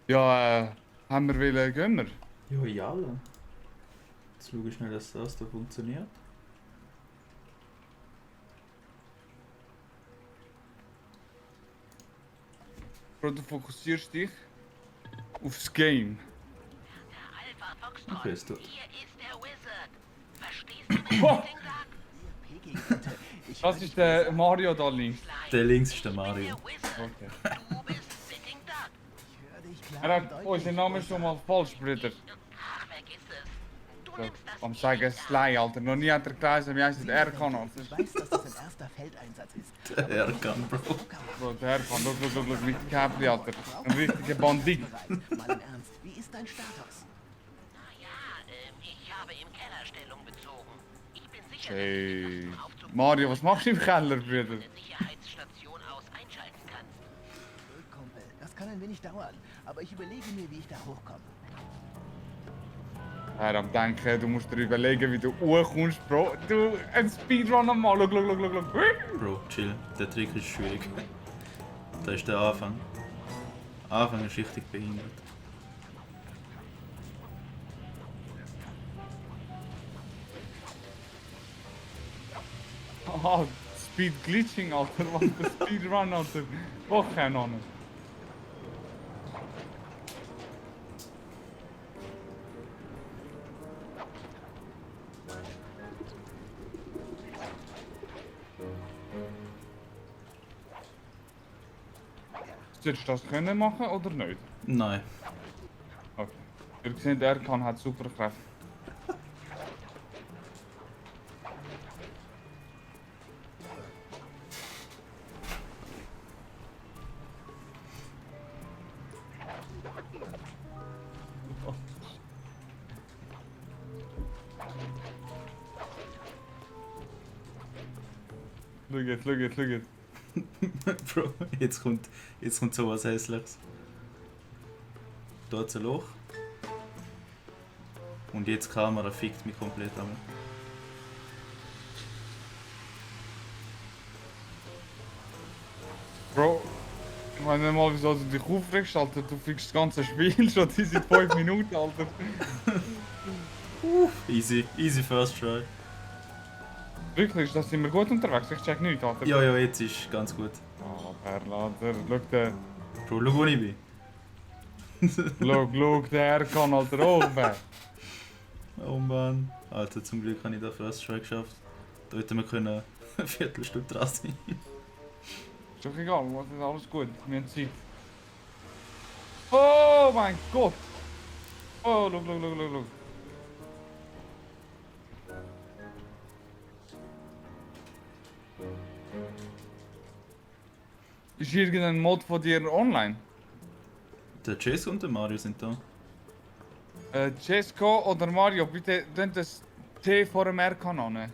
Ja, haben wir wollen, gehen wir? Ja, ja. Jetzt schau ich schnell, dass das da funktioniert. Bro, du fokussierst dich aufs Game. Alpha Foxtrot, Okay, ist gut. hier ist der Wizard. Verstehst du den Boah, Ding da? das ist der Mario da links. Der links ist der Ich bin Mario. der Wizard. Okay. Du bist Sitting Duck. Er hat unseren Namen schon mal falsch, Bruder. Ach, vergiss es. Du Ja, nimmst das am sagen Sly, Alter. Noch nie hat er gelesen, wie heißt der R-Kanal. Du weißt, dass das ein erster Feldeinsatz ist. Der Erkan, Bro. Bro, der R-Kanal, look, mit Capri, Alter. Ein richtiger Bandit. Mal im Ernst, wie ist dein Status? Naja, ich habe im Keller Stellung bezogen. Ich bin sicher, Hey. dass du den Aufzug Mario, was machst du im Keller, Bruder? eine Sicherheitsstation aus einschalten kannst. Gut, Kumpel, das kann ein wenig dauern, aber ich überlege mir, wie ich da hochkomme. Er am denken, du musst dir überlegen, wie du hochkommst, Bro. Du, ein Speedrun am Mal, look. Bro, chill. Der Trick ist schwierig. Da ist der Anfang. Anfang ist richtig behindert. Aha, Speed Glitching, Alter. Was für Speedrun, Alter. Wo keine Ahnung. Sollst du das können machen oder nicht? Nein. Okay. Ihr seht, er hat Superkräfte. Look it. Bro, jetzt kommt sowas Hässliches. Da ist ein Loch. Und jetzt die Kamera fickt mich komplett an. Bro, ich weiß nicht mal, wieso du dich aufregst, Alter. Du fixst das ganze Spiel schon diese 5 Minuten, Alter. Easy first try. Wirklich, das sind wir gut unterwegs. Ich check nichts, Alter. Ja, jetzt ist ganz gut. Oh, Perla, Alter. Schau der. Bro, schau wo ich bin. Look, der kann, Alter. Oh, man. Oh Mann. Alter, zum Glück habe ich den First Try geschafft. Da hätten wir können eine Viertelstunde dran sein. Ist doch egal, was ist alles gut. Wir haben Zeit. Oh mein Gott! Oh, look. Ist irgendein Mod von dir online? Der Chase und der Mario sind da. Cesco oder Mario, bitte könnt das T vor dem R-Kan an.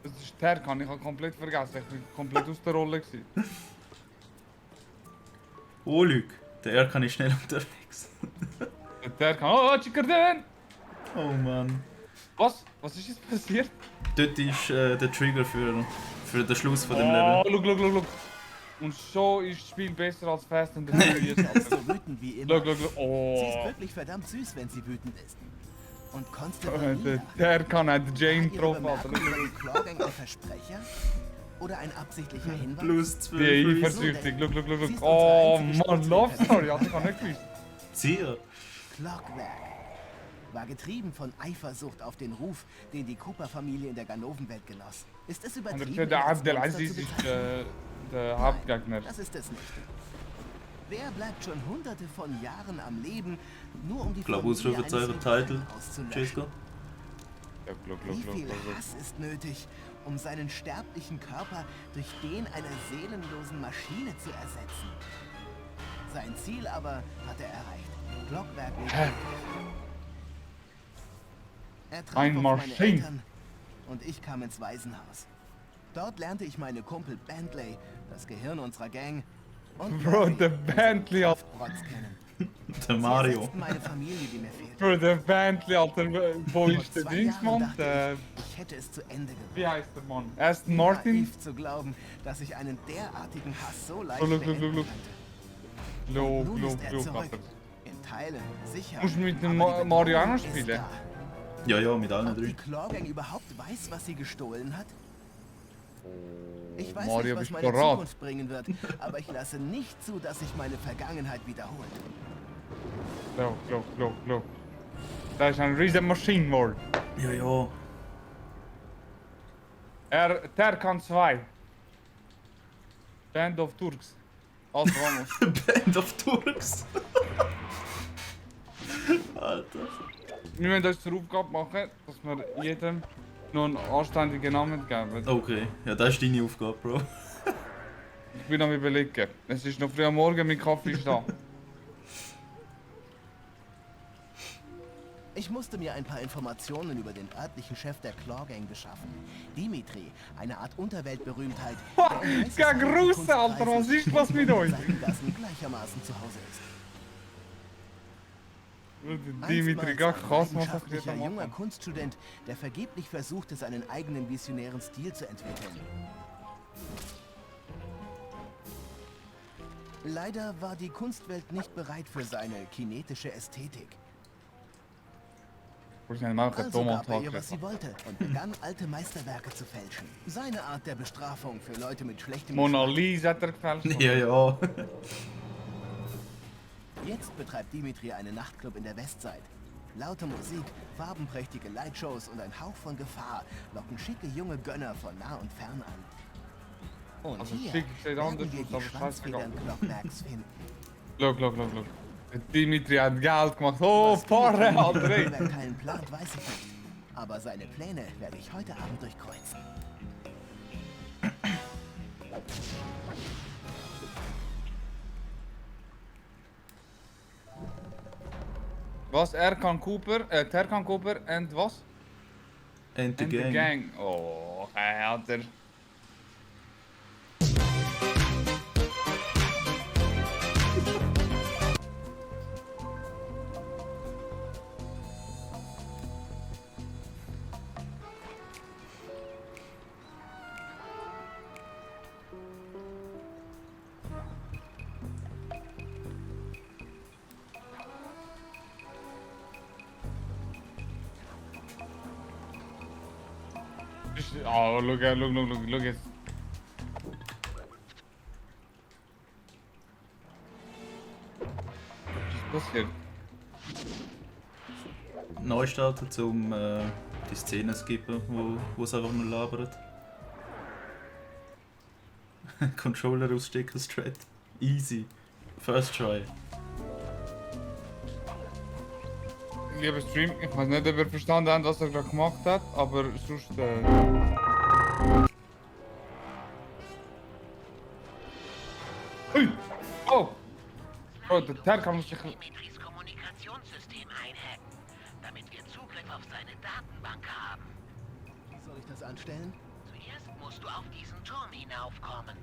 Das ist der R-Kan, ich habe komplett vergessen. Ich bin komplett aus der Rolle gewesen. Oh, Luke. Der Erkan ist schnell unterwegs. Der R-Kan. Oh, Chicken! Oh Mann. Was? Was ist jetzt passiert? Dort ist der Trigger für den Schluss von dem Oh, Level. look. Und so ist das Spiel besser als Fast and the Furious. Ist so wütend wie immer. Look. Sie ist Oh. wirklich verdammt süß, wenn sie wütend ist. Und Constable Der kann hat Jane ihre getroffen, Alter. Bemerkung über den Clawgang ein Versprecher? Oder ein absichtlicher Hinweis? Plus 12. Die Freeze. eifersüchtig. Look. Sie ist unsere Oh einzige Mann, Love Sportsfilmperson. Story, Alter, ich hab nicht gewusst. Zier. Clockwerk war getrieben von Eifersucht auf den Ruf, den die Cooper-Familie in der Ganovenwelt genoss. Ist es Und übertrieben, der ihn als Abdelaziz Monster zu ist bezeichnen? der Hauptgegner. Das ist es nicht. Wer bleibt schon hunderte von Jahren am Leben, nur um die Glaube, Familie Ausrufezeichen, eines Title. Rebellen auszulöschen? Chesco. Wie viel Hass ist nötig, um seinen sterblichen Körper durch den einer seelenlosen Maschine zu ersetzen? Sein Ziel aber hat er erreicht. Glockwerk Hä? Er traf Ein auf meine Maschine. Eltern und ich kam ins Waisenhaus. Dort lernte ich meine Kumpel Bentley, das Gehirn unserer Gang, und Bro, Barry, der den Bentley, Alter. Rotz kennen. Der Sie Mario. ersetzten meine Familie, die mir fehlte. Bro, der Bentley, Alter. Wo Vor ist der 2 Dingsmann? Jahren Der. dachte ich hätte es zu Ende gebracht. Wie heißt der Mann? Aston Martin? Naiv zu glauben, dass ich einen derartigen Hass so leicht Oh, look. beenden könnte. Look, Nun ist er Alter. zurück. In Teile, sicher. Musst du mit dem Aber die Mario auch noch Bedrohung ist spielen? da. Ja, mit allen Ob die drei. Claw-Gang überhaupt weiß, was sie gestohlen hat? Ich weiß Mario, nicht, was bist meine bereit? Zukunft bringen wird, aber ich lasse nicht zu, dass sich meine Vergangenheit wiederholt. Look. Da ist ein riesen Maschinenwall. Ja. Terkan 2. Band of Turks. Also vamos. Band of Turks. Alter. Wir müssen uns zur Aufgabe machen, dass wir jedem noch einen anständigen Namen geben. Okay, ja, das ist deine Aufgabe, Bro. Ich bin am überlegen. Es ist noch früh am Morgen, mein Kaffee ist da. Ich musste mir ein paar Informationen über den örtlichen Chef der Claw-Gang beschaffen. Dimitri, eine Art Unterweltberühmtheit. der in heißen Geh raus, Kunstkreisen Alter, was ist was mit euch? und Seitengassen gleichermaßen zu Hause ist. Dimitri, gar Einstmals ein krass, was leidenschaftlicher am junger Anfang. Kunststudent, der vergeblich versuchte, seinen eigenen visionären Stil zu entwickeln. Leider war die Kunstwelt nicht bereit für seine kinetische Ästhetik. Ich muss mal einen Also dummen gab er Tag ihr, was machen. sie wollte und begann, alte Meisterwerke zu fälschen. Seine Art der Bestrafung für Leute mit schlechtem Mona Geschmack. Lisa hat er gefälscht. Ja. Jetzt betreibt Dimitri einen Nachtclub in der Westside. Laute Musik, farbenprächtige Lightshows und ein Hauch von Gefahr locken schicke junge Gönner von nah und fern an. Und Also hier schick sieht anders werden wir aus, die aber Schwanzfedern scheißegal. Klockwerks finden. Look. Dimitri hat Geld gemacht. Oh, Porre, Alter. ey. Wer keinen plant, weiß ich nicht. Aber seine Pläne werde ich heute Abend durchkreuzen. Was? Terkan Cooper and was? And the And gang. the gang. Oh, hij had er... Oh, look at. Was ist passiert? Neustarten, um die Szene zu skippen, wo es einfach nur labert. Controller ausstecken, straight. Easy. First try. Lieber Stream, ich weiß nicht, ob ihr verstanden habt, was er gerade gemacht hat, aber sonst. Ui! Oh! Oh, der Terkan muss sich. Dimitris Kommunikationssystem einhacken, damit wir Zugriff auf seine Datenbank haben. Wie soll ich das anstellen? Zuerst musst du auf diesen Turm hinaufkommen.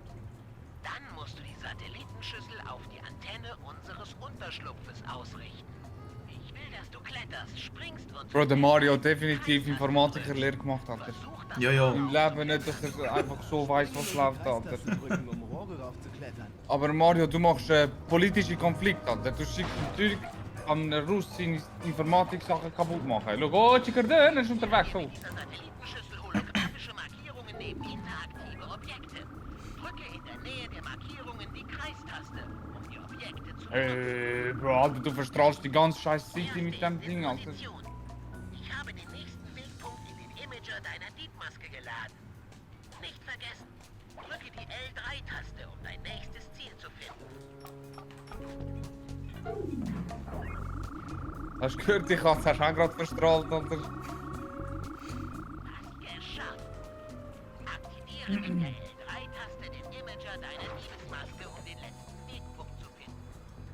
Dann musst du die Satellitenschüssel auf die Antenne unseres Unterschlupfes ausrichten. Ich will, dass du kletterst, springst und... Bro, der Mario hat definitiv Informatiker-Lehre gemacht, Alter. Versuch das Ja. Im Leben nicht, dass er einfach so weiß, was läuft, Alter. Drücken, um Rohre raufzuklettern. Aber Mario, du machst politische Konflikte, Alter. Du schickst natürlich an Russ seine Informatik-Sachen kaputt machen. Schau, oh, Chikardön ist unterwegs. Oh. dieser Satellitenschüssel holographische Markierungen neben interaktive Objekte. Drücke in der Nähe der Markierungen die Kreistaste, um die Objekte zu Bro, Alter, du verstrahlst die ganze scheiß City mit dem Ding, Alter. Position. Ich habe den nächsten Wegpunkt in den Imager deiner Diebmaske geladen. Nicht vergessen, drücke die L3-Taste, um dein nächstes Ziel zu finden. Hast du gehört, ich hast auch gerade verstrahlt, Alter. Hast geschafft. Aktiviere mit der L3-Taste den Imager deiner Diebesmaske, um den letzten Wegpunkt zu finden.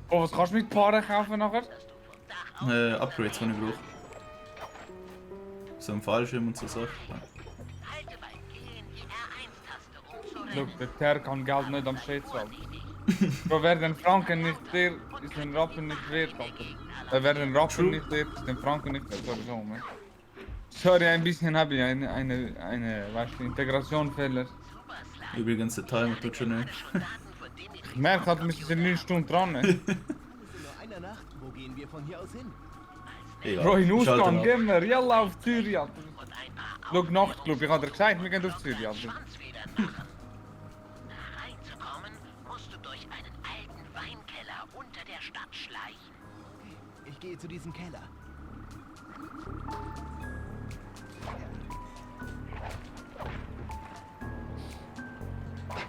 Oh, was kannst du mit Paaren kaufen nachher? Dass du vom Dach aus Upgrades, die ich brauche. So ein Fallschirm und so Sachen. halte beim Gehen die R1-Taste, um zu Schau, rennen. der Terr kann Geld nicht am Schätzen, Alter. Bro, wer den Franken nicht wert, ist den Rappen nicht wert, Alter. Wer den Rappen nicht wert, ist den Franken nicht wert, sowieso, man. Sorry, ein bisschen habe ich eine, weißt du, Integrationfehler. Übrigens, der Timer tut schon nicht. Ich merke halt, wir sind 9 Stunden dran, ne? In nur einer Nacht, wo gehen wir von hier aus hin? Egal. Bro, in Ich schalte Ausgang, ab. gehen wir. Yalla auf Zürich, Alter. Und ein paar Schau, Nachtclub, ich hab dir gesagt, wir gehen auf Zürich, Alter. Schwanzfedern machen. Reinzukommen, musst du durch einen alten Weinkeller unter der Stadt schleichen. Ich gehe zu diesem Keller.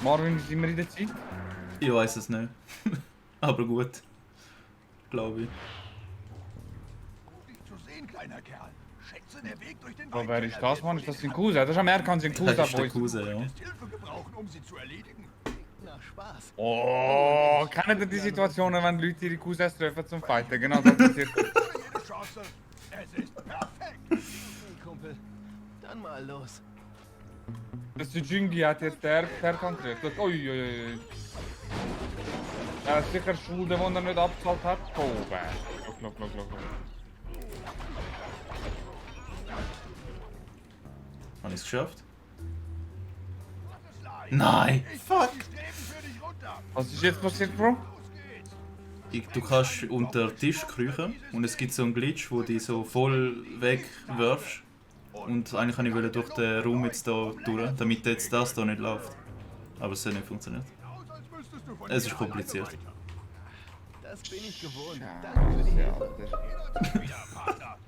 Marvin, sind wir in der Zeit? Ich weiß es nicht. Aber gut. Glaube ich. Dich zu sehen, kleiner Kerl. Schätze, der Weg durch den Bro, wer ist Weinkeller das, Mann? wird Ist das wohl sein Cousin? Das ist am Erkan sein Cousin, Das ist der Boys. Cousin, ja. nicht Hilfe gebrauchen, um sie zu erledigen. Na, Spaß. Oh, kennt ihr die Situationen, wenn Leute ihre Cousins treffen zum Fighten? Genau das passiert. Jede Chance. Es ist perfekt. Hey, Kumpel. Dann mal los. Das ist Jingi hat jetzt der Erkan getroffen. Uiuiui. Er ist sicher Schulden, die er nicht abgezahlt hat. Oh, look. Habe ich es geschafft? Sly, Nein! ich Fuck! die Streben für dich runter. Was ist jetzt passiert, Bro? Los geht's. Du kannst unter den Tisch kriechen und es gibt so einen Glitch, wo du so voll wegwirfst. Und eigentlich kann ich durch den Raum jetzt hier durch, damit jetzt das hier nicht läuft. Aber es hat nicht funktioniert. Aus, als müsstest du von Es hier ist kompliziert. alleine weiter. Das bin ich gewohnt. Danke für die Ja, Hilfe. Alter. Jederzeit wieder, Vater.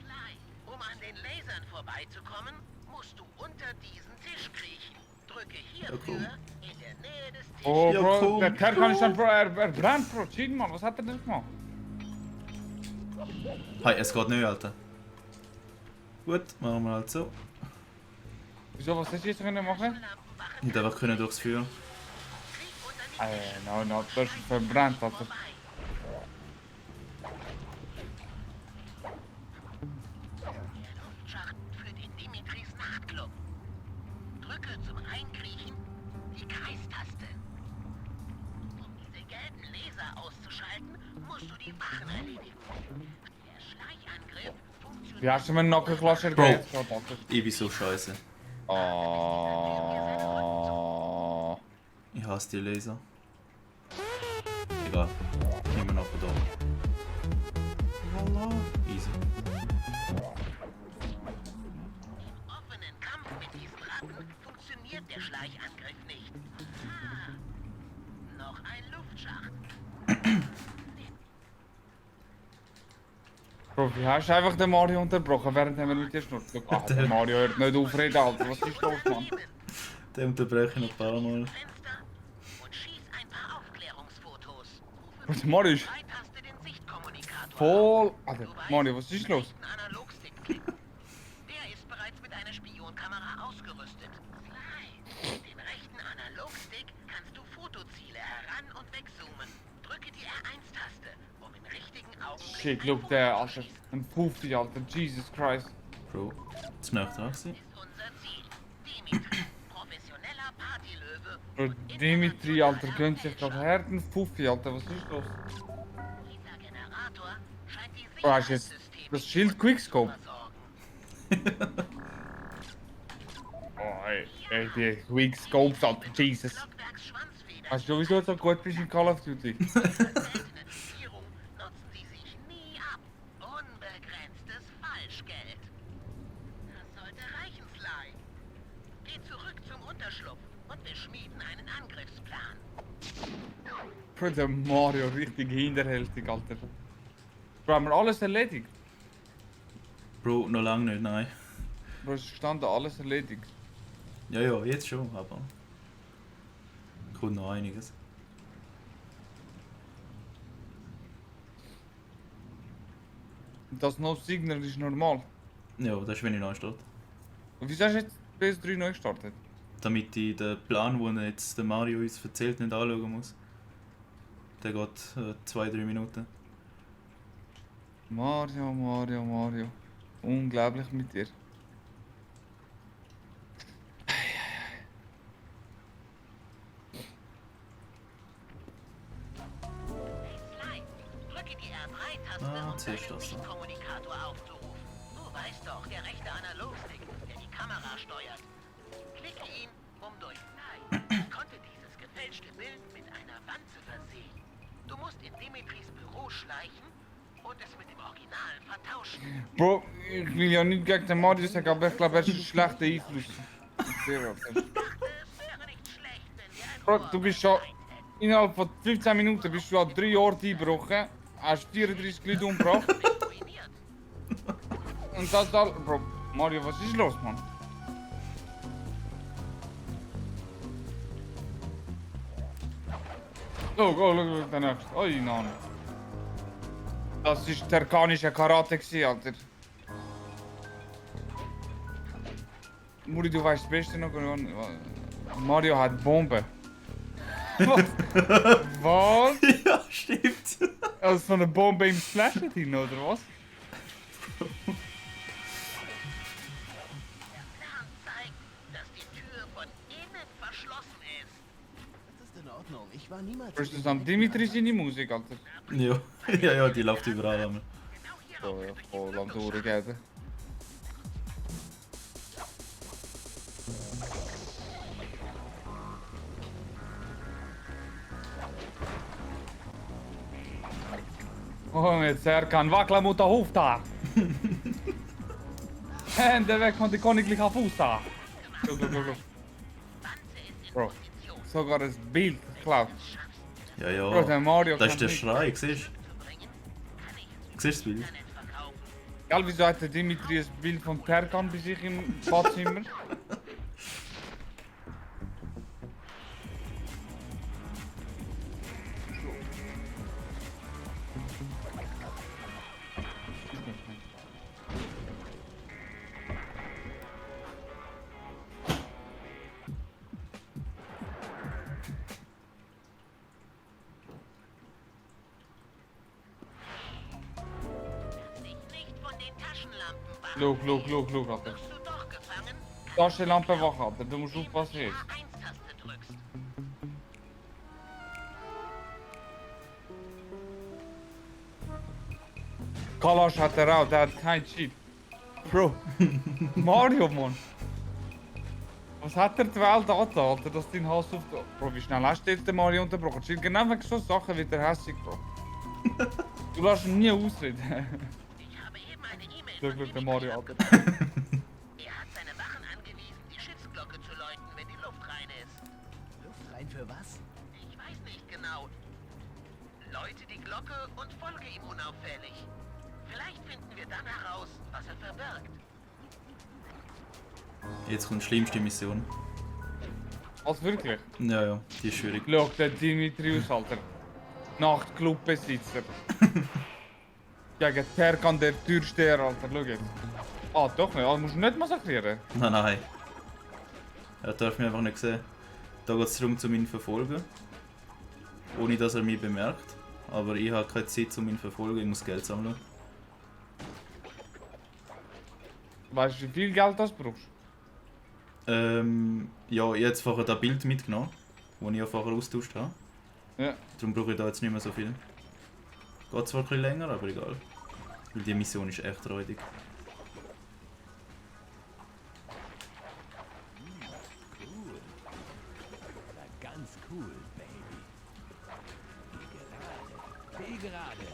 Sly, um an den Lasern vorbeizukommen, musst du unter diesen Tisch kriechen. Drücke hierfür cool. in der Nähe des Tisches. Oh, Ja, Bro, komm, der Erkan ist dann, Bro, er brennt, Bro. Chill, Mann, was hat er denn gemacht? Hey, es geht nicht, Alter. Gut, machen wir halt so. Wieso, was hast du jetzt können machen? Ich hätte einfach durchs Feuer. No, das ist verbrannt, Alter. Der Luftschacht führt in Dimitris Nachtclub. Drücke zum Reinkriechen die Kreistaste. Um diese gelben Laser auszuschalten, musst du die Wachen erledigen. Der Schleichangriff funktioniert. Wie hast du mir einen Nackenklatscher Bro. gegeben? Alter? Ich bin so scheiße. Oh. Ich hasse die Laser. Egal. Nehmen wir noch von da. Voila. Easy. Im offenen Kampf mit diesen Ratten funktioniert der Schleichangriff nicht. Noch ein Luftschacht. Bro, wie hast du einfach den Mario unterbrochen, während wir mit dir schnurrt? Ah, der Mario hört nicht auf reden, Alter. Was ist los, Mann? Den unterbreche ich noch ein paar Mal. Fenster und schieß ein paar Aufklärungsfotos. Bro, der Mario ist Taste den Sichtkommunikator. voll... Alter, Mario, was ist los? Den Analogstick klicken. Der ist bereits mit einer Spionkamera ausgerüstet. Sly, mit dem rechten Analogstick kannst du Fotoziele heran- und wegzoomen. Drücke die R1-Taste, um im richtigen Augenblick Shit, ein look, Foto der, zu Alter. schießen. Ein 50, Alter. Jesus Christ. Bro, das nächste dran gewesen. Ist unser Ziel. Dimitri, professioneller Partylöwe. Bro, Dimitri, Alter, gönnt sich gerade her, ein 50, Alter. Was ist los? Dieser Generator scheint die Oh, hast du jetzt Sicherheitssysteme das Schild Quickscope? zu versorgen. Oh, ey, die Quickscopes, Alter. Jesus. Stockwerks Schwanzfeder. Weißt du, wieso du so gut bist in Call of Duty? Als seltene Dosierung nutzen sie sich nie ab. Unbegrenztes Falschgeld. Das sollte reichen, Sly. Geh zurück zum Unterschlupf und wir schmieden einen Angriffsplan. Bro, der Mario, richtig hinterhältig, Alter. Bro, haben wir alles erledigt? Bro, noch lange nicht, nein. Bro, es stand da alles erledigt. Ja, ja, jetzt schon, aber. Kommt noch einiges. Das No-Signal ist normal. Ja, das ist, wenn ich neu starte. Und wieso hast du jetzt PS3 neu gestartet? Damit ich den Plan, den jetzt der Mario uns erzählt, nicht anschauen muss. Der geht 2-3 Minuten. Mario. Unglaublich mit dir. Hey, Sly, drücke die R3-Taste, Ah, um zuerst deinen das, ne? Sichtkommunikator aufzurufen. Du weißt doch, der rechte Analogstick, der die Kamera steuert. Klicke ihn, um durch Sly. Ich konnte dieses gefälschte Bild mit einer Wanze versehen. Du musst in Dimitris Büro schleichen und es mit dem Original vertauschen. Bro, ich will ja nicht gegen den Mario sagen, aber ich glaube, er ist ein schlechter Einfluss. Ich sehe das. Es wäre nicht schlecht, wenn wir ein Bro, Ohr du bist schon... hätten. Innerhalb von 15 Minuten bist du an 3 Orte eingebrochen, hast 34 Leute umgebracht. Ruiniert. Und das da... Bro, Mario, was ist los, Mann? Look, der nächste. Oi, nein. Das ist terkanische Karate gewesen, Alter. Muri, du weißt das Beste noch. Mario hat Bomben. Was? Was? Ja, stimmt. Also so eine Bombe im Slasher drin, oder was? Plan zeigt, dass die Tür von innen verschlossen ist. Das ist in Ordnung. Ich war niemals... Ist das am Dimitri seine Musik, Alter? Ja, ja, die läuft überall einmal. So, ja, voll am Durchgehen. Oh, jetzt Serkan, wackeln mit der Hufta! Hände weg von der königlichen Fußta! Guck. Bro, sogar das Bild geklaut. Ja, Bro, der ja. Mario Das kann ist der nicht. Schrei, siehst du? Siehst du das Bild? Egal, wieso hat der Dimitri ein Bild von Terkan bei sich im Badzimmer? Dich nicht von den Taschenlampen Look, Alter. Wirst du doch gefangen, Taschenlampe wach, Alter. Du musst aufpassen jetzt. A1-Taste drückst. Kalash hat er auch, der hat kein Cheat. Bro, Mario, Mann. Was hat er die Welt angetan, Alter, dass dein Hass auf... Bro, wie schnell hast du jetzt den Mario unterbrochen? Chill, genau wegen so Sachen wird er hässlich, Bro. Du lässt ihn nie ausreden. Ich habe eben eine E-Mail Schau, von der Dimitri. Mario, Alter. Er hat seine Wachen angewiesen, die Schiffsglocke zu läuten, wenn die Luft rein ist. Luft rein für was? Ich weiß nicht genau. Läute die Glocke und folge ihm unauffällig. Vielleicht finden wir dann heraus, was er verbirgt. Jetzt kommt die schlimmste Mission. Was wirklich? Ja, die ist schwierig. Schau, der Dimitrius, Alter. Nachtclubbesitzer. Gegen Terkan, der Türsteher, Alter. Schau jetzt. Ah, doch nicht. Also, musst du nicht massakrieren. Nein. Er darf mich einfach nicht sehen. Da geht es darum, um ihn zu verfolgen. Ohne dass er mich bemerkt. Aber ich habe keine Zeit, um ihn zu verfolgen. Ich muss Geld sammeln. Weißt du, wie viel Geld das brauchst? Ja, jetzt vorher das Bild mitgenommen, das ich ja vorher austauscht habe. Ja. Darum brauche ich da jetzt nicht mehr so viel. Geht zwar ein bisschen länger, aber egal. Weil die Mission ist echt räudig. Ganz cool, Baby. Geh gerade.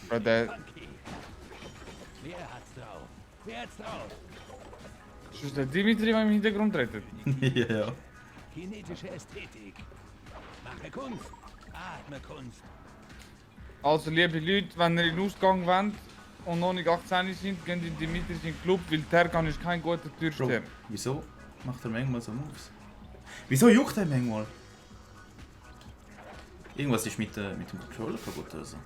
Bro, der... Funky. Wer hat's drauf? Wer hat's drauf? Ist das der Dimitri, der im Hintergrund redet? Ja. Kinetische Ästhetik. Mache Kunst. Atme Kunst. Also, liebe Leute, wenn ihr in den Ausgang wollt und noch nicht 18 sind, geht in Dimitri in den Club, weil Terkan ist kein guter Bro, Türsteher. wieso macht er manchmal so Moves? Wieso juckt er manchmal? Irgendwas ist mit dem Controller kaputt oder so.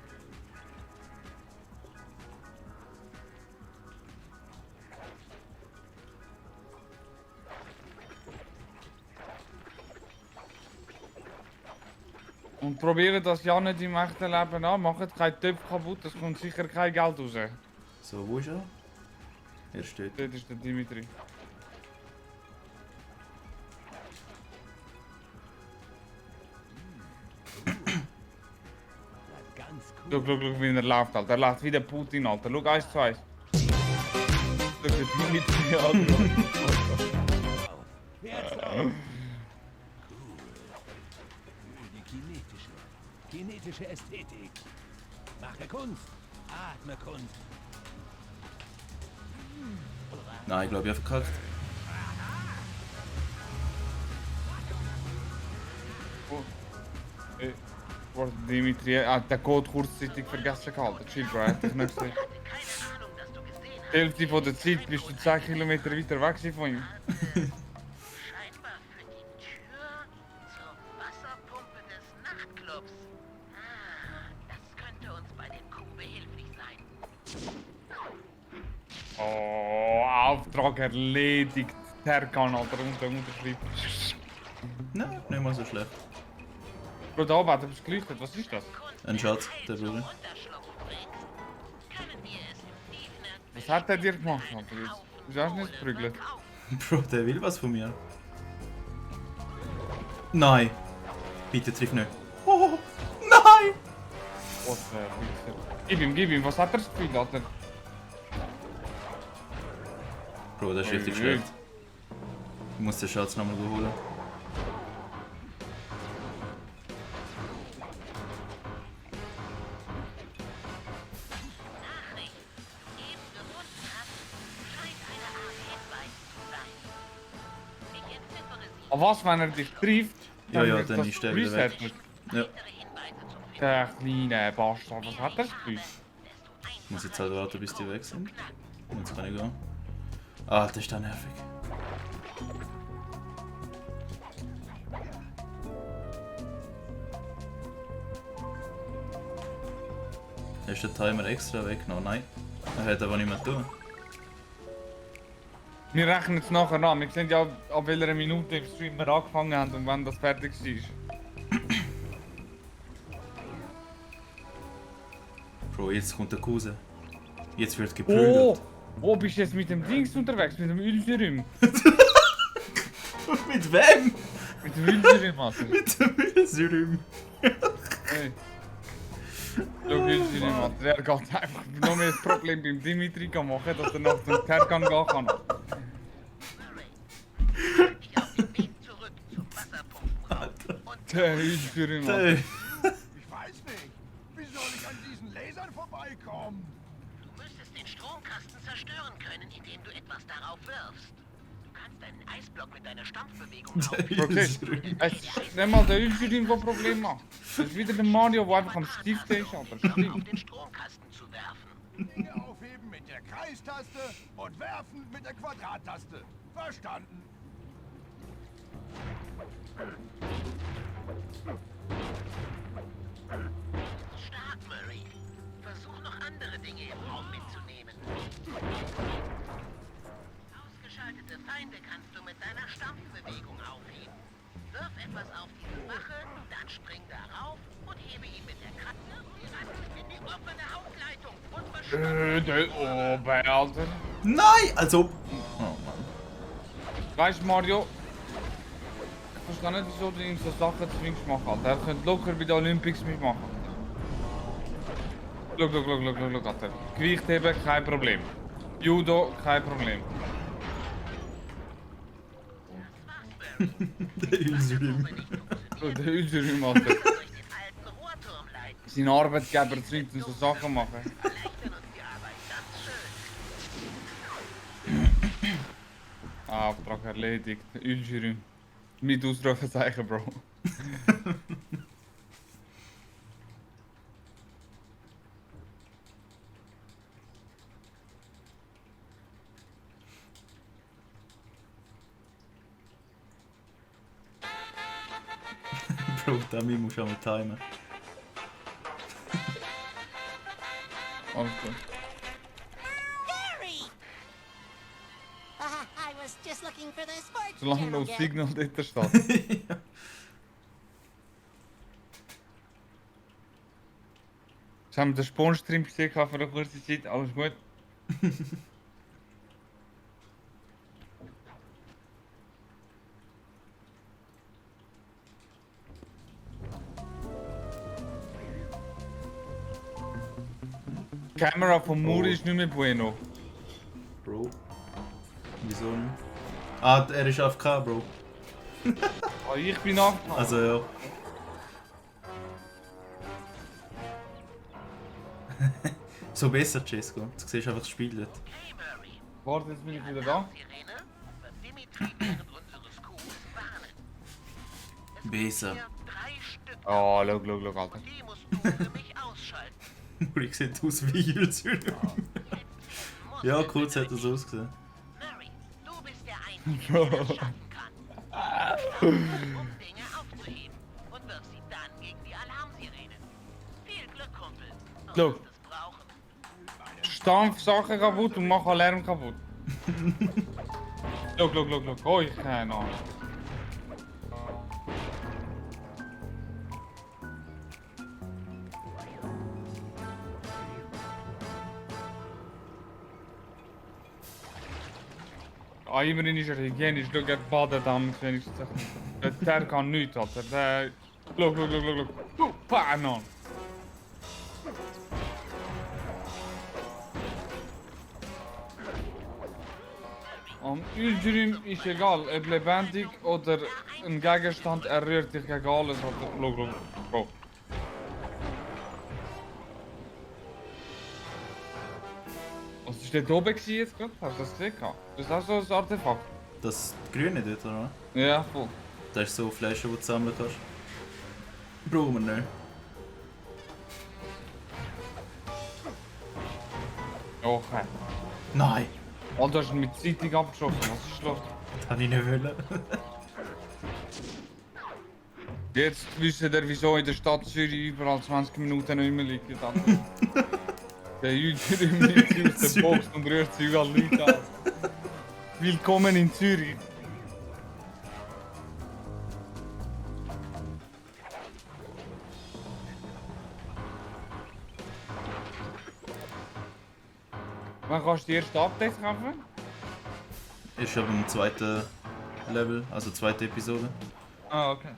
Und probiert das ja nicht im echten Leben an, macht keinen Töpf kaputt, es kommt sicher kein Geld raus. So, wo ist er? Er steht. Dort ist der Dimitri. Ganz cool. Schau, wie er läuft, Alter. Er läuft wie der Putin, Alter. Schau, 1 zu 1. Schau, der Dimitri, Alter. Wer hat's drauf? Kinetische Ästhetik. Mache Kunst. Atme Kunst. Nein, ich glaube, ich habe verkackt. Wordt Dimitri hat den Code kurzzeitig vergessen gehalten. Chill, Bro, hätte ich nicht gesehen. Keine Ahnung, dass du gesehen hast. Die Hälfte von der Zeit bist du 10 Kilometer weiter weg gewesen von ihm. Scheinbar für die Tür zur Wasserpumpe des Nachtclubs. Das könnte uns bei dem Coup behilflich sein. Oh, Auftrag erledigt. Terkan, Alter, unterschreibt. Nein, nicht mal so schlecht. Bro, da oben hat er was geleuchtet. Was ist das? Ein Schatz, der Bruder. Unterschlupf bringst, können wir es im tiefen Was hat er dir gemacht, Alter? Du hast nicht geprügelt. Bro, der will was von mir. Nein. Bitte triff nicht. Oh, nein! Was Gib ihm, was hat er gespielt, Alter? Bro, das ist richtig Ui, ui. schlecht. Ich muss den Schatz nochmal holen. Nachricht, die du eben gefunden hast, scheint eine Art Hinweis zu sein. Ich entziffere sie. Aber was, wenn er dich trifft? Ja, ja, wird dann das ist der wieder weg. resettet. Ja, Weitere Hinweise zu finden, Der kleine Bastard, was hat er gespielt? desto ich muss jetzt einfacher halt warten, bis die weg sind. Jetzt kann ich gehen. Ah, das ist da nervig. Ist der Timer extra weggenommen? Nein. Er hat aber nicht mehr tun. Wir rechnen jetzt nachher an. Wir sehen ja, ab welcher Minute im Stream wir angefangen haben und wann das fertig war. Bro, jetzt kommt der Kuse. Jetzt wird Oh! geprügelt. Oh, bist du jetzt mit dem Dings unterwegs? Mit dem Ülserüm? Mit wem? Mit dem Ülserüm, Alter. Mit dem Syrüm. Hey. Schau, Ülserüm, Alter. Der geht einfach noch mehr das Problem beim Dimitri machen, dass er nach dem Terkan gehen kann. ich auf dem Weg zurück zum Wasserpumpenraum. Und Der Ülserüm, Alter. Hey. Ich weiß nicht. Wie soll ich an diesen Lasern vorbeikommen? du müsstest den Stromkasten zerstören können, indem du etwas darauf wirfst. Du kannst einen Eisblock mit deiner Stampfbewegung aufheben. Okay, es ist nicht mal der Ülserüm, der Probleme macht. Es ist wieder der Mario, der einfach am Stift ist, Alter. Auf Stimmt. den Stromkasten zu werfen. Dinge aufheben mit der Kreistaste und werfen mit der Quadrattaste. Verstanden? Stark, Murray. Versuch noch andere Dinge im Raum mitzunehmen. Ausgeschaltete Feinde kannst du mit deiner Stampfbewegung aufheben. Wirf etwas auf diese Wache, dann spring darauf und hebe ihn mit der Katze in die offene Hausleitung und verschwinde. Der oben, Alter. Nein! Also. Oh Mann. Weißt du, Mario, ich verstehe nicht, wieso du ihm so Sachen zwingst machen, Alter. Er könnte locker bei den Olympics mitmachen. Schau, Alter. Gewichtheben, kein Problem. Judo, kein Problem. Der Syrüm. So, der Ülserüm, Alter. Durch den alten Rohrturm leiten. Sein Arbeitgeber zwingt ihn so Sachen machen. Erleichtern uns die Arbeit ganz schön. Auftrag erledigt. Ülserüm. Mit Ausrufezeichen, Bro. Bro, damit musst du auch mal timen. Alles gut. Harry! I was just looking for the sports Solange channel noch again. Signal dort steht. Jetzt haben wir den Spawnstream gesehen für eine kurze Zeit, alles gut. Die Kamera von Muri ist nicht mehr bueno. Bro. Wieso nicht? Ah, er ist AFK, Bro. Oh, ich bin nachgekommen. Also ja. So besser, Cesco. Du siehst einfach das Spiel dort. Hey Murray, Warte, jetzt bin ich wieder da. Sirene, wird Dimitri während unseres Coups warnen. Es Besser. gibt hier 3 Stück. Oh, look, Alter. Und die musst du für mich ausschalten. Muri sieht aus wie Jules-Film. Muss Ja, der kurz hat Sirene er so ausgesehen. Murray, du bist der Einzige, der das schaffen kann. Um Dinge aufzuheben und wirfst sie dann gegen die Alarmsirene. Viel Glück, Kumpel. Du Look. wirst es brauchen. Stampf Sachen kaputt und mach Alarm kaputt. Look. Oh, ich keine Ahnung. Ah, immerhin ist er hygienisch. Schau, er badet am wenigstens. Der kann nichts, Alter. Der... Look. Bam, man. Am Uldrim ist egal, ob lebendig oder ein Gegenstand, er rührt dich gegen alles. Alter. Look, Bro. Was ist denn da oben jetzt gerade? Hast du das gesehen? Das ist auch so ein Artefakt. Das Grüne dort, oder? Ja, voll. Das ist so Flaschen, die du sammeln kannst. Brauchen wir nicht. Okay. Nein! Alter, du hast ihn mit Zeitung abgeschossen. Was ist los? Das habe ich nicht wollen. Jetzt wissen wir, wieso in der Stadt Zürich überall 20 Minuten nicht mehr liegt. Alter. Der Jünger nimmt aus der Box und rührt sich überall Leute an. Willkommen in Zürich. Wann kannst du die erste Update kaufen? Ist aber im zweiten Level, also zweite Episode. Ah, okay.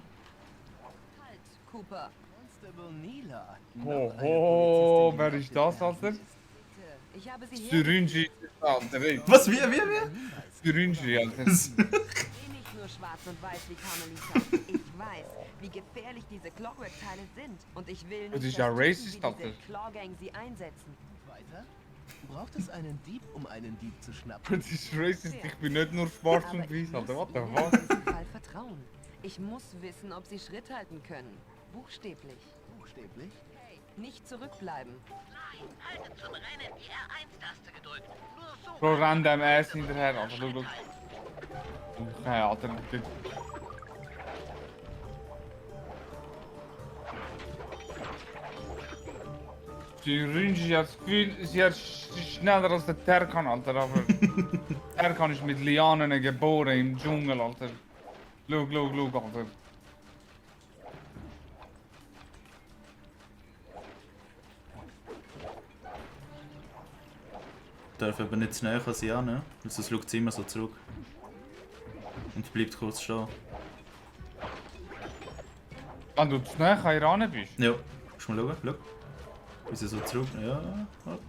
Halt, Cooper. Constable Nila. Hoho, wer ist das, Alter? Bitte. Ich habe sie Syringi, Alter, ey. Was? Wie? Syringi, Alter. Ich sehe nicht nur schwarz und weiß wie Carmelita. Ich weiß, wie gefährlich diese Clockwork-Teile sind. Und ich will Das nicht, ist ja dass racist, diese Alter. Claw-Gang sie einsetzen. Weiter? Braucht es einen Dieb, um einen Dieb zu schnappen? Das ist racist, ich bin nicht nur schwarz Aber und ich weiß, Alter. What muss the ihnen fuck? in diesem Fall vertrauen. Ich muss wissen, ob sie Schritt halten können. Buchstäblich. Buchstäblich? Nicht zurückbleiben. Nein, halte zum Rennen die R1-Taste gedrückt. Nur so. Bro, renn dem Ass hinterher, Alter. Look. Okay, Alter. Syringi hat das Gefühl, sie ist schneller als der Terkan, Alter. Aber Terkan ist mit Lianen geboren im Dschungel, Alter. Look, Alter. Darf aber nicht zu näher an sie an, ne? Weil sonst schaut sie immer so zurück. Und bleibt kurz stehen. Wenn du zu nah an Iran bist. Ja, kannst du mal schauen? Schau. Wie sie so zurück. Ja, warte.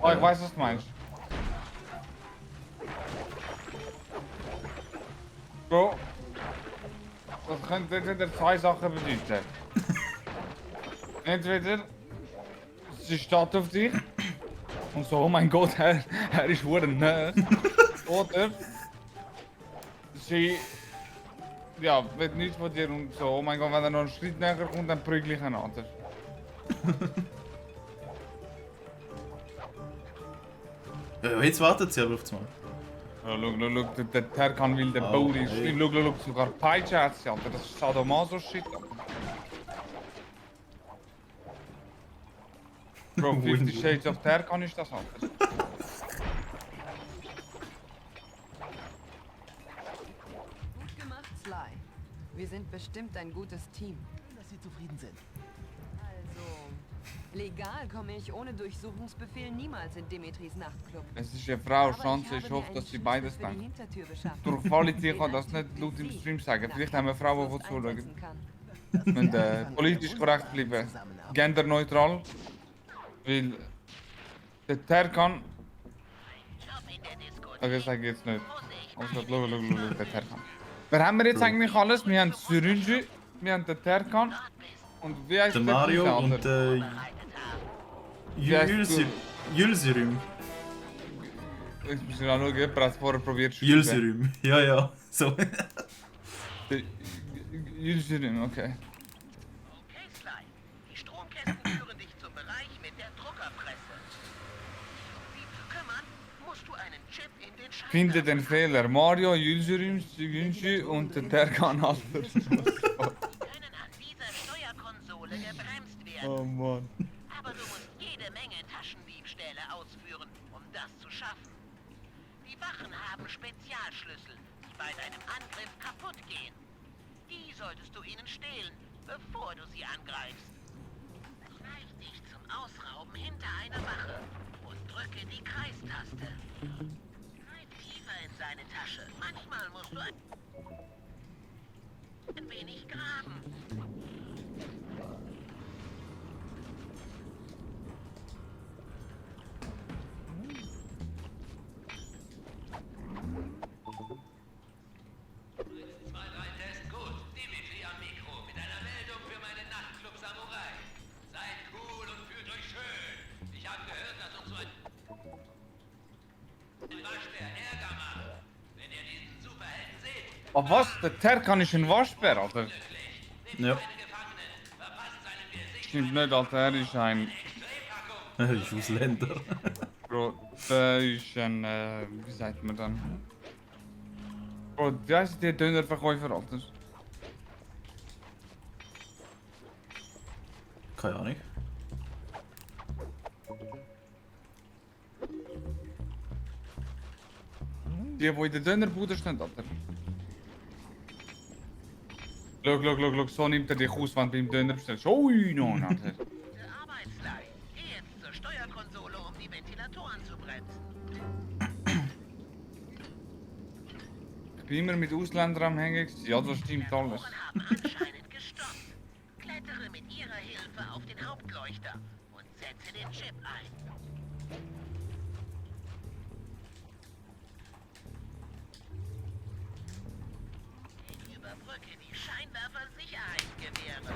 Oh, ich weiß, was du meinst. Bro, das könnte entweder zwei Sachen bedeuten. Entweder sie steht auf dich und so, oh mein Gott, er ist verdammt nah. Oder sie ja, will nichts von dir und so, oh mein Gott, wenn er noch einen Schritt näher kommt, dann prügel ich ihn an. Ja, jetzt wartet sie aber auf einmal. Ja, schau, der Terkan will den Oh, Bauer ist. hey. Schau, sogar Peitsche hat sie, Alter. Das ist Sadomaso-Shit, Alter. Bro, 50 Shades of Terkan ist das, Alter. Gut gemacht, Sly. Wir sind bestimmt ein gutes Team. Schön, dass Sie zufrieden sind. Also, legal komme ich ohne Durchsuchungsbefehl niemals in Dimitris Nachtclub. Es ist eine Frau, Aber Chance, habe ich mir hoffe, einen dass sie Schlüssel beides für die denken. Hintertür beschaffen. Durch Qualität kann Den das ein nicht Typ laut wie im Sie Stream sagen. nach Vielleicht haben wir Frauen, die Durchaus zuschauen. einsetzen kann. Das Wir ist müssen der Anfang einer politisch korrekt wunderbaren bleiben. Zusammenarbeit. Genderneutral. Weil der Terkan, Job in der Diskothek. das sage ich jetzt nicht. Musik. Also, schau, der Terkan. Wer haben wir jetzt eigentlich alles? Wir haben Syringi, wir haben den Terkan und wie heißt Der der Mario Diese, und Alter? der Bereitet haben. Jülsirüm. Ich muss ja schauen, jemand hat es vorher probiert zu schreiben. Jülsirüm. Ja, ja. So. Jülsirüm, okay. Okay, Sly. Die Stromkästen führen dich zum Bereich mit der Druckerpresse. Um sie zu kümmern, musst du einen Chip in den Scheinwerfer... Finde den Fehler. Mario, Jülsirüm, Günji und der Terkanhalter. Sie können an dieser Steuerkonsole gebremst werden. Oh Mann. Aber du musst jede Menge Taschendiebstähle ausführen, um das zu schaffen. Die Wachen haben Spezialschlüssel, die bei deinem Angriff kaputt gehen. Die solltest du ihnen stehlen, bevor du sie angreifst. Kneif dich zum Ausrauben hinter einer Wache und drücke die Kreistaste. Greif tiefer in seine Tasche. Manchmal musst du ein wenig graben. Gut, Dimitri am Mikro mit einer Meldung für meine Nachtclub Samurai. Seid cool und fühlt euch schön. Ich habe gehört, dass uns so ein Waschbär Ärger macht. Wenn ihr diesen Superhelden seht, Aber was? Der Terkan ist ein Waschbär, Alter. Ja. verpasst seinem Gesicht Stimmt nicht, Alter. Er ist ein... Er ist Ausländer. Bro, der ist ein... wie sagt man dann? Bro, der ist der Dönerverkäufer, Alter. Keine Ahnung. Die in der Dönerbude stehen, Alter. Schau, so nimmt er dich aus, wenn du beim Döner bestellst. Ui, no, Alter. Gute Arbeit, Sly. Geh jetzt zur Steuerkonsole, um die Ventilatoren zu bremsen. Ich bin immer mit Ausländern am Hängen gewesen. Ja, das stimmt alles. Motoren haben anscheinend gestoppt. Klettere mit ihrer Hilfe auf den Hauptleuchter und setze den Chip ein. Ich überbrücke die Scheinwerfer-Sicherheitsgewehre.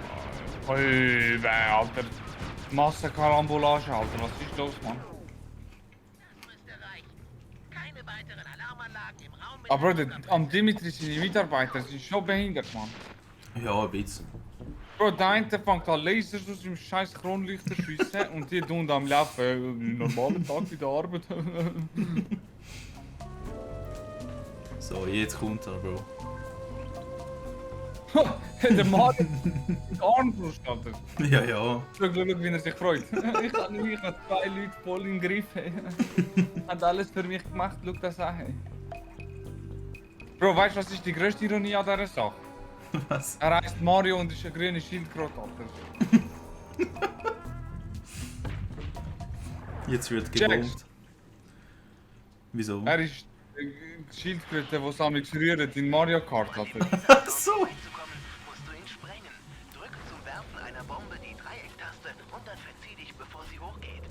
Ui, Alter. Massenkarambolage, Alter. Was ist los, Mann? Das müsste reichen. Keine weiteren Alarmanlagen im Raum mit Aber der am Dimitri seine Mitarbeiter sind schon behindert, Mann. Ja, ein bisschen. Bro, der eine fängt an Lasers aus dem scheiß Kronlichter schiessen und die tun am Laufen. Normalen Tag in der Arbeit. So, jetzt kommt er, Bro. Der Mann Armbrust, Alter. Ja, ja. Schau, wie er sich freut. Ich habe zwei Leute voll im Griff. Hat alles für mich gemacht, schau das an. Bro, weißt du, was ist die grösste Ironie an dieser Sache? Was? Er heißt Mario und ist ein grüner Schildkröte, Alter. Jetzt wird Checkst. gebombt. Wieso? Er ist die Schildkröte, die sammeln rührt in Mario Kart, Alter. So. Einzukommen, musst du ihn sprengen. Drück zum Werfen einer Bombe die Dreiecktaste und dann verzieh dich, bevor sie hochgeht.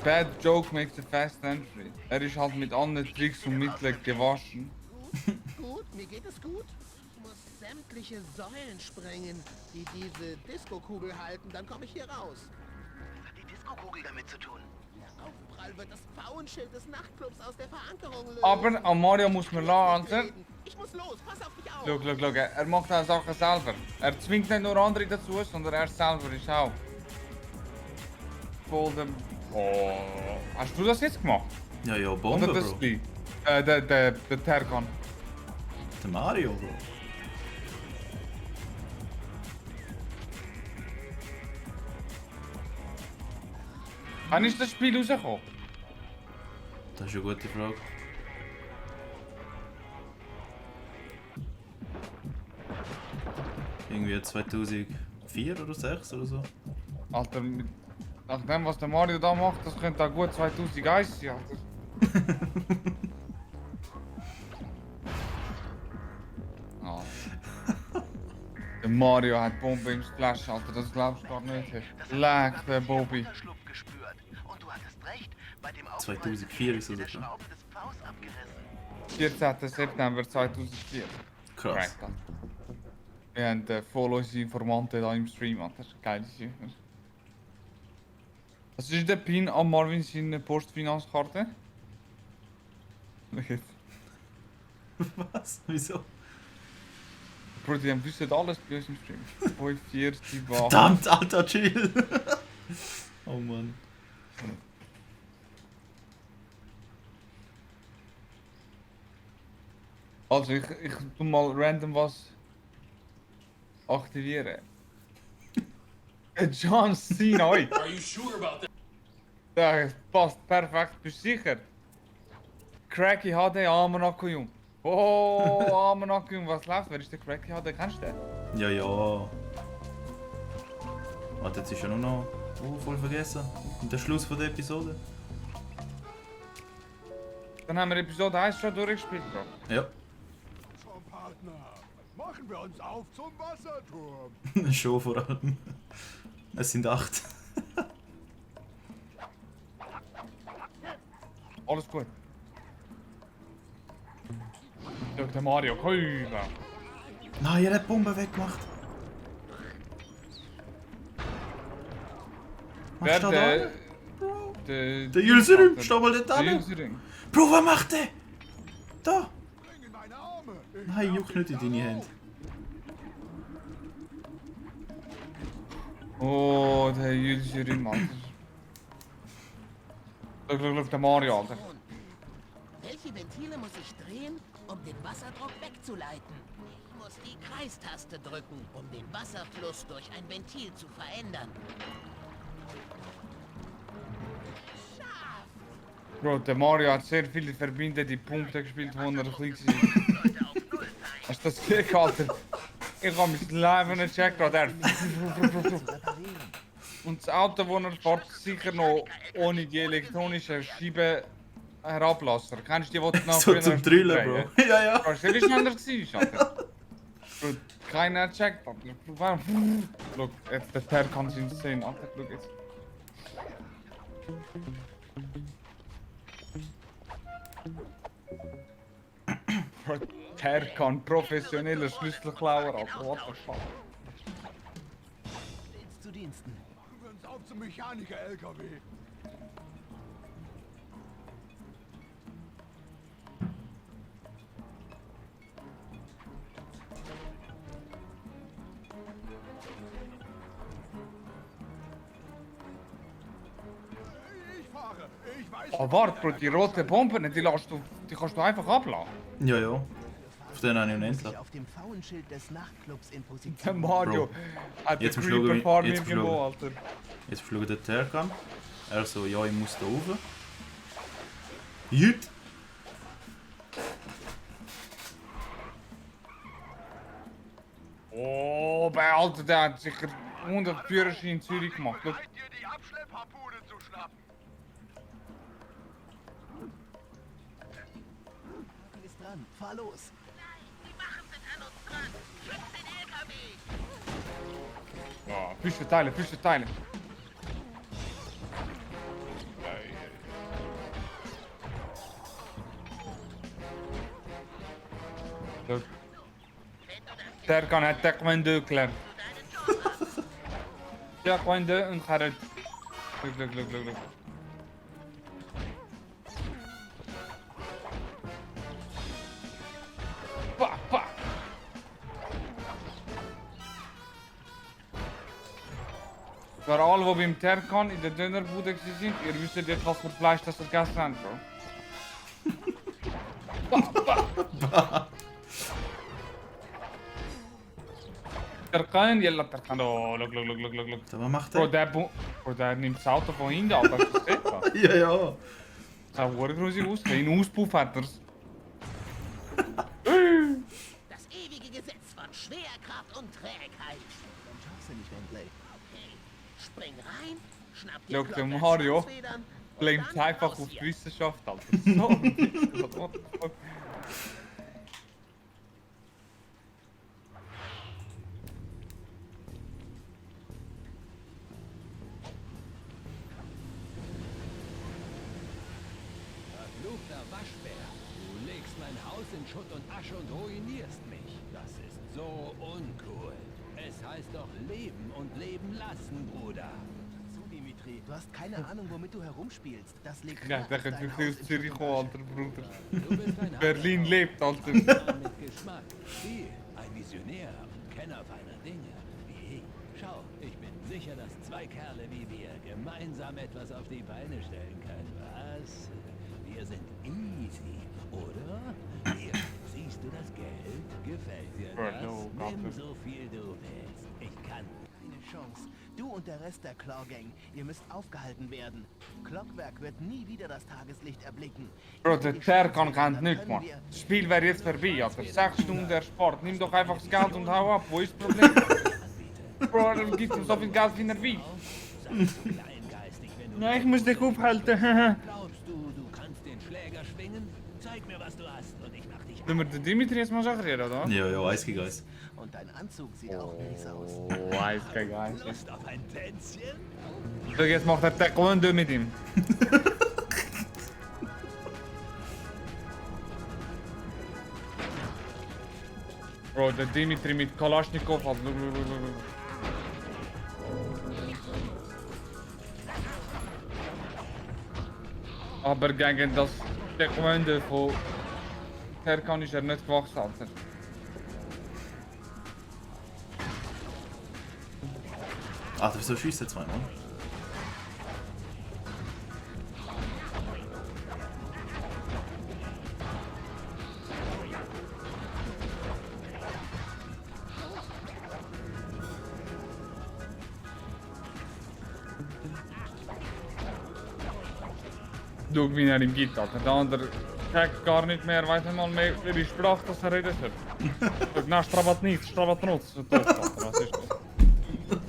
Bad joke makes a fast entry. Er ist halt mit anderen Tricks und Mitteln gewaschen. Gut, mir geht es gut. Ich muss sämtliche Säulen sprengen, die diese Disco-Kugel halten, dann komme ich hier raus. Was hat die Disco-Kugel damit zu tun? Der Aufprall wird das Pfauenschild des Nachtclubs aus der Verankerung lösen. Aber an Mario muss man lassen, Alter. Ich muss los, pass auf dich auf. Schau, er macht auch Sachen selber. Er zwingt nicht nur andere dazu, sondern er selber ist auch. Voll dem... Oh. Hast du das jetzt gemacht? Ja, ja, Bombe, Oder das Bro. Lee? Der Terkan. Der Mario, Bro. Wann ist das Spiel rausgekommen? Das ist eine gute Frage. Irgendwie 2004 oder 2006 oder so. Alter, nach dem, was der Mario da macht, das könnte auch gut 2001 sein, Alter. Ah. Der Mario hat Bombe im Splash, Alter, das glaubst du gar nicht. Leck, der Bobby. Unterschlupf gespürt. Und du hattest recht, bei dem Aufprall 2004 ist das der etwa. Schrauben des Pfaus abgerissen. 14. September 2004. Krass. Correct, Alter. Wir haben voll unsere Informanten da im Stream, Alter. Geile Sache. Was ist der Pin an Marvin seine Postfinanzkarte? Schau jetzt. Was? Wieso? Bro, die haben wissen alles bei uns im Stream. 5, 4, 7, 8. Verdammt, Alter, chill! Oh Mann. Also ich tu mal random was aktivieren. John Cena, oi! Are you sure about that? Das passt perfekt, bist du sicher? Cracky HD, Almanacco, Jung. Oh, Almanacco, Jung, was läuft? Wer ist der Cracky HD? Kennst du den? Ja, ja. Warte, jetzt ist ja nur noch... Oh, voll vergessen. Und der Schluss von der Episode. Dann haben wir Episode 1 schon durchgespielt, Bro. Ja. So, Partner, machen wir uns auf zum Wasserturm. Schon vor allem. Es sind 8. Alles gut. Schau der Mario, komm! Nein, er hat die Bombe weggemacht. Was Wer steht der... da? Der Jülsering, steh mal dort Der an. Jülsering. Bro, was macht der? Da! Bring in meine Arme. Ich Nein, werf juck nicht in dich deine darauf. Hände. Oh, der Jülsering, Alter. Schau, der Mario, Alter. Welche Ventile muss ich drehen, um den Wasserdruck wegzuleiten? Ich muss die Kreistaste drücken, um den Wasserfluss durch ein Ventil zu verändern. Bro, der Mario hat sehr viele verbindende Punkte gespielt, wo er klein war. Hast du das gesehen, Alter? Ich hab mein Leben nicht gecheckt, er... Und das Auto, das er fährt, sicher noch ohne die elektronische Scheibe Herablasser. Kennst du die, die du noch So zum Trillen, Bro. Ja, ja. Weißt du, wie schnell er war, Alter? Bro, keiner hat gecheckt, Alter. Warum? Schau, jetzt der Ter kann es sehen, Alter, schau jetzt. Bro, Terkan, professioneller Schlüsselklauer, Alter, what the fuck. Stets zu Diensten. Machen wir uns auf zum Mechaniker-LKW. Ich fahre. Ich weiß. Oh, warte, Bro, die rote Bombe, die kannst du einfach abladen. Ja, ja. Auf den habe ich Sich unendlich. auf dem Fauenschild des Nachtclubs in Der Position. Mario Bro. hat Jetzt den verschlugen Creeper wir- Farm jetzt irgendwo, Alter. Jetzt flog der Terkan. Er so, ja, ich muss da rauf. Jüt! Oh, bei Alter, der hat sicher 100 Führerschein in Zürich gemacht. Schau. Seid dir die Abschleppharpune zu schnappen. Ist dran. Fahr los. Die Wachen sind an uns dran. Schützt den LKW. Ja, Füße teilen. Schau. Der kan het taekwondo gelernt. Taekwondo en karate. Look. Pa. Voor alle die beim Terkan in der Dönerbude sind, ihr wisst jetzt, was für Fleisch das gegessen haben, Bro. Terkan, yalla Terkan. Oh, look. So, was macht Bro, der? der nimmt das Auto von hinten, Alter. Hast du das gesehen? Ja, ja. Das sah verdammt grusig aus. In Auspuff hat er's. Das ewige Gesetz von Schwerkraft und Trägheit. Dann schaffst du nicht, Bentley. Okay. Spring rein, schnapp Schau, die der Glocke Mario Schwanzfedern und Bleibt dann einfach raus auf hier. die Wissenschaft, Alter. So. What the fuck? Verfluchter Waschbär, du legst mein Haus in Schutt und Asche und ruinierst mich. Das ist so uncool. Es heißt doch leben und leben lassen, Bruder. Zu, Dimitri. Dimitri. Du hast keine Ahnung, womit du herumspielst. Das liegt Ja, nah der auf könnte dein wirklich Haus aus in Zürich Schutt kommen, und alter Bruder. Du bist ein Berlin lebt, alter. Mann mit Geschmack. Wie ein Visionär und Kenner feiner Dinge. Wie ich. Schau, ich bin sicher, dass zwei Kerle wie wir gemeinsam etwas auf die Beine stellen können. Was? Wir sind easy, oder? Hier, siehst du das Geld? Gefällt dir das? Nimm so viel du willst. Ich kann. keine Chance. Du und der Rest der Claw-Gang, ihr müsst aufgehalten werden. Clockwerk wird nie wieder das Tageslicht erblicken. Bro, der Terkan kennt nichts, Mann. Das Spiel wäre jetzt vorbei, Alter. 6 Stunden der Sport. Nimm doch einfach das Geld und hau ab. Wo ist das Problem? Bro, dann gibt ihm so viel Geld, wie er will. Nein, ich muss dich aufhalten. Glaubst du, du kannst den Schläger schwingen? Zeig mir, was du hast und ich mach dich Sollen wir den Dimitri jetzt mal sagen, oder? Ja, ja, Eis gegen Eis. Und dein Anzug sieht auch mies aus. Oh, Eis gegen Eis. Lust auf ein Tänzchen? So, jetzt macht er Taekwondo mit ihm. Bro, der Dimitri mit Kalaschnikow hat. Aber gegen das Taekwondo von Terkan ist er nicht gewachsen, Alter. Alter, wieso schießt er zweimal? Schau, wie er ihm gibt, Alter. Der andere checkt gar nicht mehr, weiß nicht mal mehr, welche Sprache das er redet hat. Na, Strabat nicht, Strabat nutzt. So doof, Alter, was ist das?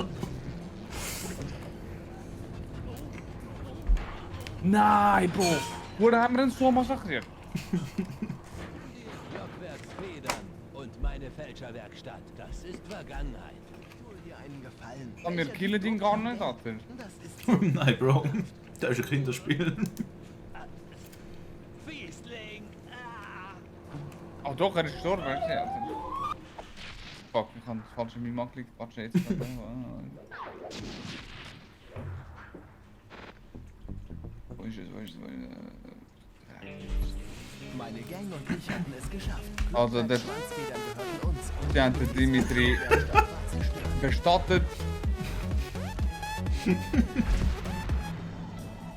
Nein, Bro! Wo haben wir denn so massakriert? Blockwerksfedern und meine Fälscherwerkstatt. Das ist Vergangenheit. Tue dir einen Gefallen. Haben wir killen ihn gar nicht, Alter. Das ist Nein, Bro. Das ist ein Kinderspiel. Fiesling! Ach doch, er ist gestorben, weißt du, Alter. Fuck, ich habe das falsche Mima geklickt. Warte jetzt. Wo ist es, wo ist es, wo ist es? Meine Gang und ich hatten es geschafft. Also, der- Schwanzfedern gehörten uns. Und Die haben den Dimitri Werkstatt war zerstört. bestattet.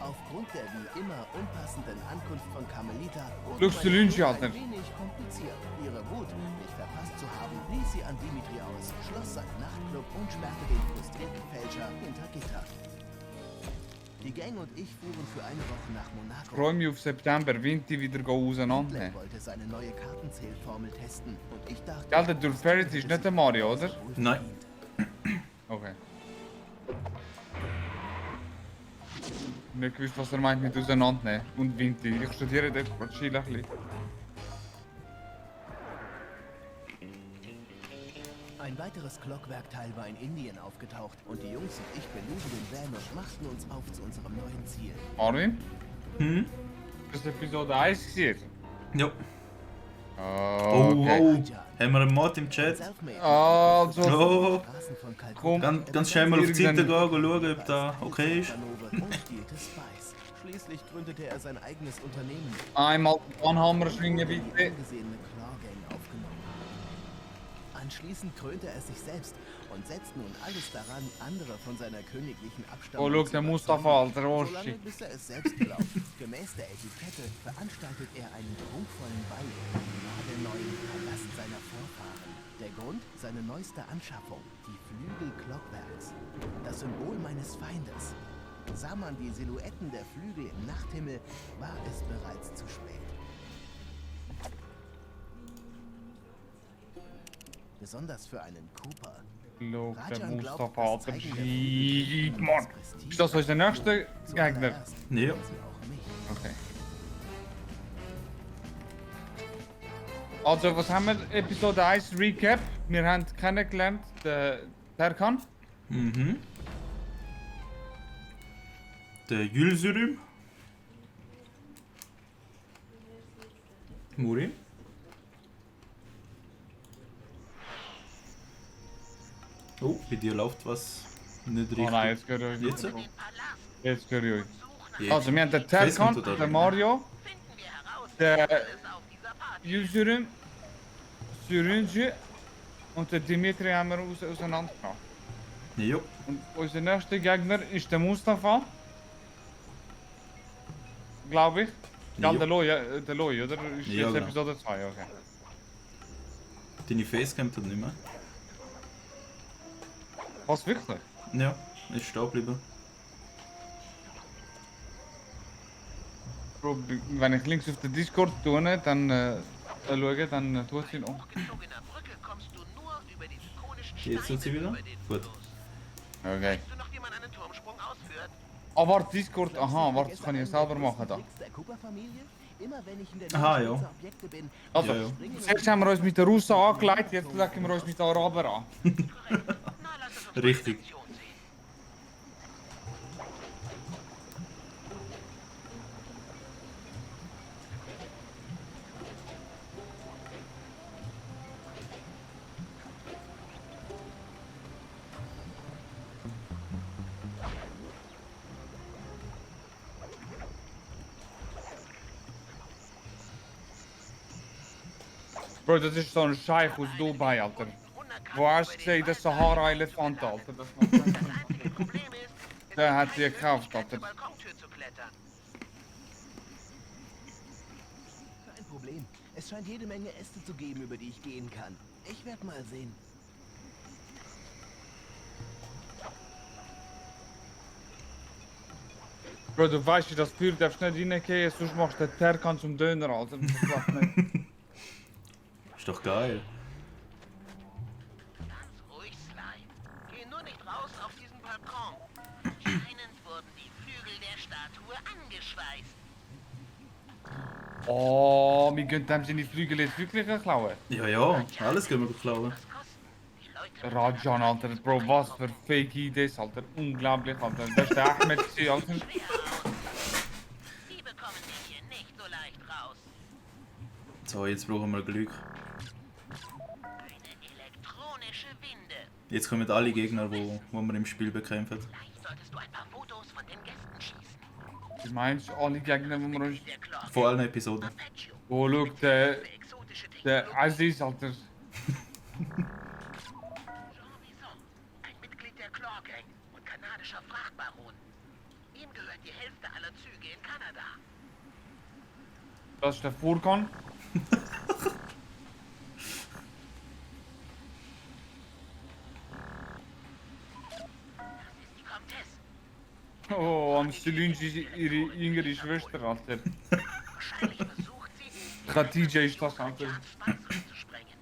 Aufgrund der wie immer unpassenden Ankunft von Carmelita wurde Lügst du meine Lynch, Flucht Alter? ein wenig kompliziert. Ihre Wut, mich verpasst zu haben, ließ sie an Dimitri aus, schloss seinen Nachtclub und sperrte den frustrierten Fälscher hinter Gitter. Die Gang und ich fuhren für eine Woche nach Monaco. Freue mich auf September, Winter wieder auseinandernehmen. Black wollte seine neue Kartenzählformel testen und ich dachte... Gell, der Dulferity ist nicht der Mario, oder? Nein. Okay. Nicht gewusst, was er meint mit auseinandernehmen und Winter. Ich studiere dort wahrscheinlich ein bisschen. Ein weiteres Clockwerkteil war in Indien aufgetaucht und die Jungs und ich beluden den Van und machten uns auf zu unserem neuen Ziel. Armin? Hm? Das ist Episode 1 gesehen. Ja. Oh, okay. Oh, haben wir einen Mod im Chat? Selfmade. Also, Oh, Straßen von Kalkutta, Komm, ganz schnell mal auf die Seite gehen, Irgendein- schauen, ob da okay ist. und spielte Spice. Schließlich gründete er sein eigenes Unternehmen, einmal Anhammer schwingen die bitte. angesehene Claw-Gang aufgenommen. Anschließend krönte er sich selbst und setzt nun alles daran, andere von seiner königlichen Abstammung Oh, look, zu der überzeugen, Mustafa, alter solange Oschi. bis er es selbst glaubt. Gemäß der Etikette veranstaltet er einen prunkvollen Ball im nagelneuen Palast seiner Vorfahren. Der Grund? Seine neueste Anschaffung, die Flügel Clockwerks. Das Symbol meines Feindes. Sah man die Silhouetten der Flügel im Nachthimmel, war es bereits zu spät. Besonders für einen Cooper. Look, der Rajan glaubt, Mustafa, das alter Zeigen der Shit, Flügel Mann. das Prestige Ist das unser nächster Gegner? Zuallererst Ja. sie auch mich. Okay. Also, was haben wir? Episode 1 Recap. Wir haben kennengelernt, den Terkan. Mhm. Der Yülsürüm. Muri. Oh, bei dir läuft was nicht richtig. Oh nein, jetzt geht er Jetzt? Im Palast Jetzt höre ich euch. Jetzt. Also, wir haben den Face kommt Terkan, da den drin. Mario, Finden wir heraus, der was es auf dieser Party Yusuru, Surunji und den Dimitri haben wir auseinandergebracht. Jo. Und unser nächster Gegner ist der Mustafa. Glaube ich. Ja, Jo. der Loi, oder? Ist Ja, jetzt genau. Episode 2, okay. Deine Facecam tut nicht mehr. Was, wirklich? Ja, ist stehen geblieben. Bro, wenn ich links auf den Discord tue, dann schaue, dann tut sie noch. gezogener Brücke kommst du nur über die ikonischen Jetzt tut sie wieder? über den Gut. Fluss. Okay. Weißt du noch, wie man einen Turmsprung ausführt? Ah, warte, Discord, aha, warte, das kann ich ja selber machen da. Der Cooper-Familie? Immer wenn ich in der Aha, Nähe ja. spitzer Objekte bin, Also, Ja, ja. zuerst haben wir uns mit den Russen angelegt, jetzt legen wir uns mit den Arabern an. Na, lass es uns mal Richtig. in Aktion sehen. Bro, das ist so ein Scheich aus Dubai, Alter. Wo hast du gesehen, der Sahara-Elefant, Alter? Das macht keinen Sinn. Das einzige Problem ist, es Der ist hat die keine gekauft, Möglichkeit, zur Alter. Balkontür zu klettern. kein Problem. Es scheint jede Menge Äste zu geben, über die ich gehen kann. Ich werde mal sehen. Bro, du weißt, wie das Feuer darfst nicht reingehen, sonst machst du den Terkan zum Döner, Alter. Das klappt nicht. Ist doch geil. Ganz ruhig, Sly. Geh nur nicht raus auf diesen Balkon. Anscheinend wurden die Flügel der Statue angeschweißt. Oh, wir gehen dem seine Flügel jetzt wirklich klauen. Ja, ja, alles können wir klauen. Was kosten? Die Leute Rajan, Alter, Bro, was für fake Idees, Alter. Unglaublich, Alter. Das ist der Ahmed, gewesen, Alter. schwer aus. Die bekommen wir hier nicht so leicht raus. So, jetzt brauchen wir Glück. Eine elektronische Winde. Jetzt kommen alle Gegner, wo wir im Spiel bekämpfen. Vielleicht solltest du ein paar Fotos von den Gästen schießen. Du meinst, alle Gegner, die wir uns... Der Clock. Vor allen Episoden. Arpeggio. Oh, schau, der Für exotische Der Aziz, Alter. Jean Bison, ein Mitglied der Claw Gang und kanadischer Frachtbaron. Ihm gehört die Hälfte aller Züge in Kanada. Das ist der Furkan. Das ist die Comtesse. Oh, am Celine ist ihre jüngere Schwester, Alter. Wahrscheinlich versucht sie, Khadija ist das, Alter. Jan Spice anzusprengen.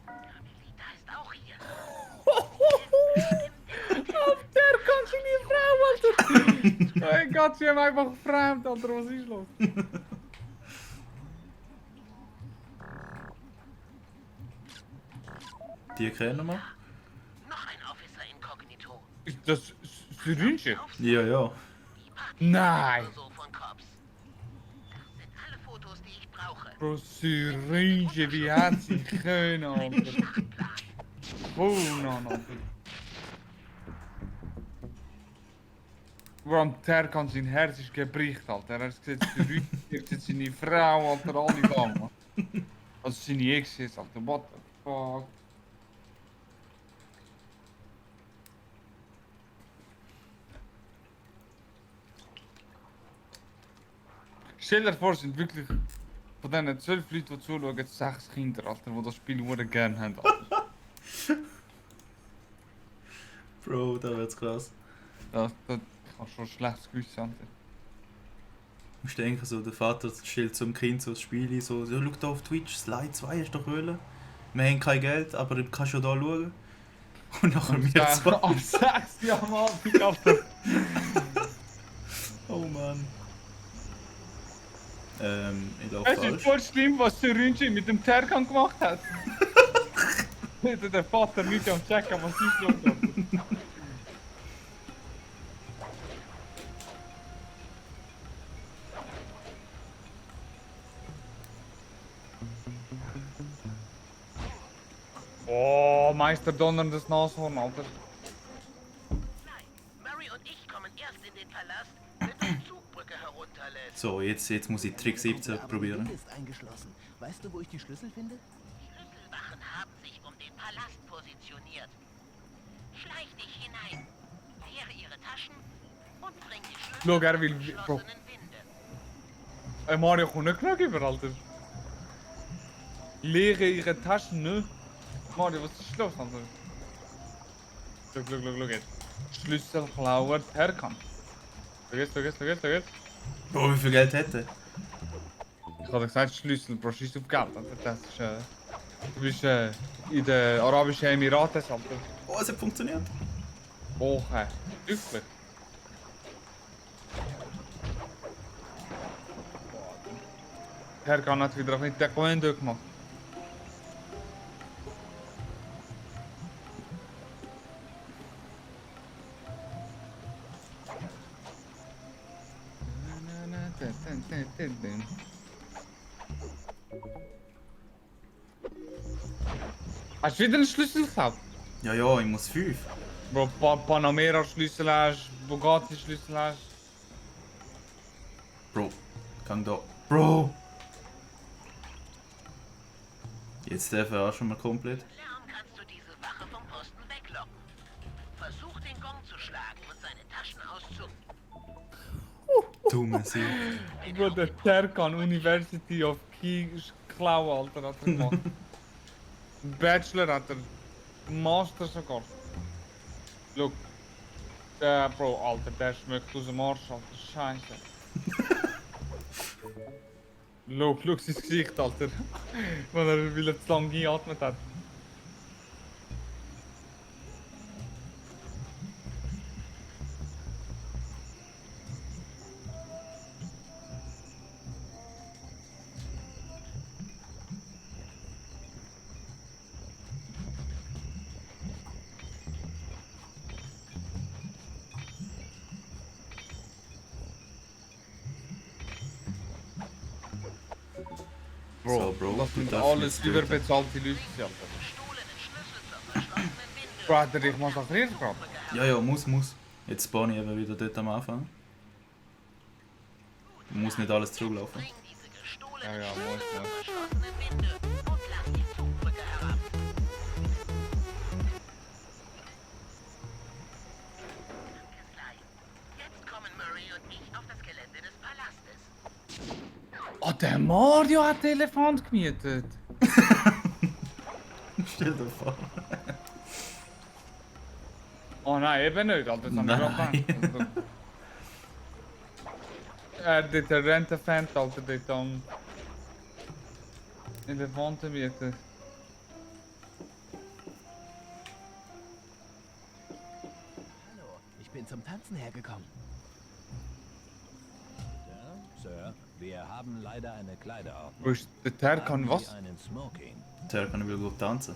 Carmelita ist auch hier. Der kann seine Frau, Alter. Mein Gott, sie haben einfach fremd, Alter. Was ist los? Die kennen wir. Noch ein Officer Incognito. Ist das Syringe? Ja, ja. Nein. So von Cops. Das sind alle Fotos, die ich brauche. Bro, Syringe, wie hat sie können, Alter. Oh, nein, Alter. Bro, am Terkan sein Herz ist gebricht, Alter. Er hat gesehen, Syringe, er hat seine Frau, Alter, alle Damen. Also seine Ex ist, Alter. What the fuck? Stell dir vor, es sind wirklich von diesen 12 Leuten, die zuschauen, 6 Kinder, Alter, die das Spiel nur gerne haben, Alter. Bro, da wird's krass. Das kann schon ein schlechtes Gewissen, Alter. Du musst denken, so, der Vater stellt zum Kind so das Spiel ein, so, ja, schau da auf Twitch, Slide 2 hast du doch wollen. Wir haben kein Geld, aber du kannst schon da schauen. Und nachher wir zwei. Am 6 Jahr am Abend, Alter. Oh Mann. Ich laufe Es ist falsch. voll schlimm, was Syringe mit dem Terkan gemacht hat. Hätte der Vater nicht am Checken, was ist los, Alter. Meister donnerndes Nashorn, Alter. Nein, Murray und ich kommen erst in den Palast, wenn du die Zugbrücke herunterlässt. So, jetzt muss ich Trick 17 Aber die probieren. Tür ist eingeschlossen. Weißt du, wo ich die Schlüssel finde? Schlüsselwachen haben sich um den Palast positioniert. Schleich dich hinein, leere ihre Taschen und bring die Schlüssel Schau, er aus will- den geschlossenen Winde. Mario kommt nicht genug über, Alter. Leere ihre Taschen, ne? Mario, was ist los, Alter? Schau jetzt. Schlüsselklauer Terkan. Schau jetzt. Bro, wie viel Geld hätte? Ich habe gesagt, Schlüssel, Bro, schieß auf Geld, Alter. Das ist, du bist, in den Arabischen Emiraten, Alter. Oh, es hat funktioniert. Woche. Wirklich. Terkan hat wieder mit der Taekwondo gemacht. Hast du wieder einen Schlüssel gehabt? Ja, ja, ich muss 5. Bro, Panamera Schlüssel hast, Bugatti Schlüssel hast. Bro, gang da. Bro! Jetzt darf er auch schon mal komplett. Lärm kannst du diese Wache vom Posten weglocken. Versuch den Gong zu schlagen und seine Taschen auszu... Dumme Sie. Bro, der Terkan University of Key Klau, Alter, hat er gemacht. Bachelor hat er. Master sogar. Look. Der Bro, Alter, der schmeckt aus dem Arsch, Alter. Scheiße. Look sein Gesicht, Alter. Weil er zu lange geatmet hat. Bro, So, Bro, das du sind darfst alles nicht überbezahlte Leute, Alter. Gestohlenen Schlüssel zur verschlossenen Winde. Bro, hat er dich massakriert gerade? Ja, ja, muss. Jetzt spawn ich eben wieder dort am Anfang. Muss nicht alles zurücklaufen. Bring diese gestohlenen Ja, Schlüssel muss, zur muss. verschlossenen Winde und lass die Zugbrücke herab. Danke, Sly. Jetzt kommen Murray und ich auf das Gelände des Palastes. Oh, der Mario hat den Elefant gemietet. Stell dir vor. Oh nein, eben nicht, Alter. Das haben wir Nein. gerade gedacht. Dort der Rente-Fan, Alter, dort am Elefanten mieten. Hallo, ich bin zum Tanzen hergekommen. Sir, wir haben leider eine Kleiderordnung. Wo ist der Terkan? Haben Was? Sie einen Smoking? Der kann will gut tanzen.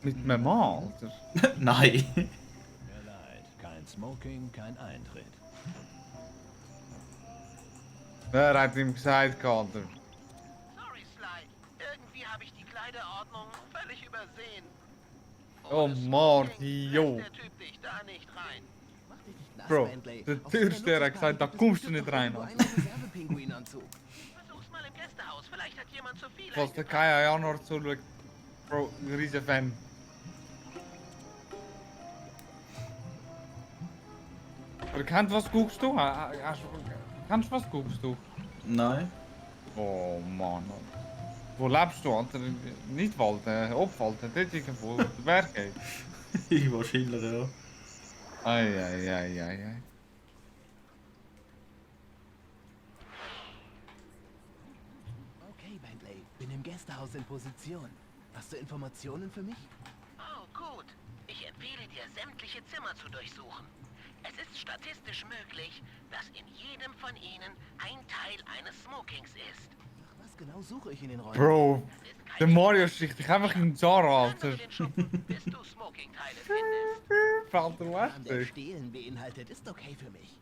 Mit einem Mann, Alter? Nein. Mir leid, kein Smoking, kein Eintritt. Wer hat ihm gesagt, Alter? Sorry, Sly. Irgendwie habe ich die Kleiderordnung völlig übersehen. Oh, Ohne Marty, Smoking yo. lässt der Typ dich da nicht rein. Mach dich nicht nass, Bro, Bentley. der Auf Türsteher der hat gesagt, da Nutzungsparty kommst du gibt es nicht rein, doch Alter. irgendwo einen Reservepinguinanzug. Versuch's mal im Gästehaus. Vielleicht hat jemand zu viel. Was der Kaya Januar zuschaut. Bro, ein riesen Fan. Aber was guckst du? Kannst du was guckst du? Nein. Oh Mann. Wo lebst du, Alter? Nicht Walden, Obwalden, dort irgendwo, der Berge. Ich wahrscheinlich, ja. Ei. Okay, Bentley, bin im Gästehaus in Position. Hast du Informationen für mich? Oh, gut. Ich empfehle dir, sämtliche Zimmer zu durchsuchen. Es ist statistisch möglich, dass in jedem von ihnen ein Teil eines Smokings ist. Ach, was genau suche ich in den Räumen? Bro, Es ist kein der Mario schickt dich einfach in Zara, Alter. Alter. Den Schuppen, bis du Smoking-Teile findest. Fällt dir Plan, der lästig. Stehlen beinhaltet, ist okay für mich.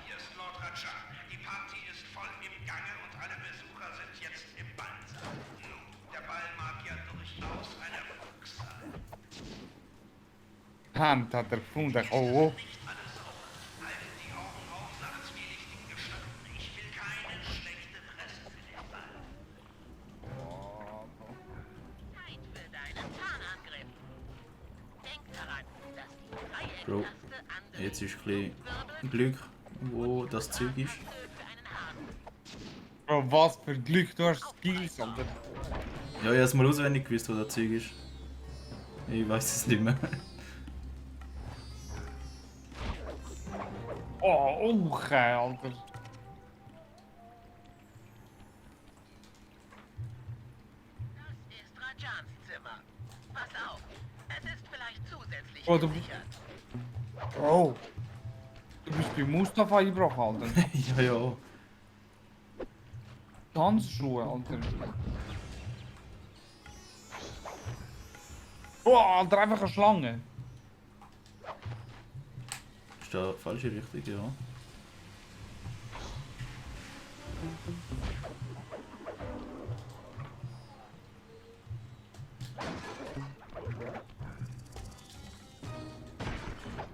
Hier ist Lord Raja. Die Party ist voll im Gange und alle Besucher sind jetzt im Ballsaal. Hand hat er gefunden. Oh, oh. Zeit für deinen Tarnangriff. Denk daran, dass die Bro, Dreiecktaste andere jetzt ist ein bisschen Glück, wo das Zeug ist. für einen haben. Bro, was für Glück, du hast Skills, Alter. Ja, ich hab's mal auswendig gewusst, wo das Zeug ist. Ich weiß es nicht mehr. Oh, geil, Alter. Das ist Rajans Zimmer. Pass auf, es ist vielleicht zusätzlich Oh, du- gesichert. Oh. Du bist bei Mustafa eingebrochen, Alter. Ja, ja. Tanzschuhe, Alter. Oh, Alter, einfach eine Schlange. Ist da falsche Richtung, ja.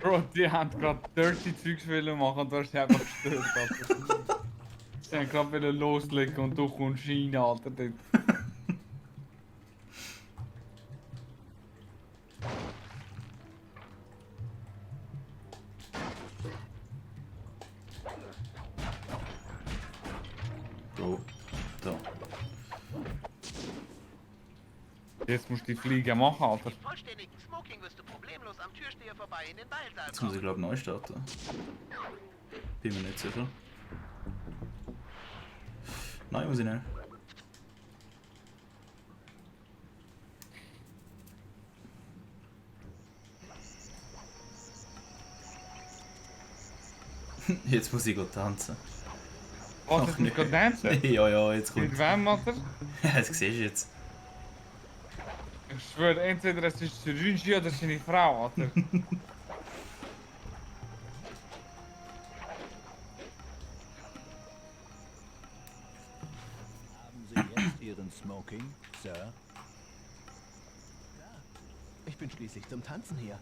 Bro, die haben gerade dirty Zeugs wollen machen und du hast sie einfach gestört, Alter. Sie haben gerade wollen loslegen und du kommst rein, Alter. Dort. Bro, da. Jetzt musst du die Fliege machen, Alter. Im vollständigen Smoking wirst du problemlos am Türsteher vorbei in den Ballsaal Jetzt muss ich kommen. glaube neu starten. Bin mir nicht sicher. Nein, muss ich nicht. Jetzt muss ich go tanzen. Was, Ach, jetzt musst nicht. du dancen? Ja, ja, jetzt Mit kommt. wem, Alter? Das siehst du jetzt. Ich schwöre, entweder es ist Rünji oder seine Frau, Alter. Haben Sie jetzt Ihren Smoking, Sir? Ich bin schließlich zum Tanzen hier.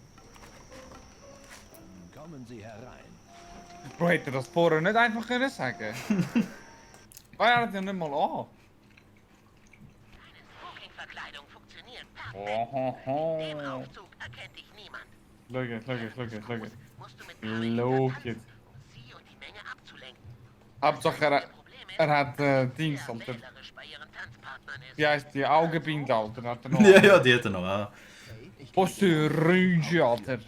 Dann kommen Sie herein. Bro, hätte das vorher nicht einfach können sagen? Weil er hat ja nicht mal an. Deine Smoking-Verkleidung funktioniert perfekt. Oh, Im ho, ho. Aufzug erkennt dich niemand. Schau jetzt, schau jetzt, schau jetzt, schau jetzt. Musst du mit Schau Marionette tanzen, jetzt. um sie und die Menge abzulenken. Hauptsache er hat Dings, Sehr Alter. wählerisch bei ihren Tanzpartnern ist. Wie heißt die Augenbinde, Alter? Hat er noch. Ja, ja, die hat er noch auch. Hey, ich Was für Rünji, Alter.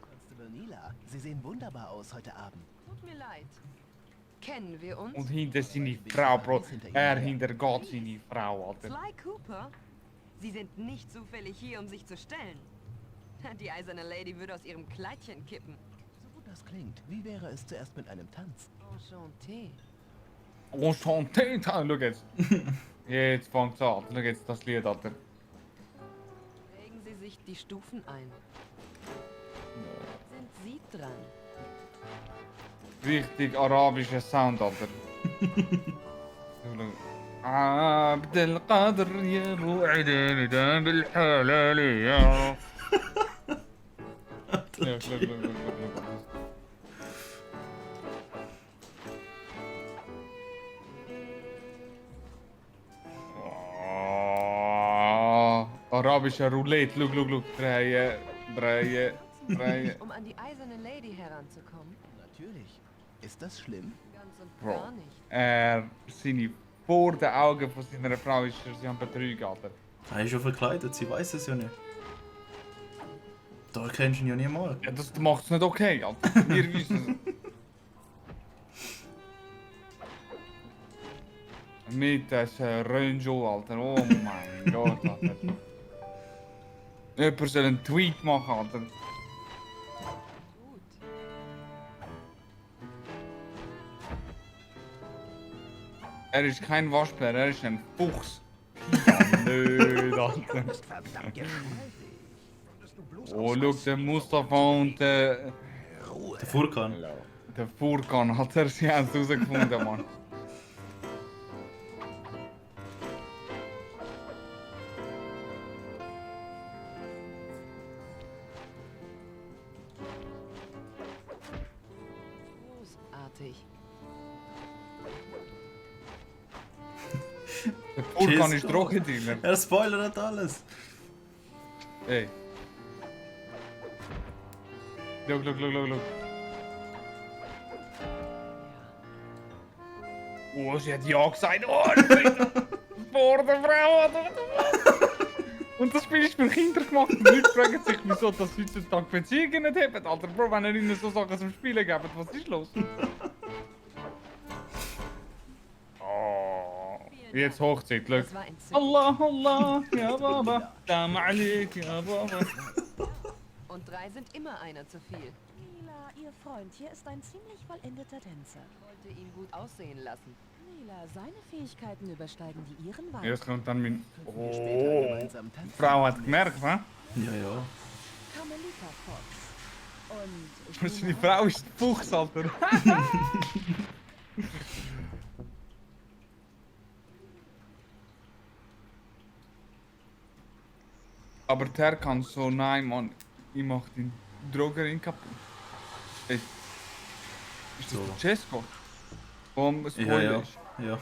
Constable Nila, Sie sehen wunderbar aus heute Abend. Tut mir leid. Kennen wir uns? Und hinter seine Frau, Bro. Er hintergeht seine Frau, Alter. Sly Cooper? Sie sind nicht zufällig hier, um sich zu stellen. Die eiserne Lady würde aus ihrem Kleidchen kippen. So gut das klingt, wie wäre es zuerst mit einem Tanz? Enchanté. Enchanté, schau jetzt. Jetzt fängt's an, schau jetzt das Lied, Alter. Legen Sie sich die Stufen ein. Sind Sie dran? Richtig arabischer Sound, Alter. عبد القادر يا موعدني دام بالحلال يا arabischer Roulette, look, drehen, drehen, drehen. Um an die eiserne Lady heranzukommen? Natürlich. Ist das schlimm? Ganz und Bro. gar nicht. Seine vor den Augen von seiner Frau ist er sie am Betrügen, Alter. Er ist schon verkleidet, sie weiß es ja nicht. Da kennst du ihn ja nicht mal. Ja, das macht's nicht okay, Alter. Wir wissen es. Mit Rönjo, Alter. Oh mein Gott, Alter. Jemand soll einen Tweet machen, Alter. Gut. Er ist kein Waschbär, er ist ein Fuchs. Ja, nö, Alter. Verdammt geschmeidig. Oh, schau, der Mustafa und der Der Furkan. Furkan, Alter, sie haben es rausgefunden, Mann. fertig. Der Vulkan ist Drogendealer. Er spoilert alles. Ey. Look. Oh, sie hat ja gesagt. Oh, vor der Frau. Und das Spiel ist für Kinder gemacht. Und Leute fragen sich, wieso das heutzutage Beziehungen nicht haben. Alter, Bro, wenn ihr ihnen so Sachen zum Spielen gebt, was ist los? Oh, jetzt Hochzeit, look. Das war entzückend. Allah, ya Baba. Dam alik, ya Baba. Und 3 sind immer einer zu viel. Mila, Ihr Freund hier ist ein ziemlich vollendeter Tänzer. Ich wollte ihn gut aussehen lassen. Mila, seine Fähigkeiten übersteigen die Ihren weit. Jetzt kommt dann mein... Wir später Oh, gemeinsam tanzen. die Frau hat gemerkt, wa? Ja. Carmelita Fox. Und ich Die nehme Frau ist ein Fuchs, Alter. Aber der kann so, nein, Mann. Ich mach den Drogerin kaputt. Ey. Ist das So. der Cesco? Vom Ja. Spoiler ist. Ja.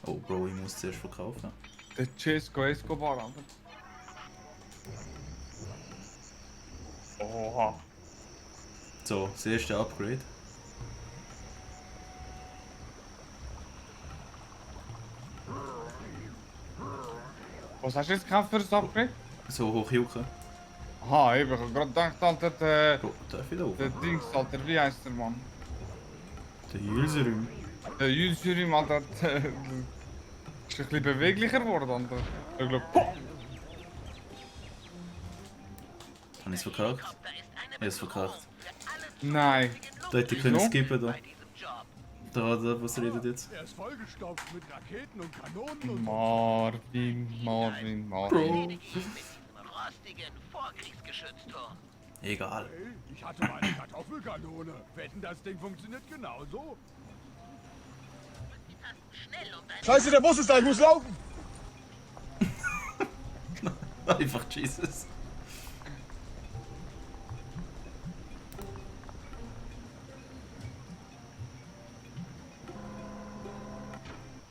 Oh, Bro, ich muss zuerst verkaufen. Der Cesco Escobar, Alter. Oha. So, das erste Upgrade. Was hast du jetzt gekauft für das Upgrade? So hochjucken. Aha, eben, ich hab grad gedacht, Alter, der Bro, darf ich da oben? Dings, Alter, wie heißt der Mann? Der Userim. Der Jüdischürim, Alter, ist ein bisschen beweglicher geworden, Alter. Ich glaub, Habe ich es verkauft? Ich habe es verkauft. nein. Da hätte ich können Wieso? skippen da. Da, was redet jetzt? Er ist vollgestopft mit Raketen und Kanonen und Marvin. Bro. Rostigen Vorkriegsgeschützturm. Egal. Hey, ich hatte mal eine Kartoffelkanone. Wetten, das Ding funktioniert genauso? Schnell um dein Scheiße, der Bus ist da, ich muss laufen! Einfach Jesus.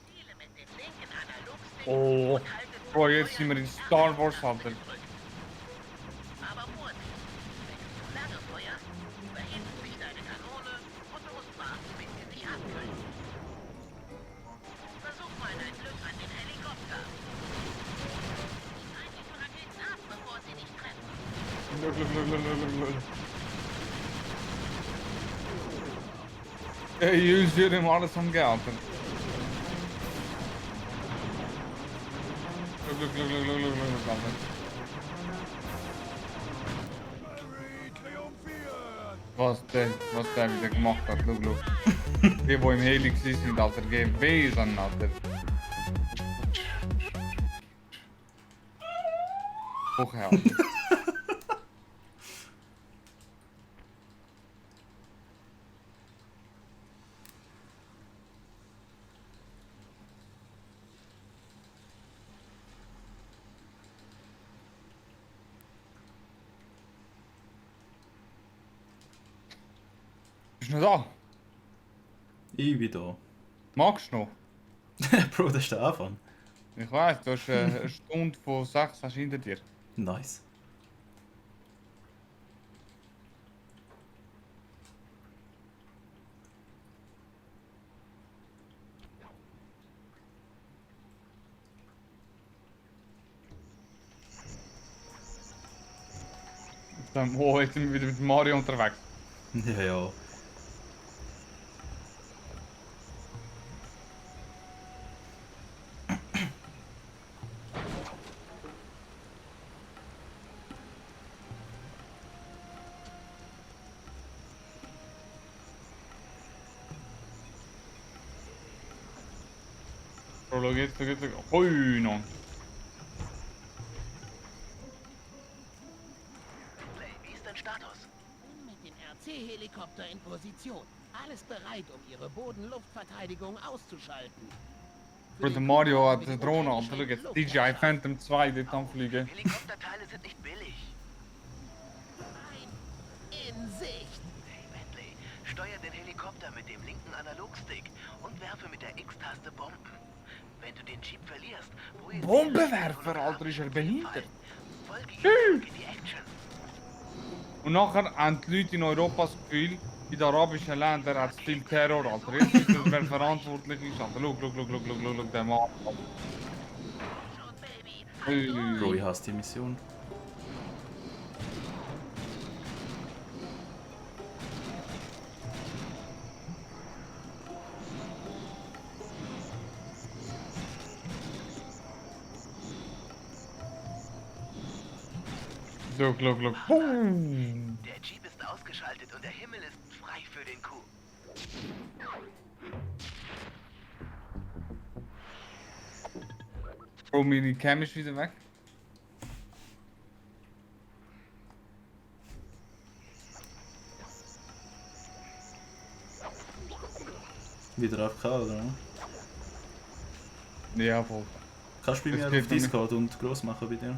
Ziele mit den linken Analogstick Oh. und haltet Bro, jetzt sind wir in Star Wars, Alter. Aber Vorsicht! Wenn du zu lange feuerst, verhindert sich deine Kanone und du musst warten, bis sie sich abkühlt. Versuch mal dein Glück an den Helikopter. Schneid die Raketen ab, bevor sie dich treffen. Ey, Jüdischürim, alles am Geld, Alter. Look, Alter. Harry triumphiert! Was der wieder gemacht hat, look. Die, wo im Heli sind, Alter, gewesen, Alter. Och, ja. Bist du noch da? Ich bin da. Magst du noch? Bro, das ist der Anfang. Ich weiss, du hast eine Stunde von 6 hast du hinter dir. Nice. Oh, jetzt sind wir wieder mit Mario unterwegs. Ja. Bro, schau jetzt. Hui, no. Play, wie ist dein Status? Mit dem RC-Helikopter in Position. Alles bereit, um ihre Bodenluftverteidigung auszuschalten. Bro, der Mario hat eine Drohne, Alter. Schau jetzt, DJI Phantom 2 dort anfliegen. Helikopterteile sind nicht billig. In Sicht. Hey, Bentley, Steuer den Helikopter mit dem linken Analogstick und werfe mit der X-Taste Bomben. Wenn du den Jeep verlierst, Bombenwerfer, Alter, ist er behindert? folge ihm in die Action. Und nachher haben die Leute in Europa das Gefühl, in den arabischen Ländern hat es viel Terror, Alter. Jetzt ist das, wer verantwortlich ist, Alter. Schau, der Mann. Bro, ich hasse die Mission. Look. Boom. Der Jeep ist ausgeschaltet und der Himmel ist frei für den Coup. Bro, meine Cam ist wieder weg. Wieder AFK, oder? Ja, voll. Kannst du bei Das mir geht auf noch nicht. Discord und gross machen bei dir?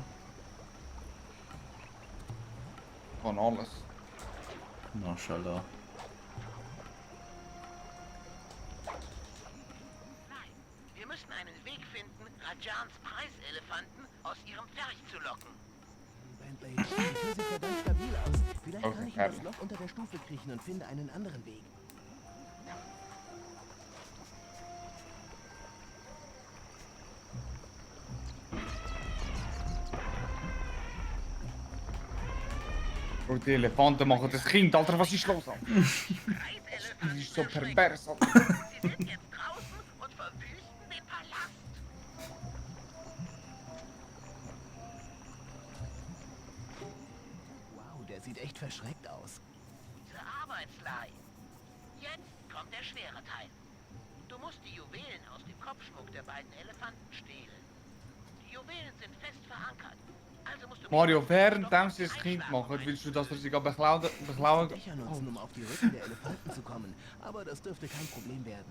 Von alles. Mashallah. Wir müssen einen Weg finden, Rajans Preiselefanten aus ihrem Pferch zu locken. Bentley, die Tür sieht verdammt stabil aus. Vielleicht Okay, kann ich in das fertig. Loch unter der Stufe kriechen und finde einen anderen Weg. Bro, die Elefanten machen das Kind, Alter, was ist los, Alter? Das ist so pervers, Alter. Sie sind jetzt draußen und verwüsten den Palast. Wow, der sieht echt verschreckt aus. Diese Arbeitslei. Jetzt kommt der schwere Teil. Du musst die Juwelen aus dem Kopfschmuck der beiden Elefanten stehlen. Die Juwelen sind fest verankert. Also musst du Mario, während sie das Kind machen, willst du, dass wir sie beklauen? Sicher nutzen, um auf die Rücken der Elefanten zu kommen. Aber das dürfte kein Problem werden.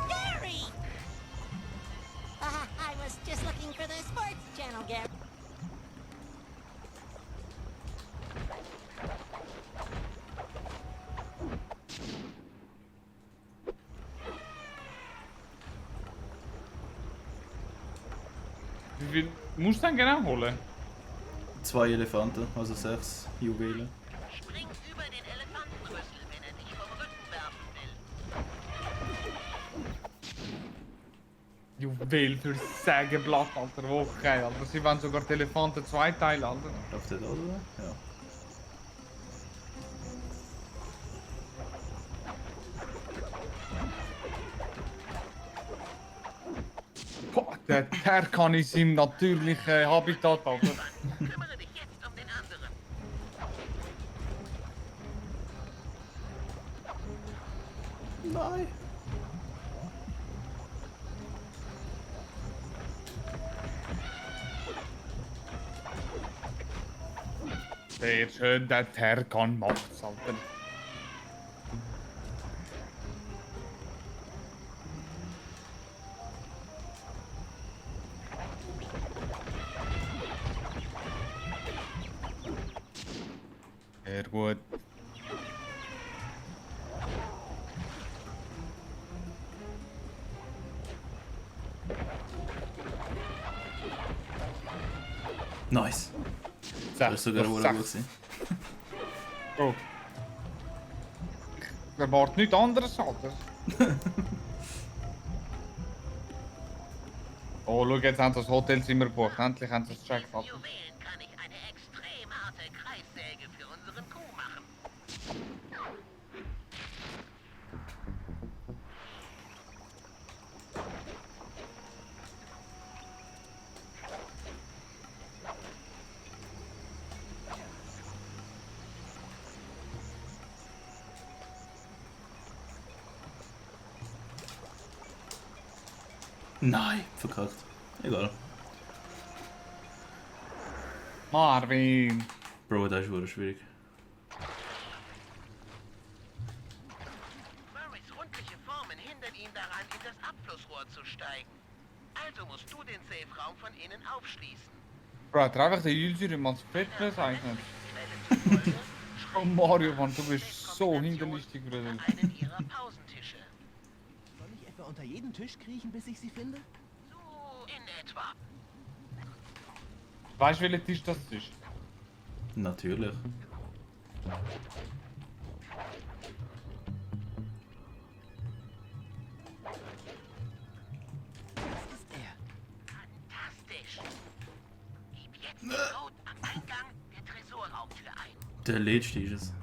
Gary! I was just looking for the sports channel, Gary. Wie viel musst du denn genau holen? 2 Elefanten, also 6 Juwelen. Spring über den Elefantenrüssel, wenn er dich vom Rücken werfen will. Juwel für Sägeblatt, Alter, Woche, Alter. Sie wollen sogar die Elefanten zweiteilen, Alter. Läuft der da, oder? Ja. Boah, der Terkan ist im natürlichen Habitat, Alter. Kümmere dich jetzt um den anderen. Nein! Sehr schön, der Terkan macht's, Alter. Sehr gut. Nice! Das ist sogar wohl gut gewesen. Oh. Er macht nichts anderes, Alter. Oh, schau, jetzt haben sie das Hotelzimmer gebucht. Endlich haben sie es gecheckt, Alter. Juwelen kann ich eine extrem harte Kreissäge für unseren Coup machen. Nein, verkackt. Egal. Marvin! Bro, das ist wirklich schwierig. Murrays rundliche Formen hindern ihn daran, in das Abflussrohr zu steigen. Also musst du den Safe-Raum von innen aufschließen. Bro, hat er einfach den User als Fett bezeichnet. Oh Mario, Mann, du bist so hinterlistig, Bruder. Einen ihrer Pausentische. Soll ich etwa unter jeden Tisch kriechen, bis ich sie finde? So in etwa. Weißt du, welcher Tisch das ist? Natürlich. Das ist er. Fantastisch. Gib jetzt den Code am Eingang der Tresorraumtür ein. Der letzte ist es.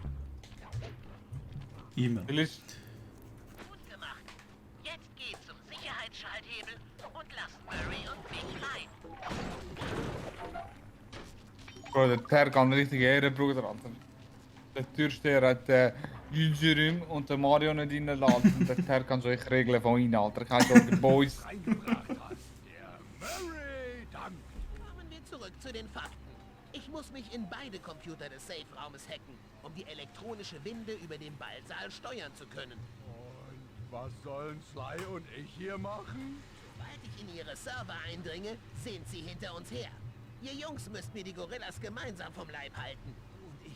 Immer. Vielleicht. Gut gemacht. Jetzt geh zum Sicherheitsschalthebel und lass Murray und mich rein. Bro, der Terkan richtig Ehrenbruder, Alter. Der Türsteher hat den User und der Mario nicht reinlassen. Und der Terkan soll ich regeln von ihnen, Alter. Keine Sorge, Boys. Eingebracht hast. Der Murray, danke. Kommen wir zurück zu den Fakten. Ich muss mich in beide Computer des Safe-Raumes hacken, um die elektronische Winde über den Ballsaal steuern zu können. Und was sollen Sly und ich hier machen? Sobald ich in ihre Server eindringe, sind sie hinter uns her. Ihr Jungs müsst mir die Gorillas gemeinsam vom Leib halten.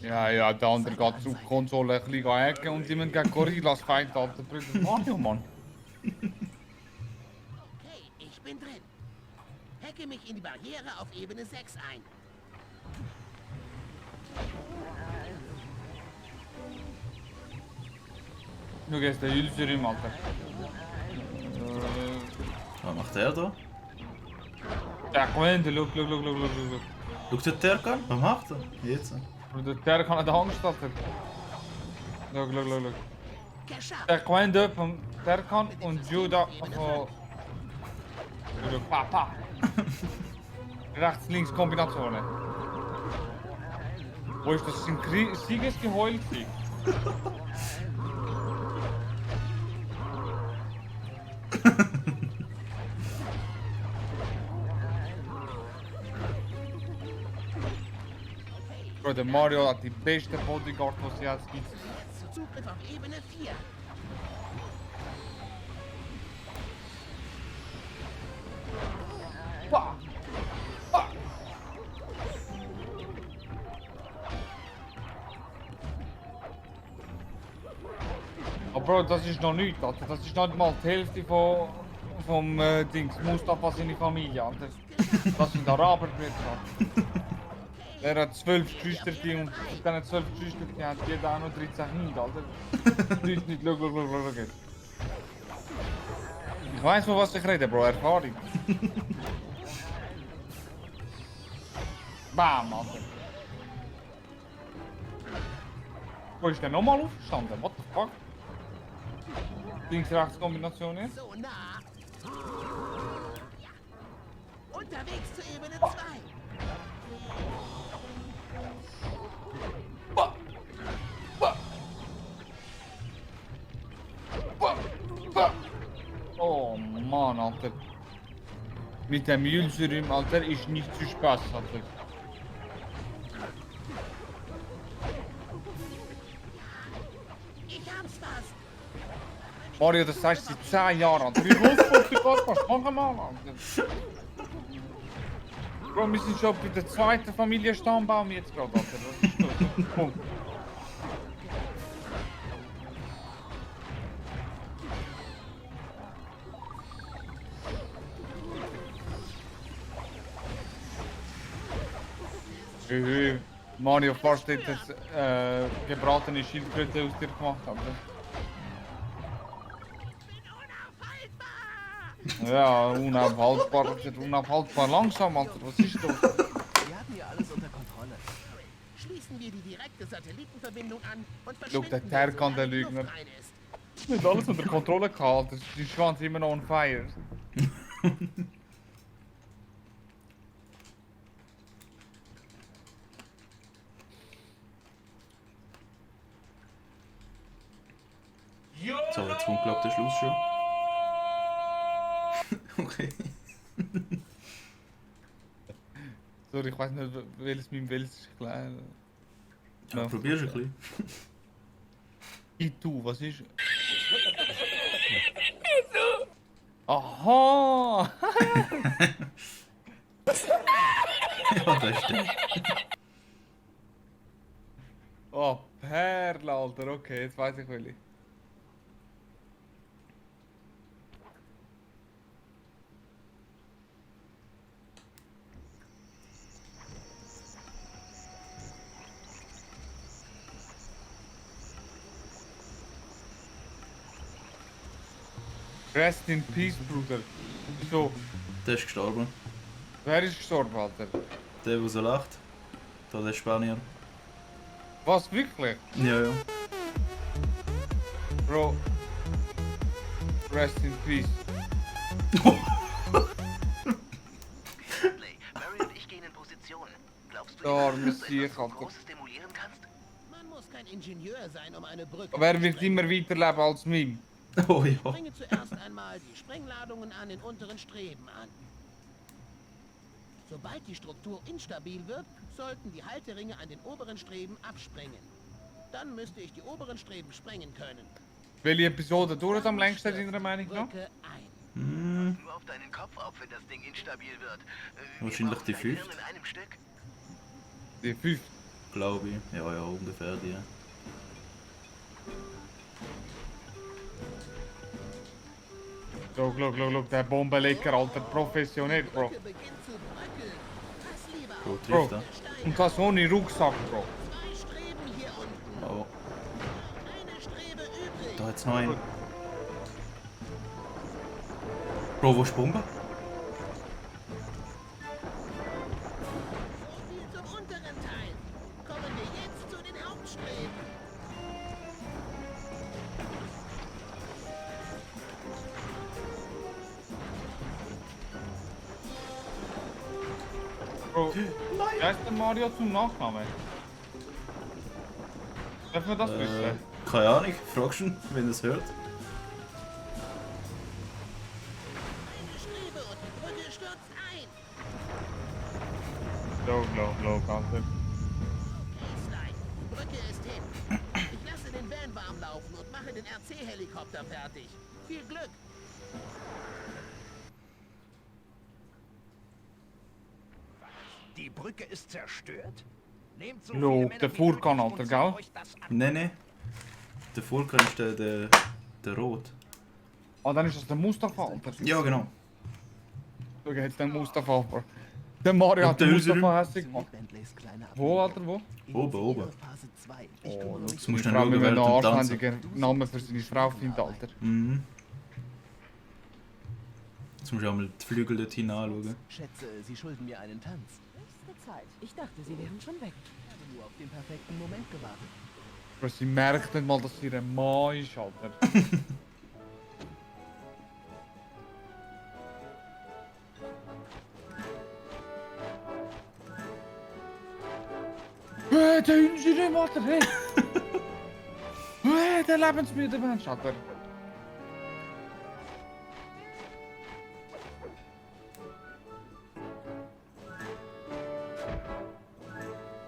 Ja, der andere geht zur Konsole ein bisschen hacken und die müssen gegen Gorillas fighten, Alter. Bruder Mario, Mann. Okay, ich bin drin. Hacke mich in die Barriere auf Ebene 6 ein. Schau jetzt den User im, Alter. Was macht er da? Ja, komm hin, look. Schau den Terkan, was macht er? Jetzt. Der Terkan hat Angst, Alter. Look. Geschafft. Der komm hin, vom Terkan und Judah von... Pa. Rechts, links Kombinationen. Wo ist das ein Siegesgeheul gewesen? Bro, der Mario hat die beste Bodyguard, die sie jetzt gibt. Zugriff auf Ebene 4. Oh Bro, das ist noch nichts, Alter. Das ist nicht mal die Hälfte vom Dings. Mustafa seine Familie, Alter. Das sind Araberbrüder, Alter. Er hat 12 Geschwister und von diesen 12 Geschwistern hat jeder auch noch 13 Kinder, Alter. Nicht, schau. Ich weiß, von was ich rede, Bro, Erfahrung. Bam, Alter. Wo ist der nochmal aufgestanden? What the fuck? Links-Rechts-Kombination jetzt? So nah. Unterwegs zur Ebene 2. Oh Mann, Alter. Mit dem User Alter, ist nicht zu Spaß, Alter. Ich hab's fast. Mario, das sagst du seit 10 Jahren, Alter. Ich wusste, was du gerade machst. Mach mal, Alter. Bro, wir sind schon bei der zweiten Familienstammbaum jetzt gerade, Alter. Was ist das? Punkt. Mario fast hat das gebratene Schildkröte aus dir gemacht, Alter. Ja, unaufhaltbar langsam, Alter. Was ist das? Wir hatten hier alles unter Kontrolle. Schließen wir die direkte Satellitenverbindung an und Schau, der verschwinden, Terkan, der sobald die Lügner. Luft rein ist. Nicht alles unter Kontrolle gehabt, Alter. Die Schwanz immer noch on fire. So, jetzt kommt glaube ich der Schluss schon. Okay. Sorry, ich weiß nicht, welches mein Wels ist klar. Ja, probier's ein bisschen. Du, was ist? Aha! Ja, das ist der. Oh, Perle, Alter. Okay, jetzt weiß ich welche. Rest in peace, Bruder. Wieso? Der ist gestorben. Wer ist gestorben, Alter? Der so lacht. Da der Spanier. Was, wirklich? Ja, ja. Bro. Rest in peace. Mary und ich gehen in Position. Glaubst du, Da, dass du Messias, etwas so Alter. Großes demolieren kannst? Man muss kein Ingenieur sein, um eine Brücke Aber er zu wird sprengen. immer weiterleben als Mim. Oh ja. Bringe zuerst einmal die Sprengladungen an den unteren Streben an. Sobald die Struktur instabil wird, sollten die Halteringe an den oberen Streben abspringen. Dann müsste ich die oberen Streben sprengen können. Welche Episode dauert am längsten in deiner Meinung nach? Brücke ein. Hm, Nur auf deinen Kopf auf, wenn das Ding instabil wird. Wahrscheinlich die wir brauchen dein 5. Hirn in einem Stück. Die 5. glaube ich. Ja, ja, ungefähr die. Look, der Bombenleger, Alter, professionell, Bro. Brücke beginnt zu bröckeln. Pass lieber Bro, auf. trifft er. Und das ohne Rucksack, Bro. 2 Streben hier unten. Oh, Eine Strebe übrig. da hat's noch einen. Bro, wo ist die Bombe? So viel zum unteren Teil. Kommen wir jetzt zu den Hauptstreben. Bro, wer ist der Mario zum Nachnamen? Darf man das wissen? Keine Ahnung, fragst du ihn, wenn er es hört? Eine Strebe und die Brücke stürzt ein. Look, Alter. Okay, Sly. Die Brücke ist hin. Ich lasse den Van warm laufen und mache den RC-Helikopter fertig. Viel Glück. Die Brücke ist zerstört? Nehmt so Look, viele Männer der wie Furkan, nötig Alter, und gell? seht euch das an. Nee. Der Vulkan ist der Rot. Ah, dann ist das der Mustafa, Alter. Ja, genau. Schau jetzt den Mustafa, Bro. Der Mario Und hat der den User- Mustafa hässlich gemacht. Bentleys kleine Wo, Ableger. Alter, wo? Oben. Phase 2. Ich Oh, kümmere mich Jetzt musst du Frau dann mit schauen, einem wer tanzen. anständigen Namen für seine Frau findet, Alter. Mhm. Jetzt musst du auch mal die Flügel dort hinein Schätze, Sie schulden mir einen Tanz. Höchste Zeit. Ich dachte, Sie wären schon weg. Ich habe nur auf den perfekten Moment gewartet. Bro, sie merkt nicht mal, dass sie ein Mann ist, Alter. Der Ingenieur, Alter, hey! Der lebensmüde Mensch, Alter.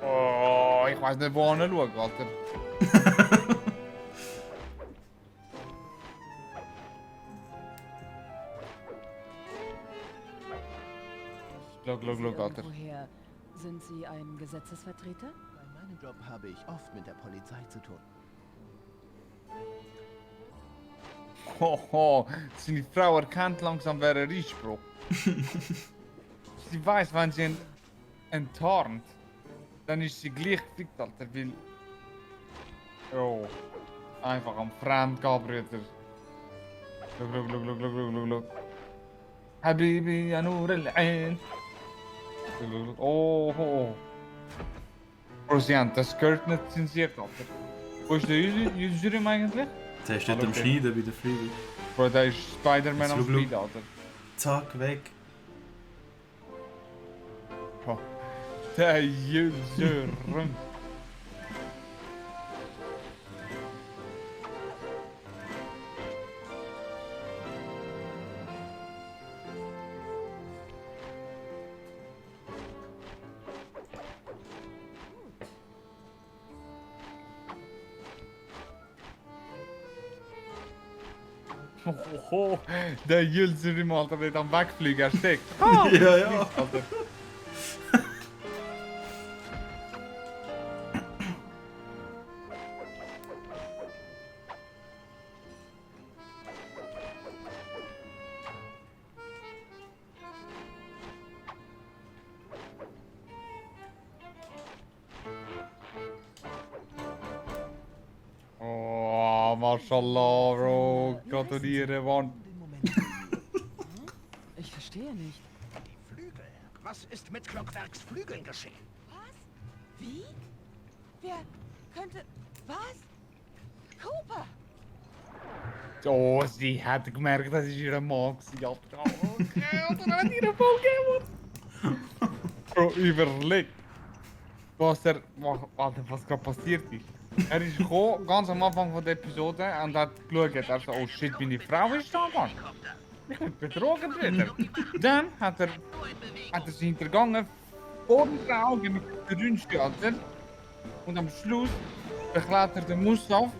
Oh, ich weiß nicht, wo ich schaue, Alter. Look, Alter. Woher sind Sie ein Gesetzesvertreter? Bei meinem Job habe ich oft mit der Polizei zu tun. Hoho, seine Frau erkennt langsam, wer er ist, Bro. Sie weiß, wenn sie ihn enttarnt, dann ist sie gleich gefickt, Alter, weil... Oh, einfach am Fremdgehen, Brüder. Look. Habibi, ya nur al-ain. Look. Oh. Bro, sie haben das Skirt nicht zensiert, Alter. Wo ist der Userim eigentlich? Der steht am Schneiden bei den Flügeln. Bro, der ist Spider-Man am Jetzt schau, Speed, Alter. Zack, weg. Oh. Der Userim. Oh, der Jülser im Alter nicht am Wegfliegen, er steckt. Ja, ja. Alter. Oh, Mashallah, Bro. Gratuliere, Mann. Ich verstehe nicht. Die Flügel. Was ist mit Clockwerks Flügeln geschehen? Was? Wie? Wer könnte... Was? Cooper! Oh, sie hat gemerkt, dat is hier een man. Alter, Alter, hat hier een man gegeben. Bro, überleg. Was was gerade passiert ist. Er ist gekommen, ganz am Anfang von der Episode, und hat geschaut, er so, oh shit, meine Frau ist da, Mann. Ich bin betrogen wieder. Dann hat er sich hintergangen, vor den Augen mit der Rünsche, Alter. Und am Schluss beklettert der Mustaf.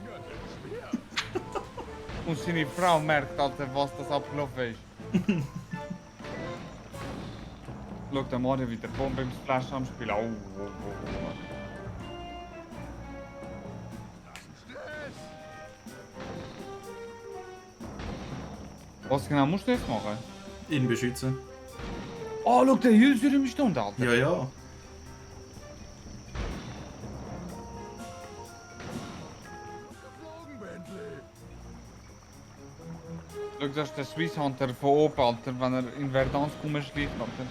Und seine Frau merkt, Alter, was das abgelaufen ist. Schau, der Mann wieder Bombe im Splash am Spielen. Oh, oh, oh. Was genau musst du jetzt machen? Ihn beschützen. Oh, schau, der User im Stunde, Alter. Ja, ja. Schau, das ist der Swiss Hunter von oben, Alter, wenn er in Verdans rumschlägt, Alter.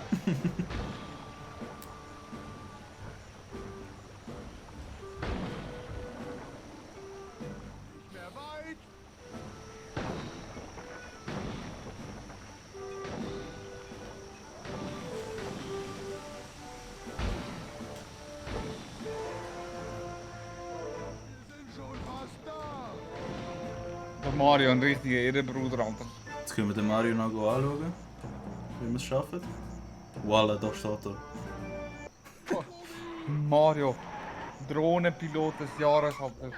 Der Mario, ein richtiger Ehrenbruder, Alter. Jetzt können wir den Mario noch anschauen, wie wir es schaffen. Voila, da steht er. Mario, Drohnenpilot des Jahres, Alter.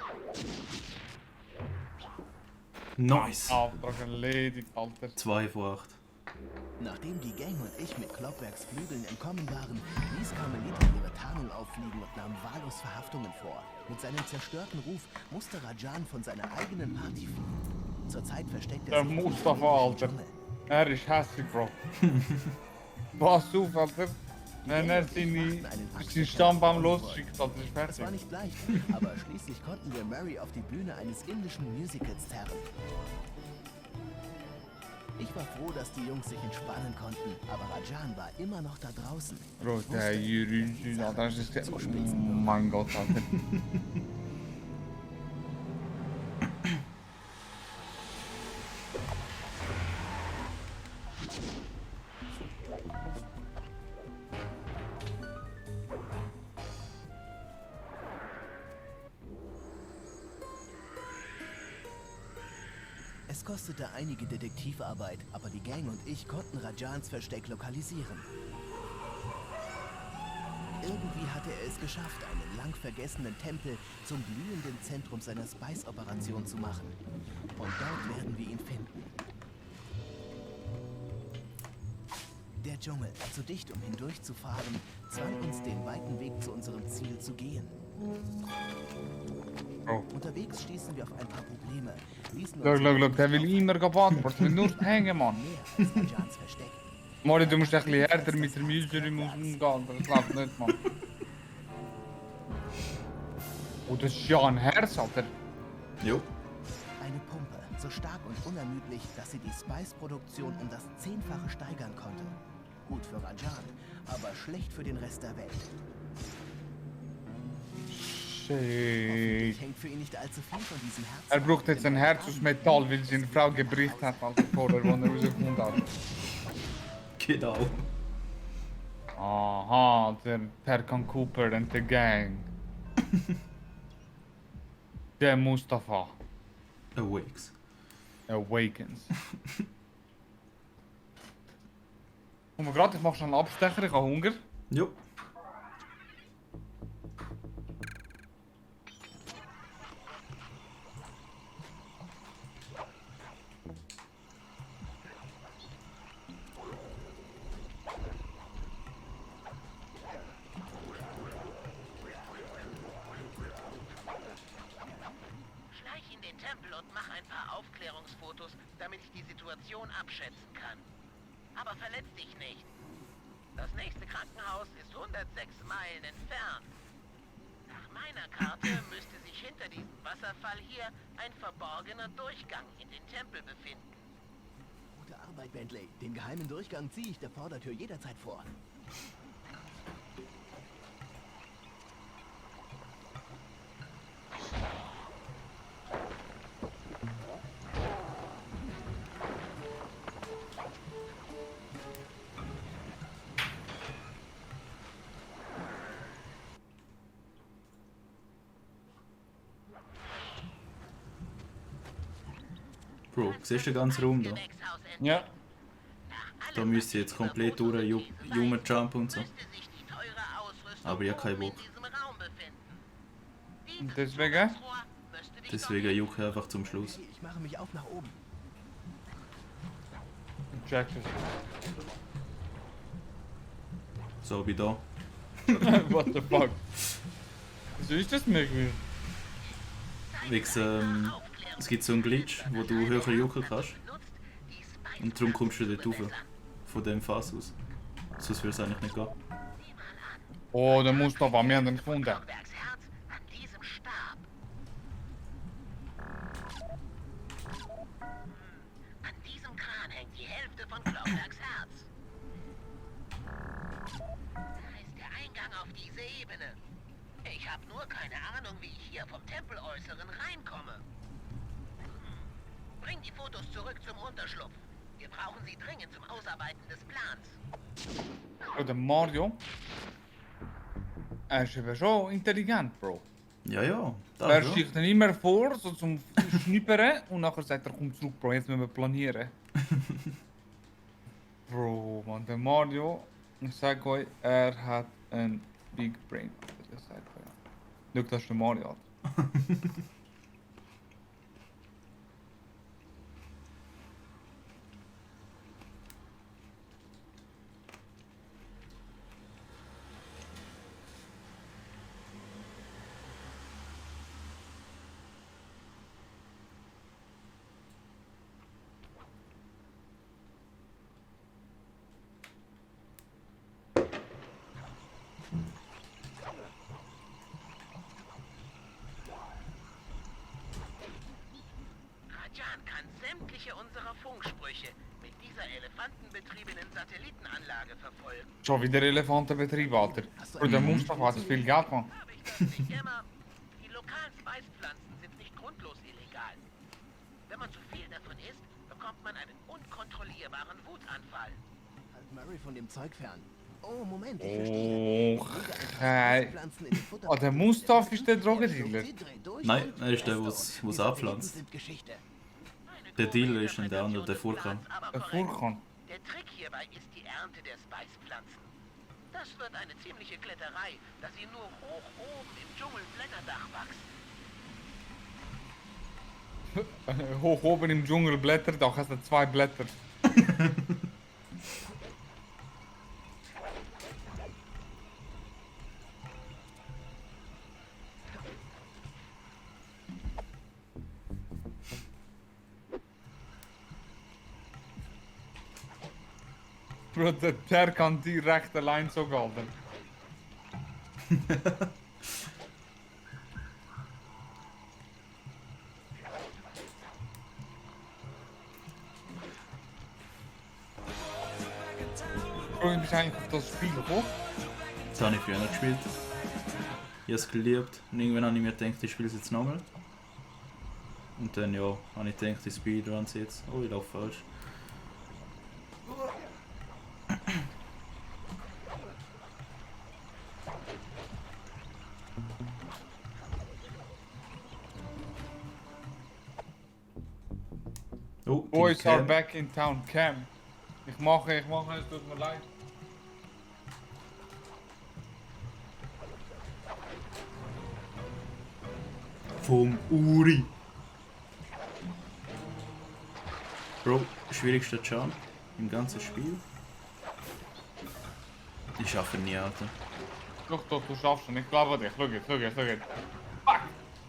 Nice! Auftrag erledigt, Alter. 2 von 8. Nachdem die Gang und ich mit Clockwerks Flügeln entkommen waren, ließ Carmelita ihre Tarnung auffliegen und nahm wahllos Verhaftungen vor. Mit seinem zerstörten Ruf musste Rajan von seiner eigenen Party fliehen. Zurzeit versteckt er Der sich Mustafa, Alter. Er ist hässlich, Bro. Pass auf, Alter. Wenn er seinen Stammbaum losschickt, Alter, ist Es war fertig. nicht leicht, aber schließlich konnten wir Mary auf die Bühne eines indischen Musicals zerren. Ich war froh, dass die Jungs sich entspannen konnten, aber Rajan war immer noch da draußen. Bro, der Jürgen, Alter, das ist der... Oh mein Gott, Alter. Es kostete einige Detektivarbeit, aber die Gang und ich konnten Rajans Versteck lokalisieren. Irgendwie hatte er es geschafft, einen lang vergessenen Tempel zum blühenden Zentrum seiner Spice-Operation zu machen. Und dort werden wir ihn finden. Der Dschungel, zu dicht, um hindurchzufahren, zwang uns, den weiten Weg zu unserem Ziel zu gehen. Bro. Unterwegs stießen wir auf ein paar Probleme. Schau, der will immer baden, der will nur hängen, Mann. Mehr als Rajans Versteck. Mario, du musst ein bisschen härter mit dem User umgehen, das klappt nicht, Mann. Oh, das ist ja ein Herz, Alter. Jo. Eine Pumpe, so stark und unermüdlich, dass sie die Spice-Produktion um das 10-fache steigern konnte. Gut für Rajan, aber schlecht für den Rest der Welt. Shit. Hoffentlich hängt für ihn nicht allzu viel von diesem Herzen. Er braucht jetzt ein Herz aus Metall, weil seine Frau gebricht hat, Alter, vorher, wo er rausgefunden hat. Genau. Aha, der Terkan Cooper and the Gang. Der Mustafa. Awakes. Awakens. Komm mal gerade, ich mach schon einen Abstecher, ich habe Hunger. Jo. mach ein paar Aufklärungsfotos, damit ich die Situation abschätzen kann. Aber verletz dich nicht. Das nächste Krankenhaus ist 106 Meilen entfernt. Nach meiner Karte müsste sich hinter diesem Wasserfall hier ein verborgener Durchgang in den Tempel befinden. Gute Arbeit, Bentley. Den geheimen Durchgang ziehe ich der Vordertür jederzeit vor. Bro, siehst du den ganzen Raum da? Ja. Da müsst ihr jetzt komplett durch Human Jump und so. Aber ich habe keinen Bock. Und deswegen? Deswegen jucke ich einfach zum Schluss. Ich mache mich auf nach oben. Check es. So wie da. What the fuck? Wieso ist das möglich? Wegen, es gibt so einen Glitch, wo du höher jucken kannst. Und darum kommst du dort rauf. Von dem Fass aus. Sonst würde es eigentlich nicht gehen. Oh, der Mustafa, wir haben den gefunden. Herz an diesem Stab. An diesem Kran hängt die Hälfte von Clockwerks Herz. Da ist der Eingang auf diese Ebene. Ich habe nur keine Ahnung, wie ich hier vom Tempeläußeren reinkomme. Bring die Fotos zurück zum Unterschlupf. Wir brauchen sie dringend zum Ausarbeiten des Plans. Oh, der Mario. Er ist eben schon intelligent, Bro. Ja, ja. Er Das schickt ihn immer vor, so zum Schnippern, und nachher sagt er, komm zurück, Bro, jetzt müssen wir planieren. Bro, man, der Mario, ich sag euch, er hat ein Big Brain. Das sagt er. Schau, das ist der Mario. Rajan kann sämtliche unserer Funksprüche mit dieser elefantenbetriebenen Satellitenanlage verfolgen. Schon wieder Elefantenbetrieb, Alter. Bro, der Mustafa hat viel Geld, man. Habe ich das nicht immer? Die lokalen Speispflanzen sind nicht grundlos illegal. Wenn man zu viel davon isst, bekommt man einen unkontrollierbaren Wutanfall. Halt Murray von dem Zeug fern. Oh, Moment, ich verstehe. Okay. Oh, der Mustafa ist der Drogendealer. Nein, er ist der, der es abpflanzt. Der Dealer ist der andere, der Furkan. Der Furkan. Der Trick hierbei ist die Ernte der Speispflanzen. Das wird eine ziemliche Kletterei, da sie nur hoch oben im Dschungelblätterdach wachsen. Hoch oben im Dschungel Blätterdach hast du 2 Blätter. Bro, der kann direkt allein so galten. Bro, wie bist du eigentlich auf das Spiel gekommen? Das habe ich früher nicht gespielt. Ich habe es geliebt und irgendwann habe ich mir gedacht, ich spiele es jetzt nochmal. Und dann ja, habe ich gedacht, die Speedruns jetzt. Oh, ich laufe falsch. Oh, Boys are Cam. back in town, Cam. Ich mache, es tut mir leid. Vom Uri. Bro, schwierigster Jump im ganzen Spiel. Ich schaffe nie, Alter. Doch, du schaffst es. Ich glaube dich. Schau jetzt. Fuck!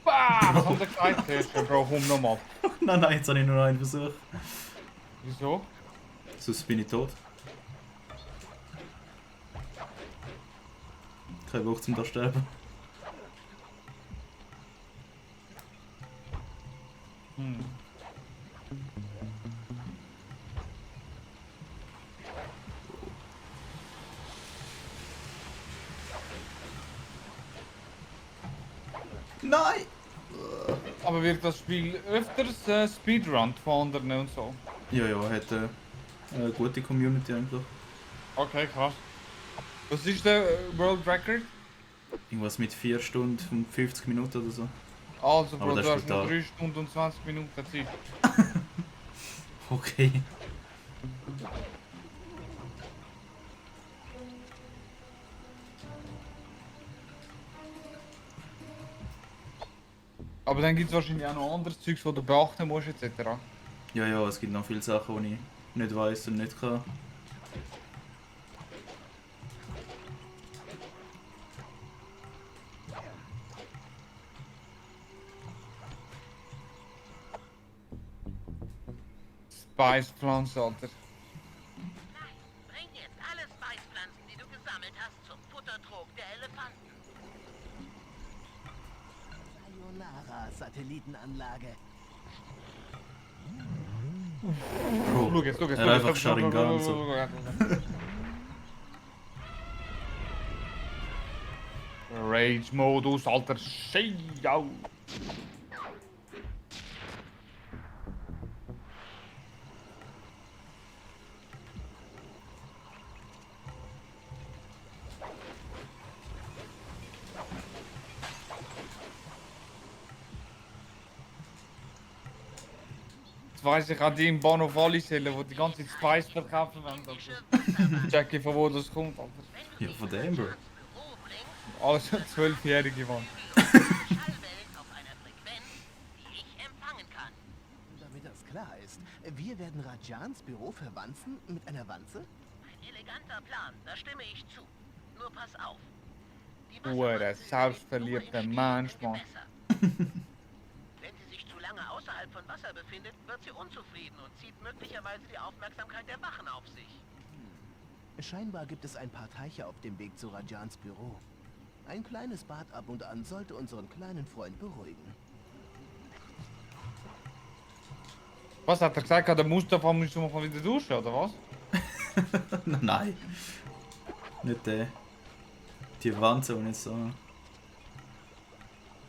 Fuck! Was hat er gesagt? Bro, komm nochmal. Nein, jetzt habe ich nur noch einen Versuch. Wieso? Sonst bin ich tot. Kein Bock zum da sterben. Nein! Aber wird das Spiel öfters speedrun von anderen und so? Ja, hat eine gute Community eigentlich. Okay, krass. Was ist der World Record? Irgendwas mit 4 Stunden und 50 Minuten oder so. Also, Aber Bro, das du ist hast nur brutal. 3 Stunden und 20 Minuten Zeit. Okay. Aber dann gibt es wahrscheinlich auch noch anderes Zeugs, das du beachten musst, etc. Ja, es gibt noch viele Sachen, die ich nicht weiss und nicht kann. Speispflanze, Alter. Bring jetzt alle Speispflanzen, die du gesammelt hast, zum Futtertrog der Elefanten. Sayonara-Satellitenanlage. Bro, Schau jetzt, er einfach Sharingan so. Rage-Modus, Alter, Scheiau! Jetzt weiss ich an die im Bahnhof Wallisellen, wo die ganze Spice verkaufen wollen. Also, check ich von wo das kommt, Alter. Ja, von dem, Bro. Alles 12-Jährige waren. Schallwellen auf einer Frequenz, die ich empfangen kann. Damit das klar ist, wir werden Rajans Büro verwanzen mit einer Wanze? Ein eleganter Plan, da stimme ich zu. Nur pass auf. Die Der Wasserwanze selbstverliebte ist nur im Mensch, stehenden Mann. Gewässer. Wenn sie sich zu lange außerhalb von Wasser befindet, wird sie unzufrieden und zieht möglicherweise die Aufmerksamkeit der Wachen auf sich. Scheinbar gibt es ein paar Teiche auf dem Weg zu Rajans Büro. Ein kleines Bad ab und an sollte unseren kleinen Freund beruhigen. Was hat er gesagt? Der Mustafa muss mal wieder duschen, oder was? Nein. Nicht der. Die Wanze, die nicht so.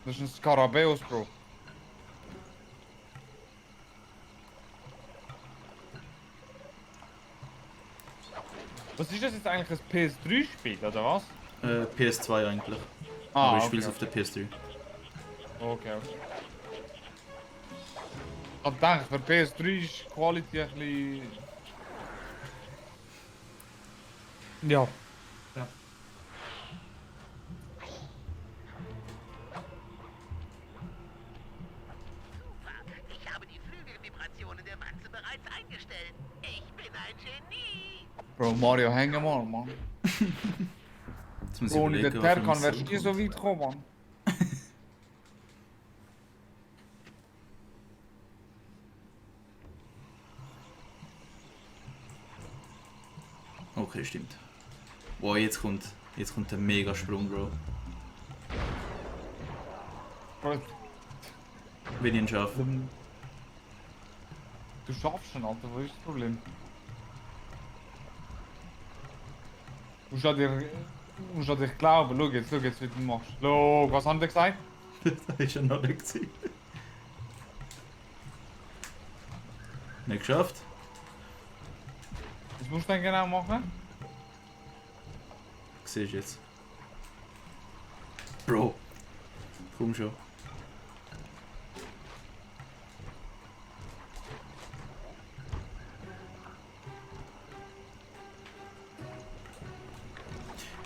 Das ist ein Skarabäus, Bro. Was ist das jetzt eigentlich, ein PS3-Spiel, oder was? PS2 eigentlich. Ah, Aber ich okay. spiele es auf der PS3. Okay. Ich dachte, für PS3 ist die Quality ein bisschen... Ja. Ich habe die Flügelvibrationen der Wanze bereits eingestellt. Ich bin ein Genie. Bro, Mario, hängen mal, Mann. Jetzt muss ich Ohne den überlegen, Terkan was wärst du nie so weit gekommen, Mann. Okay, stimmt. Wow, jetzt kommt der Mega-Sprung, Bro. Bro, Wenn ich ihn schaffe. du schaffst schon, Alter, was ist das Problem? Du musst an dich glauben, schau jetzt, wie du machst. Schau, was haben die gesagt? Das ist ja noch nicht gewesen. Nicht geschafft? Was musst du denn genau machen? Siehst du jetzt. Bro. Komm schon.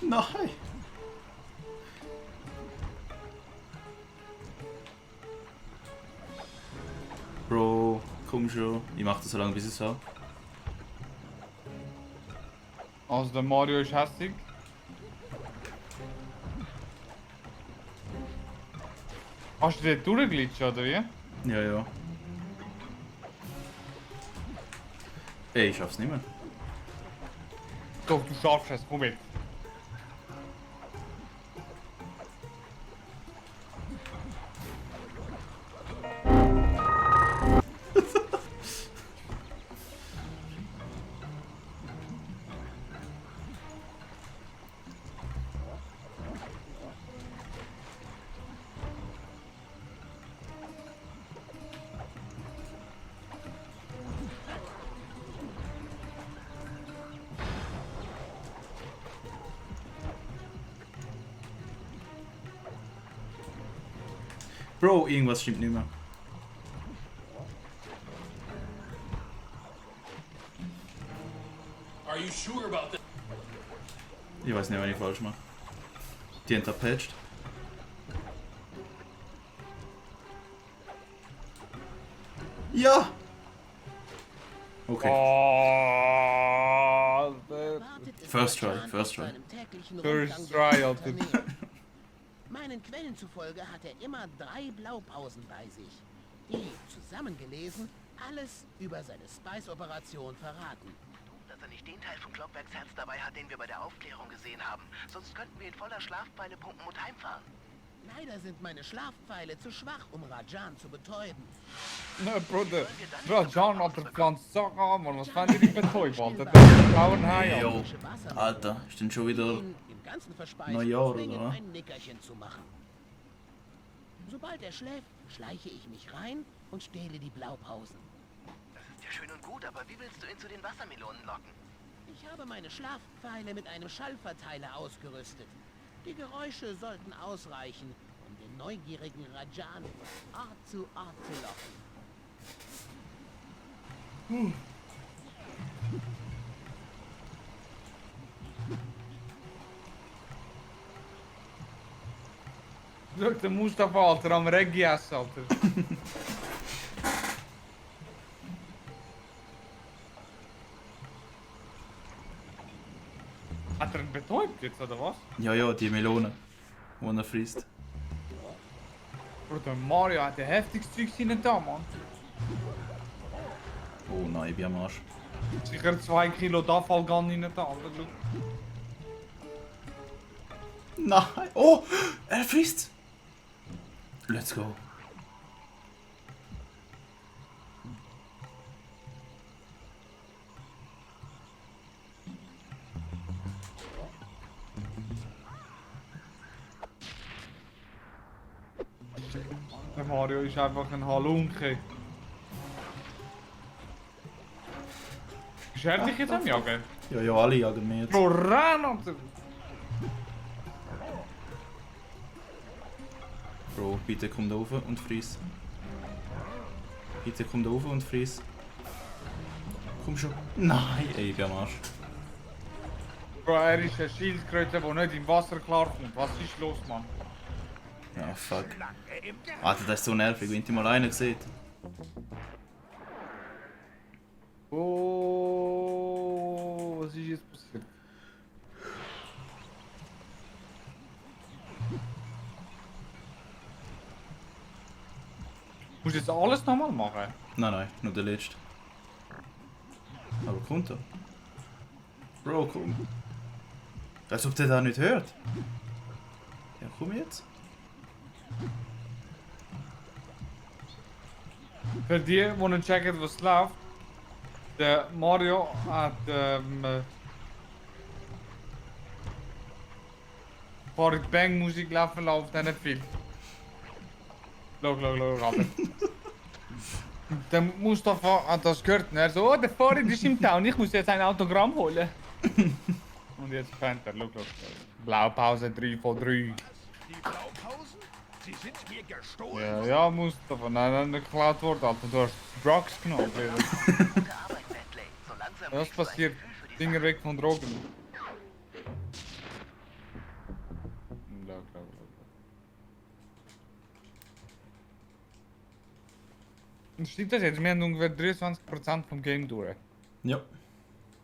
Nein! Bro, komm schon. Ich mach das so lange, bis ich es habe. Also der Mario ist hässlich. Hast du den durchglitscht, oder wie? Ja. Ey, ich schaff's nicht mehr. Doch, du schaffst es, komm mit. Bro, irgendwas stimmt nicht mehr. Are you sure about this? Ich weiß nicht, was ich falsch mache. Die haben da patcht. Ja! Okay. Oh, First try, first try. First try, Alter. Meinen Quellen zufolge hat er immer 3 Blaupausen bei sich, die, zusammengelesen, alles über seine Spice-Operation verraten. Dass er nicht den Teil von Clockwerks Herz dabei hat, den wir bei der Aufklärung gesehen haben. Sonst könnten wir ihn voller Schlafpfeile pumpen und heimfahren. Leider sind meine Schlafpfeile zu schwach, um Rajan zu betäuben. Ne, Bruder. Rajan hat er pflanzt Sachen an, man. Was fand ich nicht betäubt, Alter? Das ist Bauernhai, Jo, Alter, ist denn schon wieder Im Ganzen verspeist, Neujahr, zwingend oder? ein Nickerchen zu machen. Sobald er schläft, schleiche ich mich rein und stehle die Blaupausen. Das ist ja schön und gut, aber wie willst du ihn zu den Wassermelonen locken? Ich habe meine Schlafpfeile mit einem Schallverteiler ausgerüstet. Die Geräusche sollten ausreichen, um den neugierigen Rajan von Ort zu Ort zu locken. Schau, der Mustafa, Alter, am Reggae essen, Alter. Hat er ihn betäubt jetzt, oder was? Ja, ja, die Melone, die er frisst. Bruder, Mario hat ein heftiges Zeug rein da, Mann. Oh nein, ich bin am Arsch. Sicher 2 Kilo Dafalgan rein da, Alter. Schau. Nein! Oh! Er frisst! Let's go. Der Mario ist einfach ein Halunke. Ist er dich jetzt am Jagen? Ja, ja, alle jagen mich jetzt. Bro, renn, Alter! Bro, bitte komm da rauf und friss. Bitte komm da rauf und friss. Komm schon. Nein, ey, ich bin am Arsch. Bro, er ist ein Schildkröte, der nicht im Wasser klarkommt. Was ist los, Mann? Ja, fuck. Alter, das ist so nervig, wenn ihr mal einen seht. Oh, was ist jetzt passiert? Musst du jetzt alles nochmal machen? Nein, nein, nur der letzte. Aber kommt er? Bro, komm. Als ob der da nicht hört. Ja, komm jetzt. Für die, die nicht checken, was läuft, der Mario hat Farid Bang Musik laufen auf diesen Film. Schau, Alter. Der Mustafa hat das gehört und er so, oh, der Farid ist im Town, ich muss jetzt ein Autogramm holen. Und jetzt fängt er, schau. Blaupause 3 von 3. Die Blaupausen? Sie sind mir gestohlen. Ja, ja, Mustafa, nein, geklaut worden, Alter. Du hast Drugs genommen. Gute Arbeit, Bentley. So langsam Was kriegst du ein passiert? Gefühl für die Finger weg von Drogen. Stimmt das jetzt? Wir haben ungefähr 23% vom Game durch. Ja.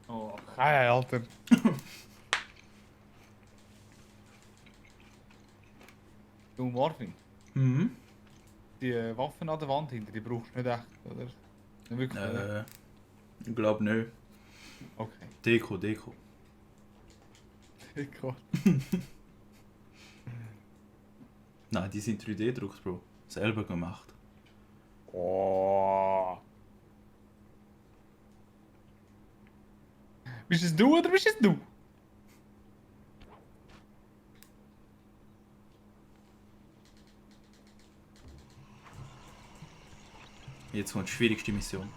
Oh, geil, Alter. Du, Marvin, Mhm. die Waffen an der Wand hinter, die brauchst du nicht echt, oder? Nicht wirklich, oder? Ich glaub nicht. Okay. Deko, Deko. Deko. Nein, die sind 3D-Drucks, Bro. Selber gemacht. Oh. Bist es du oder bist es du? Jetzt kommt die schwierigste Mission.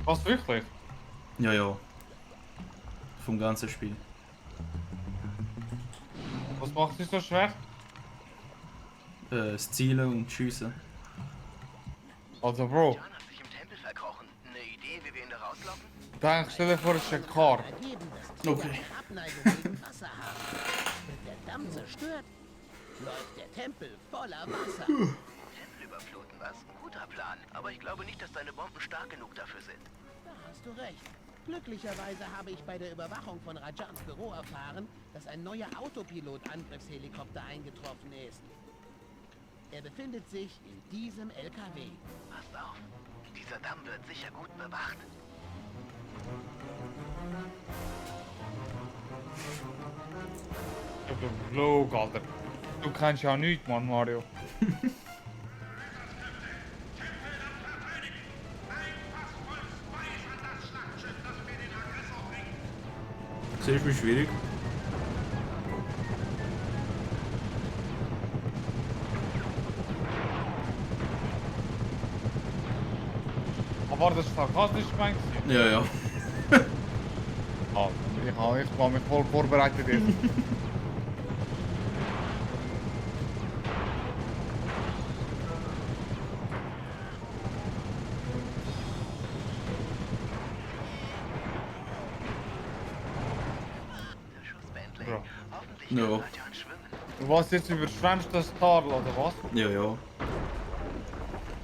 Was wirklich? Ja, ja. Vom ganzen Spiel. Was macht es so schwer? Das Zielen und Schiessen. Also Bro, John hat sich im Tempel verkrochen. Eine Idee, wie wir ihn da rauslocken? denk, stell dir vor, es ist ein Car. Ergeben, dass Tiger Okay. eine Abneigung gegen Wasser haben. Wird der Damm zerstört, läuft der Tempel voller Wasser. Tempel überfluten, was? Guter Plan. Aber ich glaube nicht, dass deine Bomben stark genug dafür sind. Da hast du recht. Glücklicherweise habe ich bei der Überwachung von Rajans Büro erfahren, dass ein neuer Autopilot-Angriffshelikopter eingetroffen ist. Er befindet sich in diesem LKW. Passt auf. Dieser Damm wird sicher gut bewacht. Vlog, Alter. Du kennst ja nichts, Mann, Mario. Siehst du, wie schwierig? Aber das ist sarkastisch gemeint. Ja, ja. Ah, ich war mich voll vorbereitet jetzt. Der Schuss Bentley. Bro. Hoffentlich Ja. kann Rajan schwimmen. Du warst jetzt überschwemmst das Tal, oder was? Ja, ja.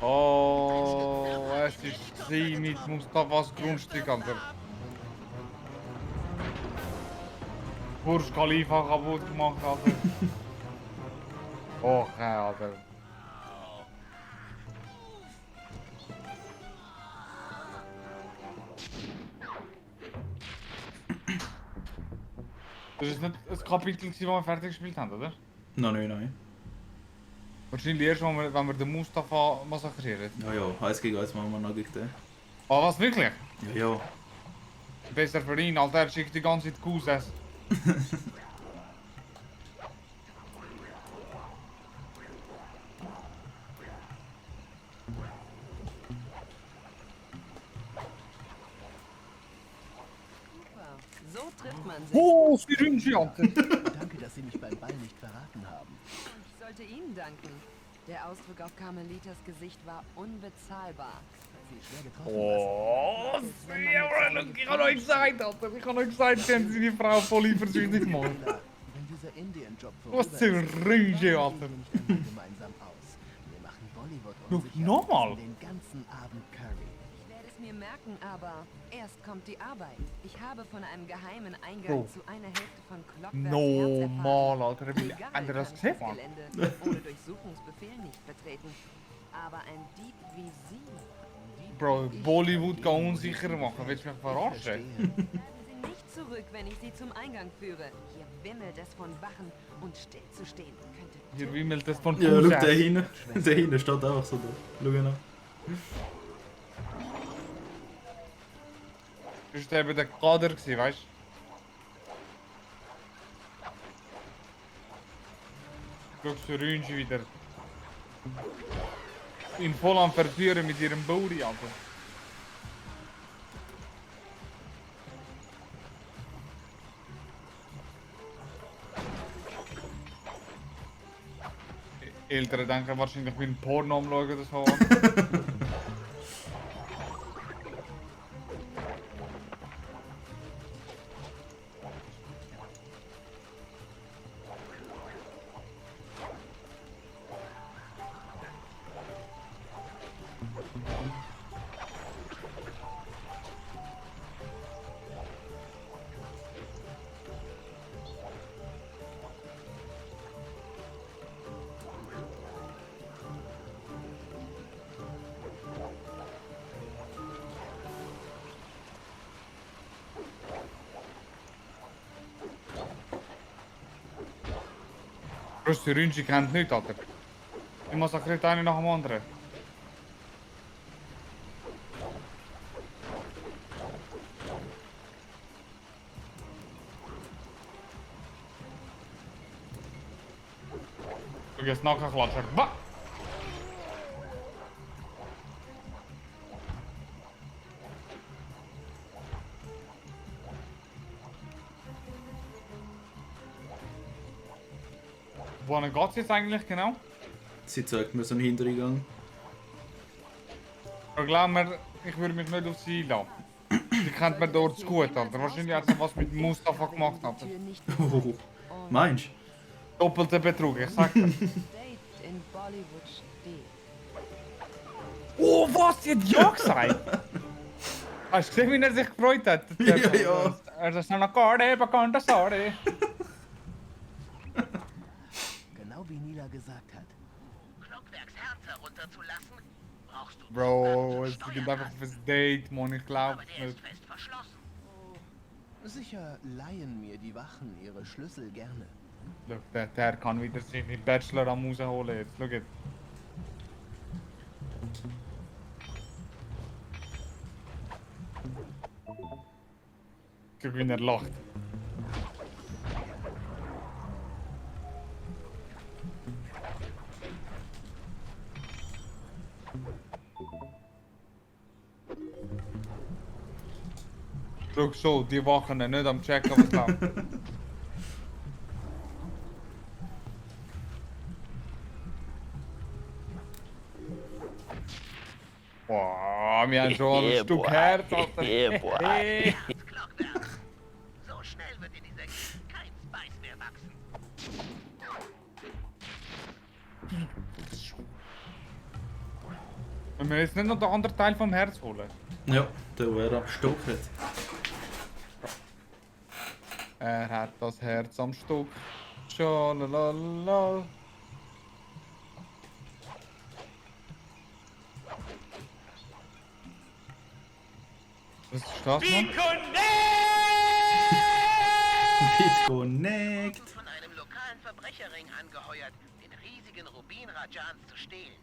Oh, es ist sie mit Mustafas Grundstück, Alter. Burj Khalifa kaputt gemacht, Alter. Oh, Alter. Das ist nicht das Kapitel, das wir fertig gespielt haben, oder? Nein, nein. Wahrscheinlich erst, wenn wir den Mustafa massakrieren. Ja, ja. 1 gegen 1 machen wir noch gegen den. Oh, was wirklich? Ja, ja. Besser für ihn, Alter, er schickt die ganze Zeit Kuhs. Super. So trifft man sich. Oh, Syringe, Alter. Danke, dass Sie mich beim Ball nicht verraten haben. Ich sollte Ihnen danken. Der Ausdruck auf Carmelitas Gesicht war unbezahlbar. Sie schwer getroffen Oh, ich hab euch gesagt, Alter. Ich hab euch gesagt, sie haben seine Frau voll eifersüchtig gemacht. Wenn dieser Indian-Job Was Syringe, Alter. gemeinsam aus. Wir machen Bollywood unsicher nochmal? und den ganzen Abend Curry. Ich werde es mir merken, aber erst kommt die Arbeit. Ich habe von einem geheimen Eingang Bro. zu einer Hälfte von Clockwork Normal, Alter. Wie Egal, habt ihr das kann ich gesehen, Mann? Gelände ohne Durchsuchungsbefehl nicht betreten. Aber ein Dieb wie Sie. Bro, Bollywood kann unsicher machen. Willst du mich verarschen? Bleiben Sie nicht zurück, wenn ich Sie zum Eingang führe. Hier wimmelt es von Wachen und stillzustehen könnte. Hier wimmelt das von Ja, schau, Kuhs. der hinten. Der hinten steht einfach so da. Schau ihn an. Das war eben der Kader, gewesen, weißt du? Schau, Syringe wieder. Ihn voll am Verführen mit ihrem Booty, Alter. Eltern denken wahrscheinlich, ich bin Porno am Schauen oder so. Bro, Syringe kennt nichts, Alter. Ich massakriert einen nach dem anderen. Du gehst nachher klatschen. Bah! Wohin geht's jetzt eigentlich genau? Sie zeigt mir so einen Hintereingang. Ich glaube, ich würde mich nicht auf sie einlassen. Sie kennt mir dort zu gut, Alter. Wahrscheinlich hat sie was mit Mustafa gemacht, Alter. Oh, meinst Doppelter Betrug, ich sag dir. Date in Bollywood steht. Oh, was? Sie hat ja gesagt! Hast du gesehen, wie er sich gefreut hat? Ja, ja. Er ist noch Karte, bekannte Sorry. Genau wie Nila gesagt hat. Um Stockwerks Herz herunterzulassen, brauchst du Bro, es geht einfach auf ein Date, Mann, ich glaub's aber der nicht. ist fest verschlossen. Sicher leihen mir die Wachen ihre Schlüssel gerne. Schau, der kann wieder seine Bachelor am rausholen jetzt, schau jetzt. Guck, wie er lacht. Schau so, die Wachen nicht am checken, was läuft. Boah, wir haben schon ein Stück Herz, Alter. Das Clockwerk. So schnell wird in dieser Gegend kein Spice mehr wachsen. Wenn wir jetzt nicht noch den anderen Teil vom Herz holen. Ja, der wäre am Stock hat. Er hat das Herz am Stück. Schalalala. Was ist das, Mann? BitConnect! Von einem lokalen Verbrecherring angeheuert, den riesigen Rubin Rajans zu stehlen.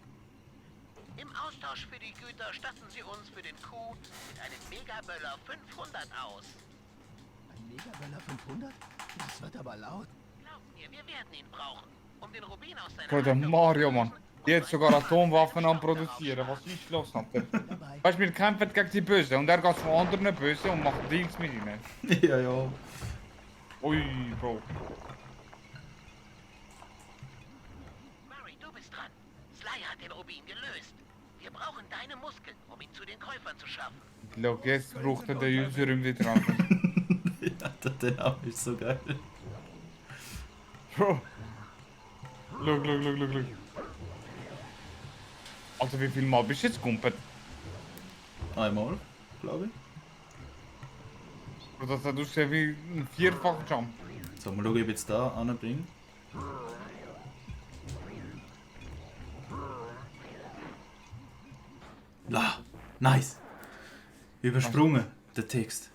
Im Austausch für die Güter statten sie uns für den Coup mit einem Megaböller 500 aus. Ein Megaböller 500? Das wird aber laut. Glaub mir, wir werden ihn brauchen, um den Rubin aus seiner Bro, der Hand Mario, Mann. Die hat sogar Atomwaffen am produzieren. Was ist los, Alter? Weißt du, wir kämpfen gegen die Bösen und er geht zu anderen Bösen und macht Deals mit ihnen. Ja, ja. Ui, Bro. Murray, du bist dran. Sly hat den Rubin gelöst. Wir brauchen deine Muskeln, um ihn zu den Käufern zu schaffen. Schau, jetzt braucht er den User wieder an. Ja, der Name ist so geil. Bro. Schau. Also wie viel Mal bist du jetzt gumpet? Einmal, glaube ich. Bro, das hat ausgesehen wie ein vierfacher Jump. So, mal schauen, ob ich jetzt da anbringe. La, nice. Übersprungen, der Text.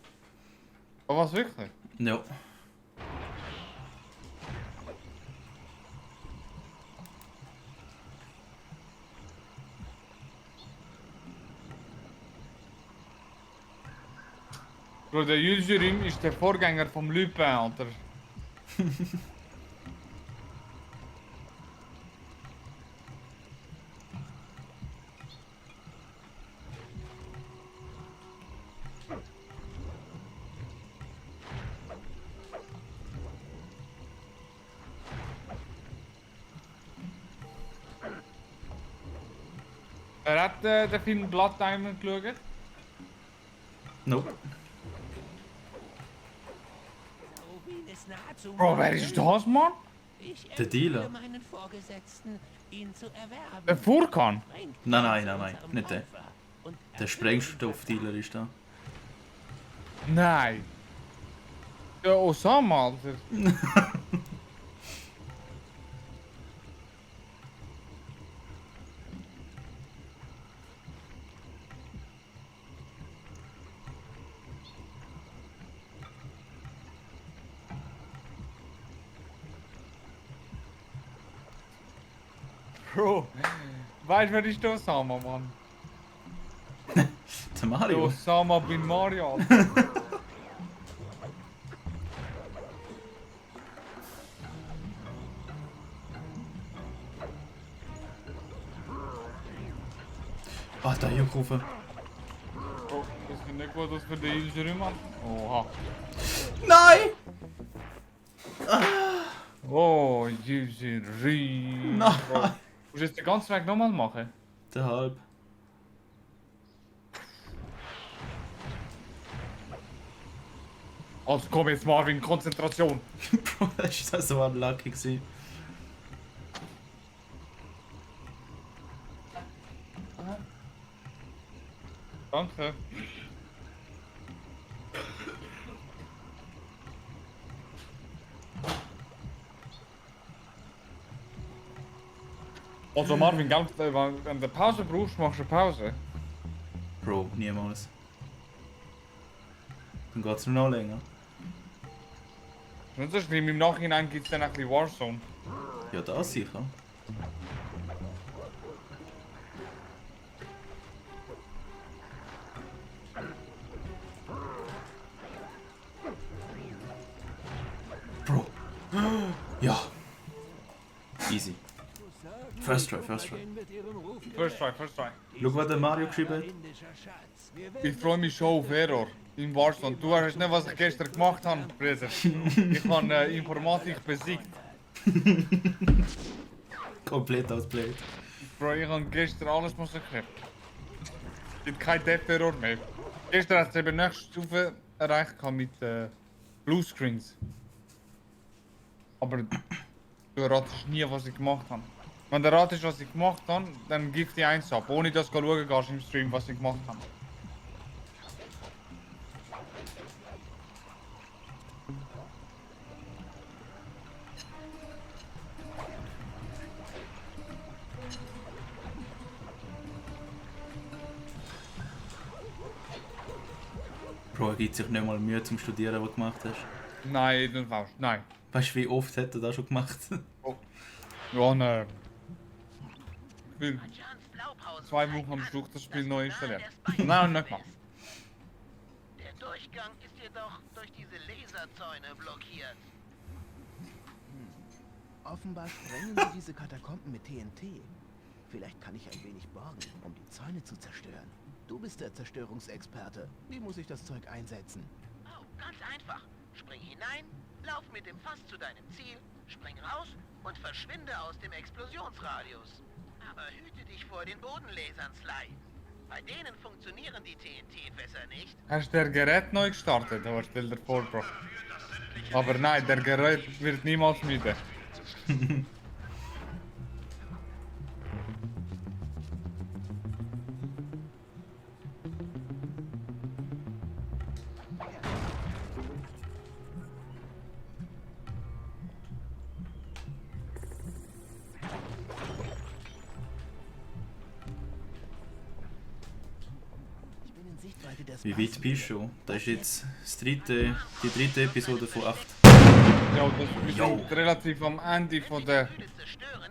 Oh, was wirklich? Ja. Bro, der Userim ist der Vorgänger vom Lupin, Alter. Er hat den Film Blood Diamond geschaut. Nope. Rubin ist nahezu Bro, wer ist das, Mann? Ich Der Dealer. empfehle meinen Vorgesetzten, ihn zu erwerben. Der Furkan? Nein, nicht der. Der Sprengstoffdealer ist da. Nein. Der Osama, Alter. Bro, weißt du, wer ist der Osama, Mann? Der Der Mario. Osama bin Mario. Ah, da hier gerufen. Bro, das sieht nicht gut aus für den User, Mann. Oha. Nein! Oh, User. Nein! Bro, musst du jetzt den ganzen Weg nochmal machen? Der halb. Also komm jetzt, Marvin, Konzentration. Bro, das war so unlucky gewesen. Danke. Also Marvin, gell, wenn du Pause brauchst, machst du Pause. Bro, niemals. Dann geht's nur noch länger. Und sonst, im Nachhinein gibt es dann ein bisschen Warzone. Ja, das sicher. Bro. Ja. Easy. First try, first try. First try, first try. Schau, was der Mario geschrieben hat. Ich freue mich schon auf Error im Warzone. Du weißt nicht, was ich gestern gemacht habe, Bruder. Ich habe Informatik besiegt. Komplett outplayed. Bro, ich habe gestern alles massakriert. Es gibt kein Death-Error mehr. Gestern hat es eben nächste Stufe erreicht mit Bluescreens. Aber du erratest nie, was ich gemacht habe. Wenn du erratest, was ich gemacht habe, dann gib die 1 ab. Ohne dass du schauen gehst im Stream, was ich gemacht habe. Bro, er gibt sich nicht mal Mühe zum Studieren, was du gemacht hast. Nein, das war's. Nein. Weißt du, wie oft hat er das schon gemacht? Ja, ne. Ich will 2 Wochen am Stück das Spiel neu installieren. Nein, nicht mal. Der Durchgang ist jedoch durch diese Laserzäune blockiert. Offenbar sprengen sie diese Katakomben mit TNT. Vielleicht kann ich ein wenig borgen, um die Zäune zu zerstören. Du bist der Zerstörungsexperte. Wie muss ich das Zeug einsetzen? Oh, ganz einfach. Spring hinein, lauf mit dem Fass zu deinem Ziel, spring raus und verschwinde aus dem Explosionsradius. Aber hüte dich vor den Bodenlasern, Sly. Bei denen funktionieren die TNT-Fässer nicht. Hast du das Gerät neu gestartet? Aber stell dir vor, Bro. Aber nein, der Gerät wird niemals müde. Wie weit bist du? Das ist jetzt die dritte Episode von 8. Ja, wir sind relativ am Ende von der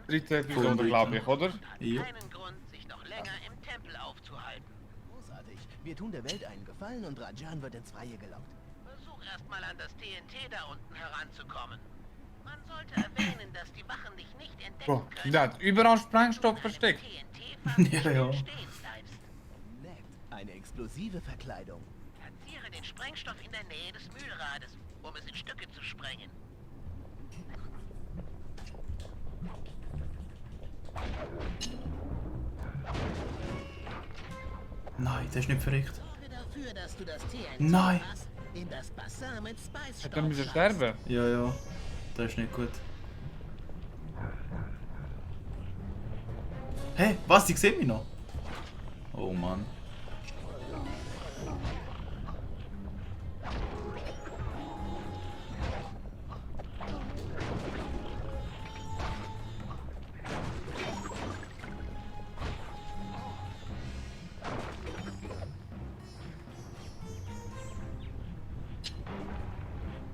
dritten Episode, glaube ich, oder? Ja. Keinen Grund, sich noch länger im Tempel aufzuhalten. Großartig. Wir tun der Welt einen Gefallen und Rajan wird ins Freie gelockt. Versuch erstmal an das TNT da unten heranzukommen. Man sollte erwähnen, dass die Wachen dich nicht entdecken Bro, können. der hat überall Sprengstoff versteckt. Ja, ja. Nett. Eine explosive Verkleidung. Platziere den Sprengstoff in der Nähe des Mühlrades, um es in Stücke zu sprengen. Nein, der ist nicht verreckt. Sorge dafür, dass du das TNT Nein. Fass in das Bassin mit Spice Hat er müssen sterben? Ja, ja. Das ist nicht gut. Hä? Was? Die sehen mich noch? Oh Mann.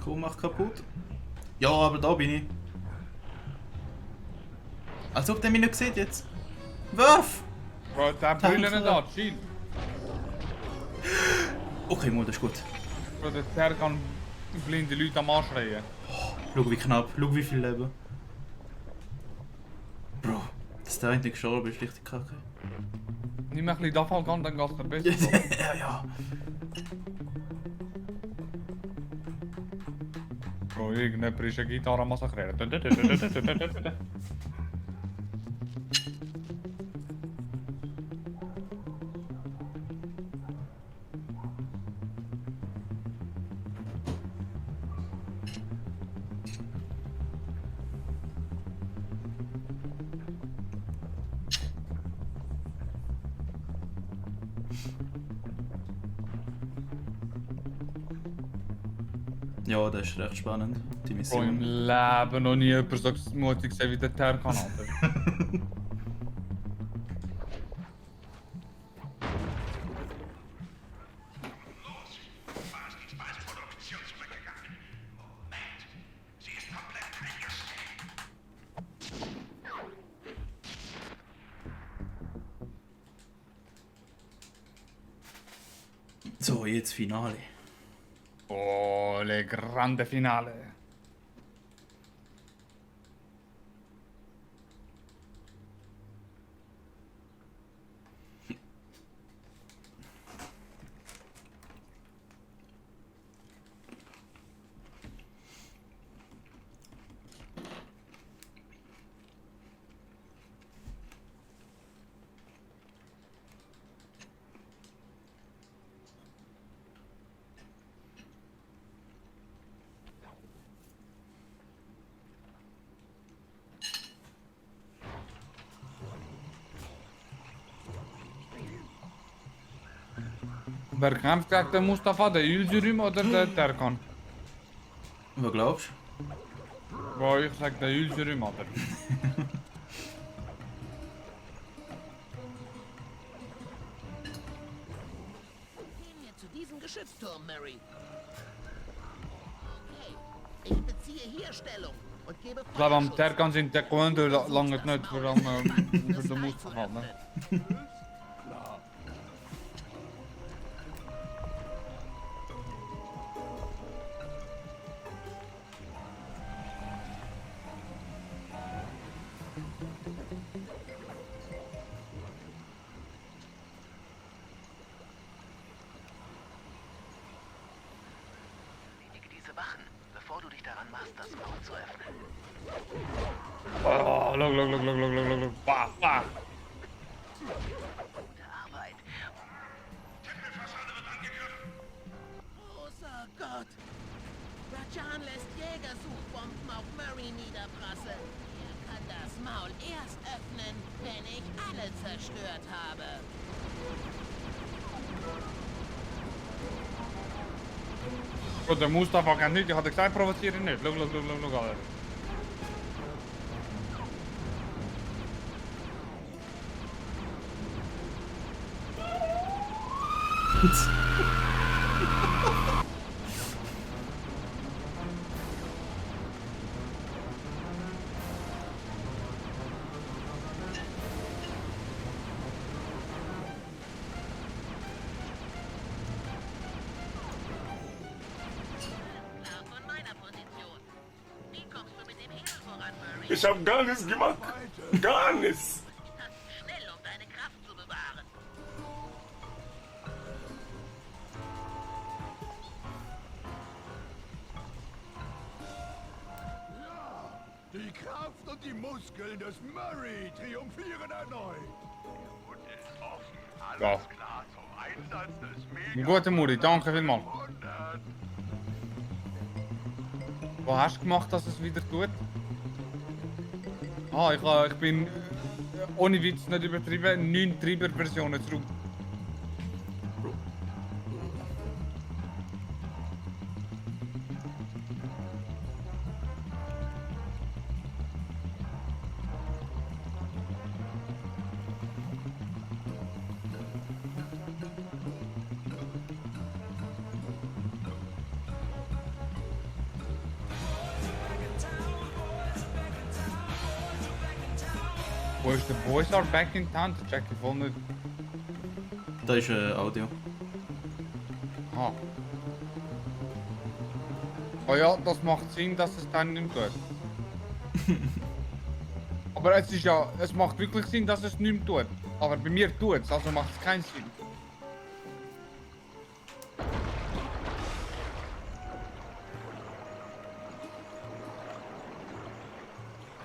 Komm, mach kaputt. Ja, aber da bin ich. Als ob der mich nicht sieht jetzt. Wirf! Bro, der Brille nicht da, chill. Okay, Mut, das ist gut. Bro, der Terr kann blinde Leute am Anschreien. Schau wie knapp, schau wie viel Leben. Bro, dass der eine gestorben ist, richtig kacke. Nimm ein bisschen davon an, dann geht's dir besser. Ja, ja. Bro, irgendjemand ist eine Gitarre massakriert. Ja, das ist recht spannend, die Bro, im Mission. Leben noch nie jemand so mutig gesehen wie der Terr kann, Alter. So, jetzt Finale. Oh, le grande finale. Wer kämpft gegen den Mustafa, der Yildirim oder der Terkan? Was glaubst Bro, ich sag der Yildirim, Alter. Gehen wir zu diesem Geschützturm, Mary. Okay, ich beziehe hier Stellung und gebe Ich glaube, am Feuerschutz. Terkan sind die Gründe lange nicht für den Mustafa. Ne? Erledige diese Wachen, bevor du dich daran machst, das Maul zu öffnen. Oh, look. Bah, bah. Gute Arbeit. Großer Gott! Rajan lässt Jägersuchbomben auf Murray niederprasseln. Er kann das Maul erst öffnen, wenn ich alle zerstört habe. Bro, der Mustafa kann nicht, ich hatte gesagt, provoziere ihn nicht. Look, Alter. Klar von meiner Position. Wie kommst du mit dem Hehl voran, Murray? Ich hab gar nichts gemacht. Gar nichts. Schnell, um deine Kraft zu bewahren. Die Kraft und die Muskeln des Murray triumphieren erneut. Und ist offen. Alles Ja. klar zum Einsatz des Ein guter Muri, danke vielmals. Mega-100. Was hast du gemacht, dass es wieder tut? Ah, ich bin, ohne Witz nicht übertrieben, 9 Treiber-Versionen zurück. Wo ist der Boys are back in town? Der check ich voll nicht. Da ist Audio. Aha. Oh ja, das macht Sinn, dass es dann nicht tut. Aber es ist ja, es macht wirklich Sinn, dass es nicht tut. Aber bei mir tut es, also macht es keinen Sinn.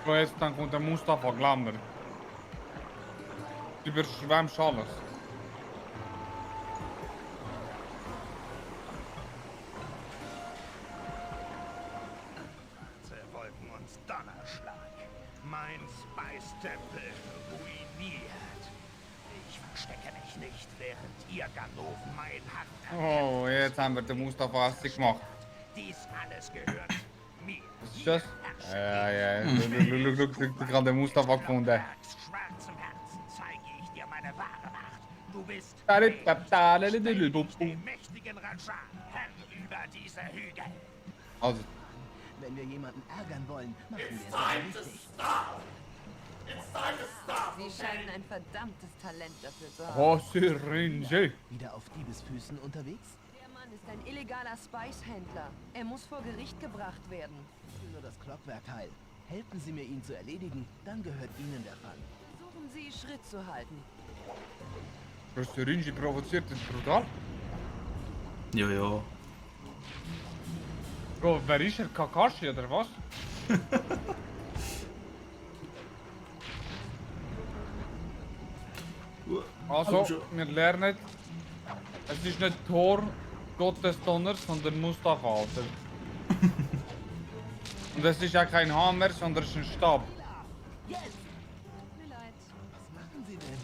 So jetzt, dann kommt der Mustafa Glamour. Überschwemmst alles. Sie wollten uns Donnerschlag. Mein Spice-Tempel ruiniert. Ich verstecke mich nicht, während ihr Ganoven mein Hand. Oh, jetzt haben wir den Mustafa Assig gemacht. Dies alles gehört mir. Was ist das? Ja. Look, gerade den Mustafa gefunden. Schwarzem Herzen zeige ich dir meine wahre Macht. Du bist dem mächtigen Rajan, Herr über diese Hügel. Also, Wenn wir jemanden ärgern wollen, machen wir es aber richtig. Sie scheinen ein verdammtes Talent dafür zu haben. oh, Syringe. Wieder auf Diebesfüßen unterwegs? Der Mann ist ein illegaler Spice-Händler. Er muss vor Gericht gebracht werden. Ich will nur das Clockwerk heil. Helfen Sie mir, ihn zu erledigen, dann gehört Ihnen der Fall. Versuchen Sie, Schritt zu halten. Der Syringe provoziert den brutal. Ja. Bro, wer ist er? Kakashi oder was? Also, wir lernen, es ist nicht Thor, Gottes Donner, sondern Mustafa, Alter. Und es ist auch kein Hammer, sondern es ist ein Stab. Tut mir leid. Was machen Sie denn?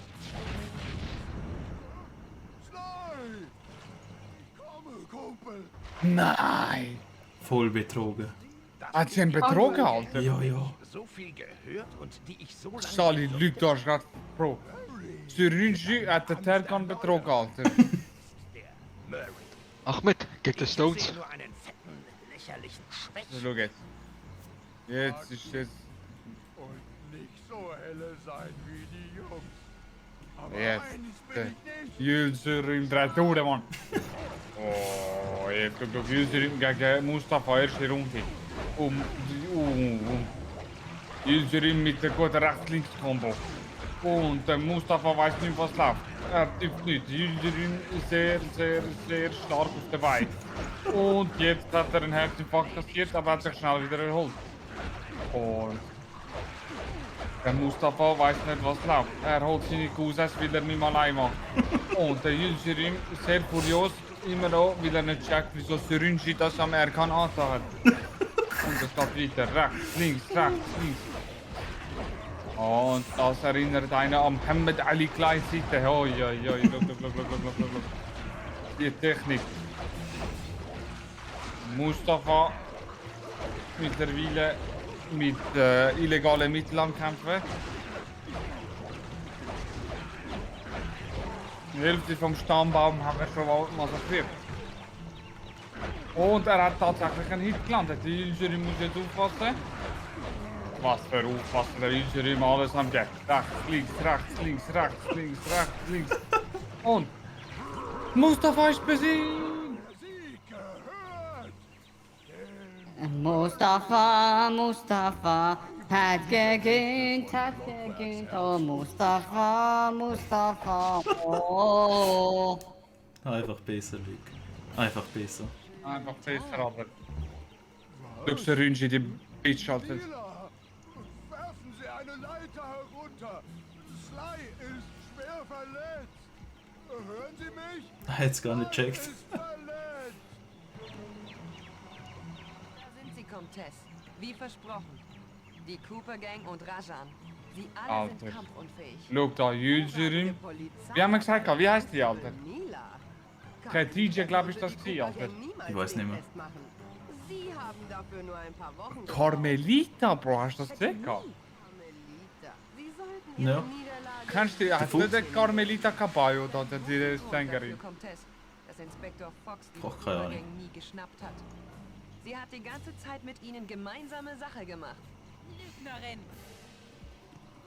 Sly! Ich komme, Kumpel. Nein! Voll betrogen. Hat sie ihn betrogen, Alter? Ja. So viel gehört und die ich so lange... Sally lügt da gerade, Bro. Syringe hat den Terkan betrogen, Alter. Der Murray. Ahmed, gegen die Ich Stones. sehe nur einen fetten, lächerlichen Schwäch. Schau jetzt. Jetzt ist es. Und nicht so helle sein wie die Jungs. Aber Jetzt. eins bin ich nicht. Yildirim dreht durch, Mann. Oh, jetzt guck Yildirim gegen Mustafa, erste Runde. Yildirim mit der guten Rechts-Links-Kombo. Und der Mustafa weiß nicht, was läuft. Er trifft nicht. Yildirim ist sehr stark auf der Beine. Und jetzt hat er einen Herzinfarkt kassiert, aber hat sich schnell wieder erholt. Und der Mustafa weiß nicht, was läuft. Er holt seine Cousins, weil er nicht mehr allein macht. Und der Yildirim ist sehr furios, immer noch, weil er nicht checkt, wieso Syringe das am Erkan angetan hat. Und es geht weiter. Rechts, links, rechts, links. Und das erinnert einen an Muhammad Ali Kleinseite. Hoi, look. Die Technik. Mustafa mittlerweile mit illegalen Mitteln am Kämpfen. Die Hälfte vom Stammbaum haben wir schon mal massakriert. Und er hat tatsächlich einen Hit gelandet. Der Yildirim muss jetzt aufpassen. Was für aufpassen, der Yildirim alles am Geld. Rechts, links. Und Mustafa ist besiegt! Sieg gehört. Mustafa hat gegönnt, oh Mustafa, oh. Einfach besser, Luke. Einfach besser. Einfach besser, aber. Du Syringe, die Bitch, Alter. Spieler, werfen Sie eine Leiter herunter. Sly ist schwer verletzt. Hören Sie mich? Er hat's gar nicht gecheckt. Ist verletzt. Da sind sie, Comtesse. Wie versprochen. Die Cooper Gang und Rajan. Sie alle Alter. sind kampfunfähig. Schau da, Yildirim. Wie haben wir gesagt, wie heißt die, Alter? Kein TJ, glaube ich, das sie, Alter. Ich weiß nicht mehr. Sie haben dafür nur ein paar Wochen. Carmelita, Bro, hast du das gesehen? Carmelita. Sie sollten Ja. ihre Niederlage. Kennst du, hast du den Carmelita Caballo, da, die Sängerin? Comtesse, dass Inspektor Fox die Braucht keine Cooper Ahnung. Gang nie geschnappt hat. Sie hat die ganze Zeit mit ihnen gemeinsame Sache gemacht. Lügnerin.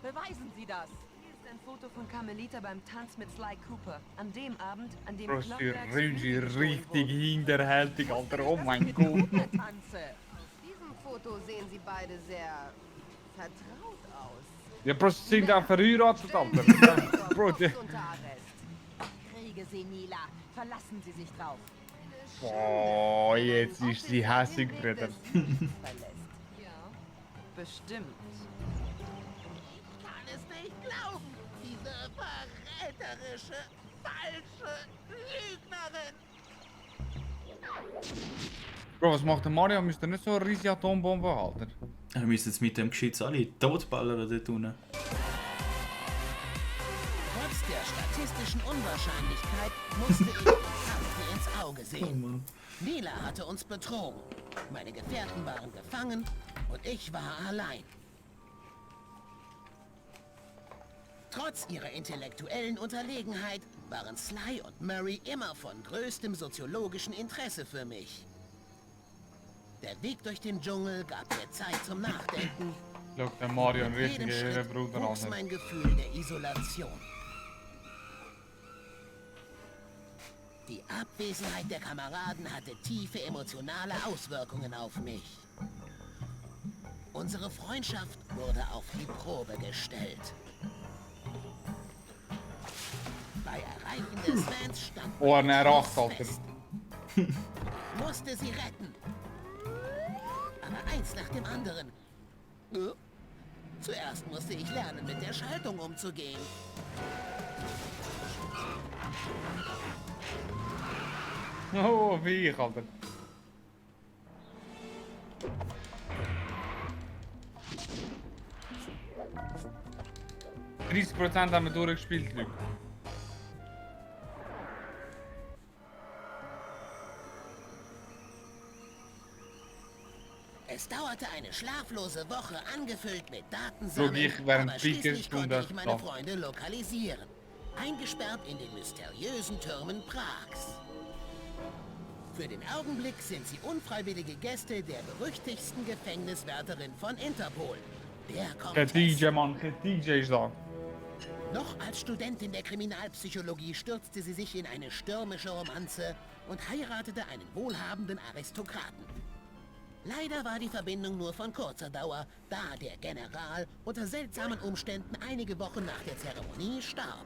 Beweisen Sie das! Hier ist ein Foto von Carmelita beim Tanz mit Sly Cooper. An dem Abend, an dem Bro, ist die Clockwerk Rügi Studios richtig wurde. hinterhältig, Alter. Oh mein Gott. Tanze. Auf diesem Foto sehen sie beide sehr vertraut aus. Ja, Bro, sie sind auch verheiratet, Alter. Bro, die... Unter Arrest. Kriege sie, Mila. Verlassen Sie sich drauf. Boah, jetzt ist sie hässig, Bruder. Ja, bestimmt. Ich kann es nicht glauben. Diese verräterische, falsche Lügnerin. Bro, was macht der Mario? Müsste nicht so eine riesige Atombombe halten? Wir müssen jetzt mit dem Geschütz alle totballern dort unten. Trotz der statistischen Unwahrscheinlichkeit musste ich Karte ins Auge sehen. Mila hatte uns betrogen. Meine Gefährten waren gefangen und ich war allein. Trotz ihrer intellektuellen Unterlegenheit waren Sly und Murray immer von größtem soziologischen Interesse für mich. Der Weg durch den Dschungel gab mir Zeit zum Nachdenken. Schau, der Mario, ein Mit jedem richtiger Schritt Ehrenbruder, wuchs Alter. mein Gefühl der Isolation. Die Abwesenheit der Kameraden hatte tiefe emotionale Auswirkungen auf mich. Unsere Freundschaft wurde auf die Probe gestellt. Bei Erreichen des Vans stand Oh, mein ne, Entschluss Rache, Alter. fest. Musste sie retten. Aber eins nach dem anderen. Zuerst musste ich lernen, mit der Schaltung umzugehen. Oh, wie ich, Alter. %30 haben wir durchgespielt, Leute. Es dauerte eine schlaflose Woche, angefüllt mit Schau, Datensammeln, ich während aber schließlich konnte Stunde ich meine schlafen. Freunde lokalisieren. Eingesperrt in den mysteriösen Türmen Prags. Für den Augenblick sind sie unfreiwillige Gäste der berüchtigsten Gefängniswärterin von Interpol. Der Kein Comtesse. DJ, Mann, kein DJ ist da. Noch als Studentin der Kriminalpsychologie stürzte sie sich in eine stürmische Romanze und heiratete einen wohlhabenden Aristokraten. Leider war die Verbindung nur von kurzer Dauer, da der General unter seltsamen Umständen einige Wochen nach der Zeremonie starb.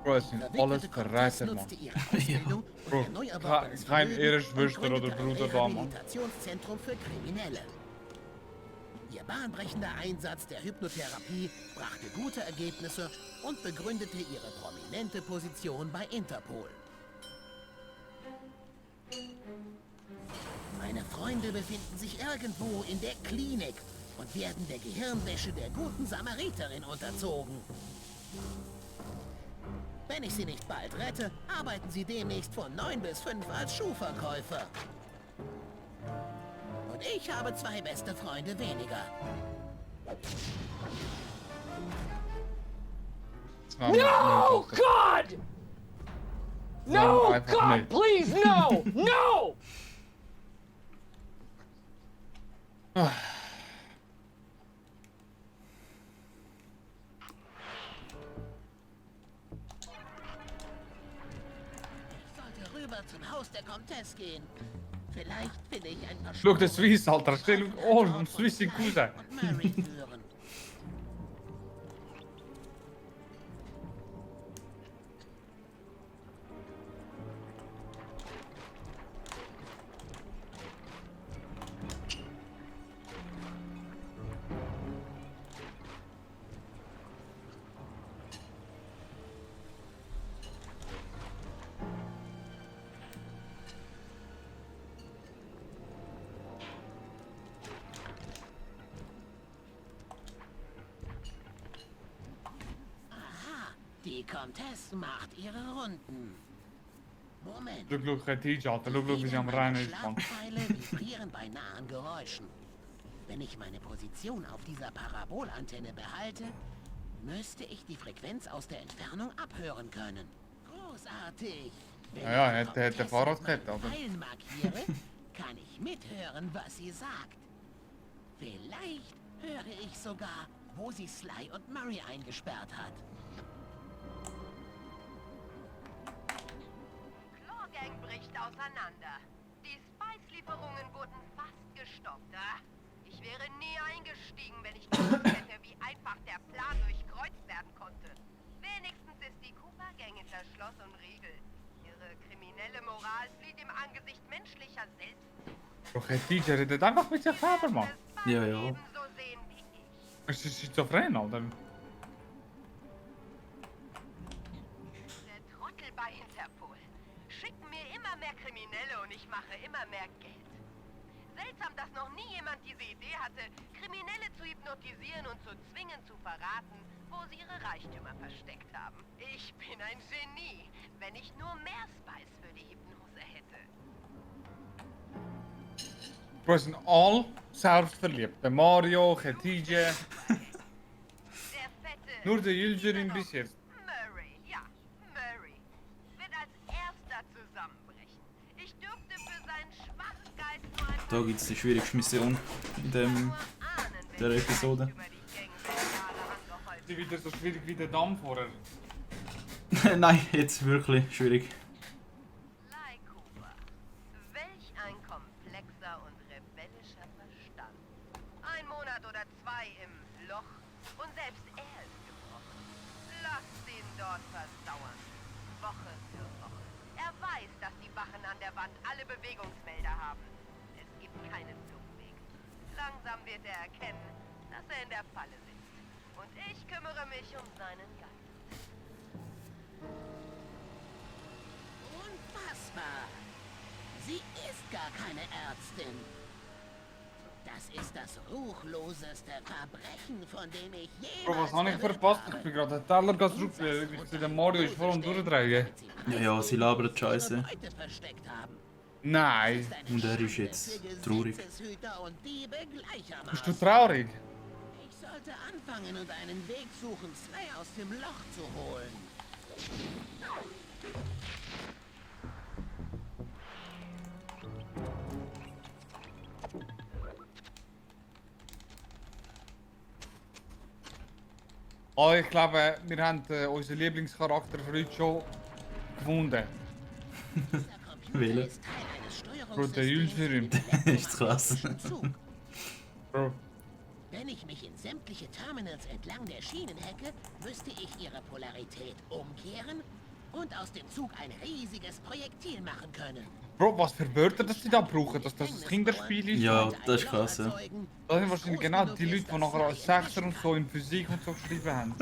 Bro, es sind alles Verwickelte Comtesse Verräter, Mann. nutzte ihre Ausbildung und Bro, ihr neu erworbenes kein Vermögen Ehrenschwester und gründete oder ein Bruder da, Mann. Rehabilitationszentrum für Kriminelle. Ihr bahnbrechender Einsatz der Hypnotherapie brachte gute Ergebnisse und begründete ihre prominente Position bei Interpol. Meine Freunde befinden sich irgendwo in der Klinik und werden der Gehirnwäsche der guten Samariterin unterzogen. Wenn ich sie nicht bald rette, arbeiten sie demnächst von 9 bis 5 als Schuhverkäufer. Und ich habe 2 beste Freunde weniger. No, God! No, God, please, no! No! Ich sollte rüber zum Haus der Comtesse gehen. Vielleicht finde ich ein paar Schau, der Swiss, Alter. Stell dir oh, ein Swiss in Cousin. und Murray führen. Die Comtesse macht ihre Runden. Moment. Schau, kein DJ, Alter. Schau, wie sie am Rennen ist, Mann. Schlagpfeile vibrieren bei nahen Geräuschen. Wenn ich meine Position auf dieser Parabolantenne behalte, müsste ich die Frequenz aus der Entfernung abhören können. Großartig. Wenn Ja, ich die hätte Comtesse Fahrradkette, mit meinen aber- Pfeilen markiere, kann ich mithören, was sie sagt. Vielleicht höre ich sogar, wo sie Sly und Murray eingesperrt hat. Claw-Gang bricht auseinander. Die Spice-Lieferungen wurden fast gestoppt. Ich wäre nie eingestiegen, wenn ich gewusst hätte, wie einfach der Plan durchkreuzt werden konnte. Wenigstens ist die Cooper-Gang hinter Schloss und Riegel. Ihre kriminelle Moral flieht im Angesicht menschlicher Selbstsucht. Doch ein Teacher redet einfach mit sich selber, Mann. Ja, ja. So sehen wie ich. Ist das schizophren, Alter? Der Trottel bei Interpol. Schicken mir immer mehr Kriminelle und ich mache immer mehr Geld. Seltsam, dass noch nie jemand diese Idee hatte, Kriminelle zu hypnotisieren und zu zwingen zu verraten, wo sie ihre Reichtümer versteckt haben. Ich bin ein Genie, wenn ich nur mehr Spice für die Hypnose hätte. Bro, sind all selbstverliebt. Der Mario, Khadija. Nur der Jüngere bis jetzt. Murray, ja, Murray, wird als erster zusammenbrechen. Ich dürfte für seinen schwachen Geist nur ein Da gibt es die schwierigste Mission in der Episode. Ist wieder so schwierig wie der Damm vorher. Nein, jetzt wirklich schwierig. Sly Cooper. Welch ein komplexer und rebellischer Verstand. Ein Monat oder zwei im Loch und selbst er ist gebrochen. Lasst ihn dort versauern. Woche für Woche. Er weiß, dass die Wachen an der Wand alle Bewegungsmelder haben. Es gibt keinen Fluchtweg. Langsam wird er erkennen, dass er in der Falle sitzt. Und ich kümmere mich um seinen Geist. Unfassbar. Sie ist gar keine Ärztin. Das ist das ruchloseste Verbrechen, von dem ich je. Bro, was habe ich verpasst? Ich bin gerade den Teller zurück. Der Mario ist voll am Durchdrehen. Ja, ja, sie labert Scheiße. Nein. Und er ist jetzt traurig. Bist du traurig? Ich sollte anfangen und einen Weg suchen, Sly aus dem Loch zu holen. Oh, ich glaube, wir haben unseren Lieblingscharakter für heute schon gefunden. Wählen. Bro, der Jüngere. Ist krass. Bro. Wenn ich mich in sämtliche Terminals entlang der Schienen hacke, müsste ich ihre Polarität umkehren und aus dem Zug ein riesiges Projektil machen können. Bro, was für Wörter das die da brauchen, dass das ein Kinderspiel ist? Ja, das ist krass, ja. Das sind wahrscheinlich genau die Leute, die nachher als Sechser und so in Physik und so geschrieben haben.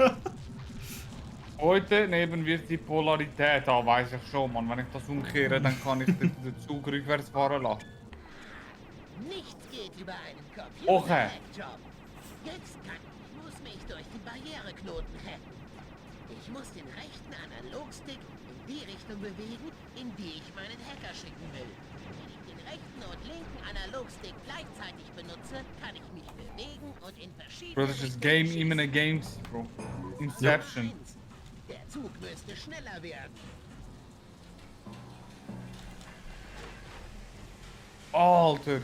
Heute nehmen wir die Polarität an, weiss ich schon, Mann. Wenn ich das umkehre, dann kann ich den Zug rückwärts fahren lassen. Nichts geht über einen Okay. Computer-Hackjob. Jetzt ich muss mich durch die Barriereknoten hacken. Ich muss den rechten Analogstick in die Richtung bewegen, in die ich meinen Hacker schicken will. Wenn ich den rechten und linken Analogstick gleichzeitig benutze, kann ich mich bewegen und in verschiedene Bro, das ist Game in einem Game, Bro. Inception. Der Zug müsste schneller werden. Alter.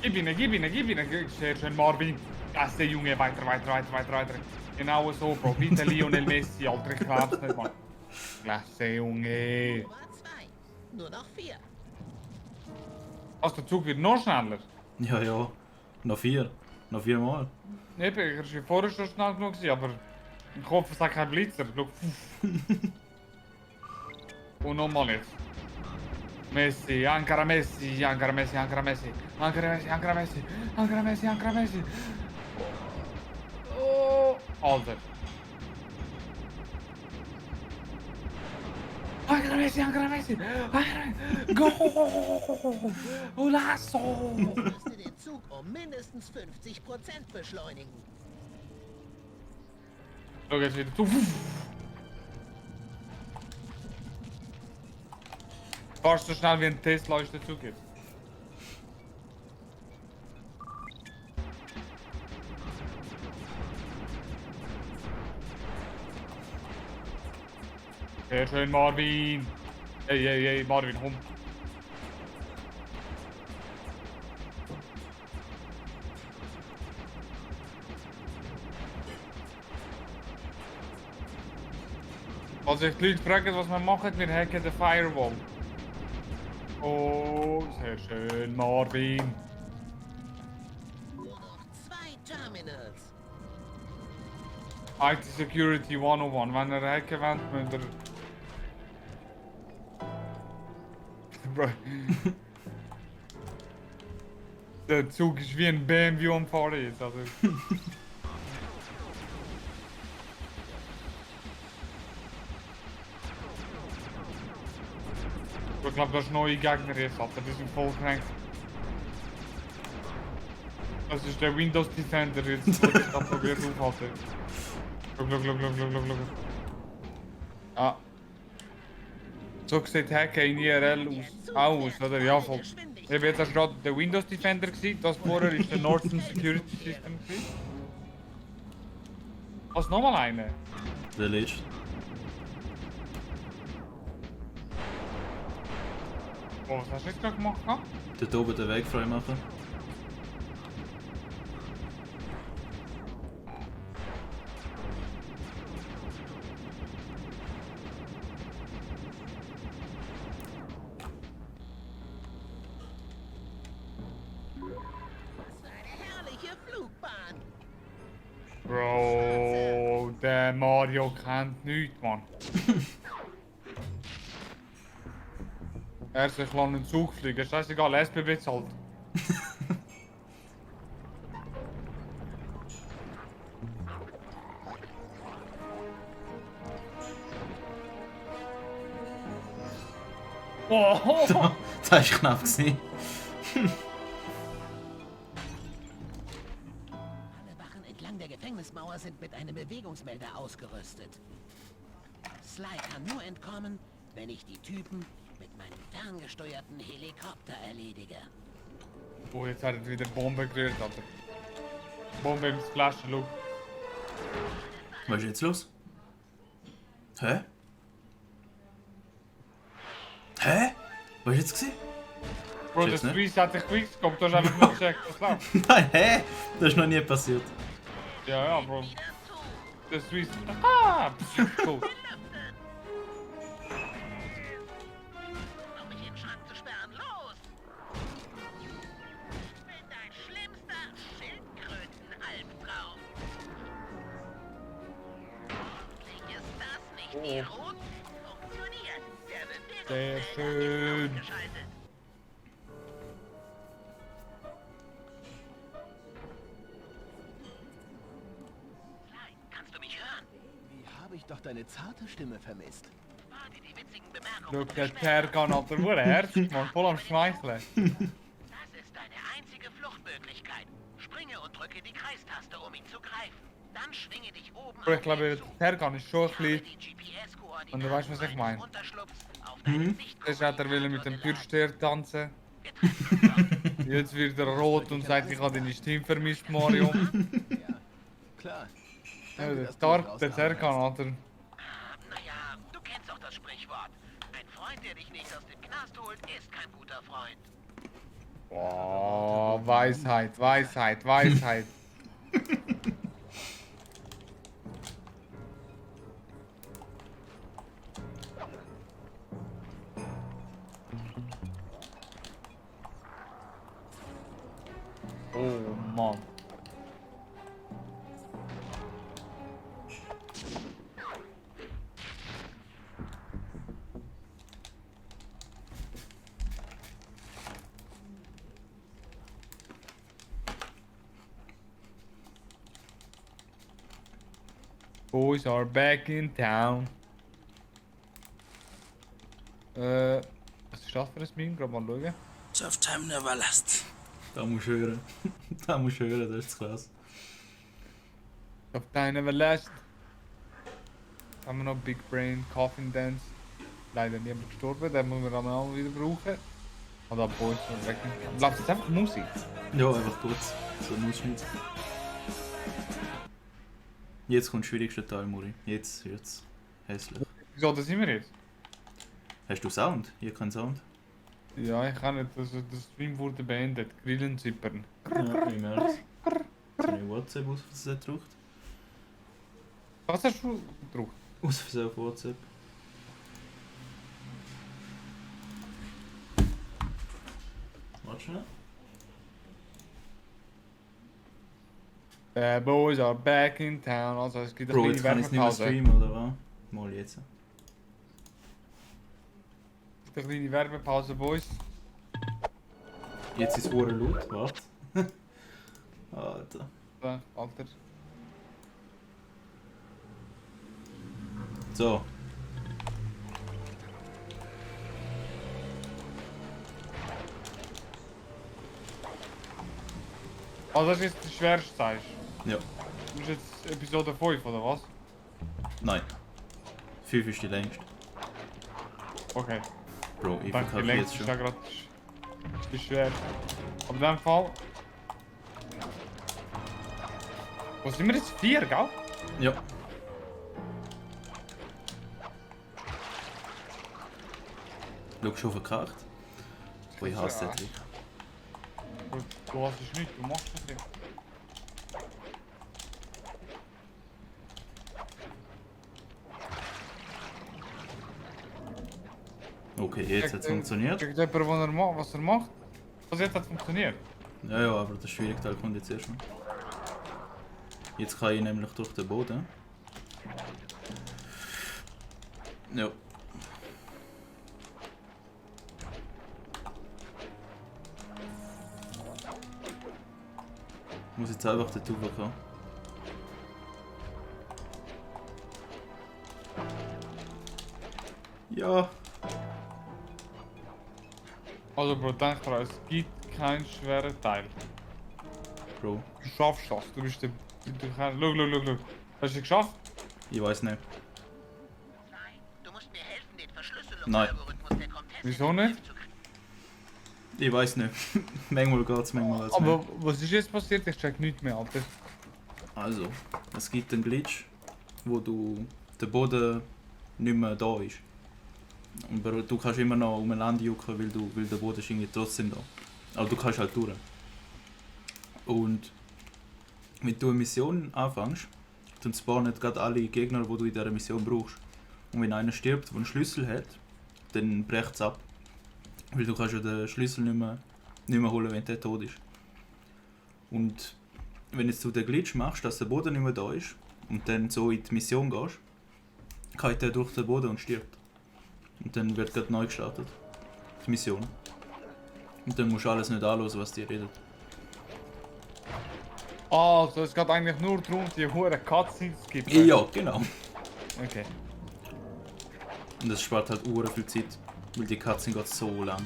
Gib ihn, gib ihn, gib ihn. Sehr schön, Marvin. Klasse, Junge. Weiter, weiter, weiter, weiter, weiter. Genau so, Bro. Wie der Lionel Messi, Alter. Ich glaub's nicht, Mann. Klasse, Junge. Nummer 2. Nur noch 4. Also, der Zug wird noch schneller. Ja, ja. Noch 4. Noch 4 Mal. Eben, er war vorher schon schnell genug, aber im Kopf sagt kein Blitzer. Schau. Und nochmal jetzt. Messi, ancora Messi, ancora Messi, ancora Messi, ancora Messi, ancora Messi, ancora Messi, ancora Messi. Oh, Alter. Ancora Messi, ancora Messi, Go! Lasso! Ich müsste den Zug um mindestens 50% beschleunigen. Schau jetzt wieder zu. Fast so schnell wie ein Tesla ist der Zug jetzt. Sehr schön, Marvin. Hey, Marvin, komm. Als sich die Leute fragen, was wir machen, wir hacken den Firewall. Oh, sehr schön, Marvin. Nur noch 2 Terminals. IT Security 101. Wenn ihr hacken wollt, müsst ihr... Bro. Der Zug ist wie ein BMW am Fahren jetzt, also... Ich glaube, das ist neue Gegner jetzt, Alter. Die sind voll krank. Das ist der Windows Defender jetzt, der ich da probiert aufhalten. Look. Ah. So sieht Hacken in IRL aus, oder? Ja, voll. Ich habe jetzt gerade der Windows Defender gesehen, das vorher ist der Norton Security System gewesen. Was nochmal eine? Der letzte. Oh, was hast du jetzt gerade gemacht? Ha? Dort oben den Weg frei machen. Herrliche Flugbahn. Bro, der Mario kennt nichts, Mann. Er sich einen Zug fliegen, ist scheißegal, SBB zahlt. Oh! Das war knapp gewesen. Alle Wachen entlang der Gefängnismauer sind mit einem Bewegungsmelder ausgerüstet. Sly kann nur entkommen, wenn ich die Typen mit meinem ferngesteuerten Helikopter erledige. Oh, jetzt hat er wieder Bombe gerührt, Alter. Bombe ins Flaschenlook. Was ist jetzt los? Hä? Hä? Was ist jetzt gewesen? Bro, der Swiss hat sich quickscoped, du hast einfach nicht gecheckt, was läuft. Nein, hä? Das ist noch nie passiert. Ja, Bro. Der Swiss... Ah! Cool. Sehr schön. Kannst du mich hören? Wie habe ich doch deine zarte Stimme vermisst? Warte, die witzigen Bemerkungen. Schau, der Terkan, Alter, wo herzig, Mann, voll am Schmeicheln. Das ist deine einzige Fluchtmöglichkeit. Springe und drücke die Kreistaste, um ihn zu greifen. Dann schwinge dich oben Bro, ich glaube, der Terkan ist schon ein bisschen... Und du weißt, was ich meine. Jetzt hat er will mit dem Türsteher tanzen. Jetzt wird er rot und sagt, ich habe deine Stimme vermisst, Mario. Ja, klar. Ja, der Terkan, Alter. Naja, du kennst doch das Sprichwort. Ein Freund, der dich nicht aus dem Knast holt, ist kein guter Freund. Boah, Weisheit, Weisheit, Weisheit. Oh Mann. Boys are back in town. Was ist das für ein Meme? Gerade mal schauen. Soft time never last. Da musst du hören. Da musst du hören, das ist krass. Auf deine Verlässt. Haben wir noch Big Brain, Coffin Dance. Leider niemand gestorben, den müssen wir dann auch wieder brauchen. Oder Boys are back in town. Bleibt jetzt einfach Musik? Ja, einfach kurz. So muss nicht. Jetzt kommt der schwierigste Teil, Muri. Jetzt wird's hässlich. Wieso, da sind wir jetzt? Hast du Sound? Hier kein Sound. Ja, ich kann nicht. Also, das Stream wurde beendet. Grillen zippern. Ja, ich merke es. Jetzt habe ich WhatsApp aus Versehen gedruckt. Was hast du gedruckt? Aus Versehen auf WhatsApp. schnell. The boys are back in town. Also es gibt Bro, eine jetzt kann ich es nicht mehr Werbepause. streamen, oder was? Mal jetzt. Eine kleine Werbepause, Boys. Jetzt ist es hure laut, warte. Alter. So, Alter. So. Also das ist jetzt der schwerste Teil. Ja. Das ist jetzt Episode 5 oder was? Nein. 5 ist die längste. Okay. Bro, ich Die verkaufe jetzt längste ist schon. ja gerade die schwer. Aber in dem Fall... Wo sind wir jetzt? 4, gell? Ja. Schau schon auf die Karte. Oh, ich hasse den Trick. Du hast es nicht, du machst es nicht. Okay, jetzt hat es funktioniert. Checkt jemand, was er macht? Was jetzt hat funktioniert? Ja, ja, aber der schwierige Teil kommt jetzt erst noch. Jetzt kann ich nämlich durch den Boden. Ja. Ich muss jetzt einfach den Tuba kommen. Ja. Also Bro, denk dran, es gibt keinen schweren Teil. Bro. Du schaffst das, du bist der... Du kannst... Schau. Hast du es geschafft? Ich weiß nicht. Du musst mir helfen, den Nein. Verschlüsselungsalgorithmus der Comtesse Wieso nicht? Ich weiß nicht. Manchmal geht's, manchmal geht's Aber nicht. was ist jetzt passiert? Ich check nichts mehr, Alter. Also, es gibt einen Glitch, wo der Boden nicht mehr da ist. Aber du kannst immer noch um ein Land jucken, weil der Boden ist irgendwie trotzdem da. Aber du kannst halt durch. Und wenn du eine Mission anfängst, dann spawnen gerade alle Gegner, die du in dieser Mission brauchst. Und wenn einer stirbt, der einen Schlüssel hat, dann bricht es ab. Weil du kannst ja den Schlüssel nicht mehr holen, wenn der tot ist. Und wenn jetzt du den Glitch machst, dass der Boden nicht mehr da ist und dann so in die Mission gehst, geht der durch den Boden und stirbt. Und dann wird gerade neu gestartet. Die Mission. Und dann musst du alles nicht anhören, was die redet. Also, es geht eigentlich nur darum, die hohen Cutscenes zu skippen. Ja, genau. Okay. Und das spart halt ure viel Zeit, weil die Cutscene geht so lang.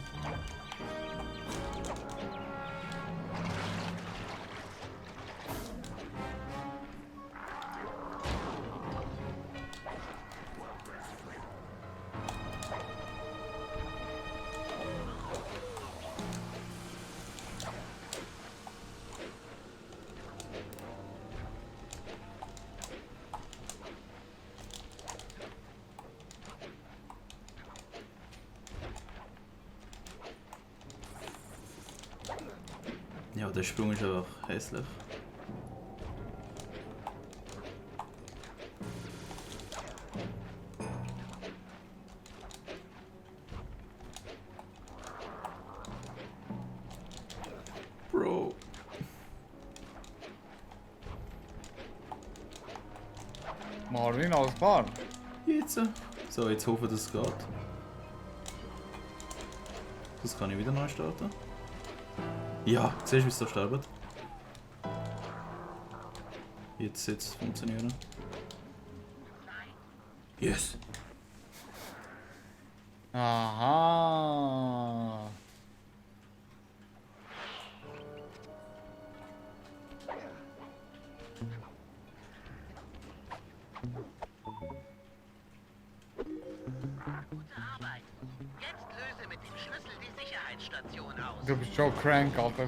Ja, der Sprung ist einfach hässlich. Bro. Marvin, alles klar? Jetzt. So, jetzt hoffen, dass es geht. Das kann ich wieder neu starten. Ja, siehst du, wie es da sterbt? Jetzt es funktionieren. Yes! Aha. Jetzt löse mit dem Schlüssel die Sicherheitsstation aus. Du bist schon crank, Alter.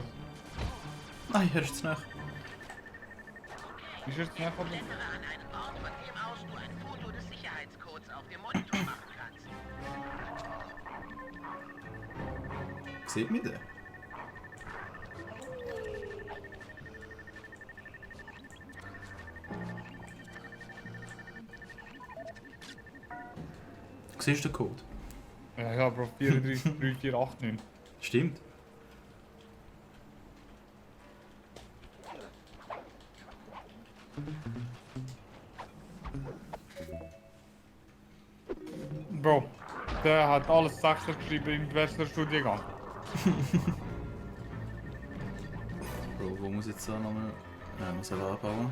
Nein, hörst du es nicht? Ist jetzt nicht von Klettere an einen Ort, von dem aus du ein Foto des Sicherheitscodes auf dem Monitor machen kannst. Sieht mich der? Siehst du den Code? Ja, Bro, 34, 3489. Stimmt. Bro, der hat alles Sechser geschrieben im Bachelorstudiengang. Bro, wo muss ich jetzt da nochmal... Ja, muss aber abbauen.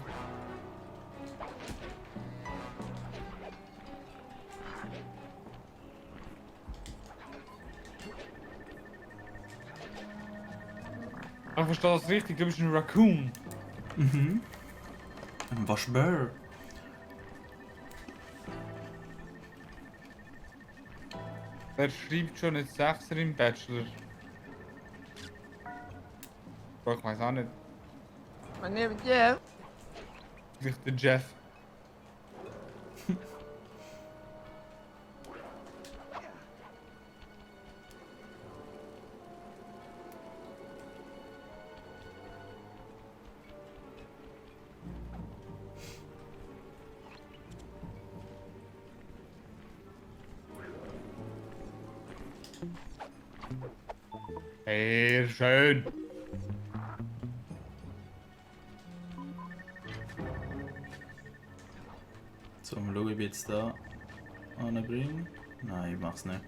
Ich verstehe das richtig, du bist ein Raccoon. Mhm. Ein Waschbär. Wer schreibt schon einen Sechser im Bachelor? Bro, ich weiß auch nicht. Mein Name ist Jeff. Vielleicht der Jeff. Sehr schön. So, mal schauen, ob ich jetzt da anbringe. Nein, ich mach's nicht.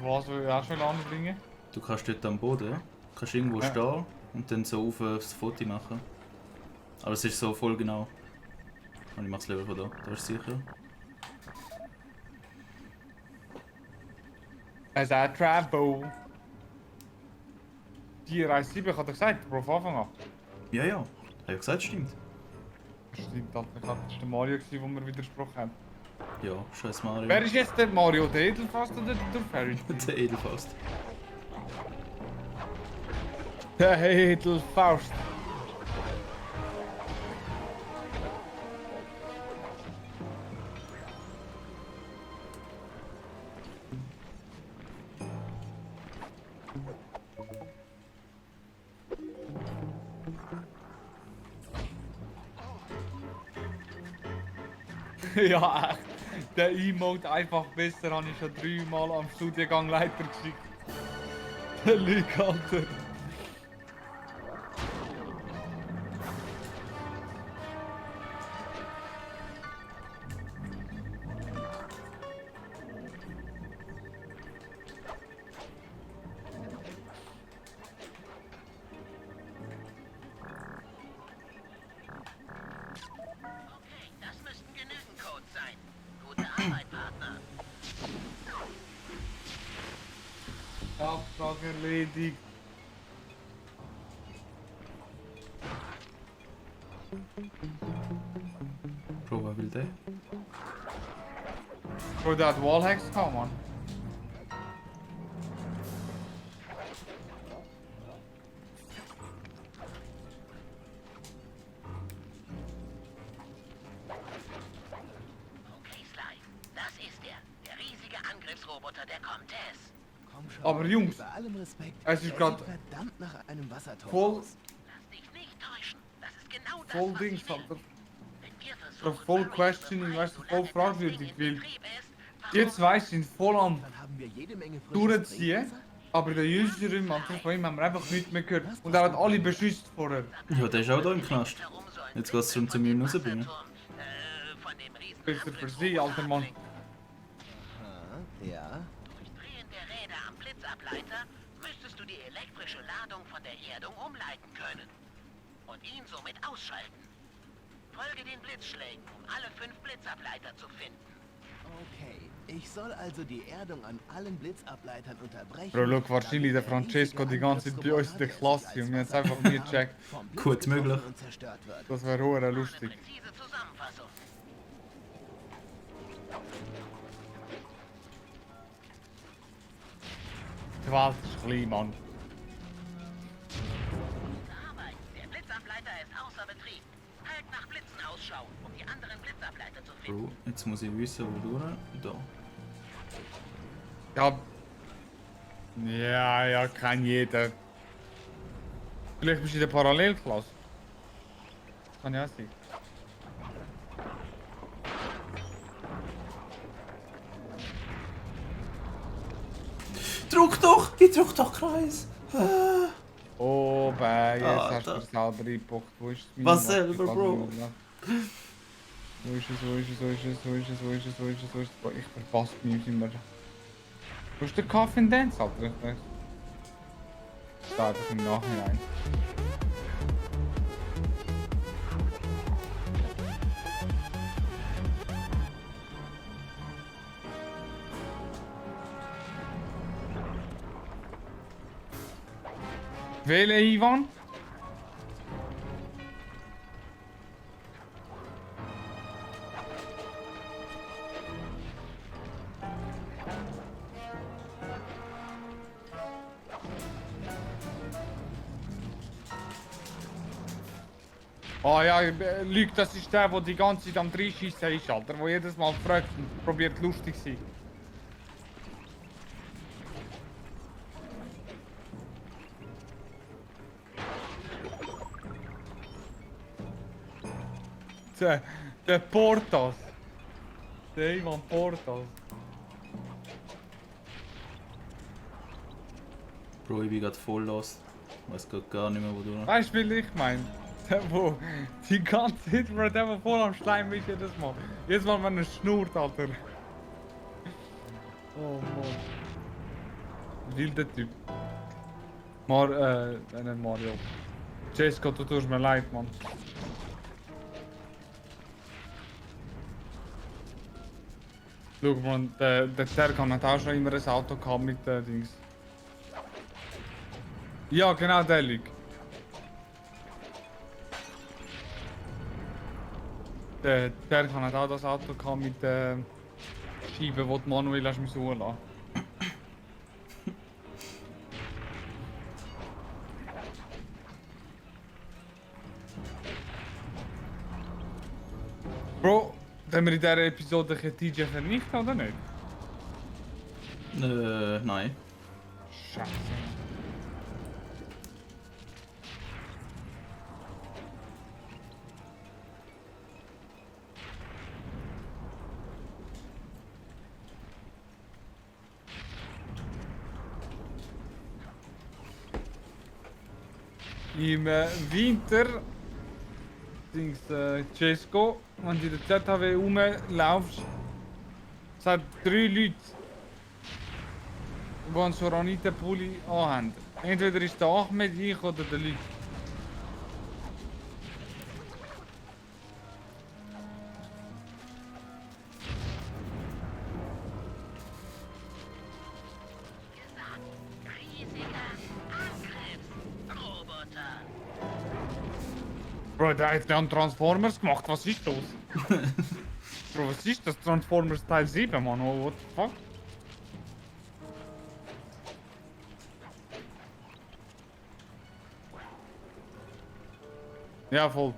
Was will ich auch schon anbringen? Du kannst dort am Boden, kannst irgendwo Ja. stehen und dann so auf das Foto machen. Aber es ist so voll genau. Und ich mach's lieber von da, da ist sicher. Es ist Trabo. Die Reise 7 hat er gesagt, Bro, von Anfang an. Ja, ja, hab ich gesagt, stimmt. Stimmt, Alter, ich glaube, das war der Mario, den wir widersprochen haben. Ja, scheiß Mario. Wer ist jetzt der Mario? Der Edelfast oder der Fairy? Der Edelfaust. Der Edelfaust. Ja, echt. Der Emote einfach besser, habe ich schon 3 Mal am Studiengang Leiter geschickt. Der Lüge, Alter. Das müssten genügend Codes sein. Gute Arbeit, Partner. Auftrag erledigt. Bro, wer will der? Bro, der hat Wallhacks gehabt, Mann. Okay, Sly. Das ist er. Der riesige Angriffsroboter der Comtesse. Komm schon. Aber Jungs, Bei allem Respekt. es ist er grad sieht verdammt nach einem Wasserturm voll- aus. Lass dich nicht täuschen. Das ist genau das, Voll was Dings, ich will. Alter. Wenn wir Bro, versuchen, voll Mario questioning, zu weißt du, befreien, voll solange das fragwürdig, Ding in weil Betrieb ist, die zwei sind voll am Dann haben wir jede Menge frisches durchziehen, Trinkwasser. aber der jüngere Mann von ihm haben wir einfach nichts mehr gehört. Und er hat alle beschützt vorher. Ja, der ist auch da im Knast. Jetzt geht's schon zu mir rausbringen. von dem riesen Besser für sie, alter Mann. Ja. Drehen der Räder am Blitzableiter müsstest du die elektrische Ladung von der Erdung umleiten können. Und ihn somit ausschalten. Folge den Blitzschlägen, um alle 5 Blitzableiter zu finden. Okay. Ich soll also die Erdung an allen Blitzableitern unterbrechen. Bro, look, wahrscheinlich der Francesco die ganze Zeit bei uns in der Klasse und wir haben es einfach nie gecheckt. Gut möglich. Und zerstört wird. Das wäre hure lustig. Präzise Zusammenfassung. Die Welt ist klein, Mann. Arbeit. Der Blitzableiter ist außer Betrieb. Halt nach Blitzen Ausschau, um die anderen Blitzableiter zu finden. Bro, jetzt muss ich wissen, wo durch. Da. Ja, kann jeder. Vielleicht bist du in der Parallelklasse. Kann ja sein. Druck doch! Ich drück doch Kreis! Oh, jetzt hast du Alter. dir selber reingepuckt. Wo ist das Was Minimum? selber, Bro? Wo ist es, wo ist es, wo ist es, wo ist es, wo ist es, wo ist es, wo ist es? Boah, ich verpasse mich immer. Wo ist der Coffin Dance, Alter? Ich weiß. Das ist einfach im Nachhinein. Wähle Ivan? Ah ja, Luke, das ist der die ganze Zeit am Dreischiessen ist, Alter. Der jedes Mal fragt und probiert lustig zu sein. Der Portas. Der Ivan Portas. Bro, ich bin grad voll lost. Ich weiß grad gar nicht mehr, wo du noch... Weißt du, wie ich meine? Der, wo die ganze Zeit, Bro, der, wo voll am Schleim ist jedes Mal. Jedes Mal, wenn er schnurrt, Alter. Oh Mann. Wilder Typ. Nicht Mario. Jesco, du tust mir leid, Mann. Schau mal, der Serkan hat auch schon immer ein Auto gehabt mit Dings. Ja, genau, der Luke. Der Serkan hat auch das Auto gehabt mit der Scheibe, die Manuel hast müssen holen. Bro, haben wir in dieser Episode TJ vernichtet oder nicht? Nein. Scheiße. Im Winter, Dings, Cesco, wenn du in der ZHW rumlaufst, es hat 3 Leute, die einen Soraniten-Pulli anhaben. Entweder ist der Ahmed, ich oder der Luke. Bro, der hat dann Transformers gemacht, was ist das? Bro, was ist das? Transformers Teil 7, Mann, oh, what the fuck? Ja, voll.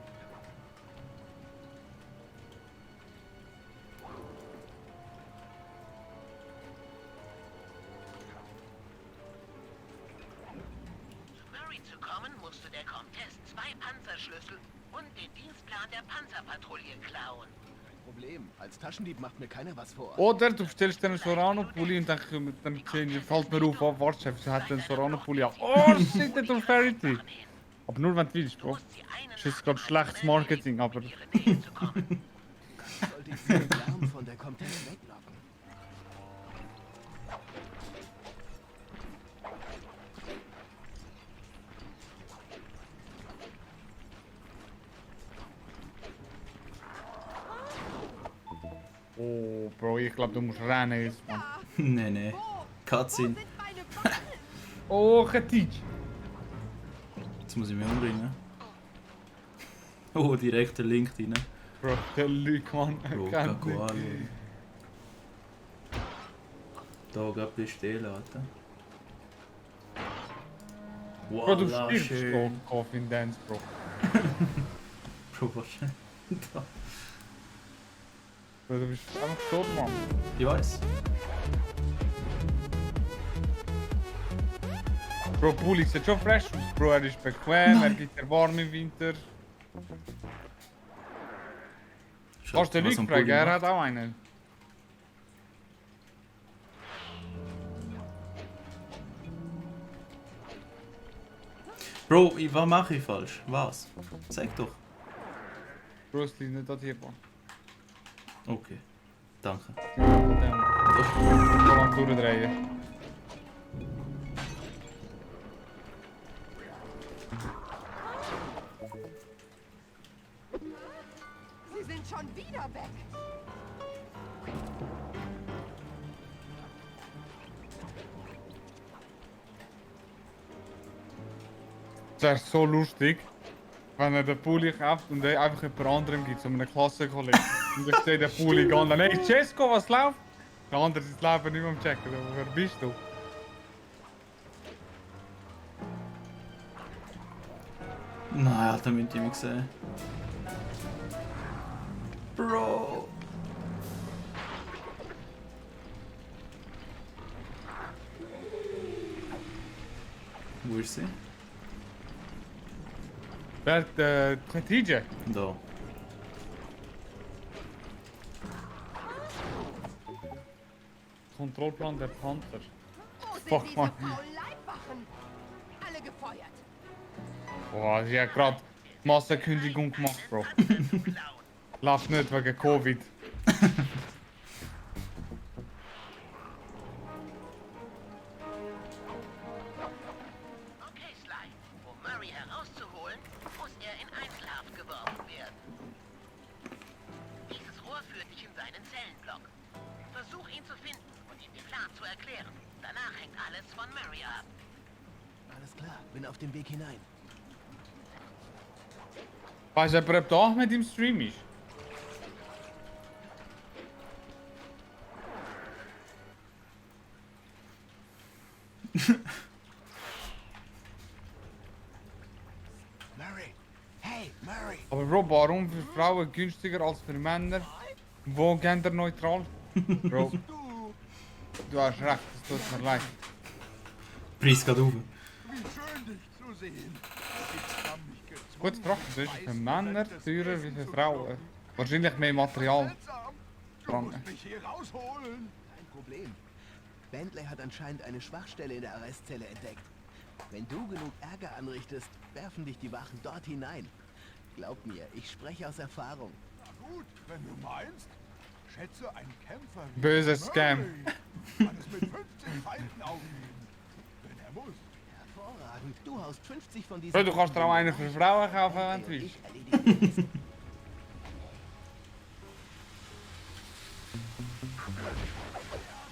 Murray zu kommen, musste der Comtesse 2 Panzerschlüssel und den Dienstplan der Panzerpatrouille klauen. Kein Problem. Als Taschendieb macht mir keiner was vor. Oder du bestellst dir einen Sorano-Pulli und dann fällt mir auf, oh, warte, sie hat einen Sorano-Pulli an. Oh shit, der Authority! Aber nur wenn du willst, Bro. Das ist gerade schlechtes Marketing, aber... Sollte ich den Lärm von der Comtesse weglocken? Oh, Bro, ich glaube, du musst rennen jetzt, Mann. Nee. Cutscene. Oh, Khatij. Jetzt muss ich mich umbringen. Oh, direkt der Link rein. Bro, der Luke, Mann. Bro, Kennt Kakualo. mich. Da gab es stehlen, Alter. Bro, du Wallah, spielst schön. schon Coffin Dance, Bro. Bro, wahrscheinlich. Bro, du bist einfach tot, Mann. Ich weiß. Bro, Pulli sieht schon fresh aus, Bro. Er ist bequem, er gibt dir warm im Winter. Kannst du den was Luke am fragen, Pulli er macht. hat auch einen. Bro, was mache ich falsch? Was? Sag doch. Bro, es liegt nicht dort hier. Okay. Danke. So lang durchdrehen. Sie sind schon wieder weg. Das wäre so lustig, wenn er den Pulli kauft und er einfach jemand anderem gibt, so einem Klassenkollegen. Und ich sehe den Pulli gehen und dann, hey Cesco, was läuft? Der andere ist das Leben nicht mehr am checken. Wer bist du? Nein, Alter, müsst ihr mich sehen. Bro. Wo ist sie? Wer, der TJ? Da. Kontrollplan der Panther. Wo sind Fuck, diese man. faulen Leibwachen? Alle gefeuert. Boah, sie hat gerade Massenkündigung gemacht, Bro. Läuft nicht wegen Covid. Okay, Sly. Um Murray herauszuholen, muss er in Einzelhaft geworfen werden. Dieses Rohr führt dich in seinen Zellenblock. Versuch ihn zu finden und ihm den Plan zu erklären. Danach hängt alles von Murray ab. Alles klar, bin auf dem Weg hinein. Weißt du, ob da mit im Stream ist? Murray! Hey, Murray! Aber Bro, warum für Frauen günstiger als für Männer? Wo genderneutral? Bro, du hast recht, es tut mir leid. Preis geht auf. Wie schön, dich zu sehen. Ich kann mich gezwungen. Gute Frage, das ist für Männer teurer wie für Frauen. Wahrscheinlich mehr Material. Du musst mich hier rausholen. Kein Problem. Bentley hat anscheinend eine Schwachstelle in der Arrestzelle entdeckt. Wenn du genug Ärger anrichtest, werfen dich die Wachen dort hinein. Glaub mir, ich spreche aus Erfahrung. Na gut, wenn du meinst. Schätze, ein Kämpfer wie Böses Murray Scam. kann es mit 15 Feinden aufnehmen. Wenn er muss. Hervorragend. Du haust 50 von diesen... Bro, du kannst dir auch einen für Frauen kaufen, wenn du willst.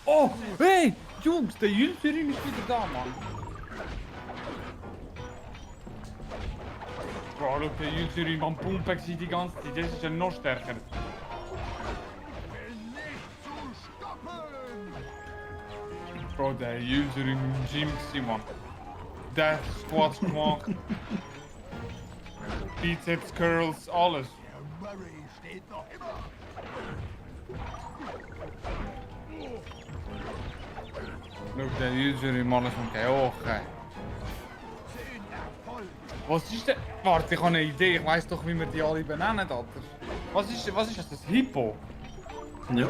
Oh, hey, Jungs, der Jüngerin ist wieder da, Mann. Bro, schau, der Jüngerin am Pumpen war die ganze Zeit, das ist ja noch stärker. Bro, der Jüngerin im Gym gewesen, Mann. Der Squats gemacht. Bizeps, Curls, alles. Der Murray steht noch immer. Schau, der Jüngerin mal von Geoche. Was ist denn? Warte, ich habe eine Idee. Ich weiss doch, wie wir die alle benennen, Alter. Was ist das? Hippo? Ja.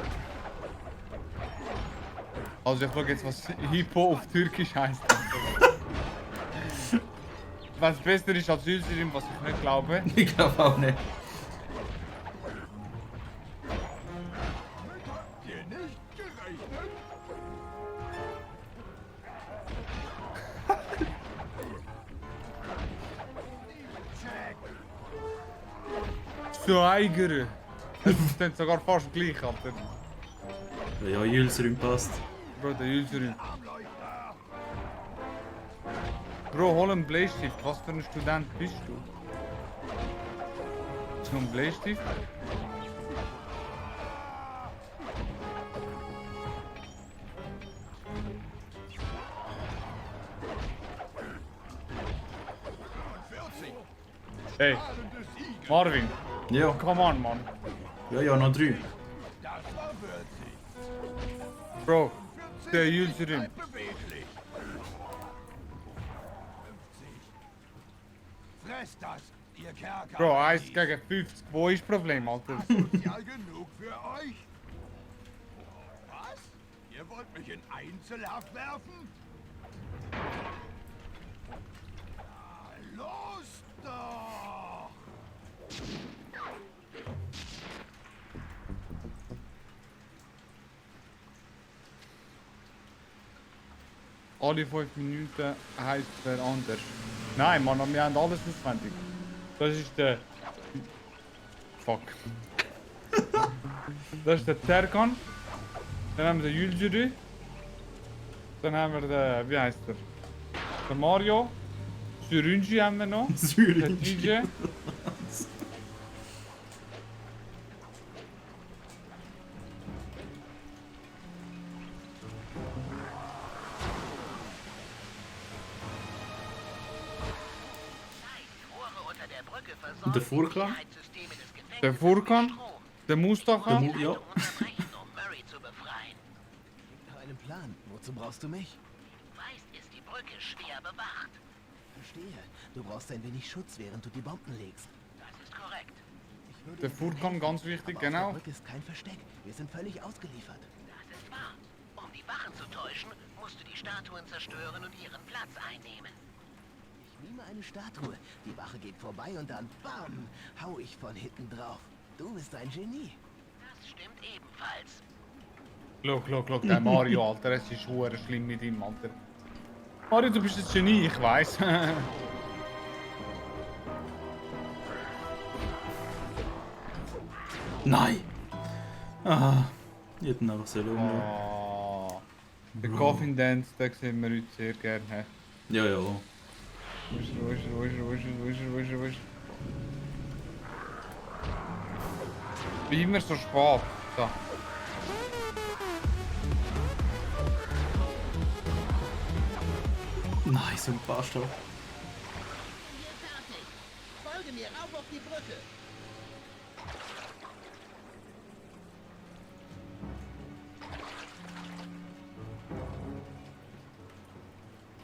Also ich schaue jetzt, was Hippo auf Türkisch heisst. Was besser ist als Userin, was ich nicht glaube. Ich glaube auch nicht. Dir nicht gerechnet? Zweigere. Das ist dann sogar fast gleich, Alter. Ja, Jülserin passt. Bro, der Userin. Bro, hol einen Bleistift. Was für ein Student bist du? Ist noch ein Bleistift? Hey, Marvin. Ja. Come on, Mann. Ja, noch 3. Das war würzig. Bro, der Userin. Beweglich. 50. Fress das, ihr Kerker. Bro, 1 gegen 50. Wo ist das Problem, Alter? Sozial genug für euch? Was? Ihr wollt mich in Einzelhaft werfen? Na, los! alle 5 Minuten heisst wer anders. Nein, Mann, wir haben alles auswendig. Das ist der... Fuck. Das ist der Terkan. Dann haben wir den Yulzuru. Dann haben wir den... Wie heißt der? Der Mario. Syrunji haben wir noch. Syrunji. Der DJ. Und der Furkan? Der Furkan. Der Mustafa. Der ja. Einen Plan. Wozu brauchst du mich? Weißt, ist die Brücke schwer bewacht. Verstehe. Du brauchst ein wenig Schutz, während du die Bomben legst. Das ist korrekt. Der Furkan, ganz wichtig, Aber genau. auf der Brücke ist kein Versteck. Wir sind völlig ausgeliefert. Das ist wahr. Um die Wachen zu täuschen, musst du die Statuen zerstören und ihren Platz einnehmen. Ich mime eine Statue. Die Wache geht vorbei und dann BAM! Hau ich von hinten drauf. Du bist ein Genie. Das stimmt ebenfalls. Look, der Mario, Alter, es ist schwer schlimm mit ihm, Alter. Mario, du bist ein Genie, ich weiß. Nein! Aha. Ich hätte ihn einfach so umlassen. Der Coffin Dance, den sehen wir heute sehr gerne. Ja, ja. Wo ist er? Wie immer so spät. So. Nein, so ein Bastard. Folge mir rauf auf die Brücke.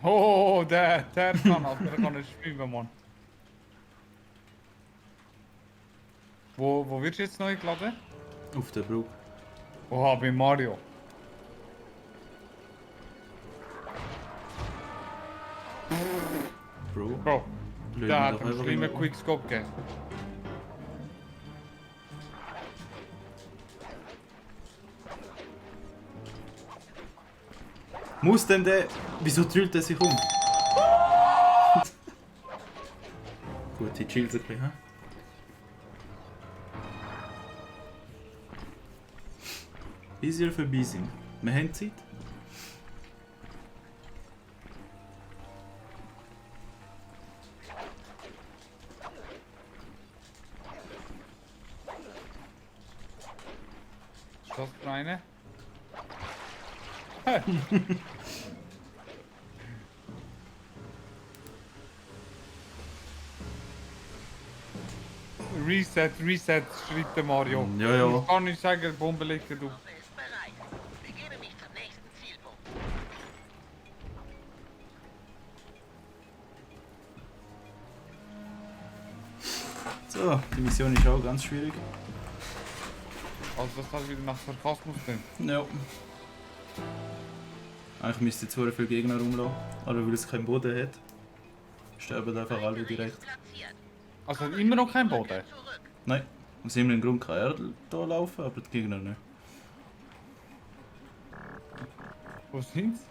Oh, der kann, Alter, der kann nicht schwimmen, Mann. Wo wirst du jetzt neu geladen? Auf der Brücke. Oha, bei Mario. Bro. Blöd, Der mir hat doch einen einfach schlimmen immer- Quickscope gegeben. Muss denn der... Wieso drillt er sich um? Gut, die chillt ein bisschen, hä? Easier für Bising. Wir haben Zeit. Ist das für eine? Hä? Reset, schreibt der Mario. Ja, ja. Ich kann nicht sagen, Bombe legt er du. Ist bereit. Begebe mich zum nächsten Zielpunkt. So, die Mission ist auch ganz schwierig. Also das hat wieder nach Sarkasmus drin. Ja. Eigentlich müsste jetzt sehr viele Gegner rumlassen, aber weil es keinen Boden hat, sterben einfach alle direkt. Also hat immer noch kein Boden? Nein, aus irgendeinem Grund kann er da laufen, aber die Gegner nicht. Wo sind's?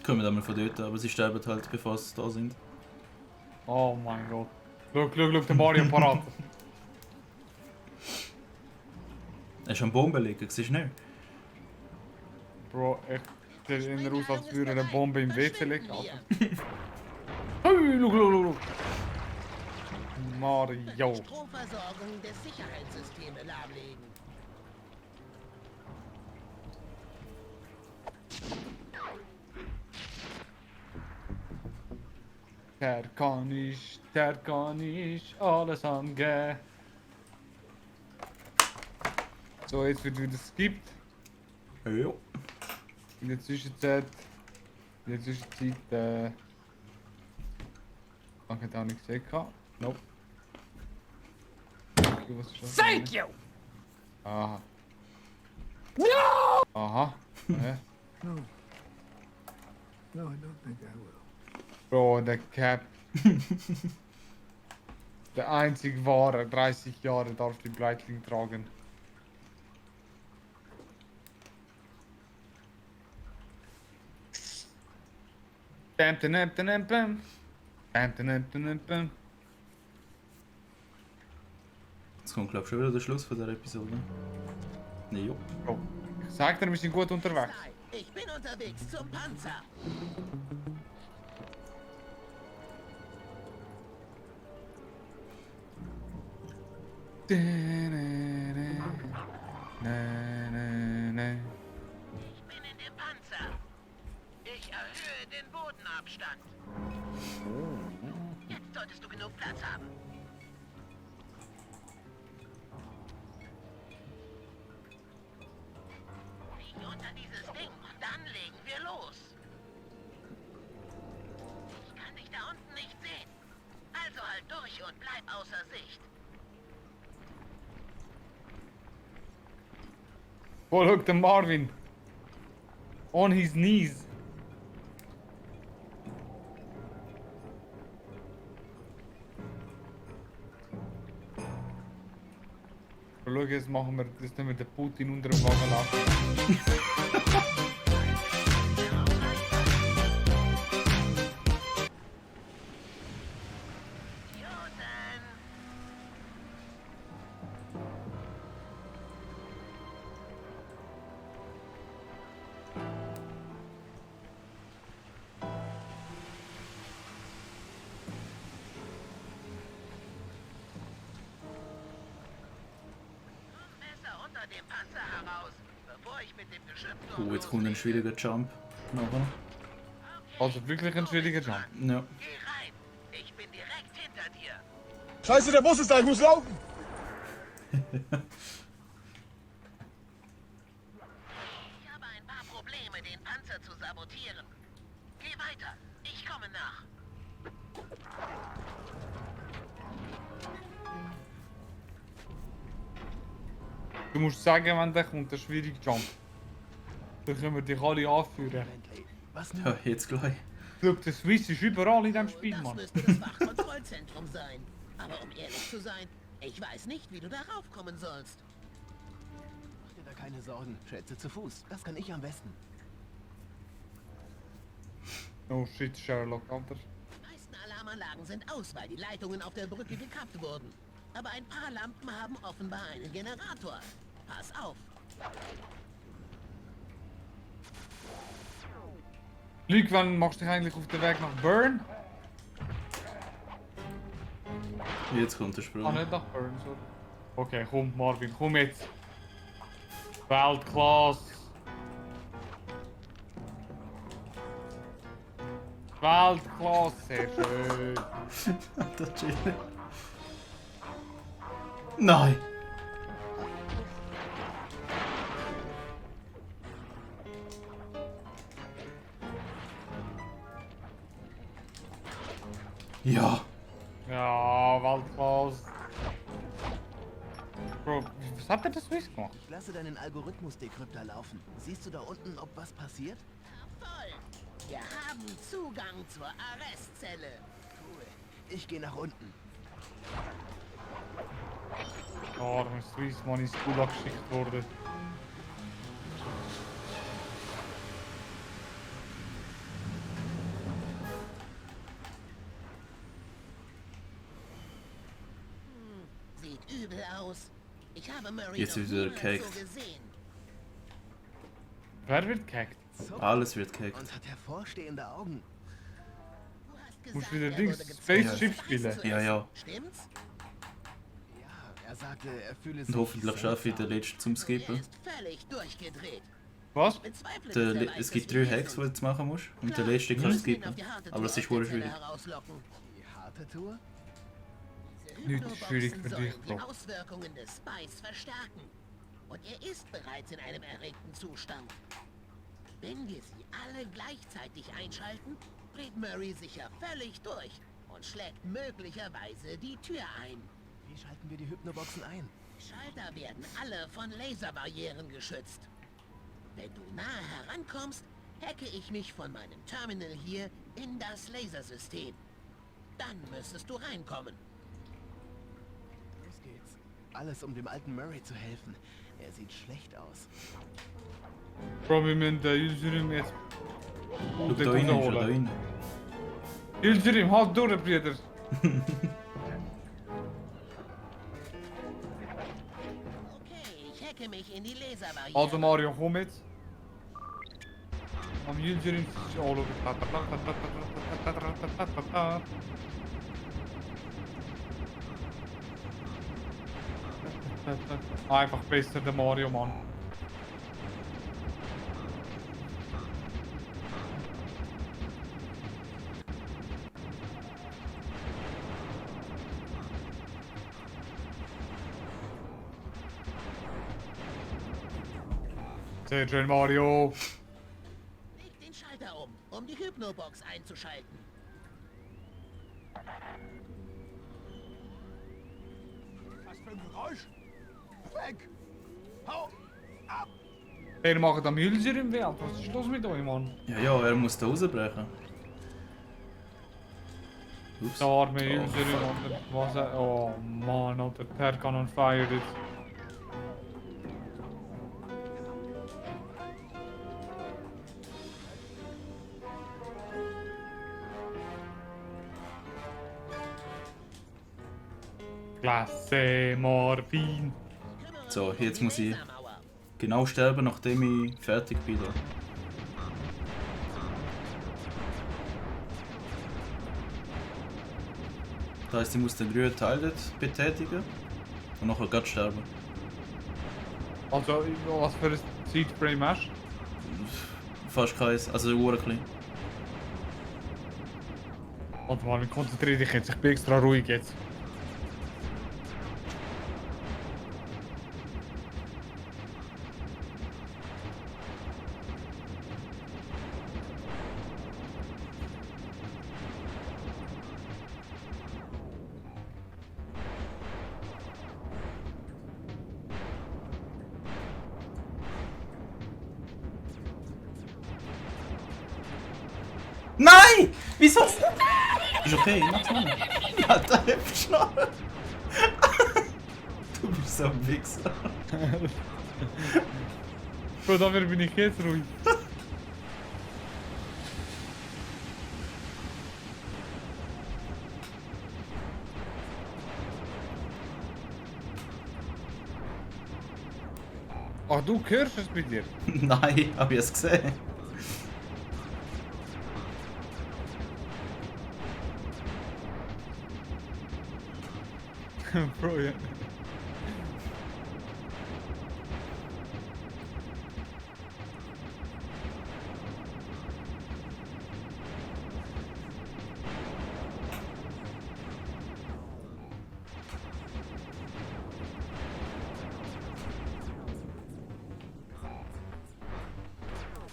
Kommen einmal von dort, aber sie sterben halt, bevor sie da sind. Oh mein Gott. Schau, der Mario parat. Er ist am Bomben liegen, siehst du nicht? Bro, echt. Der sieht eher aus, als würde eine Bombe im WC liegen. Alter. Hey, schau. Mario. Stromversorgung des Sicherheitssystems lahmlegen. Der kann ich alles angehen. So, jetzt wird wieder skippt. Ja. In der Zwischenzeit. Ich hätte auch nicht gesehen. Nope. Okay, was ist das? Thank you! Aha. No! Aha. No. No, I don't think I will. Bro, der Cap. Der einzig wahre, 30 Jahre darf die Breitling tragen. Bam, bam, bam, bam. Bam, bam, bam, bam. Jetzt kommt, glaube ich, schon wieder der Schluss von der Episode. Ne, jo. Oh. Sag dir, wir sind gut unterwegs. Ich bin unterwegs zum Panzer. Ich bin in dem Panzer. Ich erhöhe den Bodenabstand. Jetzt solltest du genug Platz haben. Fliegen unter dieses Ding und dann legen wir los. Ich kann dich da unten nicht sehen. Also halt durch und bleib außer Sicht. Oh, look, the Marvin. On his knees. Oh, schau, jetzt machen wir das mit den Putin unter dem Wagen lassen. Jetzt kommt ein schwieriger Jump. Nachher. Also wirklich ein schwieriger Jump. Ja. Ich bin direkt hinter dir. Scheiße, der Bus ist da, ich muss laufen! Ich habe ein paar Probleme, den Panzer zu sabotieren. Geh weiter, ich komme nach. Du musst sagen, wenn der kommt, der schwierige Jump. Dann können wir dich alle anführen. Ja, jetzt gleich. Schau, der Swiss ist überall in diesem Spiel, Das Mann. müsste das Wachkontrollzentrum sein. Aber um ehrlich zu sein, ich weiß nicht, wie du darauf kommen sollst. Mach dir da keine Sorgen. Schätze zu Fuß. Das kann ich am besten. Oh shit, Sherlock, Alter. Die meisten Alarmanlagen sind aus, weil die Leitungen auf der Brücke gekappt wurden. Aber ein paar Lampen haben offenbar einen Generator. Pass auf. Luke, wann machst du dich eigentlich auf den Weg nach Bern? Jetzt kommt der Sprung. Ah, nicht nach Bern, sorry. Okay, komm, Marvin, komm jetzt. Weltklasse. Weltklasse, sehr schön. Das ist schön. Nein! Ja. Ja, Weltklasse. Bro, was hat der das Swiss gemacht? Ich lasse deinen Algorithmus-Dekrypter laufen. Siehst du da unten, ob was passiert? Voll. Wir haben Zugang zur Arrestzelle. Cool. Ich gehe nach unten. Oh, der Swiss, Mann, ins Gulag geschickt worden. Sieht übel aus. Ich habe Murray Jetzt noch ist er niemals gehackt. so gesehen. Wer wird gehackt? Alles wird gehackt. Und hat hervorstehende Augen. Musst wieder Dings Spaceship spielen. Ja, ja. Stimmt's? Ja, er sagte, er fühle sich Und hoffentlich schaffe ich den letzten zum Skippen. Völlig durchgedreht. Was? Es gibt 3 Hacks, die du jetzt machen musst. Und der letzte kannst du skippen. Aber das ist wohl schwierig. Die harte Tour? Nicht schwierig für dich, Die Bro. Auswirkungen des Spice verstärken. Und er ist bereits in einem erregten Zustand. Wenn wir sie alle gleichzeitig einschalten, dreht Murray sicher völlig durch und schlägt möglicherweise die Tür ein. Wie schalten wir die Hypnoboxen ein? Schalter werden alle von Laserbarrieren geschützt. Wenn du nahe herankommst, hacke ich mich von meinem Terminal hier in das Lasersystem. Dann müsstest du reinkommen. Los geht's. Alles, um dem alten Murray zu helfen. Er sieht schlecht aus. Bro, wir müssen den unseren jetzt Schau, da rein, schau, da holen. rein. Yildirim, halt durch, Brüder. Ich hacke mich in die Laserbarriere. Also Mario, komm mit. Am Yildirim... Oh, einfach besser der Mario, Mann. Sehr schön, Mario. Leg den Schalter um die Hypnobox einzuschalten. Was für ein Geräusch? Weg! Hau ab! Er macht am Yildirim weh. Was ist los mit euch, Mann? Ja, er muss da rausbrechen. Ups. Der arme Yildirim, Alter. Was er... Oh Mann, Alter. Der kann on fire jetzt. Klasse, Morphin. So, jetzt muss ich genau sterben, nachdem ich fertig bin. Das heisst, ich muss den grünen Teil dort betätigen und nachher gerade sterben. Also, was für ein Zeitframe hast du? Fast keins, also nur klein. Warte mal, konzentriere dich jetzt. Ich bin extra ruhig jetzt. Nein! Wieso? Ist okay, mach's mal. Alter, hilf schon. Du bist so ein Wichser. Bro, dafür bin ich jetzt ruhig. Ach, du hörst es bei dir? Nein, hab ich es gesehen. Bro, ja.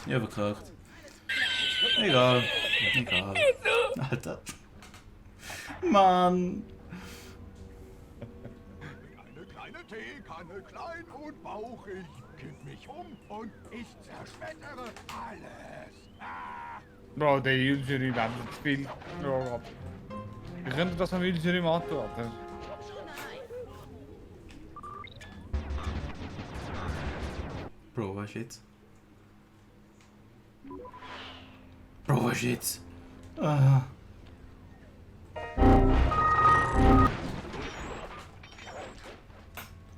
Ja, verkackt. Egal. Egal. Alter. Mann. Eine kleine Teekanne, klein und bauchig. Kipp mich um und ich zerschmettere alles. Ah. Bro, der Yildirim hat zu viel. Bro, wie könnte das am Yildirim antun, Alter? Bro, was ist jetzt? Bro, was ist jetzt? Ah.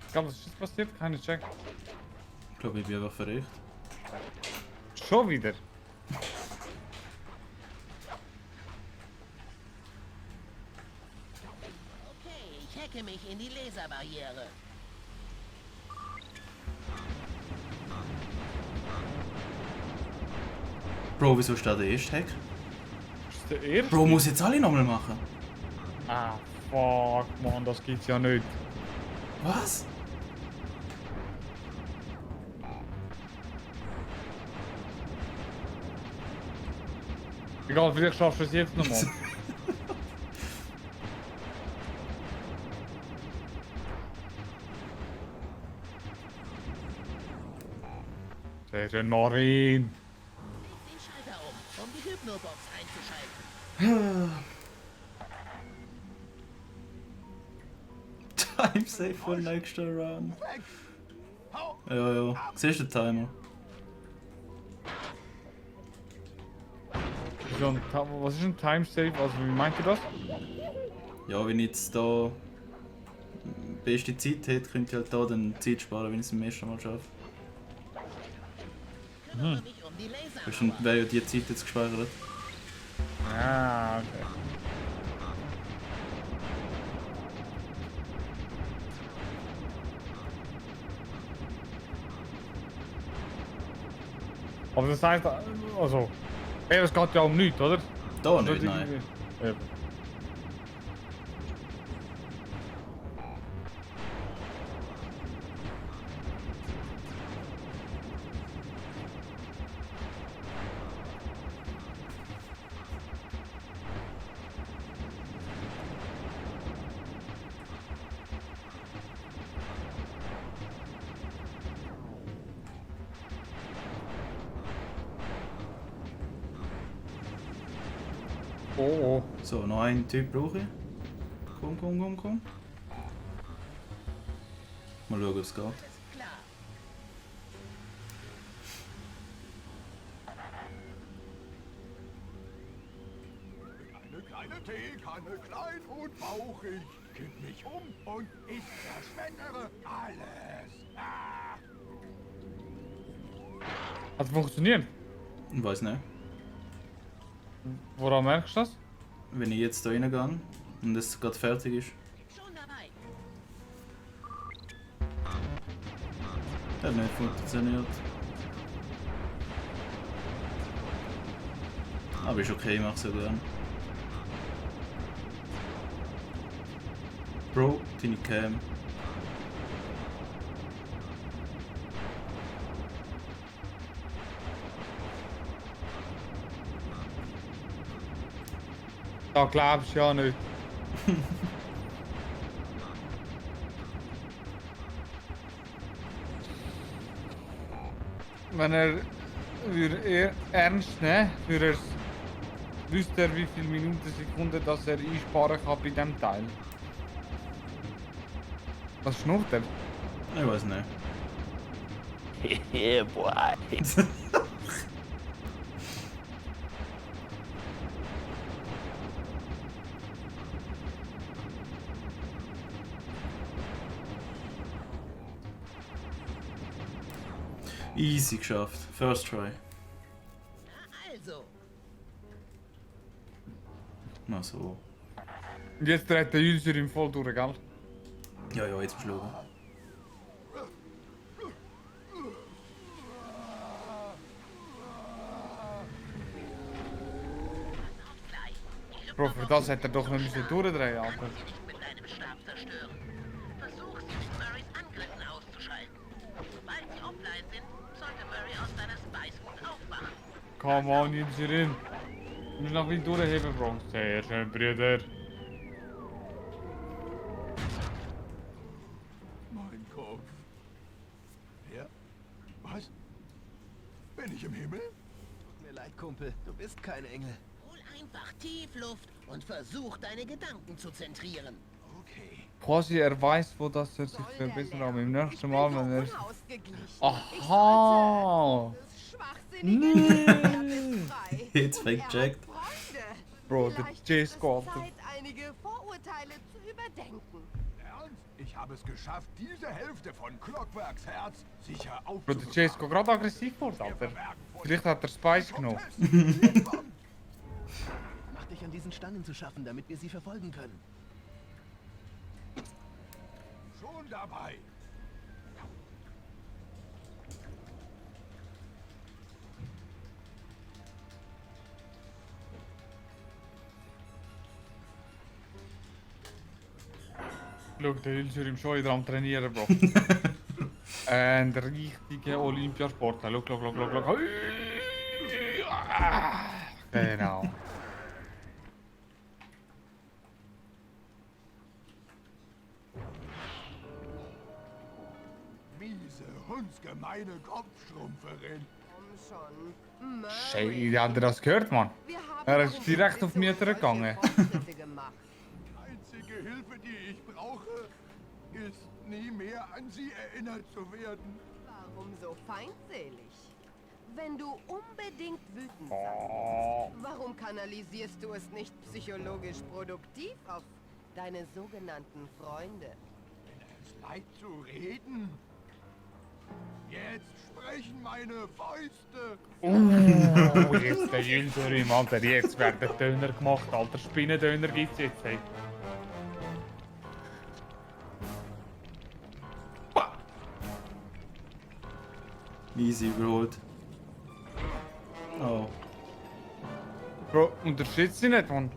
Ich glaube, was ist jetzt passiert? Keine Check. Ich glaube, ich bin einfach verrückt. Schon wieder? Okay, ich hacke mich in die Laserbarriere. Bro, wieso ist da der erste Hack? Ist der erste? Bro, muss jetzt alle nochmal machen. Ah, fuck, man, das gibt's ja nicht. Was? Egal, vielleicht schaffst du es jetzt nochmal. Sehr schön, Marin. Den Schalter um die Hypnobox einzuschalten. Time save for next run. Ja, ja. Siehst du den Timer? So was ist ein Timesave? Also wie meint ihr das? Ja, wenn ich jetzt da beste Zeit hätte, könnte ich halt da dann Zeit sparen, wenn ich es im ersten Mal schaffe. Bestimmt wäre ja die Zeit jetzt gespeichert. Ah, okay. Aber das heißt, also, es geht ja um nichts, oder? Da nicht, nein. Eben. Oh. So, noch einen Typ brauche ich. Komm. Mal schauen, ob es geht. Eine kleine Teekanne, klein und bauchig. Kipp mich um und ich verschwendere alles. Ah. Hat es funktioniert? Ich weiß nicht. Woran merkst du das? Wenn ich jetzt da reingehe und es gerade fertig ist. Hat nicht funktioniert. Aber ist okay, ich mach's ja gern. Bro, deine Cam. Da glaubst du ja nicht. Wenn würde ernst nehmen würde, wüsste er, wie viele Minuten, Sekunden dass er einsparen kann bei diesem Teil. Was schnurrt er? Ich weiß nicht. Yeah, boy. Easy geschafft. First try. Also. Na so. Und jetzt dreht der User im voll durch, gell? Ja, jetzt musst du schauen. Bro, für das hätte er doch noch müssen durchdrehen, Alter. Mit deinem Stab zerstören. Versuch sie mit Murrays Angriffen auszuschalten. Sobald sie offline sind, sollte Murray aus seiner Spice-Wut aufwachen. Come on, Userin. Du musst noch wieder durchheben, Bro. Sehr schön, Brüder. Mein Kopf. Wer? Was? Bin ich im Himmel? Tut mir leid, Kumpel. Du bist kein Engel. Hol einfach Tiefluft und versuch deine Gedanken zu zentrieren. Okay. Quasi er weiß, wo das er sich verbessern kann. Im nächsten Mal, wenn er... Unausgeglichen. Aha! Jetzt fängt checkt. Bro, der J-Squad. Zeit, einige Vorurteile zu überdenken. Ernst? Ich habe es geschafft, diese Hälfte von Clockworks Herz sicher Bro, der aufzubewahren. J ist gerade aggressiv geworden, Alter. Vielleicht hat er Spice genommen. Mach dich an diesen Stangen zu schaffen, damit wir sie verfolgen können. Schon dabei. Schau, der User im schon wieder am Trainieren, Bro. Ein richtiger Olympiasportler. Schau. Genau. Miese, hundsgemeine Kopfschrumpferin. Komm schon. Scheiße, hat er das gehört, Mann? Er ist direkt auf mich gegangen. Die einzige Hilfe, die ich brauche, ist nie mehr an sie erinnert zu werden. Warum so feindselig? Wenn du unbedingt wütend sein Oh. willst, warum kanalisierst du es nicht psychologisch produktiv auf deine sogenannten Freunde? Es leid zu reden. Jetzt sprechen meine Fäuste. Jetzt der Jüngere, Alter, jetzt werden Döner gemacht, Alter, Spinnendöner gibt's jetzt, hey. Easy überholt. Oh. Bro, unterschätzt sie nicht, Mann.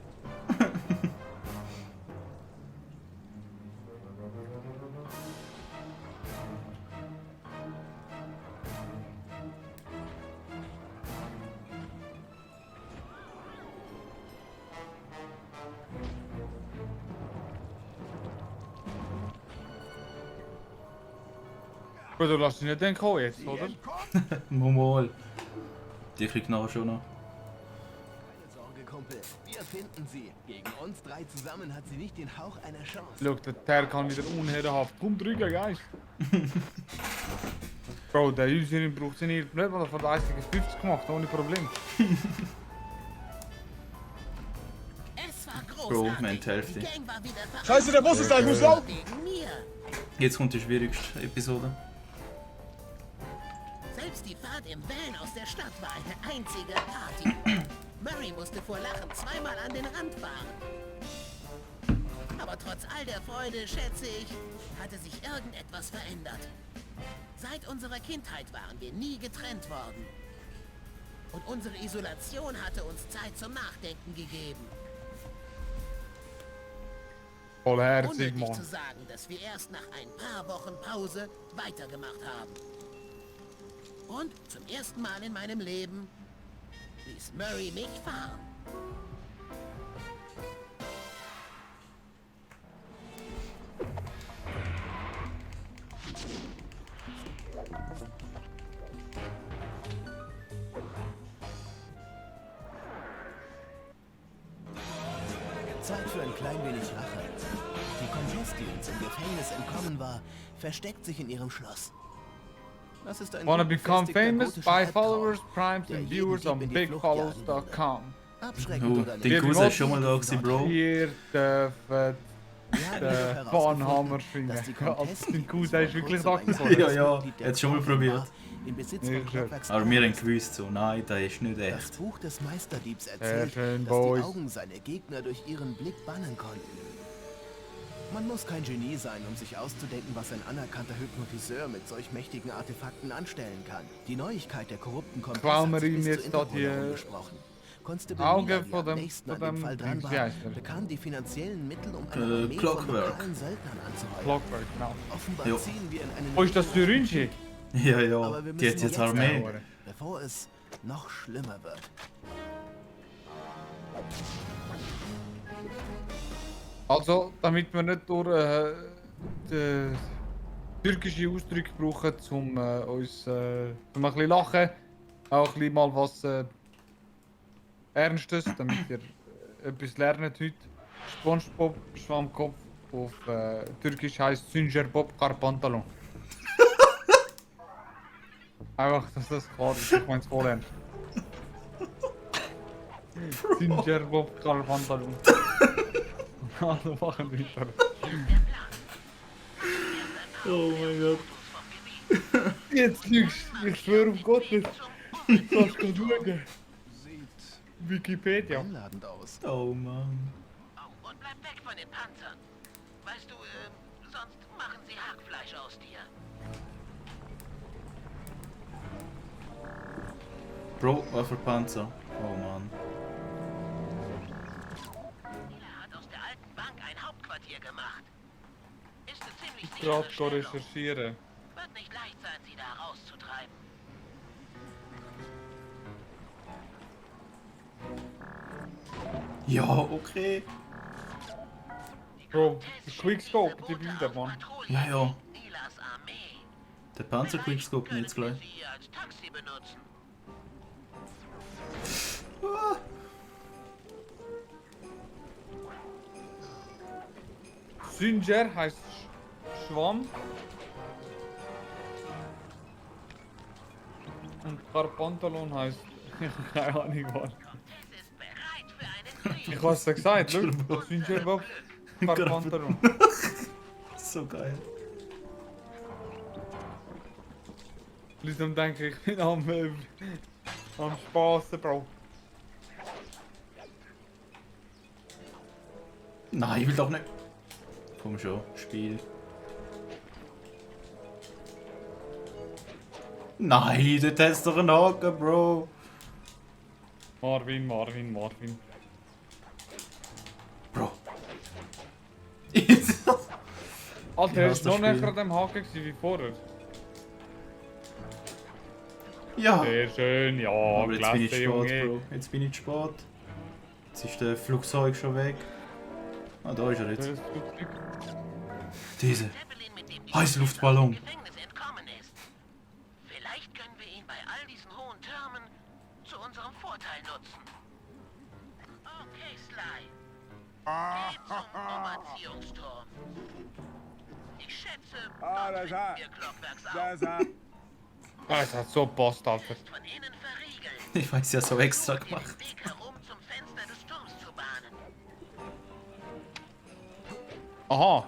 Bro, du lässt dich nicht denken jetzt, oder? Mal. Die kriegt nachher schon noch. Keine Sorge, Kumpel. Wir finden sie. Gegen uns drei zusammen hat sie nicht den Hauch einer Chance. Schau, der Ter kann wieder unherrenhaft. Komm drüber, Geist. Bro, der Userin braucht sie nicht, weil er von der 1 bis 50 gemacht, ohne Problem. Es war Bro, großartig. wir haben die Hälfte. Die Gang war wieder vereinigt. Scheiße, der Bus ist da, ich muss laufen. Wegen mir. Jetzt kommt die schwierigste Episode. Selbst die Fahrt im Van aus der Stadt war eine einzige Party. Murray musste vor Lachen zweimal an den Rand fahren. Aber trotz all der Freude, schätze ich, hatte sich irgendetwas verändert. Seit unserer Kindheit waren wir nie getrennt worden. Und unsere Isolation hatte uns Zeit zum Nachdenken gegeben. Vollherzig, Unnötig Mann. zu sagen, dass wir erst nach ein paar Wochen Pause weitergemacht haben. Und zum ersten Mal in meinem Leben ließ Murray mich fahren. Zeit für ein klein wenig Rache. Die Comtesse, die uns im Gefängnis entkommen war, versteckt sich in ihrem Schloss. Das ist ein Wanna gut become befestigter famous? gotischer Buy Albtraum, followers, primes der and jeden viewers Dieb on in die Flucht jagen würde. bigfollowers.com. Abschreckend Oh, oder den nicht? Cousin ist schon mal da gewesen, Bro. Hier dürfen Wir haben den jedoch Bahnhammer herausgefunden, schwingen. dass die Also, Comtesse, dein die Cousin vor ist wirklich kurzem da ein gewesen. Ja, ja, Mitglied der hat schon mal Gruppe probiert. war, in Besitz Ja, von schön. Clockworks Aber wir haben Geheimnis. gewusst, so, nein, das ist nicht Das echt. Buch des Meisterdiebs erzählt, schön, dass Boys. die Augen seine Gegner durch ihren Blick bannen konnten. Man muss kein Genie sein, um sich auszudenken, was ein anerkannter Hypnotiseur mit solch mächtigen Artefakten anstellen kann. Die Neuigkeit der korrupten Comtesse Klauen wir hat sich ihm bis zur jetzt da Interpol die, herumgesprochen. Constable Augen Miller, die von am dem- nächsten von an dem dem Fall dran Dings, war, wie heißt der? bekam die finanziellen Mittel, um eine Armee von Clockwork. lokalen Söldnern anzuheuern. Clockwork, genau. Offenbar Jo. ziehen wir in einen... Wo ist das Syringe? Ja, ja, Aber wir die hat müssen jetzt Armee. bevor es noch schlimmer wird. Also, damit wir nicht durch die türkische Ausdrücke brauchen, um uns um ein bisschen lachen, auch ein bisschen mal was Ernstes, damit ihr etwas lernt heute. SpongeBob Schwammkopf auf Türkisch heisst Süngerbob Karpantalon. Einfach, dass das klar ist, ich meine es voll ernst. Süngerbob Karpantalon. Also machen wir weiter. Oh mein Gott. Jetzt lügst du, ich schwöre um Gott nicht. Du kannst gerade schauen. Wikipedia. Einladend aus. Oh Mann. Oh, und bleib weg von den Panzern. Weißt du, sonst machen sie Hackfleisch aus dir. Bro, was für Panzer? Oh Mann. Er hat aus der alten Bank ein Hauptquartier gemacht. Ist eine ziemlich Gerade sichere Stellung. recherchieren. Wird nicht leicht sein, sie da rauszutreiben. Ja, okay. Bro, Quickscope, die Bilder, Mann. Ja, ja. Nilas Armee. Der Panzer-Quickscope jetzt gleich. Sie als Taxi benutzen. Sünger heißt Schwamm. Und Carpantalon heisst... Ich habe keine Ahnung was. Ich hab's dir gesagt, schau. Das sind ja überhaupt Carpantalon. So geil. Langsam denke ich bin am Spassen, Bro. Nein, ich will doch nicht. Komm schon, Spiel. Nein, dort hast du doch einen Haken, Bro. Marvin. Bro. Alter, er ist noch näher an dem Haken gewesen wie vorher. Ja. Sehr schön, ja, Aber jetzt bin ich klasse, spät, Junge. Bro. Jetzt bin ich spät. Jetzt ist der Flugzeug schon weg. Ah, da ist er jetzt. Diese. Heißluftballon. Vielleicht können wir ihn bei all diesen hohen Türmen zu unserem Vorteil nutzen. Okay, Sly. Geh zum Umerziehungsturm. Ich schätze, dort finden wir Glockwerksaugen. Das hat so gepasst, Alter. Von innen verriegelt. Ich weiß ja so extra gemacht. Weg herum zum Fenster des Turms zu bahnen. Aha.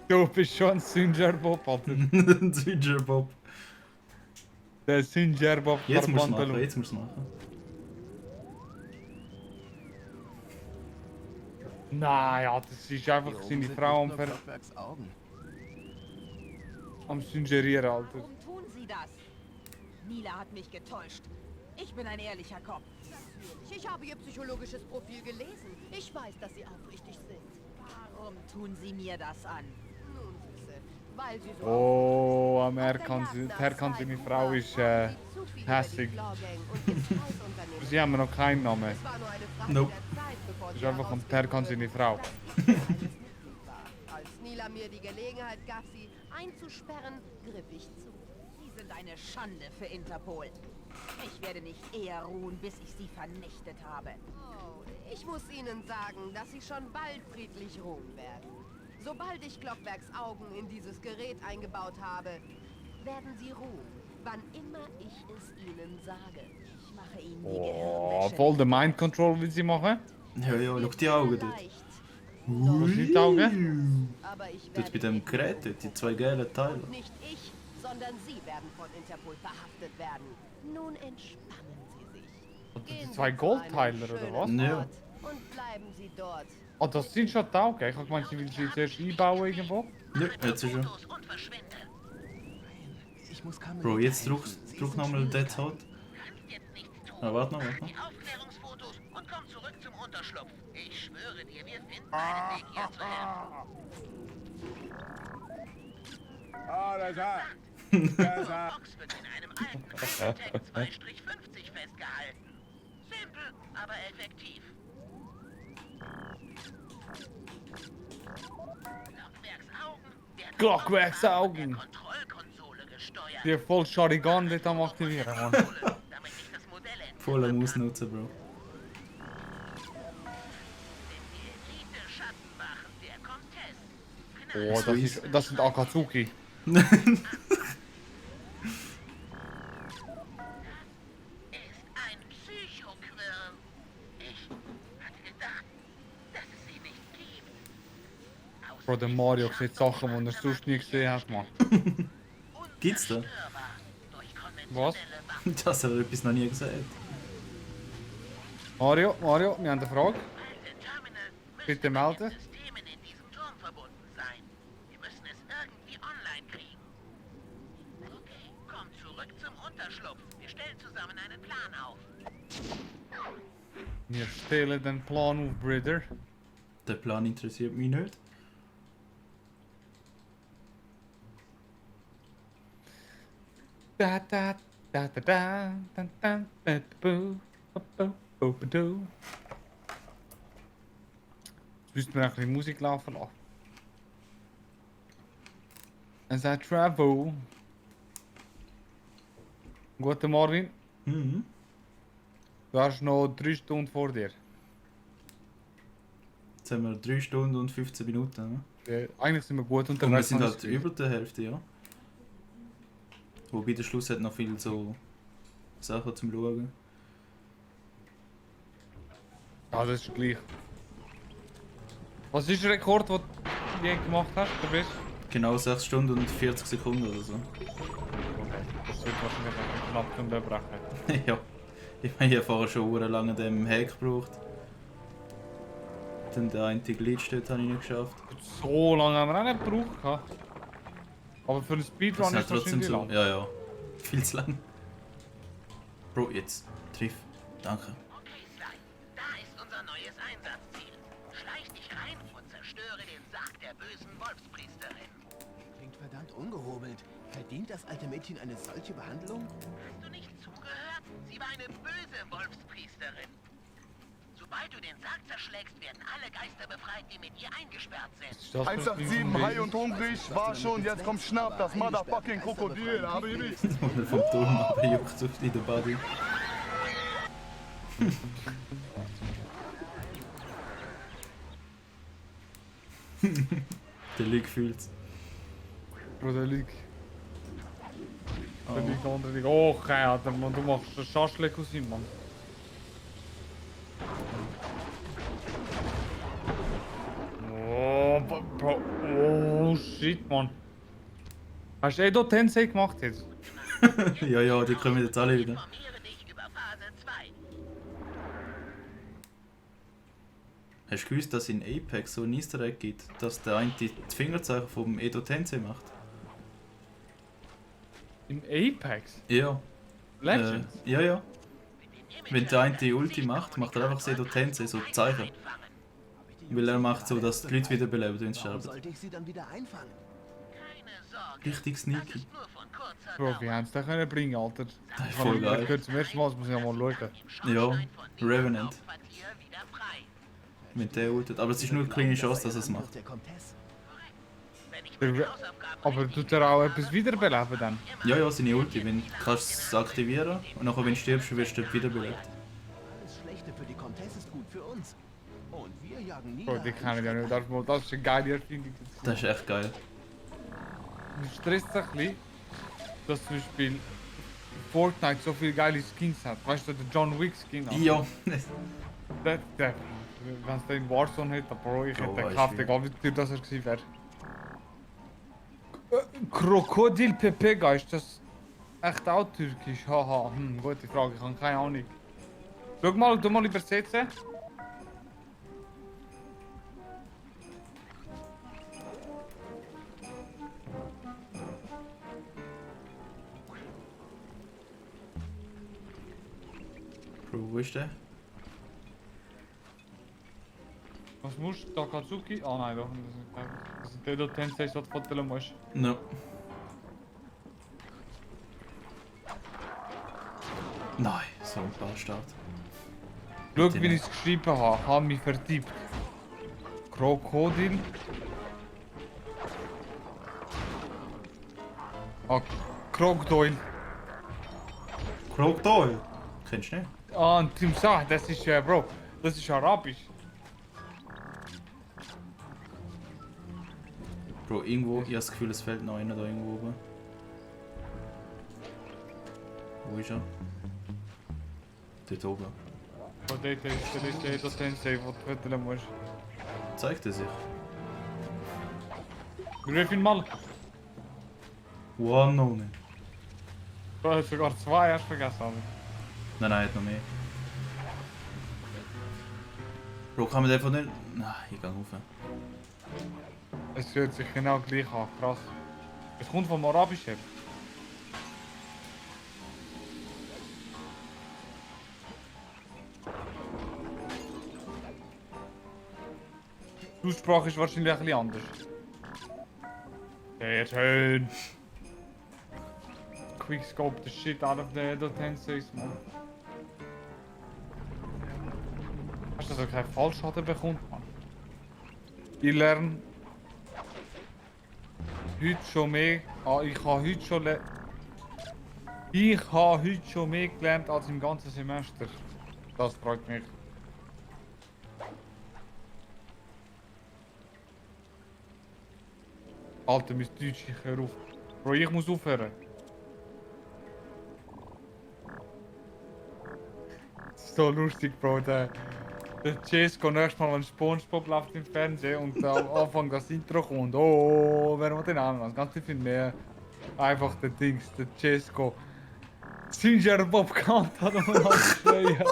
Du bist schon ein Singerbob, Alter. Ein Singerbob. Der Singerbob Jetzt musst du Carpantalon. machen, jetzt musst du machen. Nein, ja, das ist einfach Hier oben seine sind Frau nicht am, nur Glockwerks Augen. am Singerieren, Alter. Warum tun Sie das? Nila hat mich getäuscht. Ich bin ein ehrlicher Kopf. Ich habe Ihr psychologisches Profil gelesen. Ich weiß, dass Sie aufrichtig sind. Warum tun Sie mir das an? Nun, Süße, weil Sie so Oh, am Herr kann seine Frau ist hässig. Sie haben noch keinen Namen. Es war nur eine Frage Nope. der Zeit, bevor Das Sie ist einfach am Herr kann seine Frau. Als Nila mir die Gelegenheit gab, sie einzusperren, griff ich zu. Sie sind eine Schande für Interpol. Ich werde nicht eher ruhen, bis ich Sie vernichtet habe. Oh, ich muss Ihnen sagen, dass Sie schon bald friedlich ruhen werden. Sobald ich Glockwerks Augen in dieses Gerät eingebaut habe, werden Sie ruhen, wann immer ich es Ihnen sage. Ich mache Ihnen die Oh, Gehirnwäsche. voll der Mind Control will sie machen. Ja, schau die Augen dort. Was sind die Augen? Aber ich Dort bei dem Gerät, dort, die zwei gelben Teile. nicht ich, sondern Sie werden von Interpol verhaftet werden. Nun entspannen Sie sich. Gehen Die zwei Sie zu Goldteiler, einem oder was? schönen Ja. Ort Und bleiben Sie dort. Oh, das sind schon die Augen. Ich hab gemeint, sie will sie zuerst einbauen irgendwo. Ja, jetzt ist schon. Ich muss Carmelita Bro, jetzt helfen. druck nochmal Dead Hot. Ah, warte noch. Die Aufklärungsfotos und komm zurück zum Unterschlupf. Ich schwöre dir, wir finden einen Weg, ihr zu helfen. Alles klar. Box wird in einem alten Tech 2-50 festgehalten. Simpel, aber effektiv. Glockwerks Augen. Kontrollkonsole gesteuert. Die voll Sharigan dort am aktivieren, Mann. Voll am Ausnutzen, Bro. Oh, das sind Akatsuki. Ein Psychoquirl. Ich hatte gedacht, dass es sie nicht gibt. Bro, der Mario sieht Sachen, die er sonst nie gesehen hat, Mann. Gibt's da? Was? Das hat er etwas noch nie gesagt. Mario, wir haben eine Frage. Bitte melden. Systemen in diesem Turm verbunden sein. Wir müssen es irgendwie online kriegen. Okay, komm zurück zum Unterschlupf. Wir stellen zusammen einen Plan auf. Wir stellen den Plan auf, Brother. Der Plan interessiert mich nicht. Da da da da da da da da boo boo boo. Jetzt müssten wir ein bisschen Musik laufen lassen. As I travel. Guten Morgen. Mhm. Du hast noch 3 Stunden vor dir. Jetzt haben wir 3 Stunden und 15 Minuten. Ne? Eigentlich sind wir gut Und wir unterwegs. sind halt über der Hälfte, ja. Wobei der Schluss hat noch viel so Sachen zum Schauen. Ja, das ist gleich. Was ist der Rekord, den du je gemacht hast? Du bist? Genau 6 Stunden und 40 Sekunden oder so. Das wird wahrscheinlich eine knapp Stunde brechen. Ja. Ich meine, ich habe vorher schon lange an dem Hack gebraucht. Dann der eine Glitch dort habe ich nicht geschafft. So lange haben wir auch nicht gebraucht. gehabt. Aber für einen Speedrun Das ist ist es halt trotzdem wahrscheinlich so. lang. Ja, ja. Viel zu lang. Bro, jetzt. Triff. Danke. Da ist unser neues Einsatzziel. Schleich dich rein und zerstöre den Sarg der bösen Wolfspriesterin. Klingt verdammt ungehobelt. Verdient das alte Mädchen eine solche Behandlung? Hast du nicht zugehört? Sie war eine böse Wolfspriesterin. Sobald du den Sarg zerschlägst, werden alle Geister befreit, die mit ihr eingesperrt sind. 187, high und hungrig, war schon, jetzt kommt Schnapp, das motherfucking Krokodil, Habibi. Vom Turm abgejuckt auf in der Body. Der League fühlt's. Bro, der liegt. Der liegt unter dich. Oh, Alter, man, du machst einen Schaschlik aus ihm, Mann. Oh, Bro. Oh, shit, Mann. Hast du Edo Tensei gemacht jetzt? Ja, ja, die kommen jetzt alle wieder. Hast du gewusst, dass es in Apex so ein Easter Egg gibt, dass der eine die Fingerzeichen vom Edo Tensei macht? Im Apex? Ja. Legends? Ja, ja. Wenn der eine die Ulti macht, macht er einfach das Edo Tensei, so Zeichen. Weil er macht so, dass die Leute wiederbeleben, wenn sie Warum sterben. sollte ich sie dann wieder einfangen? Richtig sneaky. Bro, wie haben sie das können bringen, Alter? Das ist voll geil. Ich gehört zum ersten Mal, das muss ich ja mal schauen. Ja, Revenant. Mit der ultet. Aber es ist nur eine kleine Chance, dass er es macht. Aber tut er auch etwas wiederbeleben dann? Ja, ja, seine Ulti. Wenn du kannst es aktivieren und nachher, wenn du stirbst, wirst du dort wiederbelebt. Alles Schlechte für die Contest ist gut für uns. Und wir jagen Bro, die kann ich ja nicht. Das ist eine geile Erfindung. Das ist echt geil. Mich stresst es ein bisschen, dass zum Beispiel Fortnite so viele geile Skins hat. Weißt du, der John Wick Skin? Ja. Wenn es den in Warzone hätte, Bro, ich hätte den gekauft, egal wie teuer das gewesen wäre. Krokodil Pepega, ist das echt auch türkisch? Haha, gute Frage, ich habe keine Ahnung. Schau mal, du mal übersetzen. Bro, wo ist der? Was musst du? Takatsuki? Ah nein, doch nicht. Das sind die Tensei, die du fotografieren musst. No. Nein, so ein Bastard. Schau, wie ich es geschrieben habe. Habe mich vertippt. Krokodil. Ah, Krokodil. Krokodil? Kennst du nicht? Ah, und Timsah, das ist Bro, das ist Arabisch. Bro, irgendwo, ich habe das Gefühl, es fällt noch einer da irgendwo oben. Wo ist er? Dort oben. Oh, dort ist der Edo Tensei, den du fotografieren musst. Zeigt er sich? Griff ihn mal. One moment. Du hast sogar zwei erst vergessen. Aber. Nein, nein, hat noch mehr. Bro, kann man den von den... Nein, ich gehe rauf. Es hört sich genau gleich an, krass. Es kommt vom Arabischen. Die Aussprache ist wahrscheinlich ein bisschen anders. Sehr schön. Quickscope the shit out of the Edo Tenseis, man. Weißt du, dass er keinen Fallschaden bekommt, man? Ich lerne heute schon mehr. Ich habe heute schon mehr gelernt als im ganzen Semester. Das freut mich. Alter, mein Deutsch, ich hör auf. Bro, ich muss aufhören. so lustig, Bro. Der Cesco nächstes Mal, wenn SpongeBob läuft im Fernsehen und am Anfang das Intro kommt. Oh, wer macht den an? Ganz viel mehr. Einfach der Dings, der Cesco. Ginger Bob Kant hat noch mal schreien.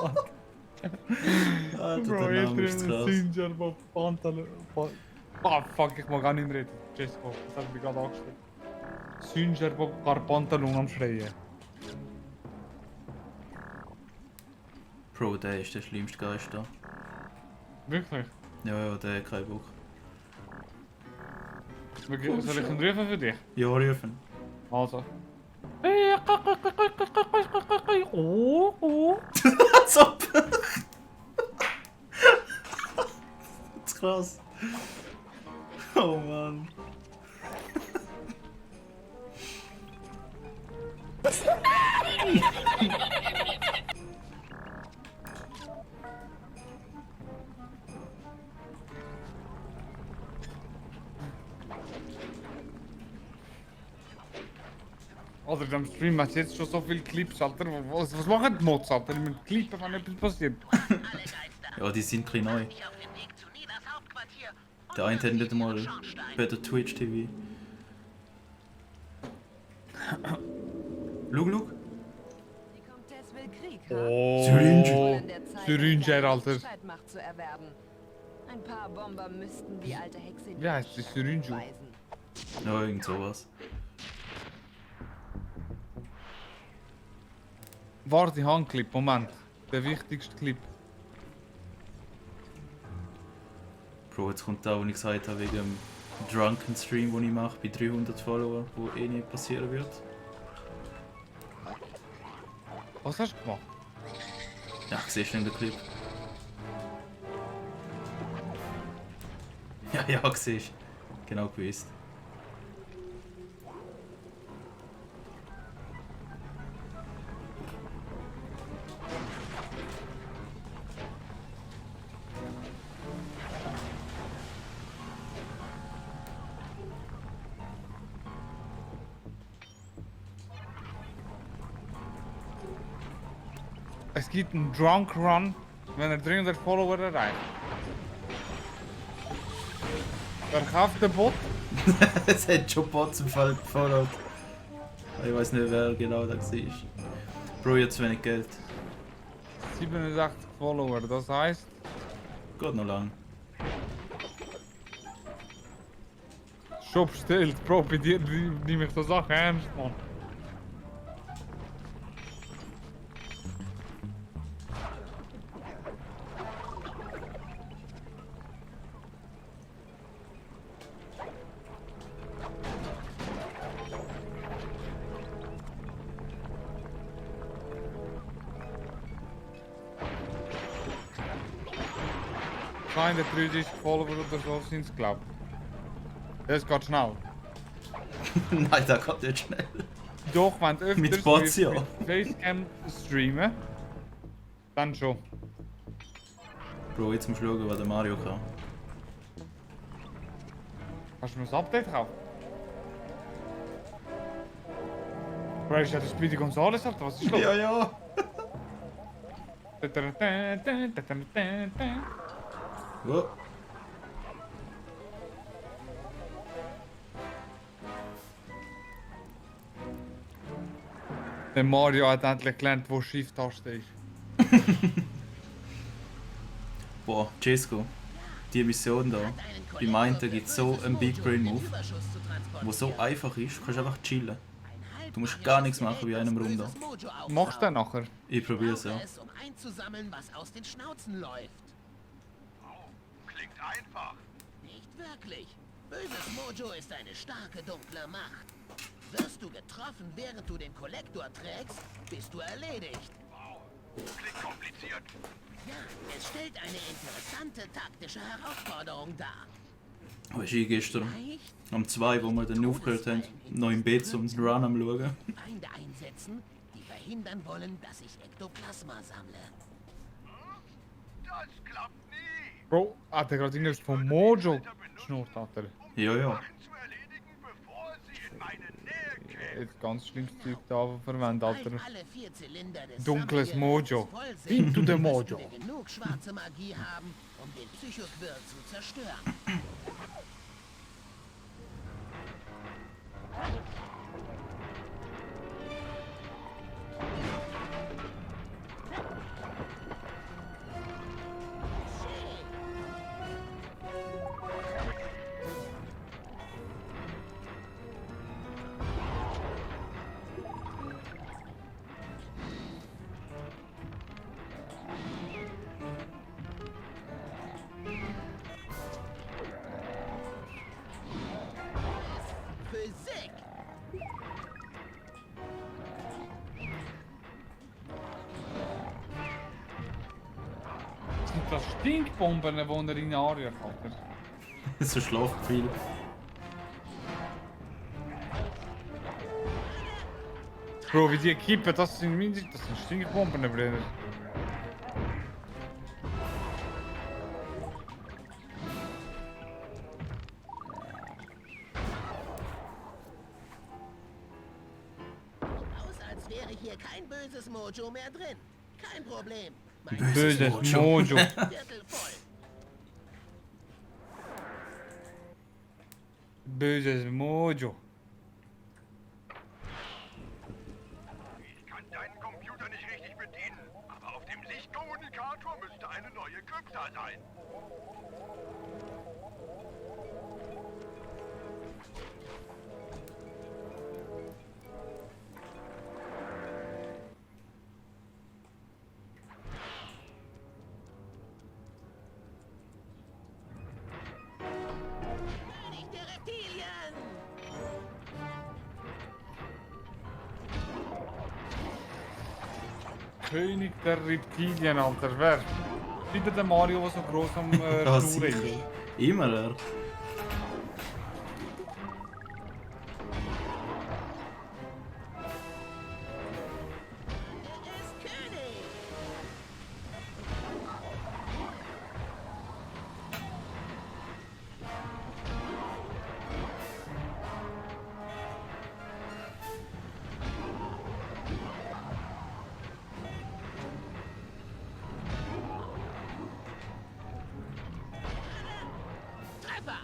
Bro, der Name ist krass. Ginger Bob Kant. Ah, fuck, ich mag auch nicht mehr reden. Cesco, das hat mich gerade angeschrieben. Ginger Bob Pantalon am Schreien. Bro, der ist der schlimmste Geist da. Wirklich? Ja, der hat keinen Bock. Soll ich ihn rufen für dich? Ja, rufen. Also. Oh. Als ob! Das ist krass. Oh Mann. Alter, am Stream hast du jetzt schon so viele Clips, Alter. Was machen die Mods, Alter? Mit Clippen, wenn etwas passiert. Ja, die sind ein bisschen neu. Der eine hat nicht einmal bei der Twitch TV. Schau. Oh, Syringer, Alter. Ein paar Bomber müssten die alte Hexe Wie heißt das? Syringer? Ja, irgend sowas. Warte, Handclip, Moment. Der wichtigste Clip. Bro, jetzt kommt da, wo ich gesagt habe, wegen dem Drunken Stream, den ich mache, bei 300 Follower, wo eh nie passieren wird. Was hast du gemacht? Ja, siehst du in den Clip? Ja, siehst du. Genau gewusst. Es gibt einen Drunk Run, wenn er 300 Follower erreicht. Verkauft der Bot? Es hat schon Bots im Fall gefollowt. Ich weiß nicht, wer genau da war. Bro, jetzt wenig Geld. 87 Follower, das heißt. Geht noch lang. Shop bestellt, Bro, bei dir nehme ich so Sachen ernst, Mann. Keine 30 Follower oder so sind es, glaub ich. Das geht schnell. Nein, das geht nicht schnell. Doch, wenn du öfters Mit Bots, ja. mit Facecam streamen, dann schon. Bro, jetzt musst du schauen, was der Mario kann. Hast du mir das Update gekauft? Bro, ist ja das Speedy Gonzales, Alter, was ist los? Ja. Oh. Der Mario hat endlich gelernt, wo Shift-Taste ist. Boah, Cesco, die Mission da, bei Mainten gibt es so einen Big Brain Move, der so einfach ist, du kannst einfach chillen. Du musst gar nichts machen bei einem Rum da. Machst du den nachher? Ich probier's, ja. Um einzusammeln, was aus den Schnauzen läuft. Klingt einfach. Nicht wirklich. Böses Mojo ist eine starke dunkle Macht. Wirst du getroffen, während du den Kollektor trägst, bist du erledigt. Wow, klingt kompliziert. Ja, es stellt eine interessante taktische Herausforderung dar. Weißt du, ich gestern um 2, wo wir dann aufgehört haben, noch im Bett so einen Run am Schauen. Feinde einsetzen, die verhindern wollen, dass ich Ektoplasma sammle. Das klappt nie. Bro, hat er gerade irgendwas von Mojo geschnurrt, Alter? Ja. Zu erledigen, bevor sie in meine Nähe kämen. jetzt ganz schlimmes Zeug da verwendet, Alter. Alle 4 Zylinder des Dunkles Sammelgeräts Mojo. voll sind, Into the müssten Mojo. wir genug schwarze Magie haben, um den Psychoquirl zu zerstören. Physik! Sind das Stinkbomben, die er in Aria hat? So Schlafpfeil. Bro, wie die kippen, das sind Stinkbomben, Bruder. Aus, als wäre hier kein böses Mojo mehr drin. Kein Problem. Mein Böses Mojo. Viertel voll. Böses Mojo. Ich kann deinen Computer nicht richtig bedienen, aber auf dem Lichtkommunikator müsste eine neue Krypta sein. König der Reptilien! König der Reptilien, Alter. Wer? Wieder der Mario, der so groß am Ah, Stuhl ist. sicher. Immer er. Er ist König! Treffer!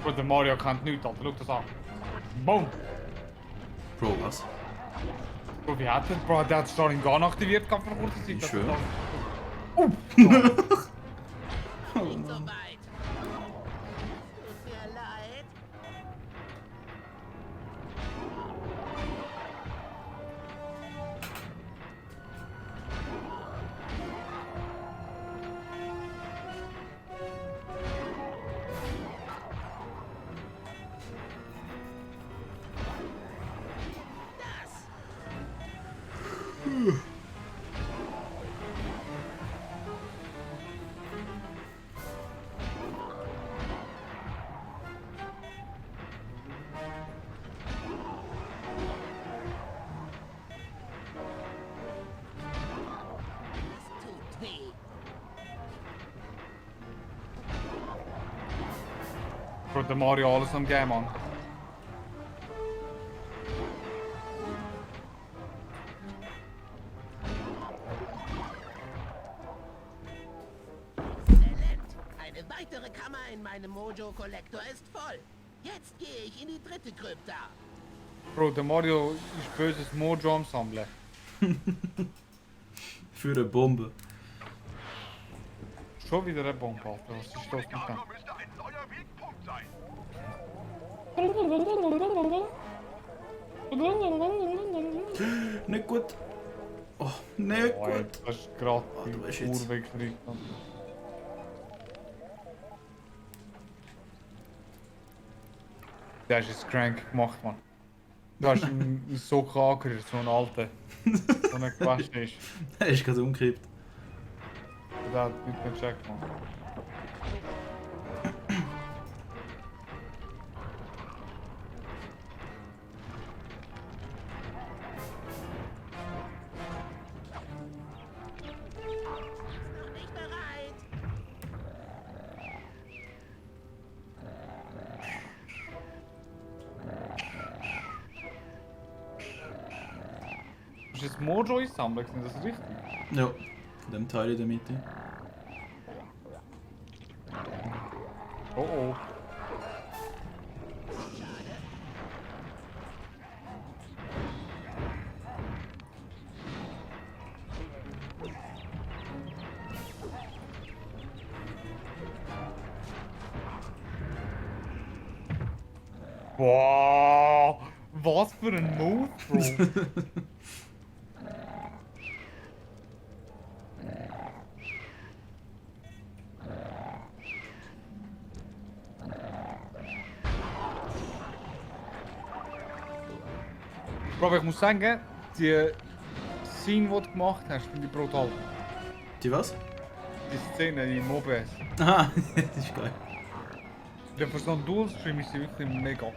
Bro, der Mario kann nichts, Alter. Schau das an. Boom! Bro, was? Bro, wie hat der? Bro, der hat Sharingan aktiviert gehabt vor kurzer Zeit. Ich Das- schwöre. Nicht so weit. Tut mir leid. Das tut weh. Bro, der Mario alles am Game, Mann. Exzellent! Eine weitere Kammer in meinem Mojo-Kollektor ist voll. Jetzt gehe ich in die dritte Krypta. Bro, der Mario ist böses Mojo am Sammeln. Für eine Bombe. Schon wieder eine Bombe, Alter. Was ist das mit dem? Müsste ein neuer Wegpunkt sein. Nicht gut. Oh, nicht Oh, gut. jetzt hast du gerade du die bist jetzt- Uhr weggekriegt. Der ist jetzt crank gemacht, Mann. Du hast einen Sock angerührt, so einen alten. Der nicht gewaschen ist. Er ist gerade umgekippt. Der hat nicht gecheckt, Mann. Noch nicht bereit. Ist jetzt Mojo einsammeln, sind das richtig? Ja, von dem Teil in der Mitte. Oh oh. Wow, was für ein Move, Bro. Bro, ich muss sagen, die Scene, die du gemacht hast, finde ich brutal. Die was? Die Szene im OBS. Aha, das ist geil. Der für so einen Dual-Stream ist sie wirklich mega.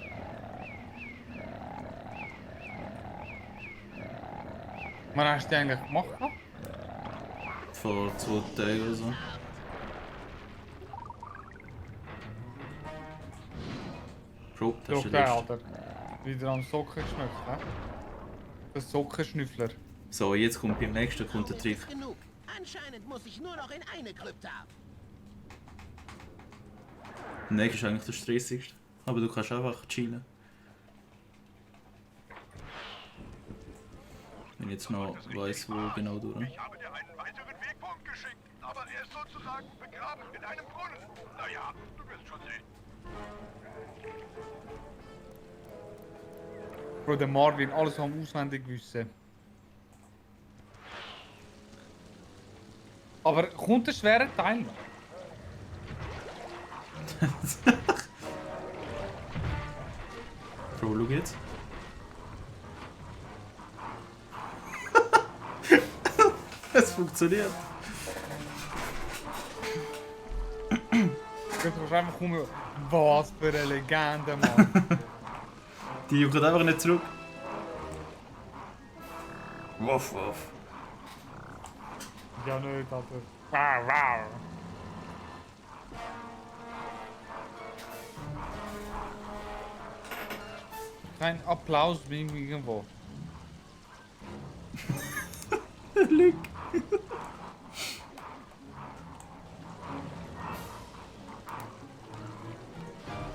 Wann hast du die eigentlich gemacht? Vor 2 Tagen oder so. Bro, das Doch, ist der der Alter. Wieder am Socken geschnüffelt, hä? Der Sockenschnüffler. So, jetzt kommt beim nächsten kommt der Trick. Genug. Anscheinend muss ich nur noch in eine Krypta. Der nächste ist eigentlich der stressigste. Aber du kannst einfach chillen. Wenn ich jetzt noch weiss, wo genau durch. Ich habe dir einen weiteren Wegpunkt geschickt, aber er ist sozusagen begraben in einem Brunnen. Naja, du wirst schon sehen. Bro, der Marvin, alles am auswendig wissen. Aber kommt der schwere Teil noch? Bro, schau jetzt. Es funktioniert. Jetzt musst du einfach kommen. Was für eine Legende, Mann. Die jucken einfach nicht zurück. Wuff, wuff. Ja, nicht, Alter. Wow, wow. Kein Applaus irgendwo. Glück.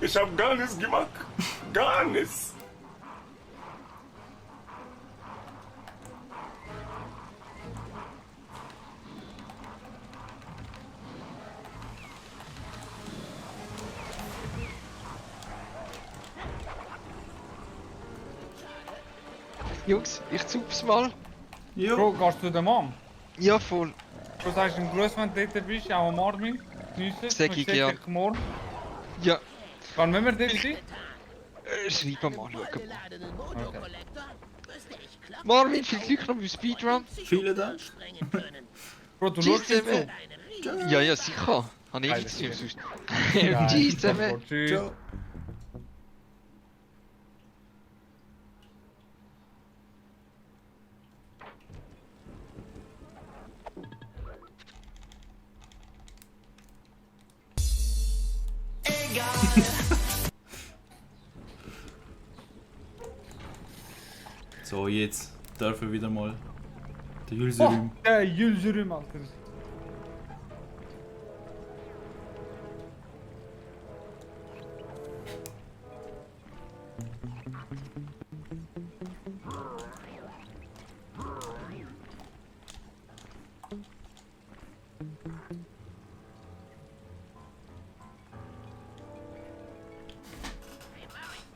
Ich hab gar nichts gemacht. Gar nichts. Jungs, ich zupf's mal. Ja. Bro, gehst du den Mann? Ja, voll. Du sagst ihm Gruß, wenn du dort bist, auch am Marvin. Geniessen. Sag ich gern. Morgen. Ja. Wann müssen wir dort sein? Schreib mal, schauen wir. Okay. Marvin, viel Glück noch beim Speedrun. Vielen Dank. Bro, du Tschüss schaust nicht zusammen. so. Ja, ja, sicher. Habe ich Geil, nichts zu tun okay. sonst. Geil. Tschüss zusammen. Bro, tschüss. Ciao. So, jetzt dürfen wir wieder mal den Jülserim. Oh, der Jülserim, Alter.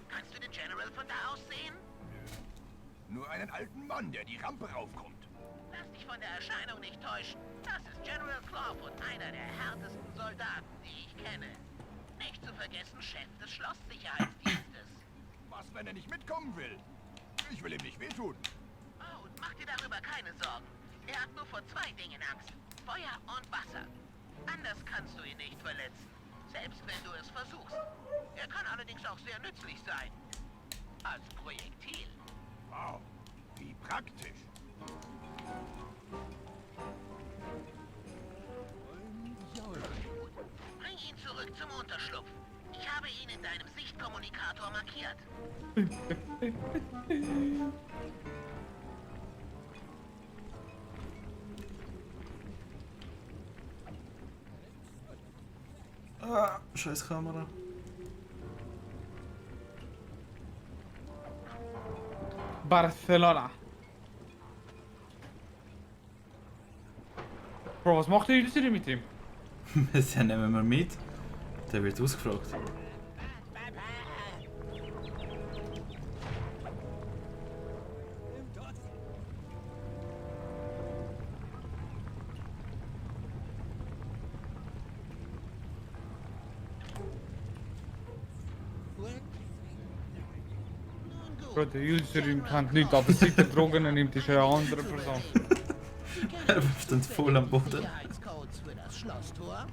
Kannst du den General von da aus sehen? Nur einen alten Mann, der die Rampe raufkommt. Lass dich von der Erscheinung nicht täuschen. Das ist General Clawfoot, einer der härtesten Soldaten, die ich kenne. Nicht zu vergessen, Chef des Schlosssicherheitsdienstes. Was, wenn er nicht mitkommen will? Ich will ihm nicht wehtun. Oh, mach dir darüber keine Sorgen. Er hat nur vor 2 Dingen Angst. Feuer und Wasser. Anders kannst du ihn nicht verletzen. Selbst wenn du es versuchst. Er kann allerdings auch sehr nützlich sein. Als Projektil. Wow, wie praktisch. Bring ihn zurück zum Unterschlupf. Ich habe ihn in deinem Sichtkommunikator markiert. Ah, scheiß Kamera. Barcelona. Bro, was macht ihr denn mit ihm? Den nehmen wir mit. Der wird ausgefragt. Bro, der User kennt nichts, aber seit der Drogen nimmt, ist er eine andere Person. Er steht voll am Boden. Sicherheitscodes für das Schlosstor?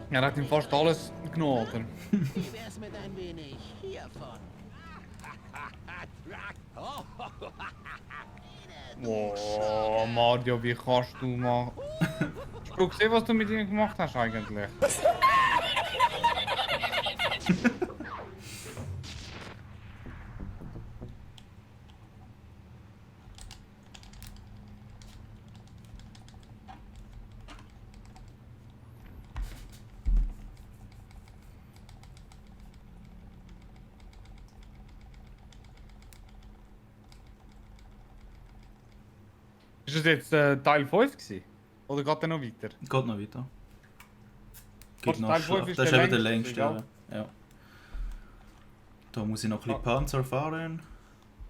Er hat ihm fast alles genommen, oder? Wie wär's mit ein wenig hiervon? Oh, Mario, wie kannst du machen? Hast du gesehen, was du mit ihm gemacht hast eigentlich? Ist das jetzt Teil 5 gewesen? Oder geht der noch weiter? Geht noch weiter. Geht Also noch Teil Schlacht. 5 ist Das ist der eben der längste, längste. Ja. Da muss ich noch ein bisschen Panzer fahren.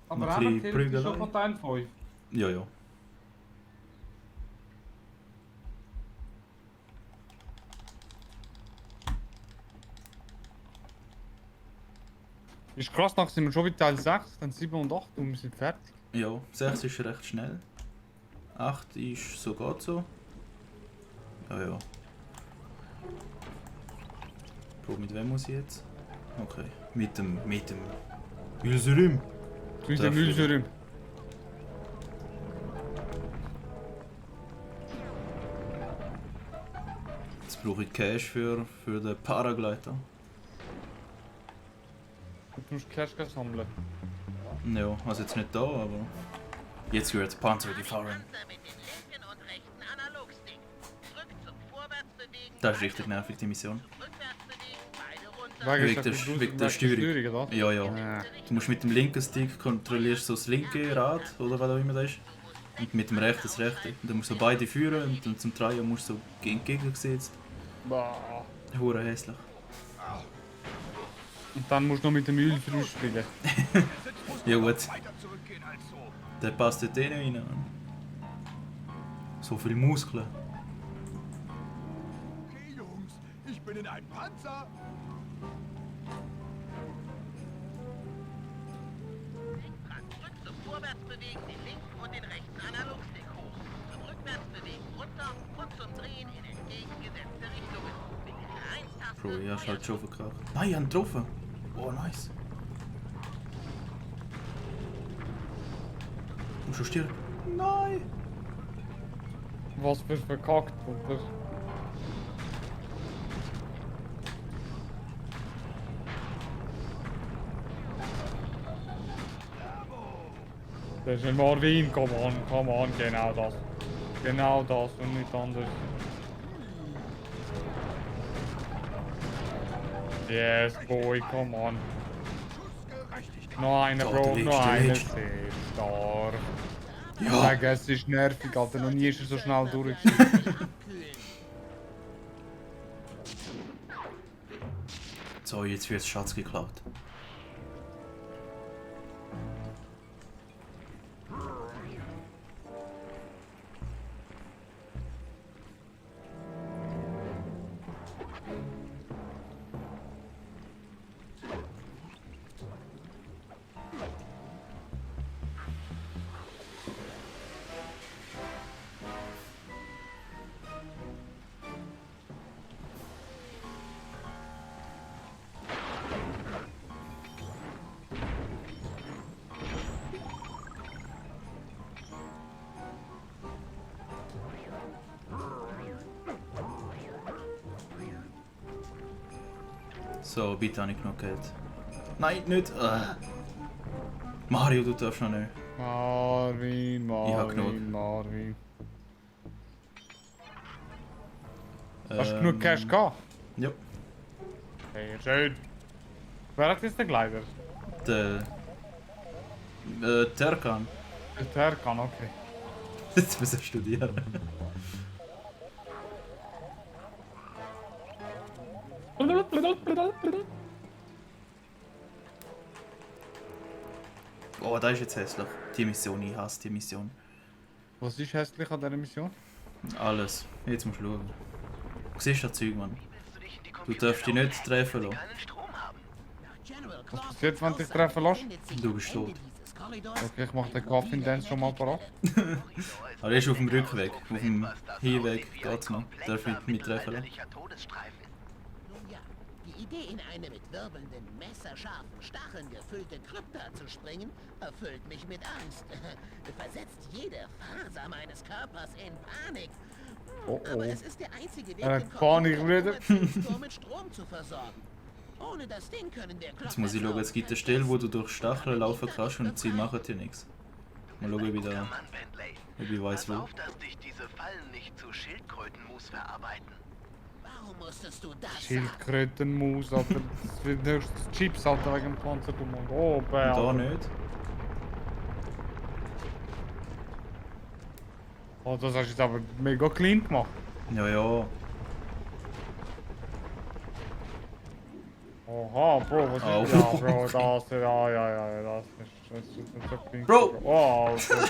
Aber noch ein er bisschen ist schon von Teil 5. Ja, ja. Ist krass, nachher sind wir schon bei Teil 6, dann 7 und 8 und wir sind fertig. Ja, 6 ist recht schnell. 8 ist so geht so. Ja, ja. Bro, mit wem muss ich jetzt? Okay, mit dem Userim. Mit dem Userim. Jetzt brauche ich Cash für den Paraglider. Du musst Cash sammeln. Ja, also jetzt nicht da, aber jetzt wird Panzer gefahren. Das ist richtig nervig, die Mission. Wegen der Steuerung. oder? Ja, ja. Du musst mit dem linken Stick kontrollierst so das linke Rad, oder was auch immer das ist. Und mit dem rechten das rechte. Und dann musst du beide führen und dann zum Drehen musst du so entgegengesetzt. Bah. Hure hässlich. Und dann musst du noch mit dem Userim spielen. Ja gut. Der passt dort eh nicht rein. So viele Muskeln. Okay, Jungs, ich bin in einem Panzer. Drück zum Vorwärtsbewegen den linken und den rechten Analogstick hoch. Zum Rückwärtsbewegen runter und zum Drehen in entgegengesetzte Richtungen. Mit der L1-Taste Bro, ja, ist halt schon verkracht. Nein, ich hab ihn getroffen. Oh, nice. Und schon stirbt. Nein! Was für verkackt, oder? Das ist ein Marvin, come on, genau das. Genau das und nicht anders. Yes, boy, come on. Noch einer, Bro, noch einer. Sehr stark. Ja. Sag, es ist nervig, Alter. Noch nie ist er so schnell durchgeschickt. So, jetzt wird Schatz geklaut. So, bitte habe ich genug Geld. Nein, nicht! Mario, du darfst noch nicht. Marvin, Ich hab genug. Marvin. Hast du genug Cash gehabt? Ja. Sehr schön. Wer hat jetzt den Gleiter? Der... Terkan. Der Terkan, okay. Jetzt muss er studieren. Oh, das ist jetzt hässlich. Die Mission, ich hasse die Mission. Was ist hässlich an dieser Mission? Alles. Jetzt musst du schauen. Du siehst das Zeug, Mann. Du darfst dich nicht treffen lassen. Was passiert, wenn du dich treffen lässt? Du bist tot. Okay, ich mach den Coffin Dance schon mal parat. Aber er ist auf dem Rückweg. Auf dem Hinweg geht's noch. Darf ich mich treffen lassen? Nun ja, die Idee, in eine mit wirbelnden, messerscharfen Stacheln gefüllte Krypta zu springen, erfüllt mich mit Angst. Versetzt jede Faser meines Körpers in Panik. Oh, oh. Aber es ist der einzige Weg, Eine den Panik wieder. Computer mit Strom zu versorgen. Ohne das Ding können wir Jetzt muss ich schauen, es gibt eine Stelle, wo du durch Stacheln laufen kannst und sie machen dir nichts. Mal schauen, wie da... Ob ich weiss wo. Auf, dass dich diese Fallen nicht zu Schildkrötenmus verarbeiten. Warum musstest du das Schildkrötenmaus, Alter. Das wird höchstens Chips, Alter, wegen dem Panzer. Oh, Bär. Da nicht. Oh, das hast du jetzt aber mega clean gemacht. Ja, ja. Oha, Bro, was Oh. ist ja, Bro, das, ja, das ist nicht so clean. Bro! Oh, Alter.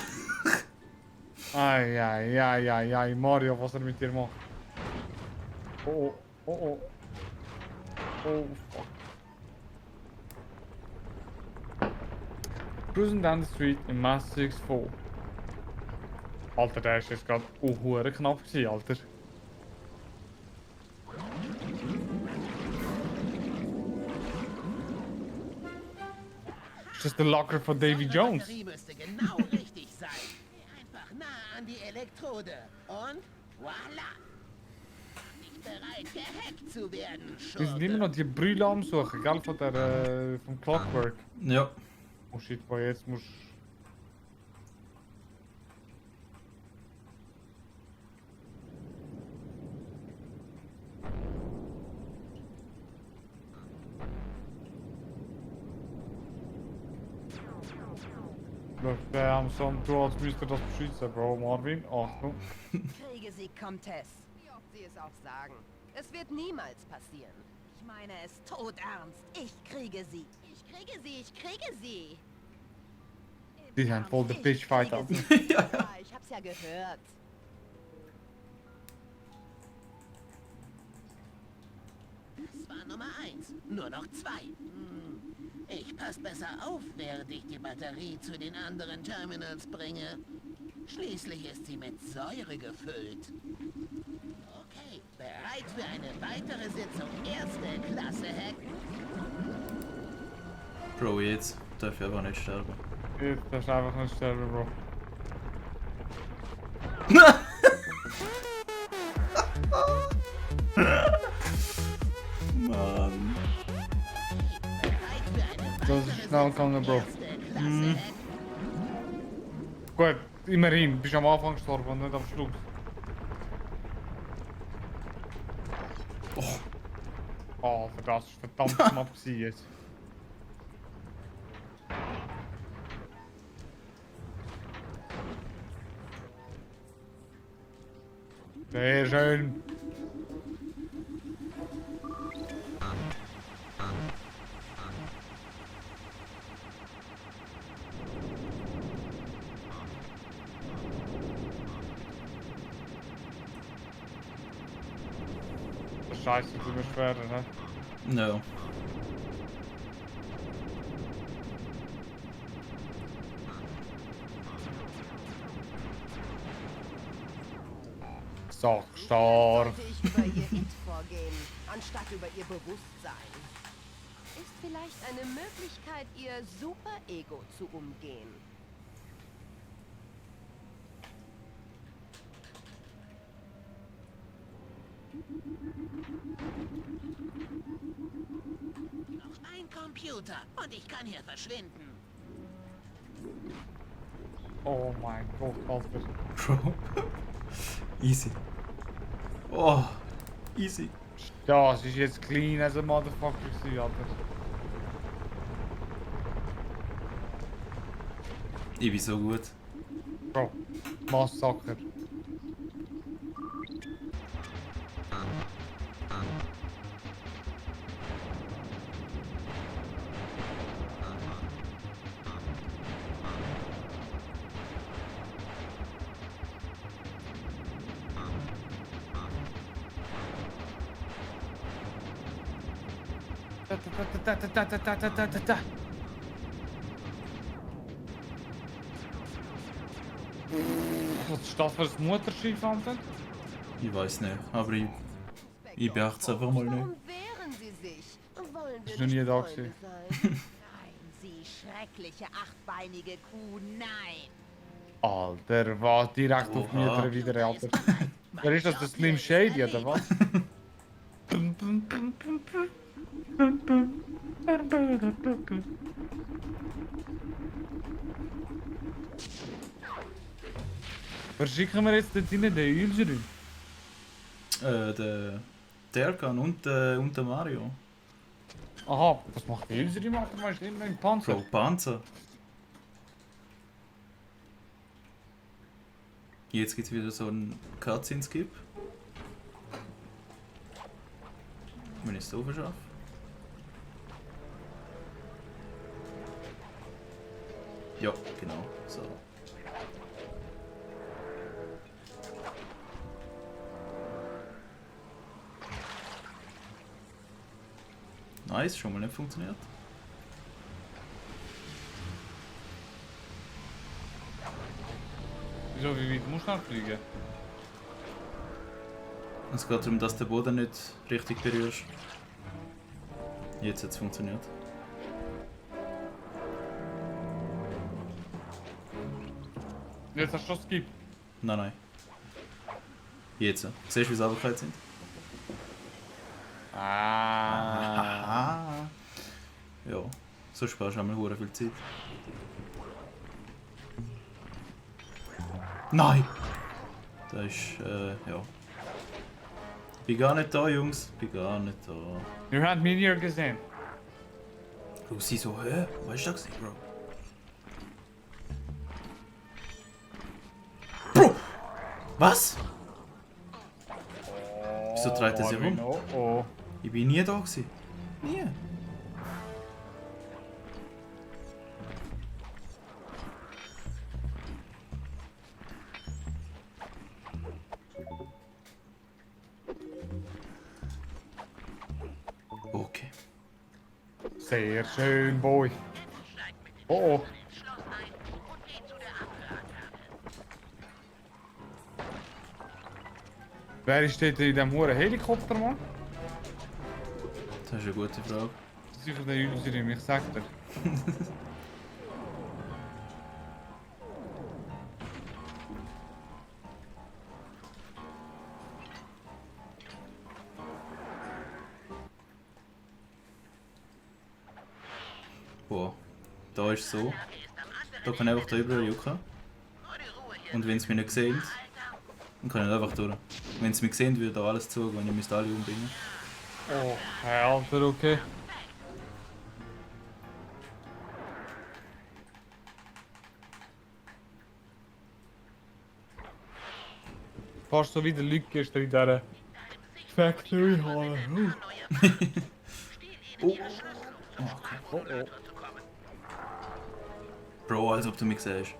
Ai, Mario, was er mit dir macht. Oh, oh. Oh, fuck. Cruising down the street in Mass 6-4. Alter, der ist jetzt gerade hure knapp gewesen, Alter. Ist das der Locker von Davy Jones? Die müsste genau richtig sein. Einfach nah an die Elektrode. Und voila. Nicht bereit, gehackt zu werden, Wir sind immer noch die Brille am suchen, gell? Von der, vom Clockwork. Ja. Oh shit, boy, jetzt musst wir haben so einen Du, als müsste das beschützen, Bro. Marvin, Achtung. Kriege sie, Comtesse. Wie oft Sie es auch sagen. Es wird niemals passieren. Ich meine es todernst. Ich kriege sie. Ich kriege sie, ich kriege sie. Die haben voll den Pitchfight, Alter. Ja, ich hab's ja gehört. Das war Nummer 1. Nur noch 2. Ich pass besser auf, während ich die Batterie zu den anderen Terminals bringe. Schließlich ist sie mit Säure gefüllt. Okay, bereit für eine weitere Sitzung erste Klasse hacken? Bro, jetzt darf ich aber nicht sterben. Jetzt darfst du einfach nicht sterben, Bro. Mann. Das ist schnell gegangen, Bro. Gut, immerhin, bist am Anfang gestorben und nicht am Schluss. Oh, das ist verdammt knapp gewesen jetzt. Sehr schön. Scheiße, du bist schwerer, ne? No. So, stark. Sollte ich über ihr It vorgehen, anstatt über ihr Bewusstsein. Ist vielleicht eine Möglichkeit, ihr Super-Ego zu umgehen. Noch ein Computer und ich kann hier verschwinden. Oh mein Gott, Alter. Bro. Easy. Oh. Easy. Das ist jetzt clean as a motherfucker gewesen, Alter. Ich bin so gut. Bro, Massaker. Was ist das für ein Mutterschiff, Alter? Ich weiß nicht, aber ich beachte es einfach mal nicht. Wehren Sie sich. Wollen wir Ist noch nie nicht da Freunde gewesen. sein? Sie schreckliche achtbeinige Kuh, nein! Alter, was? Direkt auf Oha. Mütter wieder, Alter. Wer ist das, der Slim Shady, oder was? Verschicken wir jetzt dort rein den Ölserin? Der Terkan und der Mario. Aha, was macht der Ölserin? Macht er meist immer im Panzer? Bro, Panzer. Jetzt gibt es wieder so einen Cutscene-Skip. Wenn ich es so verschaffe. Ja, genau. So. Nice, schon mal nicht funktioniert. Wieso, wie weit musst du noch fliegen? Es geht darum, dass du den Boden nicht richtig berührst. Jetzt hat es funktioniert. Jetzt hast du schon Skip. Nein, nein. Jetzt. Siehst du, wie sie runtergefallen sind? Ah. Ja, so sparst du einmal hure viel Zeit. Nein! Das ist, ja. Bin gar nicht da, Jungs. Bin gar nicht da. Wir haben mich nie gesehen. Du sie so, hä? Was ist das, Bro? Bro! Was? Wieso dreht er sich rum? Oh, oh. Ich bin nie da gewesen. Nie. Okay. Sehr schön, Boy. Oh, oh. Wer ist dort in diesem hohen Helikopter, Mann? Das ist eine gute Frage. Sicher der Userin, ich sag dir. Boah, da ist es so. Da kann ich einfach da überall jucken. Und wenn sie mich nicht sehen, dann kann ich einfach durch. Wenn sie mich sehen, würde da alles zu, wenn ich müsste alle umbringen. Oh, hey, Alter, okay. Fast so wie der Leute gestern in dieser Factory Hall. Oh. Okay. Bro, als ob du mich siehst.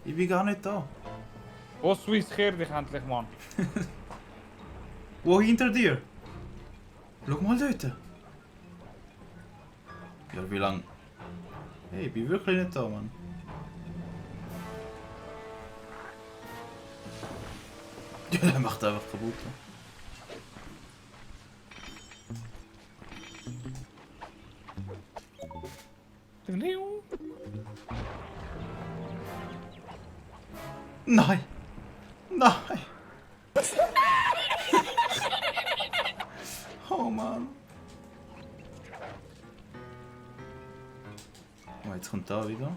Ich bin gar nicht da. Wo Swiss, kehr dich endlich, Mann. Wo hinter dir? Schau mal dort. Ja, wie lang? Hey, ich bin wirklich nicht da, Mann. Ja, der macht einfach kaputt. Nein! Nein! Oh Mann! Oh, jetzt kommt da wieder.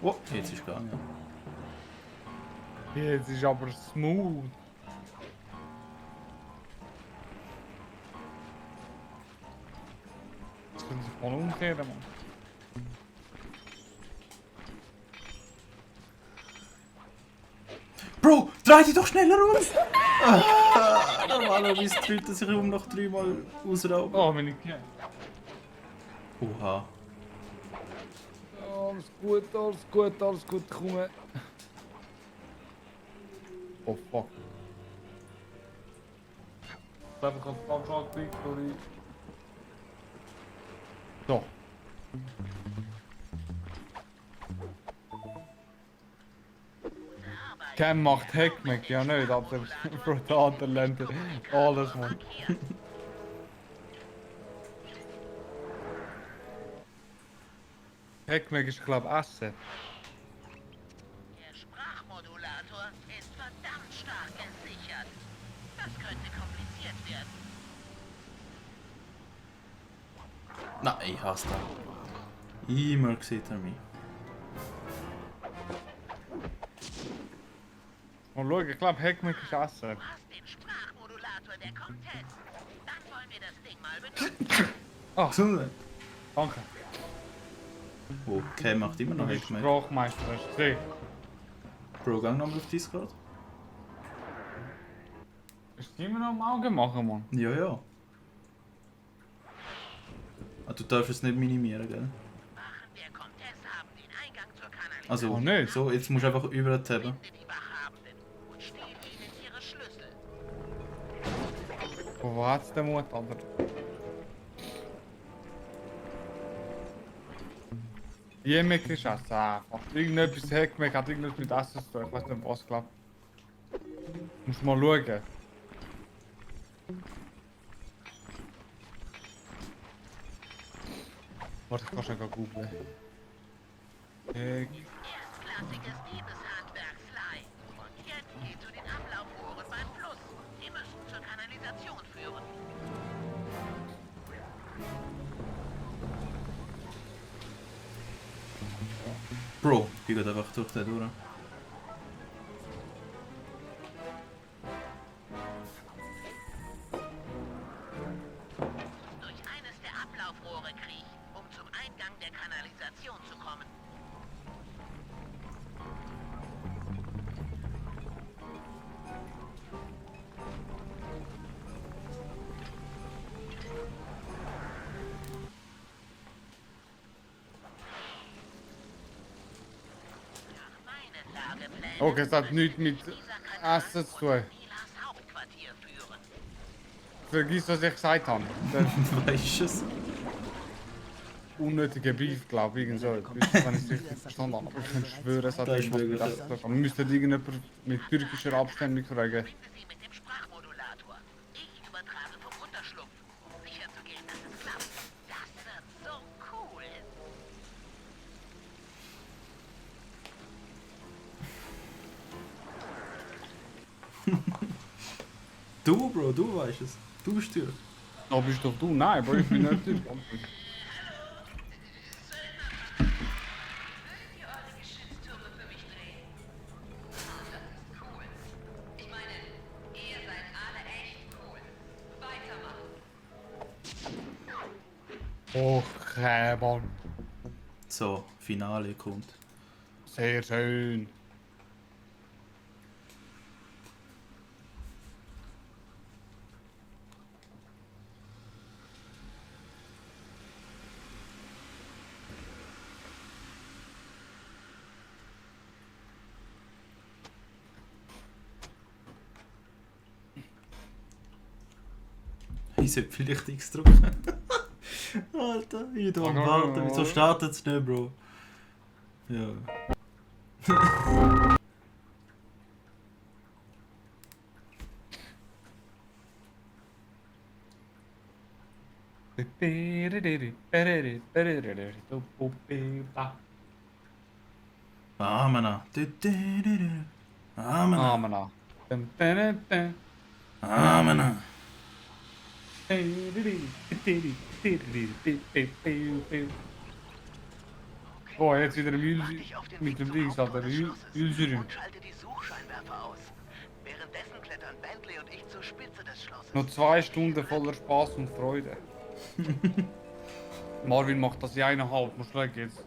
Oh, jetzt ist gegangen. Jetzt ist aber smooth. können sich mal umkehren, Mann. Bro, dreh dich doch schneller um! Normalerweise dreht er sich um nach 3 Mal ausrauben. Oh, bin ich hier. Oha. Alles gut, alles gut, alles gut, komm. Oh fuck. Ich glaube, ich habe es falsch angeklickt, sorry. So. Cam macht Heckmeck, ja nicht, aber Rotator lernt alles, Mann. Heckmeck ist, glaube ich, Essen. Der Sprachmodulator ist verdammt stark gesichert. Das könnte kompliziert werden. Nein, ich hasse das. Immer sieht er mich. Und schau, ich glaube, Heckmeck ist Essen. Du hast den Sprachmodulator der Comtesse. Dann wollen wir das Ding mal benutzen. Ah, Gesundheit. danke. Okay, macht immer noch Heckmeck. Sprachmeister, hast du gesehen? Bro, gang nochmal auf Discord. Ist immer noch am Auge machen, Mann. Ja, ja. Ah, du darfst es nicht minimieren, gell? Wachen der Comtesse haben den Eingang zur Kanalisation. Also, Oh, nicht. so, jetzt musst du einfach über tappen. Die Wachhabenden und stehl ihnen ihre Schlüssel. Wo hat's den Mut, Alter? Jemek ist Essen, einfach. Irgendetwas Heckmeck hat irgendetwas mit Essen zu tun. Ich weiß nicht was, glaub. Muss mal schauen. Warte, ich kann schon googeln. Heck. Erstklassiges Diebeshandwerksleih. Und jetzt geht zu den Ablaufrohren beim Fluss. Die müssen zur Kanalisation führen. Bro, ich gehe einfach durch den durch. Durch eines der Ablaufrohre kriech, um zum Eingang der Kanalisation zu kommen. Nach meinen Lageplänen Okay, es hat nichts mit Essen zu tun. Milas Hauptquartier führen. Vergiss, was ich gesagt habe. Der Weißt du es? unnötige Beef, glaube ich, irgend so. Wenn ich es richtig verstanden habe. Aber ich kann schwören, es hat Das ist irgendwas mit möglich, Essen zu tun. Wir müssten irgendjemand mit türkischer Abstammung fragen. Sie mit dem Sprachmodulator. Ich übertrage vom Unterschlupf, um sicherzugehen, dass es klappt. Das wird so cool. Du, Bro, du weißt es. Du bist Tür. Da bist doch du. Nein, Bro, ich bin nicht Türk. Okay, Mann. So, Finale kommt. Sehr schön. Ich sollte vielleicht X drücken. Alter, ich bin am Warten. Wieso startet es nicht, Bro? Ja. Amena. Amena. Amena. Amena. Boah, jetzt wieder mit dem Dings, Alter. Ülsürüm. Und schalte die Suchscheinwerfer aus. Währenddessen klettern Bentley und ich zur Spitze des Schlosses. Noch 2 Stunden voller Spaß und Freude. Marvin macht das in 1,5. Muss schnell geht's.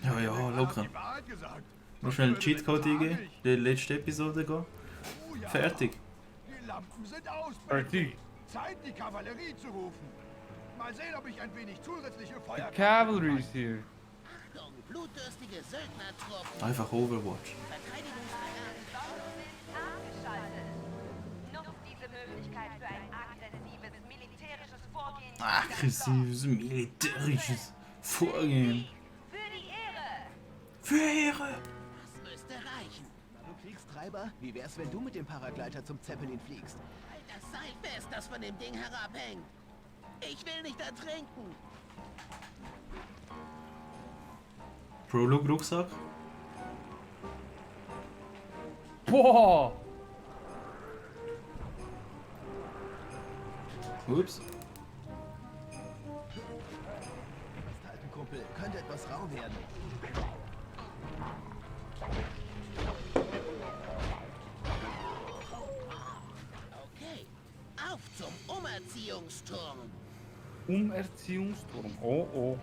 Ja, ja, locker. Muss schnell einen Cheatcode eingeben, die letzte Episode gehen. Fertig. Die Lampen sind aus. Fertig. Zeit, die Kavallerie zu rufen. Mal sehen, ob ich ein wenig zusätzliche The Feuer... cavalry is here. Achtung, blutdürstige Söldnertruppen. Einfach Overwatch. Nutzt diese Möglichkeit für ein aggressives militärisches Vorgehen. Aggressives militärisches Vorgehen. Für die Ehre! Für Ehre! Das müsste reichen. Du Kriegstreiber, wie wär's, wenn du mit dem Paragleiter zum Zeppelin fliegst? Halt das Seil fest, das von dem Ding herabhängt. Ich will nicht ertrinken. Prolog-Rucksack. Boah! Ups. Festhalten, Kumpel. Könnte etwas rau werden. Okay, auf zum Umerziehungsturm. Umerziehungsturm. Oh oh.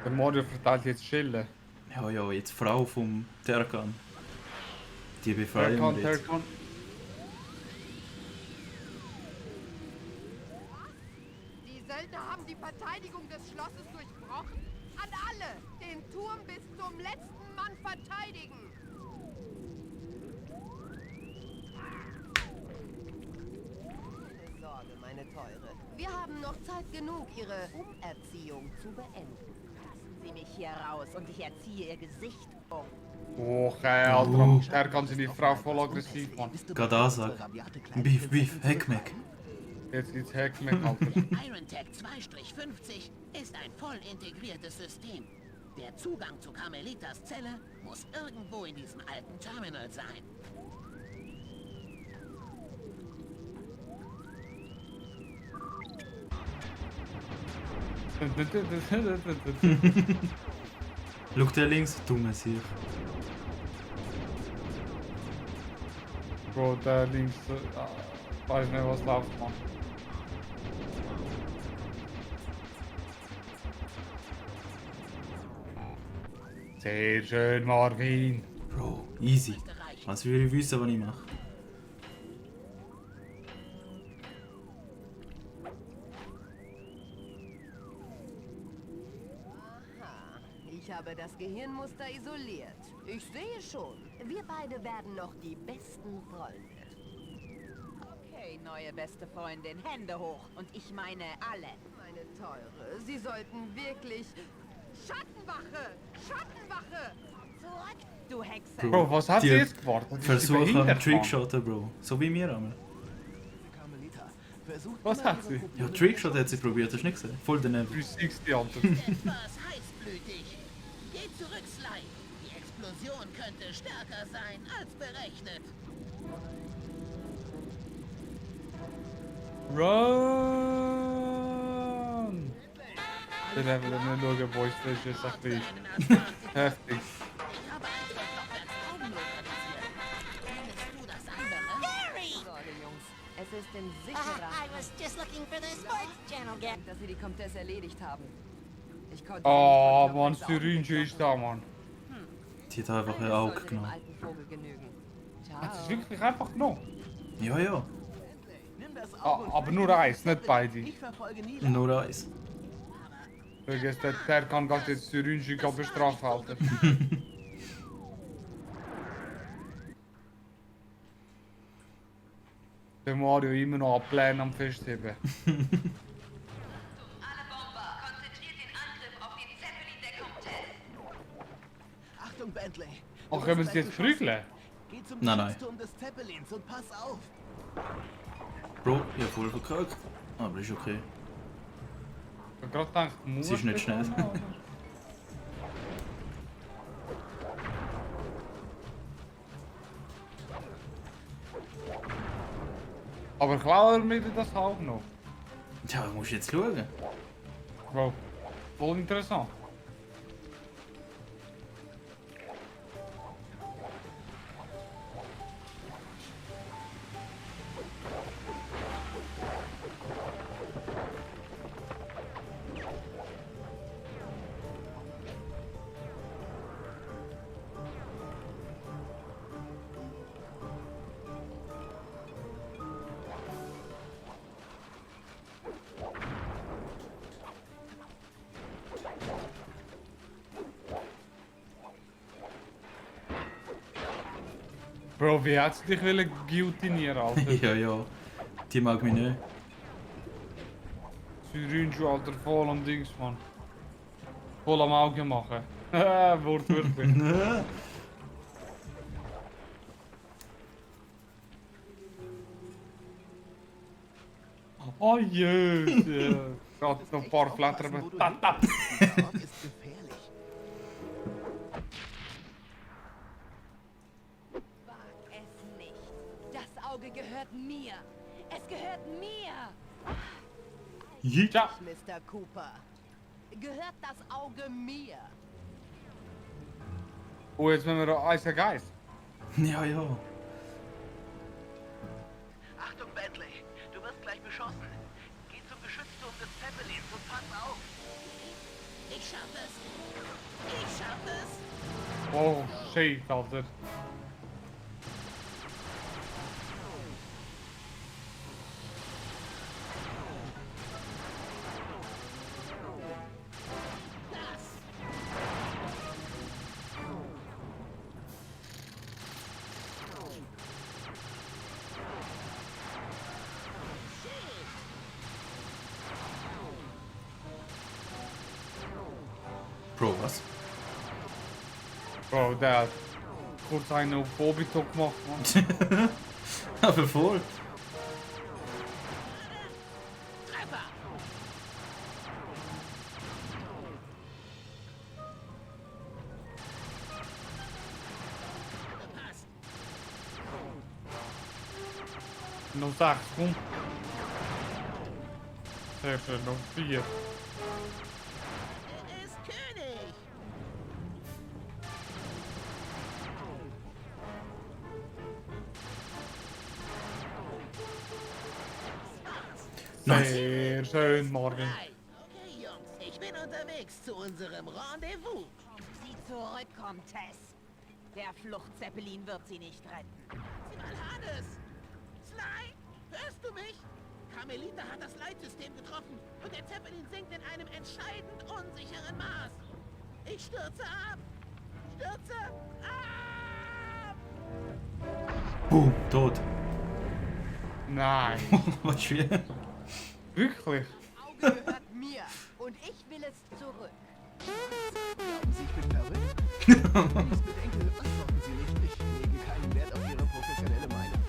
Der Mario verteilt jetzt Schillen. Ja, ja, jetzt Frau vom Terkan. Die befreien Terkan, wir jetzt. Terkan. Die Söldner haben die Verteidigung des Schlosses durchbrochen. An alle, den Turm bis zum letzten Mann verteidigen. Keine Sorge, meine Teure. Wir haben noch Zeit genug, Ihre Umerziehung zu beenden. Lassen Sie mich hier raus und ich erziehe Ihr Gesicht um. Oh, geil, Alter. Terkan sind die Frau voll aggressiv, Mann. Gadasak. Beef, Beef, Heckmeck. Jetzt geht's Hackmeck, Alter. IronTech 2-50 ist ein voll integriertes System. Der Zugang zu Carmelitas Zelle muss irgendwo in diesem alten Terminal sein. Schau der links, dumme Sieg. Bro, der links, weiß nicht, was läuft, Mann. Sehr schön, Marvin. Bro, easy. Was will ich wissen, was ich mache? Ich habe das Gehirnmuster isoliert. Ich sehe schon. Wir beide werden noch die besten Freunde. Okay, neue beste Freundin, Hände hoch. Und ich meine alle. Meine Teure, Sie sollten wirklich... Schattenwache! Schattenwache! Zurück, du Hexe! Bro, was hat Die sie jetzt gewartet? Versuchen Trickshotten, Bro. So wie wir einmal. Was hat sie? Ja, Trickshot hat sie probiert, hast du nicht gesehen? Voll daneben. 360, Alter. Etwas heißblütig. Geh zurück, Sly. Die Explosion könnte stärker sein als berechnet. Run! Den haben wir nicht schauen, Boys, das ist jetzt ein bisschen heftig. Ich habe eins von Stockwerks Augenlot realisiert. Findest du das andere? Sorge, Jungs. Es ist in sicherer I was just looking for the sports channel guy. dass Sie die Comtesse erledigt haben. Ich konnte Oh, Mann, Syringe ist da, Mann. Die hat einfach ein Auge genommen. alten Vogel genügen. Hat sie wirklich einfach genommen? Ja, ja. Aber nur eins, nicht beide. Ich verfolge Nila. Nur eins. Vergiss, der kann gerade jetzt Syringe bestrafen, Alter. Der Mario immer noch an Plänen am Festheben. Achtung, Bentley. Ach, können wir sie jetzt prügeln? Geh zum Nein, nein. Schutzturm des Zeppelins und pass auf. Bro, ich hab voll verkackt. Aber ist okay. Ich hab gerade gedacht, muss Sie ist nicht schnell. Aber klauen wir das auch noch? Ja, musst jetzt schauen. Bro, voll interessant. Bro, wie hättest du dich guillotinieren, Alter? Ja. Die mag mich nicht. Syringe, Alter, voll am Dings, man. Voll am Auge machen. Wortwörtlich. Oh jezus. Gaat nog een paar flatteren met tap tap. ist gefährlich. Wag es nicht. Das Auge gehört mir. Es gehört mir. Ja. Mr. Cooper. Gehört das Auge mir? Oh, jetzt müssen wir Eis der Geist. Ja. Achtung, Bentley. Du wirst gleich beschossen. Geh zum Geschützturm des Zeppelins und pass auf. Ich schaff es. Ich schaff es. Oh shit, Alter. Bro, was? Bro, der hat kurz einen auf Bobito gemacht, man. Aber voll. Treffer. Gepasst. Nog 8, kom. 7, nog 4. Er ist König. Sehr schön, Morgen. Okay, Jungs, ich bin unterwegs zu unserem Rendezvous. Sie zurückkommt, Tess. Der Fluchtzeppelin wird sie nicht retten. Sieh mal, Hades. Sly, hörst du mich? Carmelita hat das Leitsystem getroffen und der Zeppelin sinkt in einem entscheidend unsicheren Maß. Ich stürze ab. Stürze ab. Boom, tot. Nein. Was schwer. Wirklich? Auge gehört mir und ich will es zurück. Glauben Sie, ich bin verrückt? Wenn ich bedenke, antworten Sie nicht. Ich lege keinen Wert auf Ihre professionelle Meinung.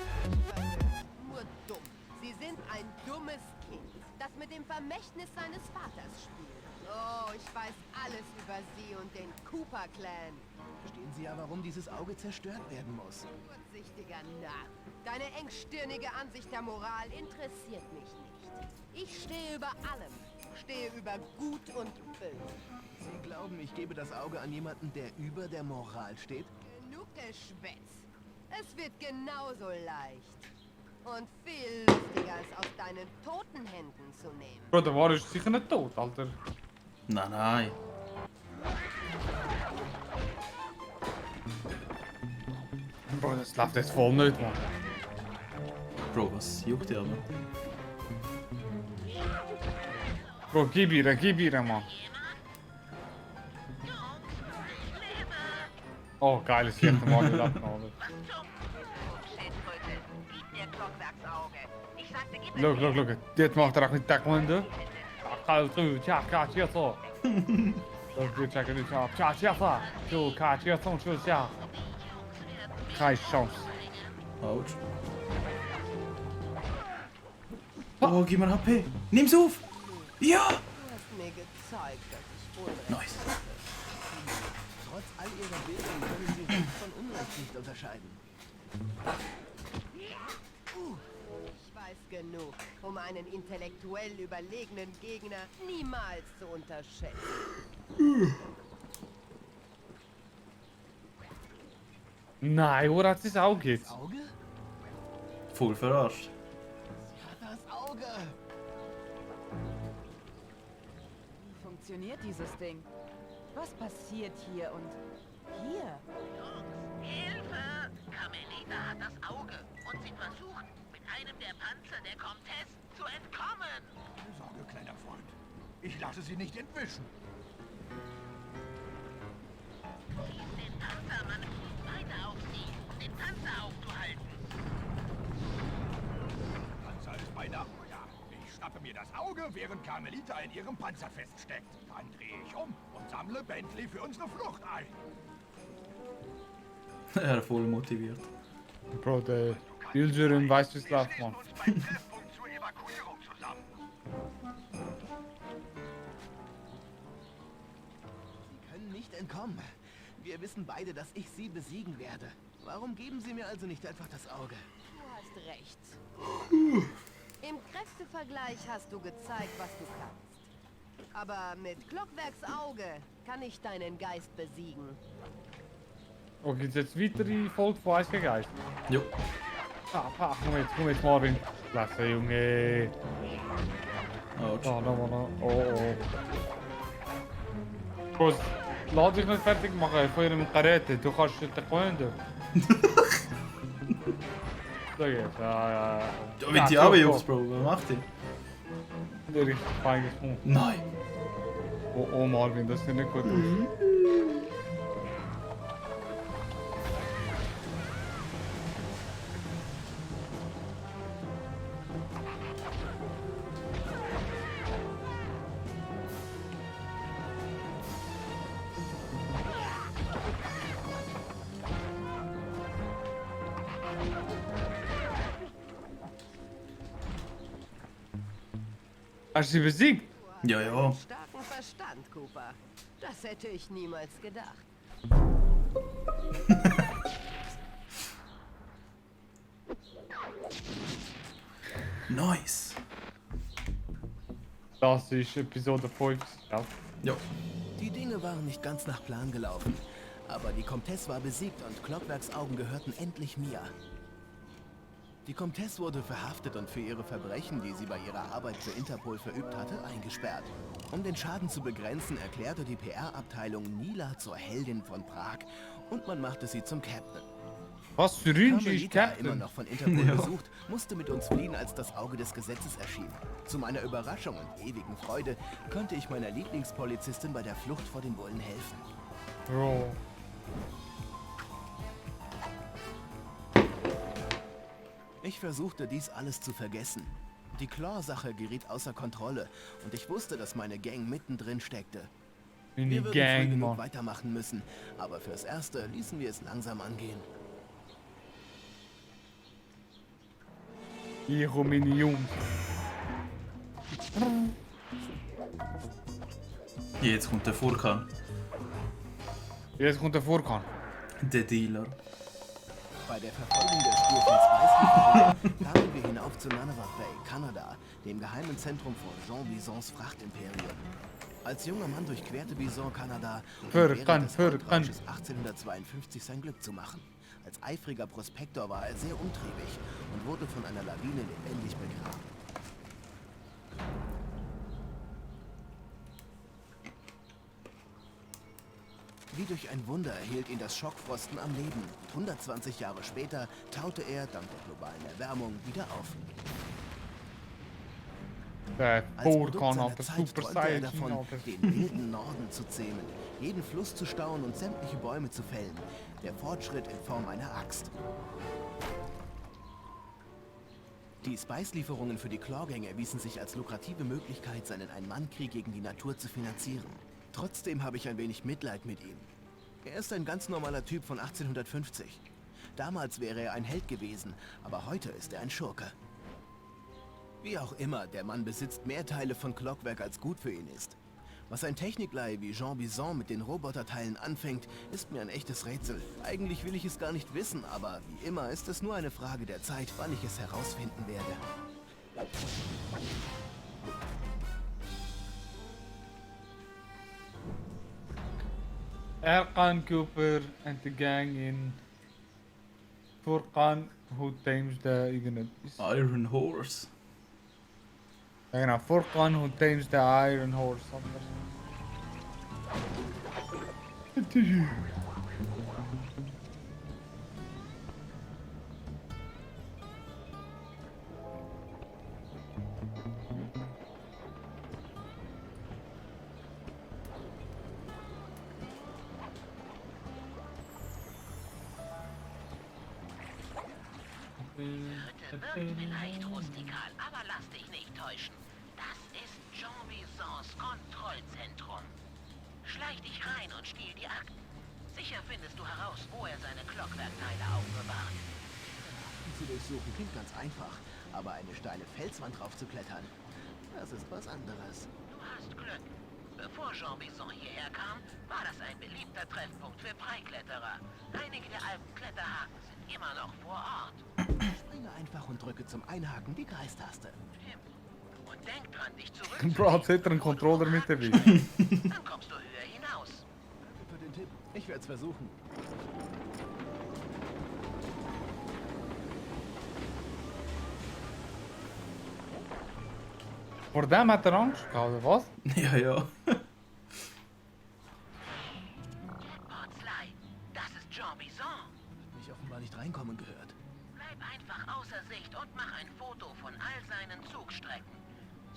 Nur dumm. Sie sind ein dummes Kind, das mit dem Vermächtnis seines Vaters spielt. Oh, ich weiß alles über Sie und den Cooper-Clan. Verstehen Sie ja, warum dieses Auge zerstört werden muss. Kurzsichtiger Narr. Deine engstirnige Ansicht der Moral interessiert mich nicht. Ich stehe über allem. Stehe über Gut und Böse. Sie glauben, ich gebe das Auge an jemanden, der über der Moral steht? Genug Geschwätz. Es wird genauso leicht. Und viel lustiger, es aus deinen toten Händen zu nehmen. Bro, der war ist sicher nicht tot, Alter. Nein. Bro, das läuft jetzt voll nicht, man. Bro, was juckt ihr aber? Bro, gib ihr, man. Oh, geiles vierte Mal gedacht, Alter. Look. Dit mag er echt niet taekwondo. Ga je terug, ja, kaartje het zo. Look, checken dit af. Kaartje het zo. Zo, kaartje het zo, zo, ja. Geen chance. Ouch. Oh, gib mir HP. Nimm's auf. Ja. Du hast mir gezeigt, dass ich Unrecht Nice. Trotz all Ihrer Bildung können Sie Recht von Unrecht nicht unterscheiden. Ich weiß genug, um einen intellektuell überlegenen Gegner niemals zu unterschätzen. Nein, hoe dat is ook iets. Auge? Voll verarscht. Sie hat das Auge. Wie funktioniert dieses Ding? Was passiert hier und hier? Hilfe! Carmelita hat das Auge und sie versucht, mit einem der Panzer der Comtesse zu entkommen. Keine Sorge, kleiner Freund. Ich lasse Sie nicht entwischen. Schieß den Panzer, Mann. Weiter auf sie. den Panzer aufzuhalten. Panzer ist bei Nacht, ja. Ich schnappe mir das Auge, während Carmelita in ihrem Panzer feststeckt. Dann drehe ich um und sammle Bentley für unsere Flucht ein. Er voll motiviert. Bro, der Bildschirm weiß, wie es läuft, Mann. Zur Evakuierung zusammen. Sie können nicht entkommen. Wir wissen beide, dass ich sie besiegen werde. Warum geben Sie mir also nicht einfach das Auge? Du hast recht. Im Kräftevergleich hast du gezeigt, was du kannst. Aber mit Clockwerks Auge kann ich deinen Geist besiegen. Oh, gibt's jetzt weitere Folge von Eis gegen Eis? Jo. Komm jetzt, Marvin. Klasse, Junge. Autsch. Oh. Bro, lass dich nicht fertig machen von ihrem Karate. Du kannst nicht gewinnen. So geht's, ja. Da wird die auch Jungs, Bro. Was macht die? Der richtig feiges Move. Nein. Oh, Marvin, das sieht nicht gut aus. Hast du sie besiegt? Ja. Starken Verstand, Cooper. Das hätte ich niemals gedacht. Nice. Das ist Episode 5. Ja. Die Dinge waren nicht ganz nach Plan gelaufen. Aber die Comtesse war besiegt und Clockwerks Augen gehörten endlich mir. Die Comtesse wurde verhaftet und für ihre Verbrechen, die sie bei ihrer Arbeit für Interpol verübt hatte, eingesperrt. Um den Schaden zu begrenzen, erklärte die PR-Abteilung Nila zur Heldin von Prag und man machte sie zum Captain. Was für ein ist Carmelita, Captain? immer noch von Interpol besucht, musste mit uns fliehen, als das Auge des Gesetzes erschien. Zu meiner Überraschung und ewigen Freude konnte ich meiner Lieblingspolizistin bei der Flucht vor den Bullen helfen. Bro. Ich versuchte dies alles zu vergessen. Die Claw-Sache geriet außer Kontrolle und ich wusste, dass meine Gang mittendrin steckte. In die Wir würden früh Gang, genug Mann. weitermachen müssen, aber fürs Erste ließen wir es langsam angehen. Hier kommen meine Jungs. Jetzt kommt der Furkan. Jetzt kommt der Furkan. Der Dealer. Bei der Verfolgung der Spur von Spice kamen wir hinauf zu Nunavut Bay, Kanada, dem geheimen Zentrum von Jean Bisons Frachtimperium. Als junger Mann durchquerte Bison Kanada, um während des Goldrausches 1852 sein Glück zu machen. Als eifriger Prospektor war er sehr umtriebig und wurde von einer Lawine lebendig begraben. Wie durch ein Wunder erhielt ihn das Schockfrosten am Leben. 120 Jahre später taute er, dank der globalen Erwärmung, wieder auf. Der Als Produkt Furkan seiner hat der Zeit Super träumte er Saiyan. davon, Alter. den wilden Norden zu zähmen, jeden Fluss zu stauen und sämtliche Bäume zu fällen. Der Fortschritt in Form einer Axt. Die Spice-Lieferungen für die Claw-Gang erwiesen sich als lukrative Möglichkeit, seinen Ein-Mann-Krieg gegen die Natur zu finanzieren. Trotzdem habe ich ein wenig Mitleid mit ihm. Er ist ein ganz normaler Typ von 1850. Damals wäre er ein Held gewesen, aber heute ist er ein Schurke. Wie auch immer, der Mann besitzt mehr Teile von Clockwerk, als gut für ihn ist. Was ein Techniklei wie Jean Bison mit den Roboterteilen anfängt, ist mir ein echtes Rätsel. Eigentlich will ich es gar nicht wissen, aber wie immer ist es nur eine Frage der Zeit, wann ich es herausfinden werde. Erkan Cooper and the gang in Furkan who tames the Iron Horse. Ja genau, Furkan who tames the Iron Horse. Wirkt vielleicht rustikal, aber lass dich nicht täuschen. Das ist Jean Bisons Kontrollzentrum. Schleich dich rein und stiehl die Akten. Sicher findest du heraus, wo er seine Clockwerkteile aufbewahrt. Zu durchsuchen klingt ganz einfach, aber eine steile Felswand draufzuklettern, das ist was anderes. Du hast Glück. Bevor Jean Bison hierher kam, war das ein beliebter Treffpunkt für Freikletterer. Einige der alten Kletterhaken sind immer noch vor Ort. Springe einfach und drücke zum Einhaken die Kreistaste. Und denk dran, dich zurück. Bro, hat sicher einen Controller mit dabei. Dann kommst du höher hinaus. Danke für den Tipp. Ich werde es versuchen. Vor dem hat er Angst gehabt, oder was? Ja, ja. Potzlei, das ist Jean Bison. Mich offenbar nicht reinkommen gehört. Bleib einfach außer Sicht und mach ein Foto von all seinen Zugstrecken.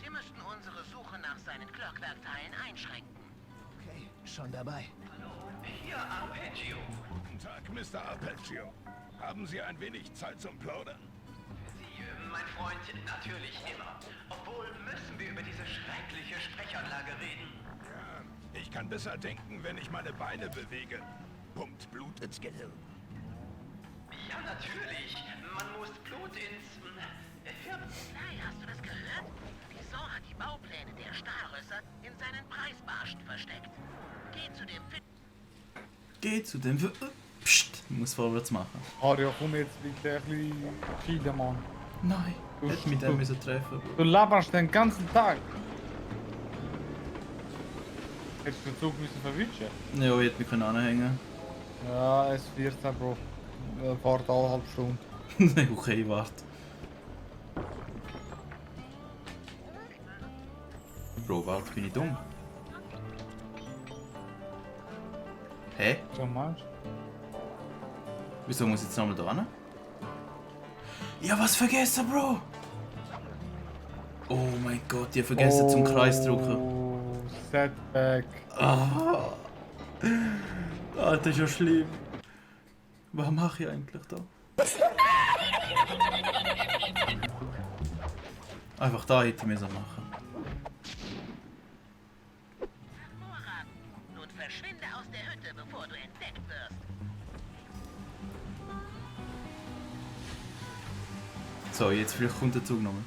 Sie müssten unsere Suche nach seinen Clockwerkteilen einschränken. Okay, schon dabei. Hier Arpeggio. Guten Tag, Mr. Arpeggio. Haben Sie ein wenig Zeit zum Plaudern? Sie, mein Freund, natürlich immer. Obwohl, müssen wir über diese schreckliche Sprechanlage reden. Ja, ich kann besser denken, wenn ich meine Beine bewege. Pumpt Blut ins Gehirn. Ja, natürlich. Man muss Blut ins Hirn. Nein, hast du das gehört? Bison hat die Baupläne der Stahlrösser in seinen Preisbarschen versteckt. Geh zu dem Psst, ich muss vorwärts machen. Mario, komm jetzt bitte ein bisschen chillen, Mann. Nein, du hättest mit dem müssen treffen. Du laberst den ganzen Tag. Hättest du den Zug müssen verwischen? Ja, ich hätte mich anhängen Ja, es 14, Bro. Fahrt alle halbe Stunde. können. Okay, warte. Bro, warte, bin ich dumm? Hä? So meinst du? Wieso muss ich jetzt nochmal da hin? Ja, was vergessen, Bro? Oh mein Gott, ich habe vergessen zum Kreis drücken. Oh, Setback. Ah. Ah, das ist ja schlimm. Was mache ich eigentlich da? Einfach da hätte ich müssen machen. Nun verschwinde aus der Hütte, bevor du entdeckt wirst. So, jetzt vielleicht kommt der Zug nochmal.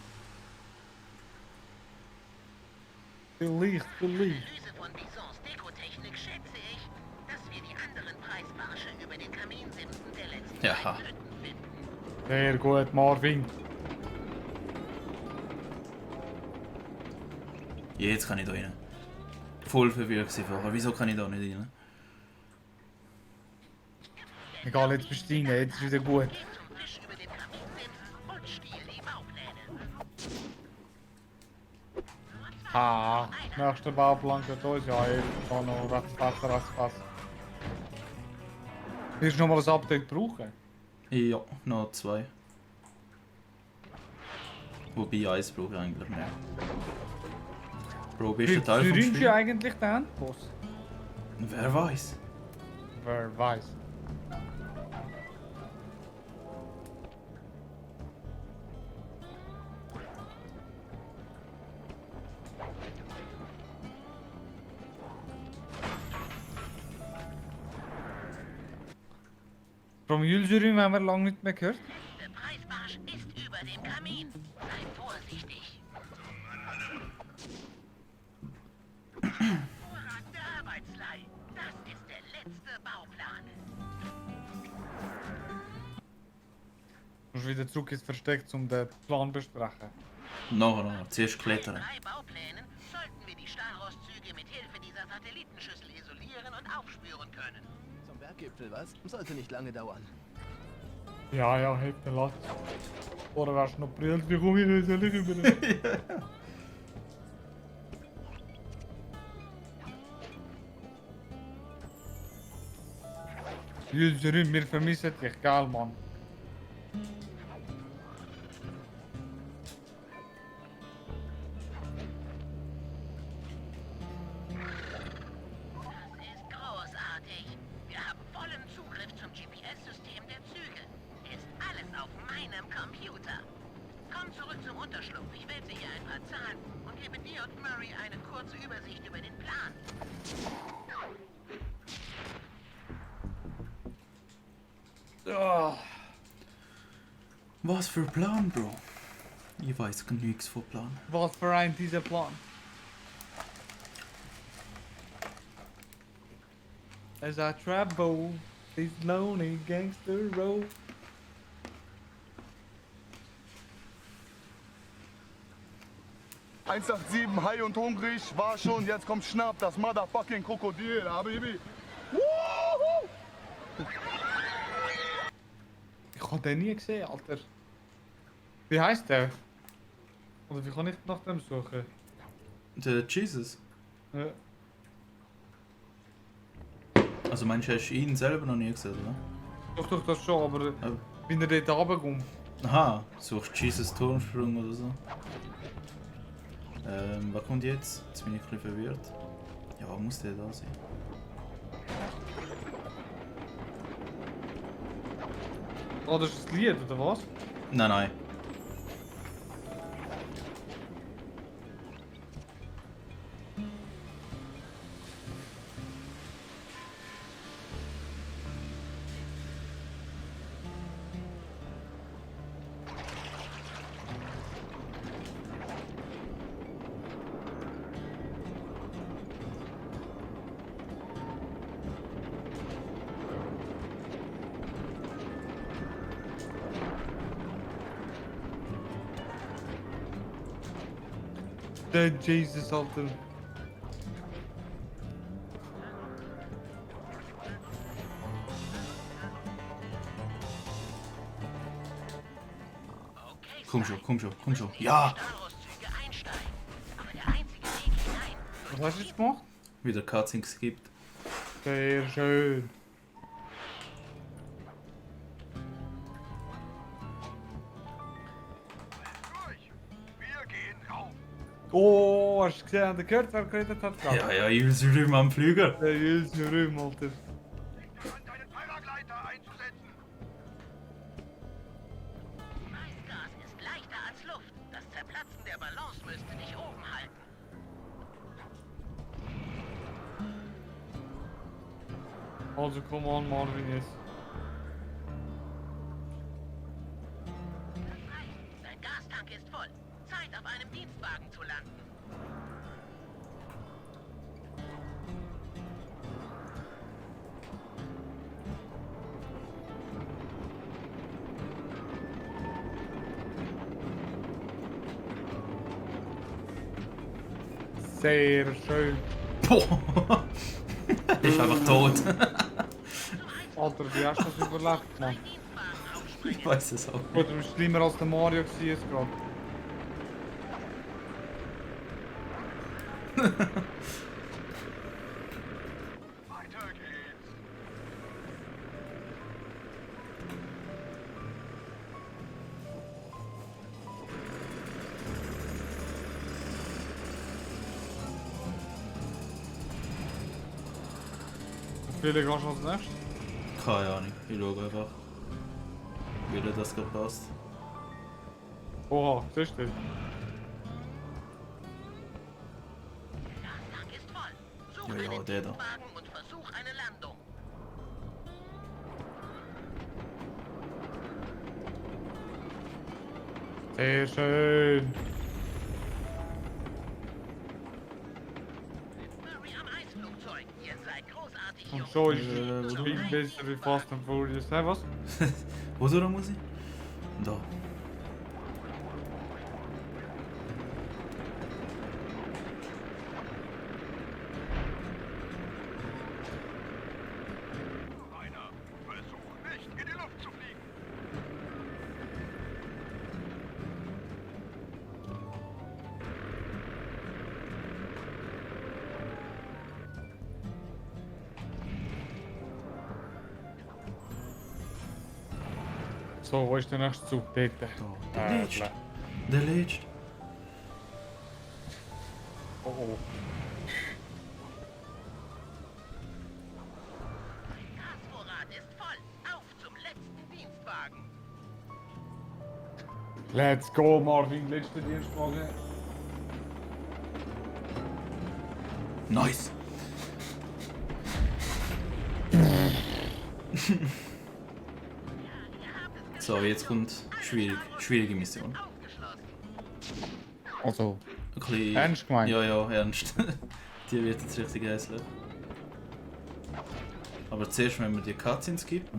Vielleicht. Analyse von Bisons Dekotechnik schätze ich, dass wir die anderen Preisbarsche über den Kaminsimsen der letzten Ja. beiden Hütten finden. Sehr gut, Marvin. Jetzt kann ich da rein. Voll verwirrt vorher. Wieso kann ich da nicht rein? Egal, jetzt bist du rein, jetzt ist wieder gut. Fisch über den Kaminsimsen und stiehl die Baupläne. Ah, nächster Bauplan geht uns ja schon noch ratzfatz. Willst du noch mal ein Update brauchen? Ja, noch 2. Wobei 1 brauche ich eigentlich nicht. Bro, bist du Teil vom Wie Spiel? eigentlich der Endboss? Wer weiß? Wer weiß. Vom Jülsürüm haben wir lange nicht mehr gehört. Der Preisbarsch ist über dem Kamin. Sei vorsichtig. Hervorragende Arbeitslei. Das ist der letzte Bauplan. Du musst wieder zurück ins Versteck, um den Plan zu besprechen. Nachher. Zuerst klettern. 3 Bauplänen sollten wir die Stahlrostzüge mit Hilfe dieser Satellitenschüssel isolieren und aufspüren können. Zum Berggipfel, was? Sollte nicht lange dauern. Ja, hebt den Latz. Oder wärst du noch brillt, wie komme ich nicht rüber? Jülsürüm, wir vermissen dich, geil, Mann. Das ist großartig. Wir haben vollen Zugriff zum GPS-System der Züge. Ist alles auf meinem Computer. Murray eine kurze Übersicht über den Plan. Oh. Was für Plan, Bro? Ich weiß nichts von Plan. Was für ein dieser Plan? As I travel this lonely gangster road. ...187, high und hungrig, war schon, jetzt kommt Schnapp, das motherfucking Krokodil, Habibi. Woohoo! Ich habe den nie gesehen, Alter. Wie heißt der? Oder wie kann ich nach dem suchen? Der Jesus? Ja. Also meinst du, hast du ihn selber noch nie gesehen, oder? Doch, das schon, aber wenn er dort runterkommt. Aha, suchst Jesus Turmsprung oder so. Was kommt jetzt? Jetzt bin ich ein bisschen verwirrt. Ja, muss der da sein? Oh, das ist das Lied, oder was? Nein, nein. Der Jesus, Alter. Komm schon, komm schon, komm schon. Ja! Was hast du jetzt gemacht? Wieder Cutscenes gibt. Sehr schön. Oh, hast du gesehen, der gehört, wer geredet hat? Ja, ja, Jules Rüm am Flüger. Der Jules Rüm, Alter. Eisgas ist leichter als Luft. Das Zerplatzen der Ballons müsste dich oben halten. Also, come on, Marvin, jetzt. Dein Gastank ist voll. Zeit, auf einem Dienstwagen zu landen. Sehr schön. Boah! Ist einfach tot. Alter, wie hast du das überlebt, Mann? Ich weiß es auch Gut, nicht. du bist schlimmer als der Mario gewesen jetzt gerade. Wie viele gehst du als nächstes? Keine Ahnung, ich schaue einfach. Wie das gerade passt. Oha, siehst du das? Gastank ist voll. Such Ja, ja, einen der da. Dienstwagen und versuch eine Landung. Sehr schön. Murray am Eisflugzeug. Ihr seid großartig, Und Jungs. so ist es viel besser wie Fast and Furious. Hey, was? Wo soll er muss ich? Da. Rainer, versuch nicht in die Luft zu fliegen. So, wo ist der nächste Zug? Dort. Der letzte. Der letzte. Oh, oh. Gasvorrat ist voll. Auf zum letzten Dienstwagen. Let's go, Marvin, letzte Dienstwagen. Nice! So, jetzt kommt schwierige Mission. Also, Ein bisschen, ernst gemeint? Ja, ja, ernst. Die wird jetzt richtig hässlich. Aber zuerst, wenn wir die Cutscenes gibt.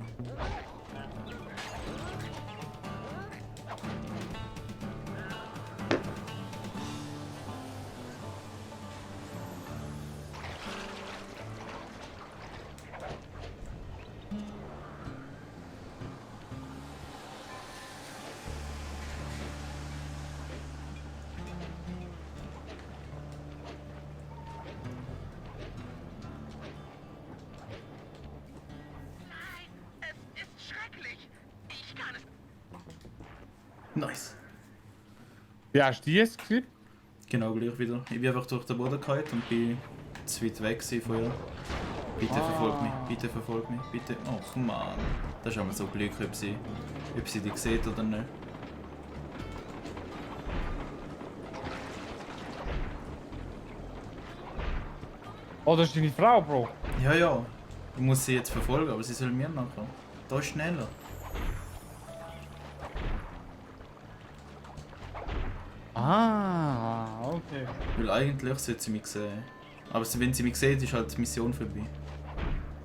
Nice. Wie hast du die jetzt gesehen? Genau gleich wieder. Ich bin einfach durch den Boden gefallen und bin zu weit weg von ihr. Bitte verfolg mich, bitte verfolg mich, bitte. Oh Mann. Das ist immer so Glück, ob sie dich sieht oder nicht. Oh, das ist deine Frau, Bro. Ja, ja. Ich muss sie jetzt verfolgen, aber sie soll mir nachher. Da ist schneller. Ah, okay. Weil eigentlich sollte sie mich sehen. Aber wenn sie mich sieht, ist halt die Mission vorbei.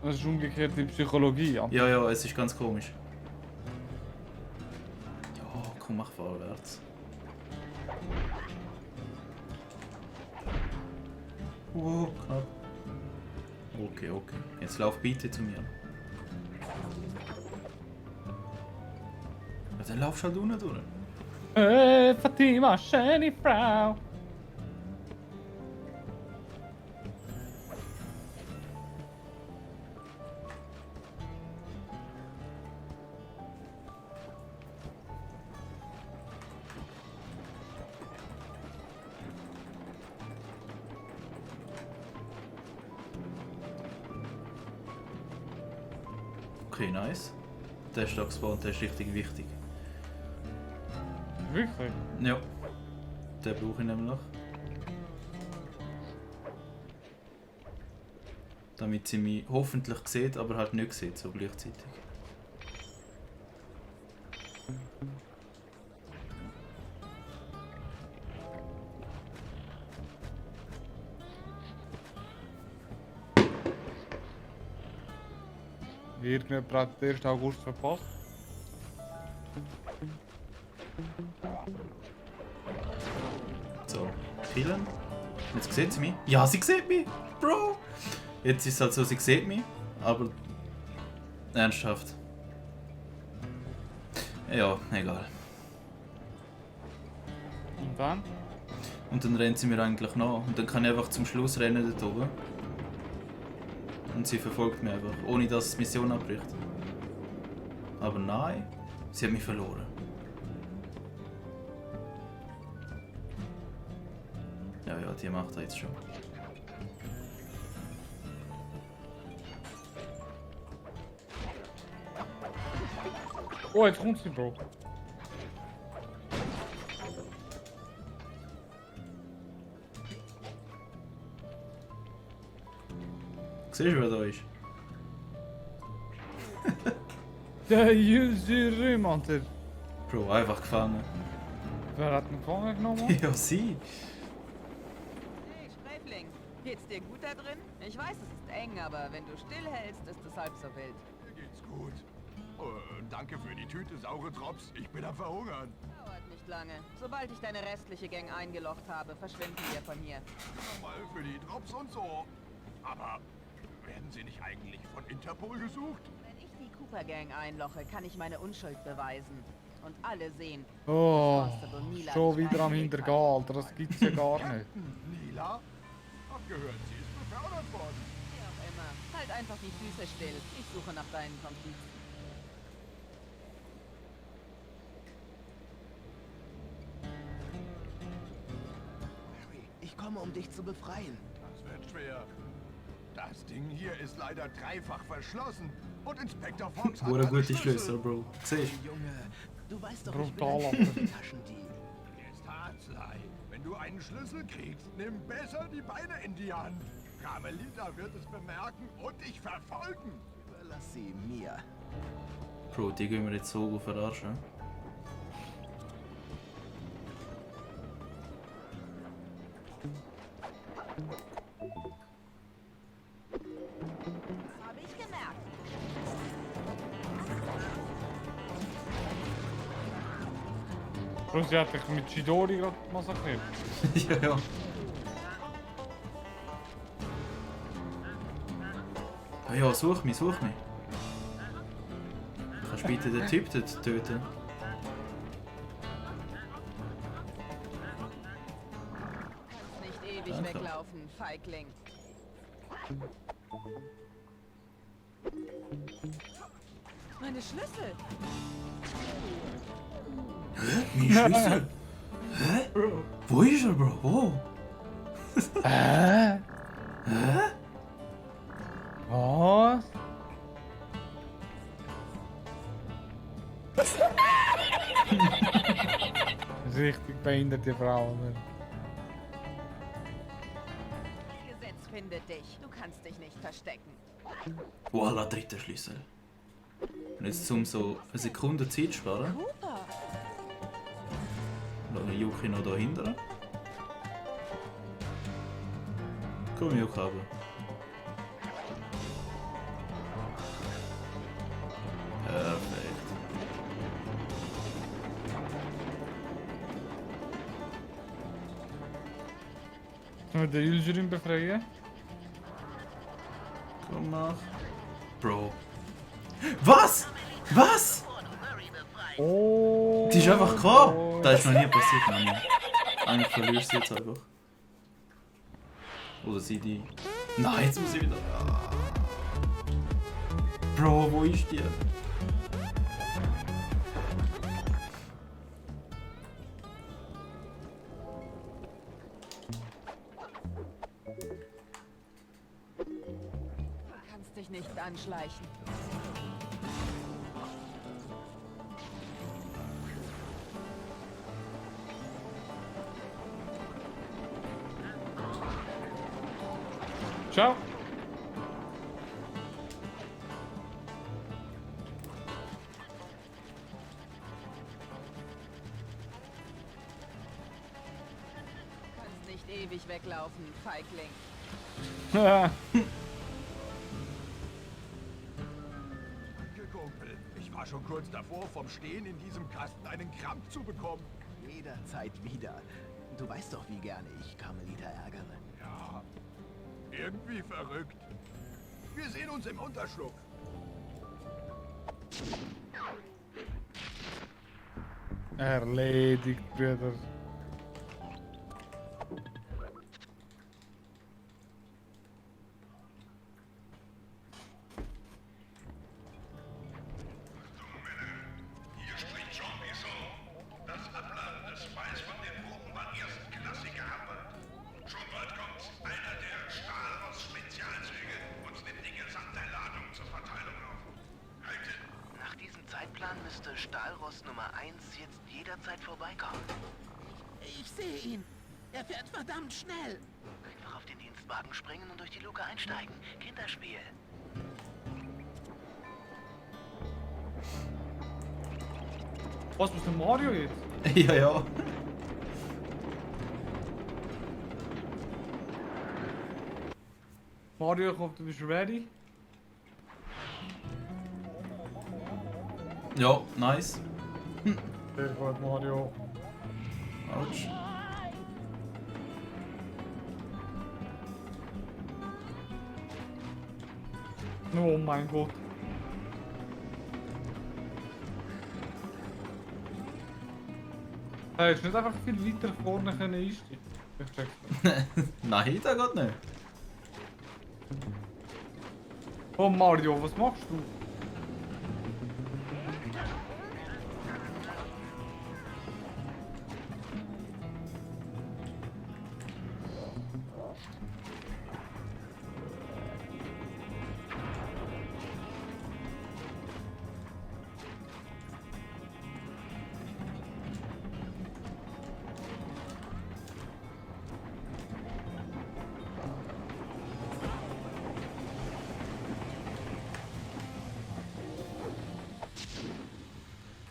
Das ist umgekehrte Psychologie, ja. Ja, ja, es ist ganz komisch. Ja, komm, mach vorwärts. Oh, knapp. Okay, okay. Jetzt lauf bitte zu mir. Ja, dann laufst du halt unten durch. Fatima, schöne Frau. Okay, nice. Der ist da gespawnt, der ist richtig wichtig. Wirklich? Ja. Den brauche ich nämlich. Damit sie mich hoffentlich sieht, aber halt nicht sieht, so gleichzeitig. Irgendjemand hat den 1. August verpasst. So, killen. Jetzt sieht sie mich. Ja, sie sieht mich! Bro! Jetzt ist es halt so, sie sieht mich, aber ernsthaft. Ja, egal. Und dann? Und dann rennt sie mir eigentlich nach. Und dann kann ich einfach zum Schluss rennen dort oben. Und sie verfolgt mich einfach, ohne dass die Mission abbricht. Aber nein, sie hat mich verloren. Ja, ja, die macht er jetzt schon. Oh, jetzt kommt sie, Bro. Siehst du, wer da ist? Der Jüsiri, Mann. Bro, einfach gefangen. Wer hat ihn gefangen genommen? Ja, sie. Hey, Sträfling, geht's dir gut da drin? Ich weiß, es ist eng, aber wenn du stillhältst, ist es halb so wild. Mir geht's gut. Danke für die Tüte saure Drops. Ich bin am Verhungern. Dauert nicht lange. Sobald ich deine restliche Gang eingelocht habe, verschwinden wir von hier. Nochmal für die Drops und so. Aber werden sie nicht eigentlich von Interpol gesucht? Wenn ich die Cooper Gang einloche, kann ich meine Unschuld beweisen. Und alle sehen. Oh, Constable Nila schon nicht wieder am eingewilligt Hintergehen, Alter. Das gibt's ja gar nicht. Nila? Hab gehört, sie ist befördert worden. Wie auch immer. Halt einfach die Füße still. Ich suche nach deinen Komplizen. Harry, ich komme, um dich zu befreien. Das wird schwer. Das Ding hier ist leider dreifach verschlossen. Und Inspektor Fox hat Wurde alle gute Schlüssel. Schlüssel, Bro. Siehst du? Junge, du weißt doch, Brutal, ich bin ein Taschendieb. Jetzt hart sei. Wenn du einen Schlüssel kriegst, nimm besser die Beine in die Hand. Carmelita wird es bemerken und dich verfolgen. Überlass sie mir. Bro, die gehen wir jetzt so verarschen. Habe ich gemerkt. Bro, sie hat dich mit Chidori gerade massakriert. Ja, ja. Ah ja, such mich, such mich. Kannst du bitte den Typ dort töten? Nicht ewig Danke. weglaufen, Feigling. Meine Schlüssel. Hä? Mein Schlüssel? Hä? Wo ist er, Bro? Wo? Hä? Hä? Was? Richtig behinderte Frau, oder? Das Gesetz findet dich. Du kannst dich nicht verstecken. Voila, dritter Schlüssel. Und jetzt zum so eine Sekunde Zeit sparen. Cooper. Lassen wir Yuki noch da hinten. Komm, Yuki runter. Perfekt. Können wir den Userin befreien? Komm, mach. Bro. Was? Was? Oh! Die ist einfach gekommen! Das ist noch nie passiert, Mann. Eigentlich verlierst du jetzt einfach. Oder sie die. Nein, jetzt muss ich wieder. Bro, wo ist die? Du kannst dich nicht anschleichen. Ciao! Du kannst nicht ewig weglaufen, Feigling. Danke, Kumpel. Ich war schon kurz davor, vom Stehen in diesem Kasten einen Krampf zu bekommen. Jederzeit wieder. Du weißt doch, wie gerne ich Carmelita ärgere. Ja, irgendwie verrückt. Wir sehen uns im Unterschlupf. Erledigt, Brüder. Hier spricht Jean Bison. Das Abladen des Spice von den Proben war erstklassige Arbeit. Schon bald kommt einer der Stahlross-Spezialzüge und nimmt die gesamte Ladung zur Verteilung auf. Haltet! Nach diesem Zeitplan müsste Stahlrost Nummer 1 jetzt jederzeit vorbeikommen. Ich sehe ihn. Er fährt verdammt schnell. Einfach auf den Dienstwagen springen und durch die Luke einsteigen. Kinderspiel. Was ist denn Mario jetzt? Ja, ja. Mario, ich hoffe, du bist ready. Ja, nice. Sehr gut, Mario. Autsch. Oh mein Gott. Er hättest nicht einfach viel weiter vorne können einsteigen. Ich check's nicht. Nein, das geht nicht. Oh Mario, was machst du?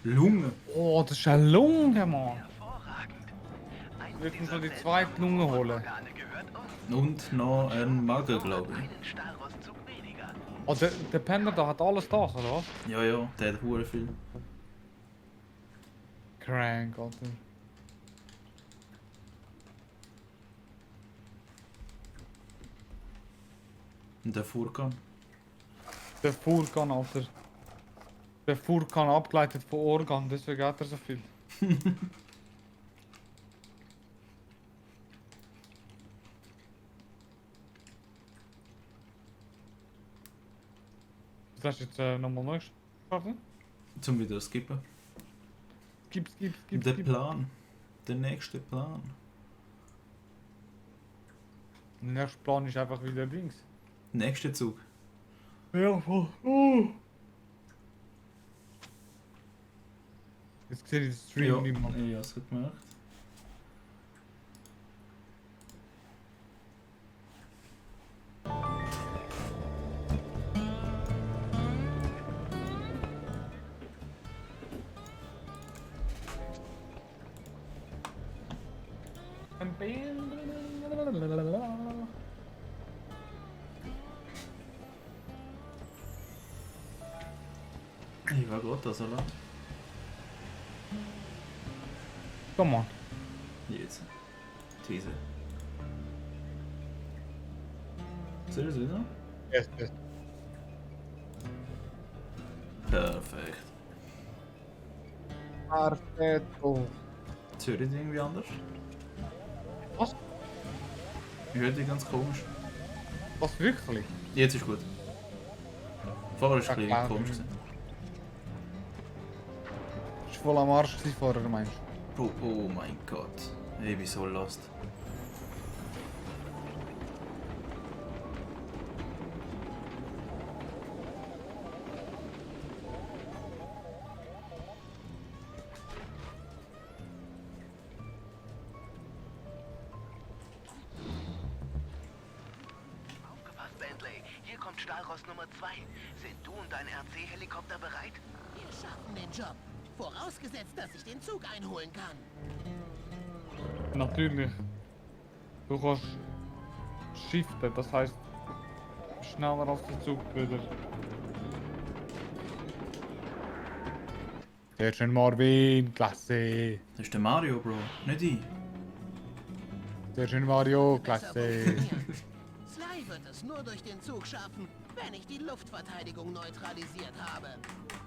Lunge. Oh, das ist eine Lunge, Mann. Wir müssen schon die zweite Lunge holen. Und noch ein Magen, glaube ich. Oh, der Penner da hat alles da, oder was? Ja, ja, der hat hure viel. Crank, Alter. Und der Furkan. Der Furkan, Alter. Der Furkan abgeleitet von Organ, deswegen hat er so viel. Was hast du jetzt nochmal neu gesprochen? Zum wieder skippen. Skip. Der Plan. Der nächste Plan. Der nächste Plan ist einfach wieder links. Nächster Zug. Ja, voll. Jetzt sehe ich den Stream Ja, nicht mehr. ja, das hat gemerkt. Ich war gerade da, Salat. Come on. Jetzt. These. Seht ihr es wieder? Yes. Perfekt. Perfetto. Jetzt höre ich die irgendwie anders. Was? Ich höre die ganz komisch. Was, wirklich? Jetzt ist gut. Vorher ist es ein bisschen klar. komisch gewesen. Ist voll am Arsch gewesen vorher, meinst du? Oh mein Gott. Ich bin so lost. Aufgepasst, Bentley. Hier kommt Stahlrost Nummer 2. Sind du und dein RC-Helikopter bereit? Wir schaffen den Job. Vorausgesetzt, dass ich den Zug einholen kann. Natürlich. Du kannst shiften, das heißt schneller als der Zug wieder. Sehr schön, Marvin, klasse. Das ist der Mario, Bro. Nicht ich. Sehr schön, Mario, klasse. Sly wird es nur durch den Zug schaffen, wenn ich die Luftverteidigung neutralisiert habe.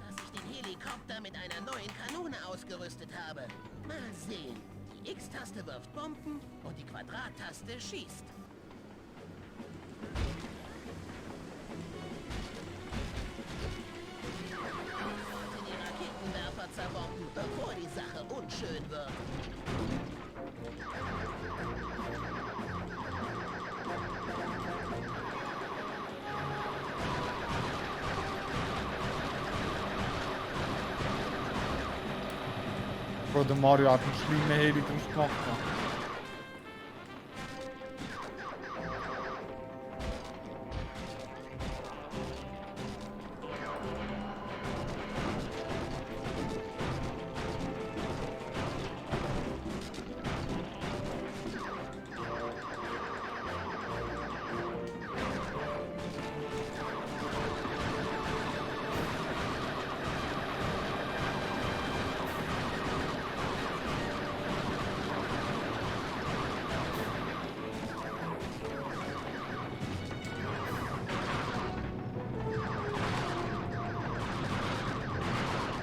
Dass ich den Helikopter mit einer neuen Kanone ausgerüstet habe. Mal sehen. Die X-Taste wirft Bomben und die Quadrat-Taste schießt. Die Raketenwerfer zerbomben, bevor die Sache unschön wird. Bro, der Mario hat einen schlimmen Heli draus gemacht. Man.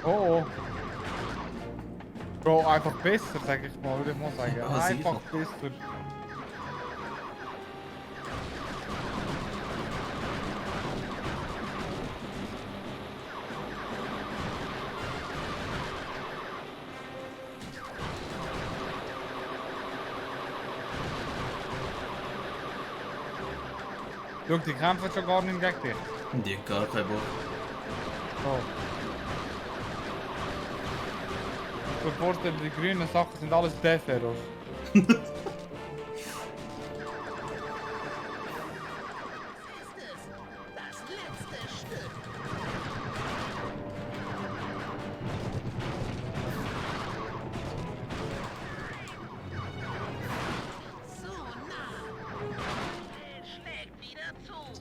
Oh. Bro, einfach besser, sag ich mal, würde ich mal sagen. Ja, einfach sicher. besser. Schau, die kämpfen schon gar nicht gegen dich. Die hat gar keinen Bock. So. Ich kann mir vorstellen, die grünen Sachen sind alles Death Arrows. Das letzte Stück.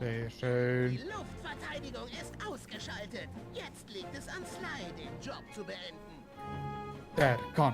Sehr schön. Die Luftverteidigung ist ausgeschaltet. Jetzt liegt es an Sly, den Job zu beenden. Terkan.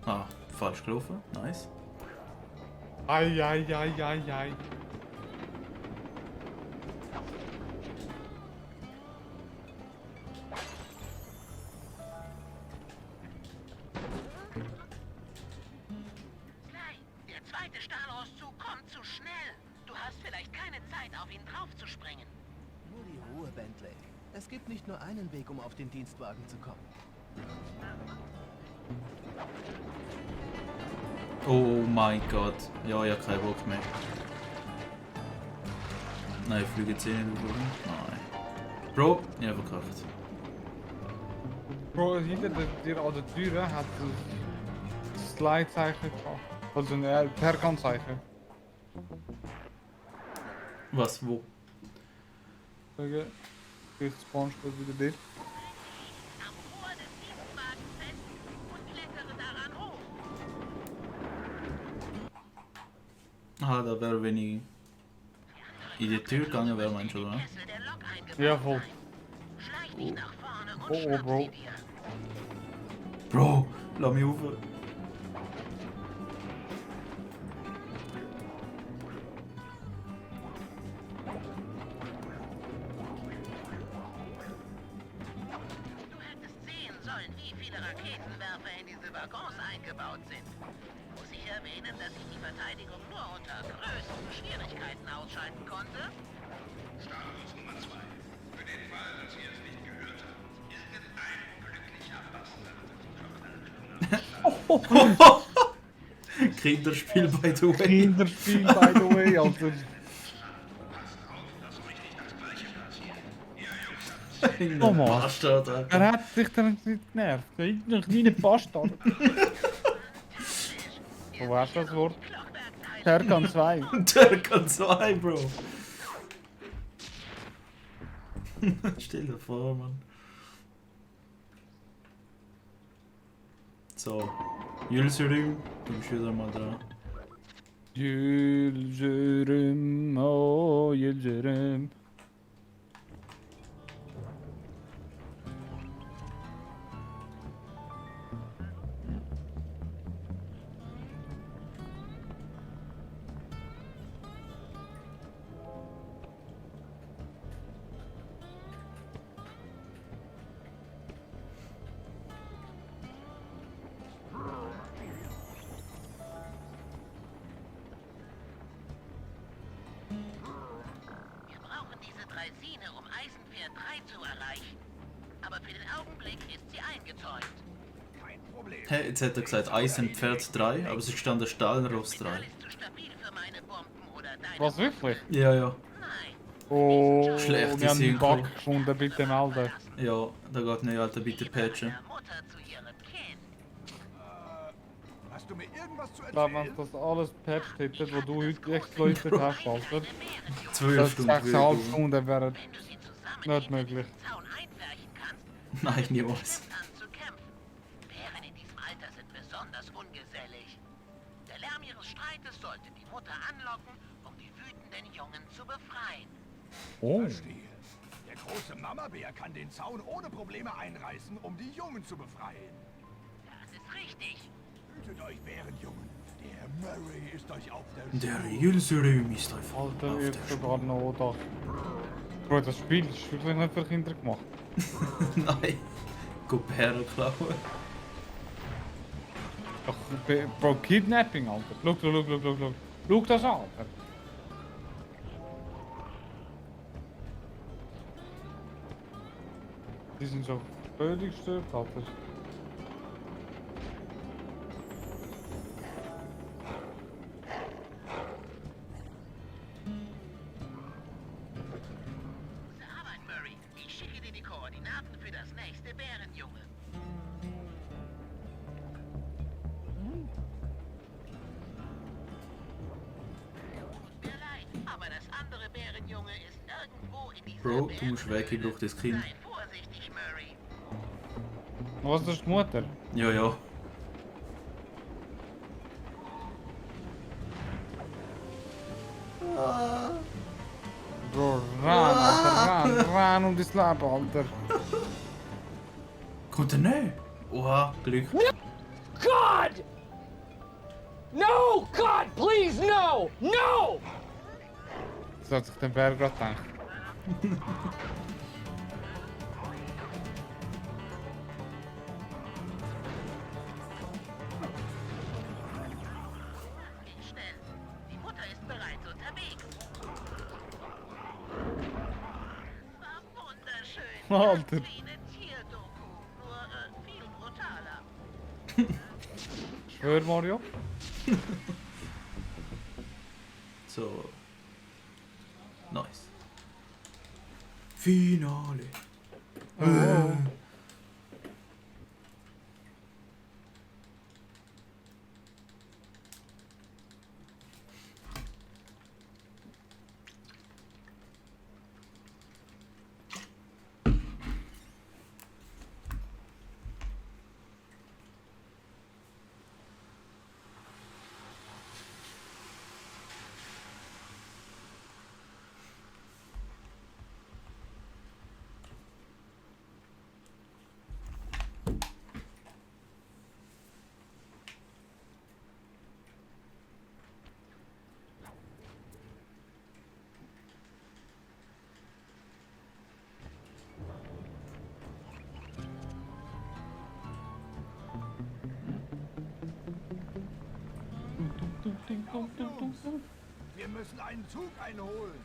Ah, falsch gelaufen. Nice. Ei. Sly, der zweite Stahlrosszug kommt zu schnell. Du hast vielleicht keine Zeit, auf ihn draufzuspringen. Nur die Ruhe, Bentley. Es gibt nicht nur einen Weg, um auf den Dienstwagen zu kommen. Oh mein Gott. Ja, ich hab keinen Bock mehr. Nein, ich fliege jetzt eh nicht über. Nein. Bro, ich hab verkackt. Bro, hinter dir an der Tür hat das Slide-Zeichen gehabt. Also ein Terkan-Zeichen. Was, wo? Okay. Jetzt spawnst du wieder dit. Ah, da wäre, wenn ich in die Tür gegangen wäre, meinst du, oder? Ja, voll. Oh, Bro. Bro, lass mich rauf. Sehen sollen, wie viele Raketenwerfer in diese Waggons eingebaut sind. Muss ich erwähnen, dass ich die Verteidigung nur unter größten Schwierigkeiten ausschalten konnte? Status Nummer 2. Für den Fall, dass ihr es nicht gehört habt, irgendein glücklicher Bastard. Kinderspiel by the way. Kinderspiel by the way, Alter. Oh Mann. Bastard, Alter. Er hat sich dann nicht genervt. Ein kleiner Bastard. Wo weißt du das Wort? Terkan 2. Terkan 2, Bro. Stell dir vor, Mann. So. Yülsürüm, du bist wieder mal dran. Yülsürüm, oh Yülsürüm. Wir brauchen diese Draisine, um Eisenpferd 3 zu erreichen. Aber für den Augenblick ist sie eingezäunt. Kein Problem. Hä, jetzt hat er gesagt Eisenpferd 3, aber es ist gestanden Stahlrost 3. Was, wirklich? Ja, ja. Oh, Schlechte wir haben einen Synchro. Bug gefunden, bitte melden. Ja, da geht nicht, Alter, bitte patchen. Hast du mir irgendwas zu Ich glaube, erzählen? wenn das alles patcht hätte, was du heute exploitet hast, Alter. 12 Stunden 6,5 würde ich Stunden wären nicht möglich. Nein, niemals. Bären in diesem Alter sind besonders ungesellig. Der Lärm ihres Streites sollte die Mutter anlocken, um die wütenden Jungen zu befreien. Oh. Verstehe. Der große Mamabär kann den Zaun ohne Probleme einreißen, um die Jungen zu befreien. Das ist richtig. Hütet euch, Bärenjungen. Der Murray ist euch auf der Der Yülsürüm ist auf Alter, jetzt sogar noch da. Bro, das Spiel ist wirklich nicht für Kinder gemacht. Nein. Gut Bären klauen. Doch, Bro, Kidnapping, Alter. Schau. Schau das an, Alter. Die sind so völlig gestört, Alter. Bärenjunge ist irgendwo in dieser Bro, du musst weg, ich brauch das Kind. Sei vorsichtig, Murray. Was ist die Mutter? Ja, ja. Bro, ran, Alter, ran um dein Leben, Alter. Kommt er nicht? Oha, Glück. God! No! God, please, no! No! Das hat sich der Bär gerade gedacht. Geh schnell. Die Mutter ist bereits unterwegs. War wunderschön. Alter. Wie eine Tierdoku. Nur viel brutaler. Schwör, Mario. So. Nice. Finale. Oh. Wir müssen einen Zug einholen.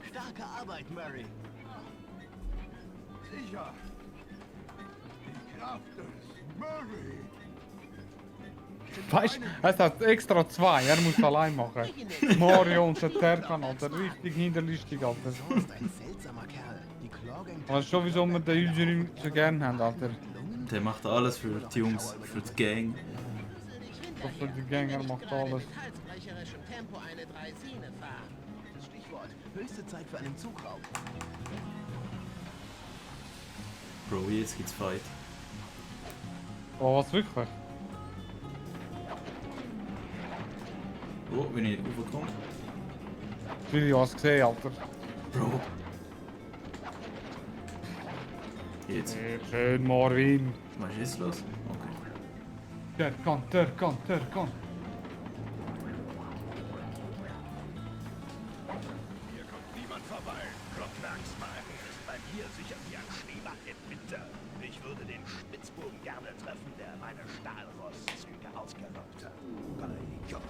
Starke Arbeit, Murray. Sicher. Die Kraft des Murray. Weißt du, es hat extra zwei, er muss allein machen. Mario und der Terkan, Alter, richtig hinterlistig, Alter. So ist ein seltsamer Kerl. Die Clawgang Weißt du schon, wieso wir den Illusion so gern haben, Alter? Der macht alles für die Jungs, für die Gang. Doch für die Gänger macht alles. halsbrecherischem Tempo eine Draisine fahren. Stichwort. Höchste Zeit für einen Zugraum. Bro, jetzt gibt's Fight. Oh, was wirklich? Oh, wenn ich raufkomme. Ich hab's gesehen, Alter. Bro. Jetzt. Schön, Marvin. Was ist jetzt los? Okay. Terkan. Hier kommt niemand vorbei. Klockwerkswagen ist bei mir sicher wie ein Schneeball im Winter. Ich würde den Spitzbuben gerne treffen, der meine Stahlrosszüge ausgeraubt hat. Bei Gott,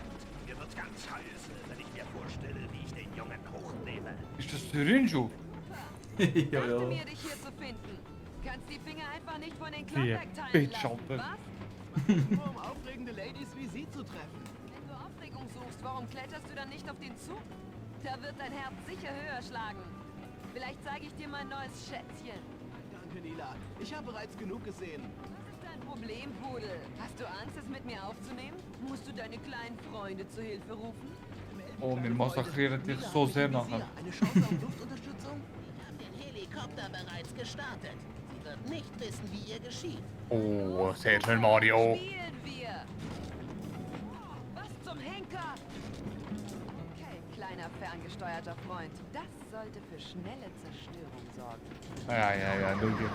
mir wird's ganz heiß, wenn ich mir vorstelle, wie ich den Jungen hochnehme. Ist das Syrinjo? Ja, Dachte ja. mir, dich hier zu finden. Kannst die Finger einfach nicht von den Die Klopfwerkteilen Bitch, lassen, Alter. was? Nur um aufregende Ladies wie Sie zu treffen. Wenn du Aufregung suchst, warum kletterst du dann nicht auf den Zug? Da wird dein Herz sicher höher schlagen. Vielleicht zeige ich dir mein neues Schätzchen. Danke, Nila. Ich habe bereits genug gesehen. Was ist dein Problem, Pudel? Hast du Angst, es mit mir aufzunehmen? Musst du deine kleinen Freunde zu Hilfe rufen? Oh, wir massakrieren dich so sehr nachher. Eine Chance auf Luftunterstützung? Wir haben den Helikopter bereits gestartet. Sie wird nicht wissen, wie ihr geschieht. Oh, sehr schön, Mario. Spielen wir! Was zum Henker? Okay, kleiner ferngesteuerter Freund. Das sollte für schnelle Zerstörung sorgen. Ja, Luigi.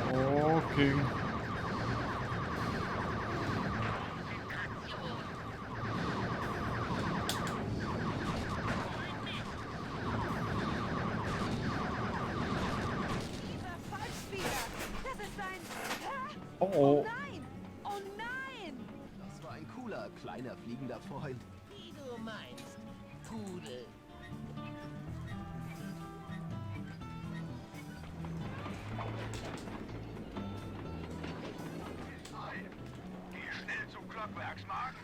Okay. Dieser Falschspieler! Das ist ein... Hä? Oh. Nein! Oh nein! Das war ein cooler, kleiner, fliegender Freund. Wie du meinst, Pudel. Glockwerksmark?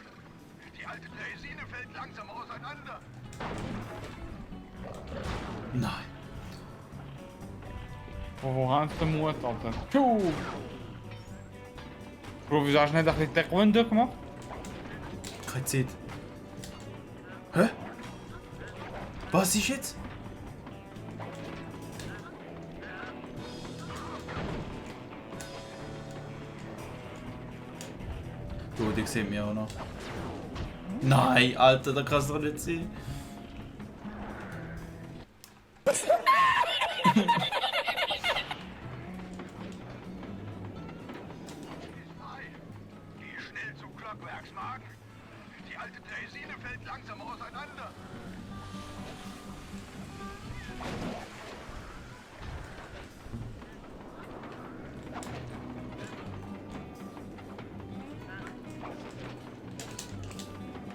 Die alte Draisine fällt langsam auseinander. Nein. Wo haben sie den Mut, Alter? Tschuh! Bro, wieso hast du nicht ein bisschen Taekwondo gemacht? Keine Zeit. Hä? Was ist jetzt? Gut, ich sehe mich auch noch. Nein, Alter, da kann es doch nicht sein. Geh schnell zu Glockwerksmark. Die alte Draisine fällt langsam auseinander.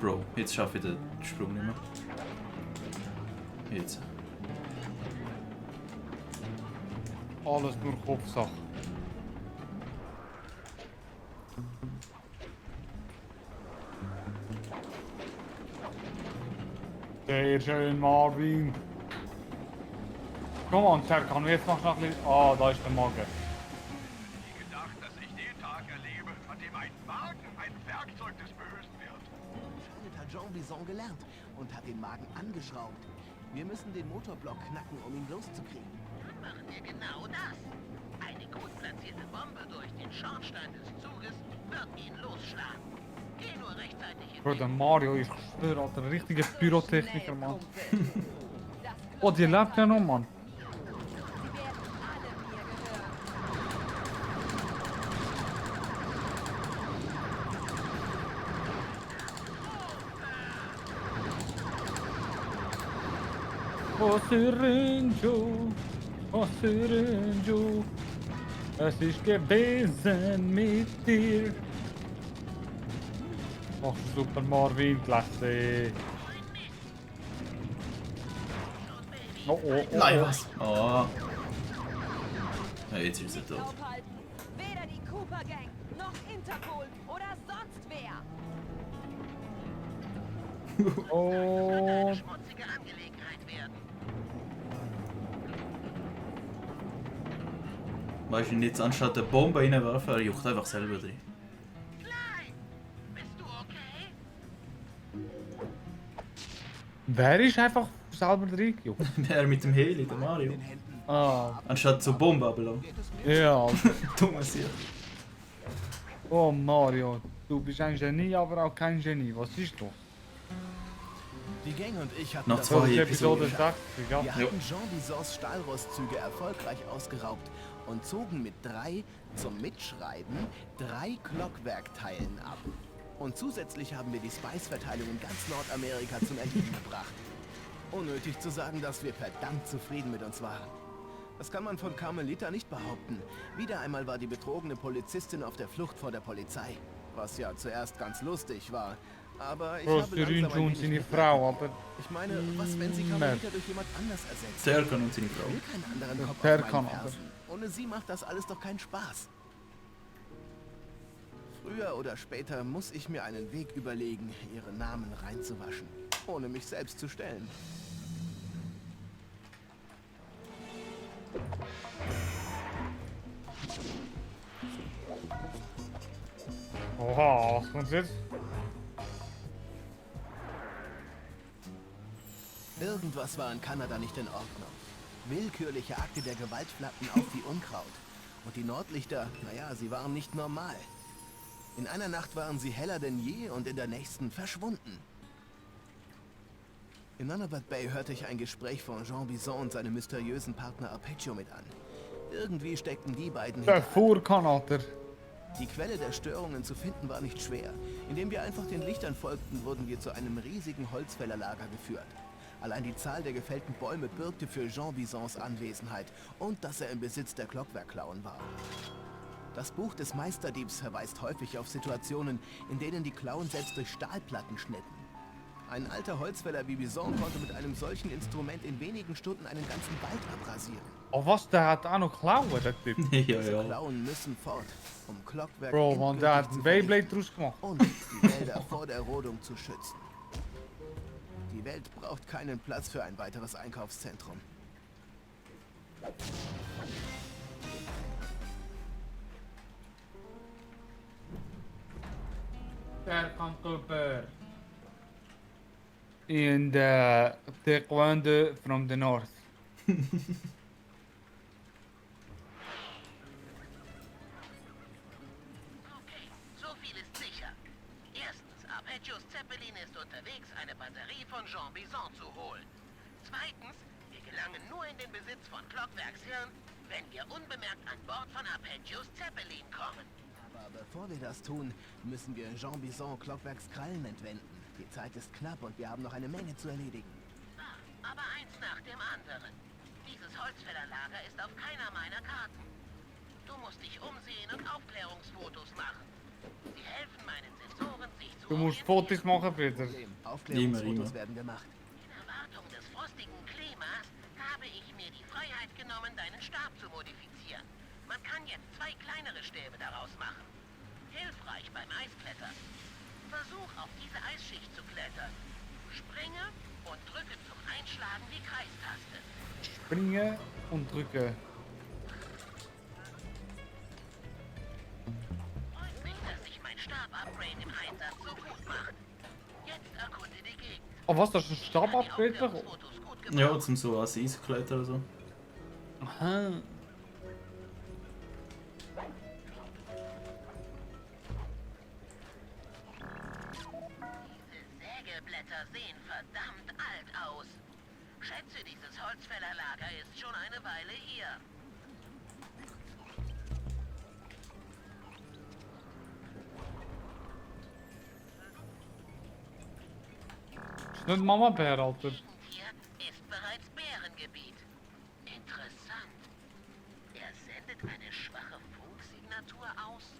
Bro, jetzt schaffe ich den Sprung nicht mehr. Jetzt. Alles nur Kopfsache. Sehr schön, Marvin. Komm on, Serkan, jetzt machst du noch ein bisschen... Ah, da ist der Magen. Nie gedacht, dass ich den Tag erlebe, an dem ein Magen ein Werkzeug des Bösen wird. Damit hat Jean Bison gelernt und hat den Magen angeschraubt. Wir müssen den Motorblock knacken, um ihn loszukriegen. Dann machen wir genau das. Eine gut platzierte Bombe durch den Schornstein des Zuges wird ihn losschlagen. Geh nur rechtzeitig in Bro, der Mario ist schwör, Alter, ein richtiger Pyrotechniker, Mann. Oh, die lebt ja noch, Mann. Oh Syringo, oh Syringo, es ist gewesen mit dir. Ach super Marvin, klasse. Oh, oh, oh. Nein, was? Oh. Ja, jetzt ist er tot. Weder die Cooper Gang noch Interpol oder sonst wer. Oh. schmutzige Angelegenheit werden. Weißt du, jetzt anstatt eine Bombe reinwerfen, er juckt einfach selber drin. Wer ist einfach selber reingejuckt? Wer mit dem Heli, der Mario. Ah. Anstatt zur Bombe ablassen. Ja. Dummer Sieg. Oh Mario, du bist ein Genie, aber auch kein Genie. Was ist los? Die Gang und ich hatten Noch das zwei Ziel Episoden. geschafft. Ja. Wir hatten Jean Bisons Stahlrostzüge erfolgreich ausgeraubt und zogen mit 3 zum Mitschreiben 3 Glockwerkteilen ab. Und zusätzlich haben wir die Spice-Verteilung in ganz Nordamerika zum Erliegen gebracht. Unnötig zu sagen, dass wir verdammt zufrieden mit uns waren. Das kann man von Carmelita nicht behaupten. Wieder einmal war die betrogene Polizistin auf der Flucht vor der Polizei. Was ja zuerst ganz lustig war. Aber ich Bro, habe Syringo langsam ein und wenig seine Mitleid Frau, mit ihr. aber... Ich meine, was, wenn sie Carmelita durch jemand anders ersetzt? Serkan und seine Ich will Frau. keinen anderen Kopf Serkan, auf meinen aber- Fersen. Ohne sie macht das alles doch keinen Spaß. Früher oder später muss ich mir einen Weg überlegen, ihre Namen reinzuwaschen, ohne mich selbst zu stellen. Oha, was kommt jetzt? Irgendwas war in Kanada nicht in Ordnung. Willkürliche Akte der Gewalt flammten auf wie Unkraut. Und die Nordlichter, naja, sie waren nicht normal. In einer Nacht waren sie heller denn je und in der nächsten verschwunden. In Nunavut Bay hörte ich ein Gespräch von Jean Bison und seinem mysteriösen Partner Arpeggio mit an. Irgendwie steckten die beiden Der hinter. Vorkanater. Die Quelle der Störungen zu finden war nicht schwer. Indem wir einfach den Lichtern folgten, wurden wir zu einem riesigen Holzfällerlager geführt. Allein die Zahl der gefällten Bäume bürgte für Jean Bisons Anwesenheit und dass er im Besitz der Glockwerkklauen war. Das Buch des Meisterdiebs verweist häufig auf Situationen, in denen die Klauen selbst durch Stahlplatten schnitten. Ein alter Holzfäller wie Bison konnte mit einem solchen Instrument in wenigen Stunden einen ganzen Wald abrasieren. Oh was, der hat auch noch Klauen, der Typ. Ja, Diese ja. Klauen müssen fort, um Clockwerk Bro, man, der hat endgültig einen zu Beyblade vernichten draus gemacht. und die Wälder vor der Rodung zu schützen. Die Welt braucht keinen Platz für ein weiteres Einkaufszentrum. Der Kankelbär. In the Taekwondo from the north. So viel ist sicher. Erstens, Arpeggios Zeppelin ist unterwegs, eine Batterie von Jean Bison zu holen. Zweitens, wir gelangen nur in den Besitz von Clockwerks Hirn, wenn wir unbemerkt an Bord von Arpeggios Zeppelin kommen. Aber bevor wir das tun, müssen wir Jean Bison Clockwerks Krallen entwenden. Die Zeit ist knapp und wir haben noch eine Menge zu erledigen. Aber eins nach dem anderen. Dieses Holzfällerlager ist auf keiner meiner Karten. Du musst dich umsehen und Aufklärungsfotos machen. Sie helfen meinen Sensoren, sich zu Du musst Fotos machen, Peter. Aufklärungsfotos werden gemacht. In Erwartung des frostigen Klimas habe ich mir die Freiheit genommen, deinen Stab zu modifizieren. Man kann jetzt 2 kleinere Stäbe daraus machen. Hilfreich beim Eisklettern. Versuch auf diese Eisschicht zu klettern. Springe und drücke zum Einschlagen die Kreistaste. Springen und drücken. Freut mich, dass sich mein Stab-Upgrade im Einsatz so gut macht. Jetzt erkunde die Gegend. Oh was, das ist ein Stab-Upgrade bekommen? Ja, zum so als Eiskletter oder so. Aha. Sägeblätter sehen verdammt alt aus. Schätze, dieses Holzfällerlager ist schon eine Weile hier. Ist nicht Mama Bär, Alter. Hier ist bereits Bärengebiet. Interessant. Er sendet eine schwache Funksignatur aus.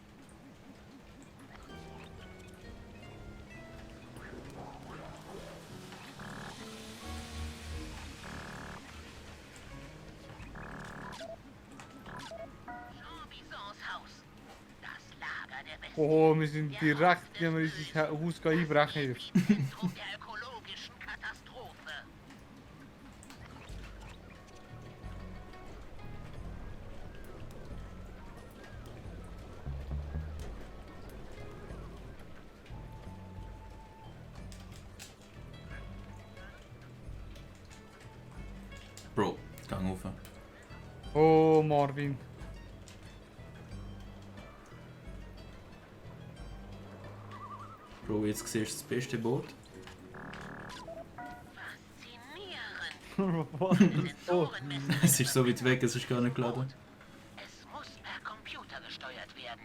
Jean Bisons Haus. Das Lager der Besten. Oh, wir sind direkt, wenn wir unser Haus einbrechen. Zentrum der ökologischen Katastrophe. Bro, gang auf. Oh, Marvin. Bro, jetzt siehst du das beste Boot. Was ist das? Es ist so weit weg, es ist gar nicht geladen. Es muss per Computer gesteuert werden.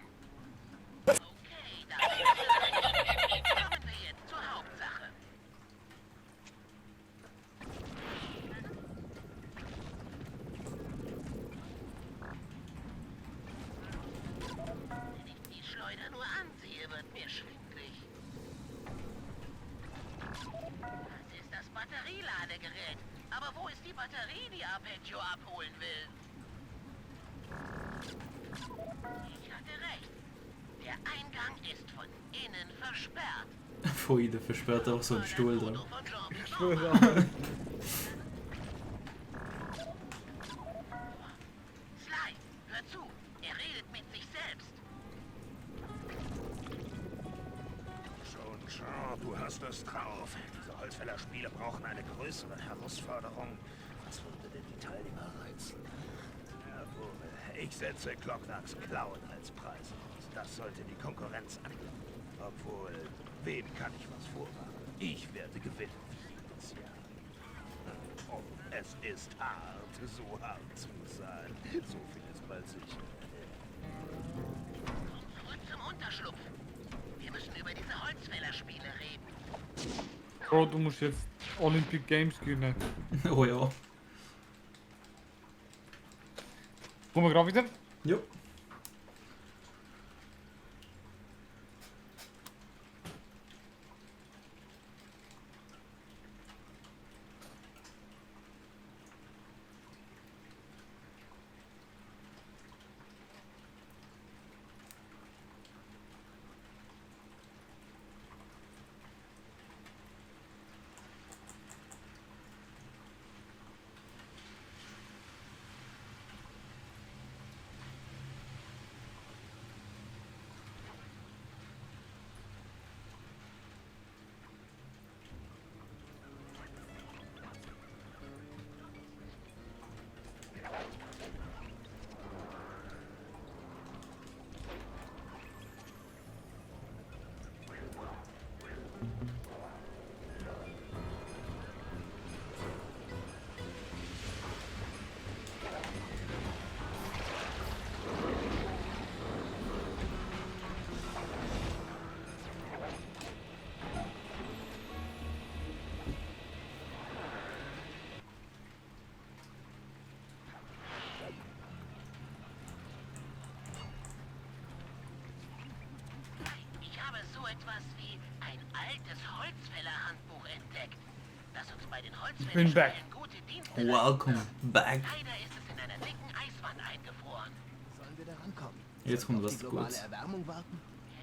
Okay, dann kommen wir jetzt zur Hauptsache. Wenn ich die Schleuder nur ansehe, wird mir schwindlig. Das ist das Batterieladegerät. Aber wo ist die Batterie, die Arpeggio abholen will? Ich hatte recht. Der Eingang ist von innen versperrt. Von innen versperrt auch so ein Stuhl dran. Ich schwöre. Sly, hör zu. Er redet mit sich selbst. Schon, du hast es drauf. Diese Holzfällerspiele brauchen eine größere Herausforderung. Was würde denn die Teilnehmer reizen? Jawohl, ich setze Clockwerks Klauen als Preis aus. Das sollte die Konkurrenz anlocken. Obwohl, wem kann ich was vormachen? Ich werde gewinnen wie jedes Jahr. Oh, es ist hart, so hart zu sein. So viel ist bald sicher. Zurück zum Unterschlupf. Wir müssen über diese Holzfällerspiele reden. Bro, du musst jetzt Olympic Games gewinnen. Oh ja. Kommen wir gerade wieder? Jo. Ich bin back. Welcome back. Sollen wir da rankommen? Jetzt kommt Auf was die globale Gutes. Erwärmung warten?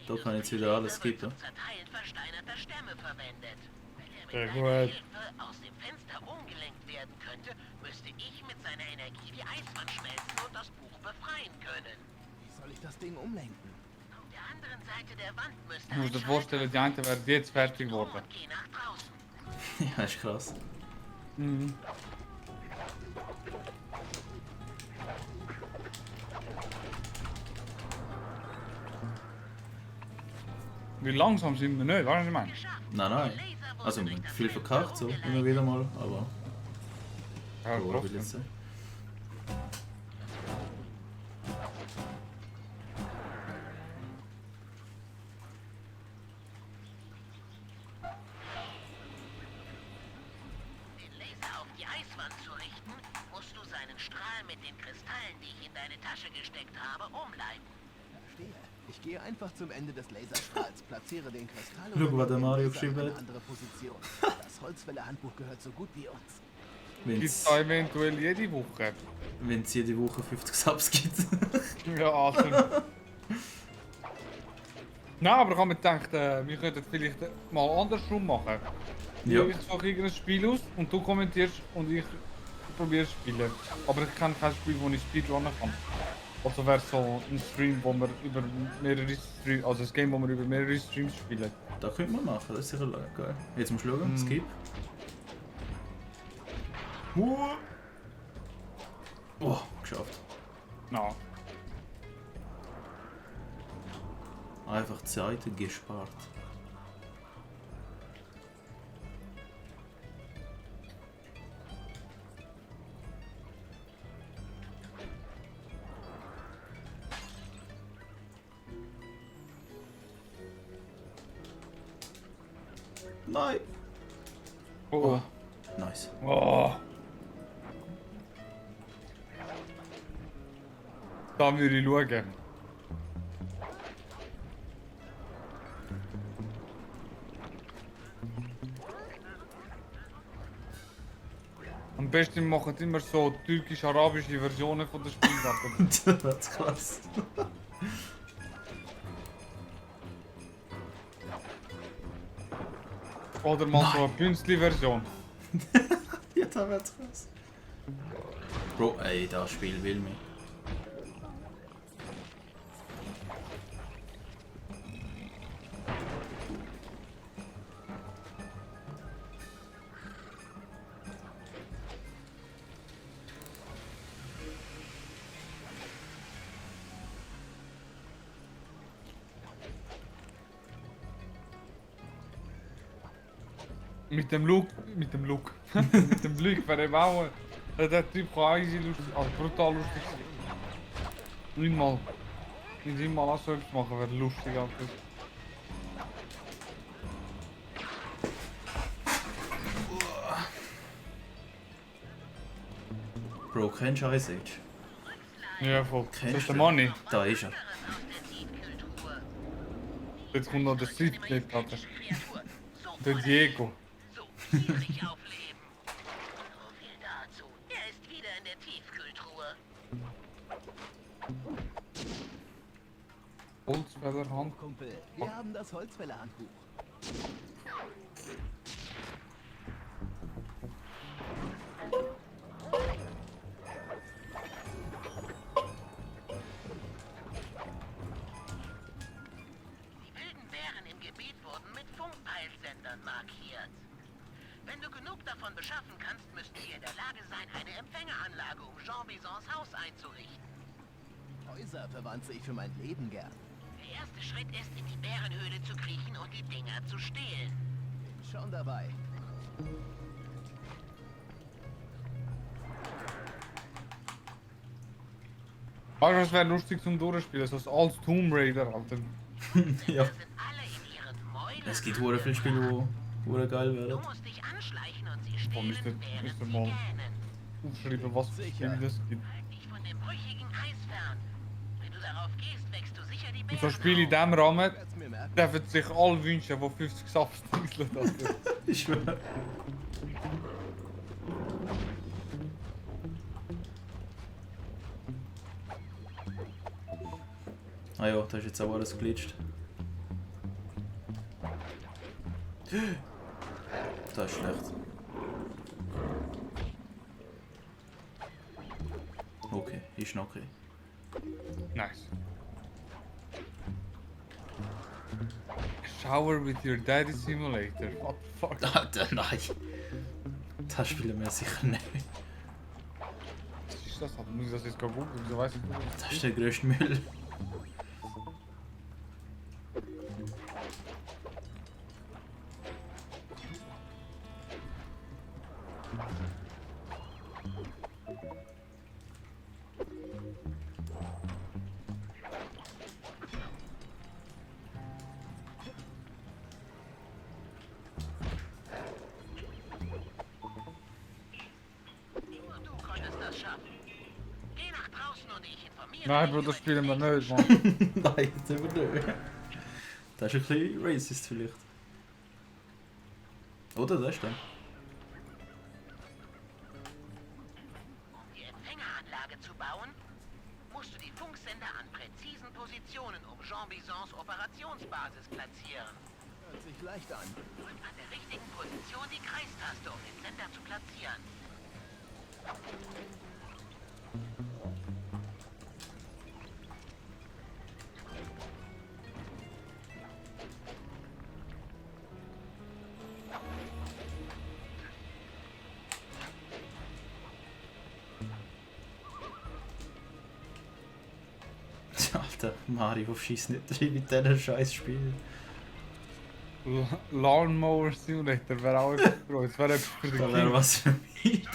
Da kann jetzt wieder alles skippen. Sehr gut. aus dem Fenster umgelenkt werden könnte, müsste ich mit seiner Energie die Eiswand schmelzen und das Buch befreien können. Wie soll ich das Ding umlenken? Auf der anderen Seite der Wand müsste Ich muss dir vorstellen, die einen werden jetzt fertig geworden. geh nach draußen. Ja, ist krass. Mhm. Wie langsam sind wir nicht, weißt du, was ich meine? Nein. Also viel verkackt so, immer wieder mal, aber... Ja, Oh, trotzdem. will jetzt sein. Den Laser auf die Eiswand zu richten, musst du seinen Strahl mit den Kristallen, die ich in deine Tasche gesteckt habe, umleiten. Verstehe. Ich gehe einfach zum Ende des Laserstrahls, platziere den Kristall Schau, was der den Mario Laser geschrieben in eine hat. andere Position. Das Holzfäller-Handbuch gehört so gut wie uns. Gibt es da eventuell jede Woche? Wenn es jede Woche 50 Subs gibt. Ja, Alter. Nein, aber ich habe mir gedacht, wir könnten vielleicht mal andersrum machen. Ja. Ich suche irgendein Spiel aus und du kommentierst und ich probiere zu spielen. Aber ich kenne kein Spiel, wo ich speedrunnen kann. Also wäre so ein Stream, wo wir über mehrere Streams, also ein Game, wo wir über mehrere Streams spielen. Da könnte man machen, das ist sicher geil. Jetzt musst du schauen, Skip. Oh, geschafft. Na. Einfach Zeit gespart. Nein. Oh. Nice. Oh. Da würde ich schauen. Am besten machen die immer so türkisch-arabische Versionen von der Spielsachen. Das ist krass. Oder mal so eine Künstli-Version. Ja, da wird's krass. Bro, ey, das Spiel will mich. Mit dem Look, mit dem Blick wäre eben auch, der Typ kann easy lustig, also brutal lustig sein. Nicht mal auch so etwas machen, wäre lustig einfach. Bro, kennst du Ice Age? Ja, voll. Kennst Das ist der du? Money. Da ist er. Jetzt kommt noch der Street-Clip, Alter. Der Diego. Er ist wieder in der Tiefkühltruhe. Holzfällerhand. Kumpel, wir haben das Holzfäller-Handbuch. Die wilden Bären im Gebiet wurden mit Funkpeilsendern markiert. Wenn du genug davon beschaffen kannst, müssten wir in der Lage sein, eine Empfängeranlage um Jean Bisons Haus einzurichten. Häuser verwandte ich für mein Leben gern. Der erste Schritt ist, in die Bärenhöhle zu kriechen und die Dinger zu stehlen. Schon dabei. Weißt du, was wäre lustig zum Durchspielen? So als Tomb Raider, Alter. Ja. Es gibt hure viele Spiele, die hure geil werden. Oh, müsste mal aufschreiben, was für Spiele es gibt. Und so Spiele in diesem Rahmen dürfen sich alle wünschen, die 50 Subs titeln. Ich schwöre. Ah ja, da ist jetzt auch alles glitscht. Das ist schlecht. Okay, ist noch okay. Nice. Shower with your daddy simulator. What the fuck? Alter, nein. Das spielen wir sicher nicht. Was ist das? Muss ich das jetzt googeln? Wieso weiß ich nicht? Das ist der grösste Müll. Nein, Bro, das spielen wir nicht, Mann. Nein, das sind wir nicht. Das ist ein bisschen racist vielleicht. Oder das ist der. Um die Empfängeranlage zu bauen, musst du die Funksender an präzisen Positionen um Jean Bisons Operationsbasis platzieren. Hört sich leicht an. Drück an der richtigen Position die Kreistaste, um den Sender zu platzieren. Alter, Mario schießt nicht rein mit diesem scheiß Spiel. Lawnmower Simulator wäre auch etwas, Bro. Das wäre etwas für die Das wäre was für mich.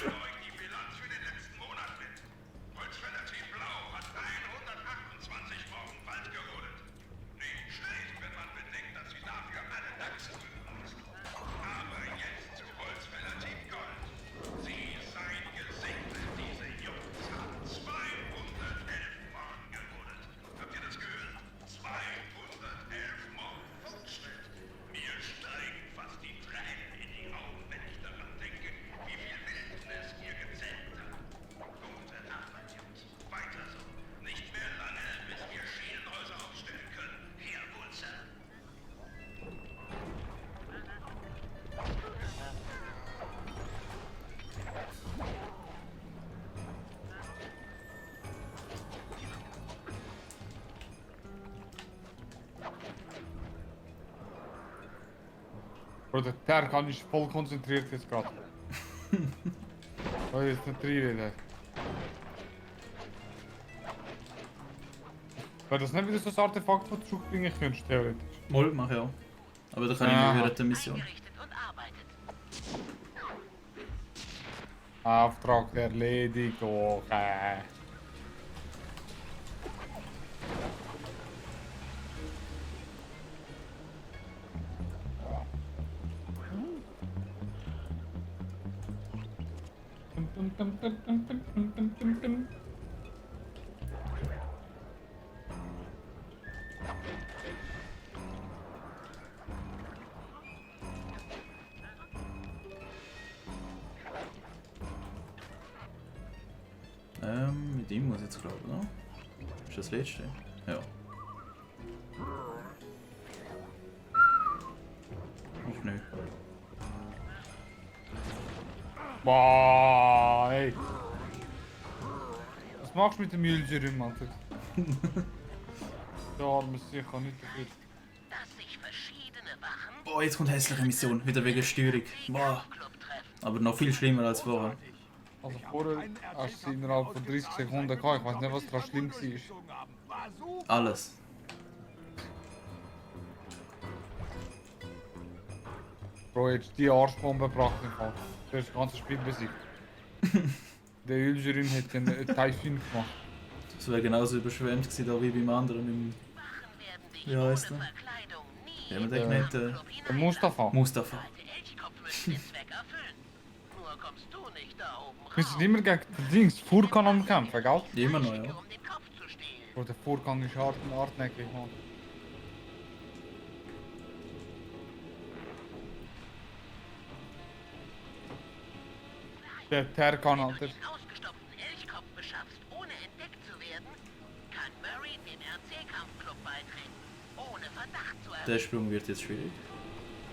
Bro, der Terkan ist voll konzentriert jetzt gerade. Soll ich jetzt nicht reinreden? Wäre das nicht wieder so ein Artefakt, das du zurückbringen könntest, theoretisch? Mal, mach ich auch. Aber da kann ich nicht während der Mission. Auftrag erledigt, okay. Mit ihm muss ich jetzt glauben, oder? Ist das letzte? Ja. Noch nicht. Boah, ey. Was machst du mit dem Müllserum, Alter? Der Arme ist sicher nicht dafür. Boah, jetzt kommt hässliche Mission, wieder wegen Steuerung. Boah. Aber noch viel schlimmer als vorher. Also vorher hast du innerhalb von 30 Sekunden gehabt. Ich weiß nicht, was daran schlimm war. Alles. Bro, jetzt die Arschbombe gebracht im Fall. Du hast das ganze Spiel besiegt. Der Ölgerin hat den Typhoon gemacht. Das wäre genauso überschwemmt gewesen, da wie beim anderen. Wie heißt der? Wie haben wir den genannt? Der Mustafa. Mustafa. Wir sind immer gegen den Dings, Furkan am Kämpfen, gell? Immer noch, ja. Bro, der Furkan ist hartnäckig, Mann. Der Terkan, Alter. Ausgestopften Elchkopf beschaffst, ohne entdeckt zu werden, kann Murray den RC-Kampfclub Der Sprung wird jetzt schwierig.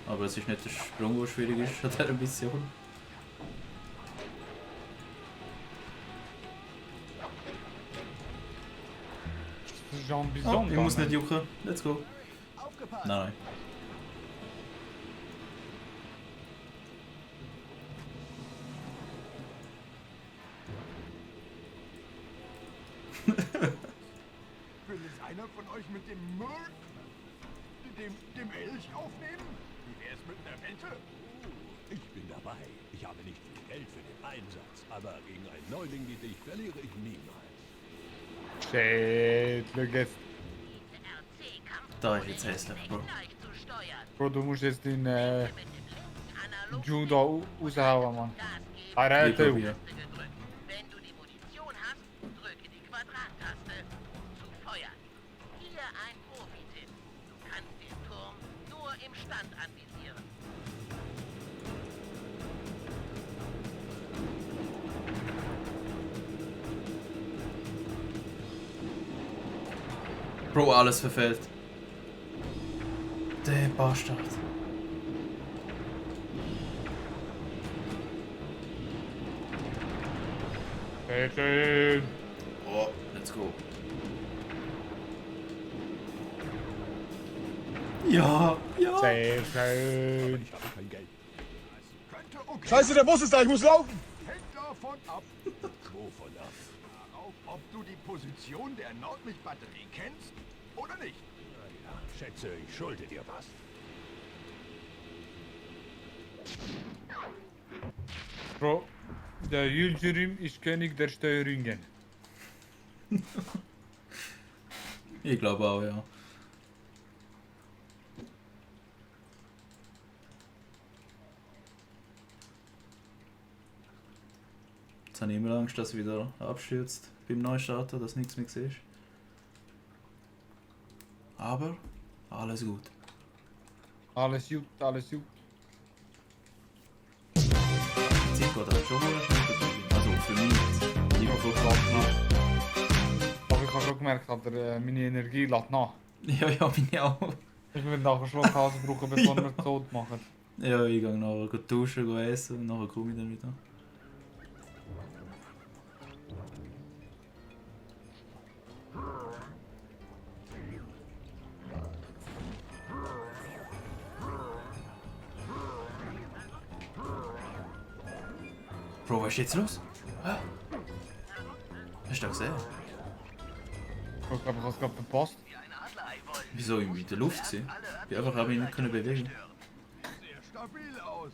Aber es ist nicht der Sprung, der schwierig ist an dieser Mission. Jean Oh, Bison. ich muss nicht jucken. Let's go. Aufgepasst! Nein. Will es einer von euch mit dem Müll, dem Elch aufnehmen? Wie wär's mit einer Wette? Ich bin dabei. Ich habe nicht viel Geld für den Einsatz, aber gegen einen Neuling wie dich verliere ich niemals. Shit, look jetzt. Da ist jetzt hässlich, Bro. Bro, du musst jetzt den Judo raushauen, Mann. Ich probiere. Wenn du die Munition hast, drücke die Quadrat-Taste, um zu feuern. Hier ein Profi-Tipp. Du kannst den Turm nur im Stand anvisieren. Bro, alles verfehlt. Der Bastard. Sehr schön. Oh, let's go. Ja, ja. Sehr schön. Ich habe kein Geld. Könnte okay. Scheiße, der Bus ist da, ich muss laufen! Hängt davon ab, Wovon ab? ob du die Position der Nordlichtbatterie kennst oder nicht. Naja, schätze, ich schulde dir was. Bro, der Yildirim ist König der Steuerungen. Ich glaube auch, ja. Jetzt habe ich immer Angst, dass er wieder abstürzt beim Neustarten, dass nichts mehr siehst. Aber alles gut. Alles gut, alles gut. Die Zeit geht halt schon schnell vorbei. Also für mich jetzt. Nicht für Aber ich habe schon gemerkt, dass meine Energie lässt nach. Ja, meine auch. Ich will nachher Schluck Hase brauchen, bevor wir tot machen. Ja, ich gehe nachher duschen, essen und nachher komme ich dann wieder. Bro, was ist jetzt los? Hast du das gesehen? Ich glaube, ich habe es gerade verpasst. Wieso in der Luft gewesen? Ich habe mich nicht bewegen. Sehr stabil aus.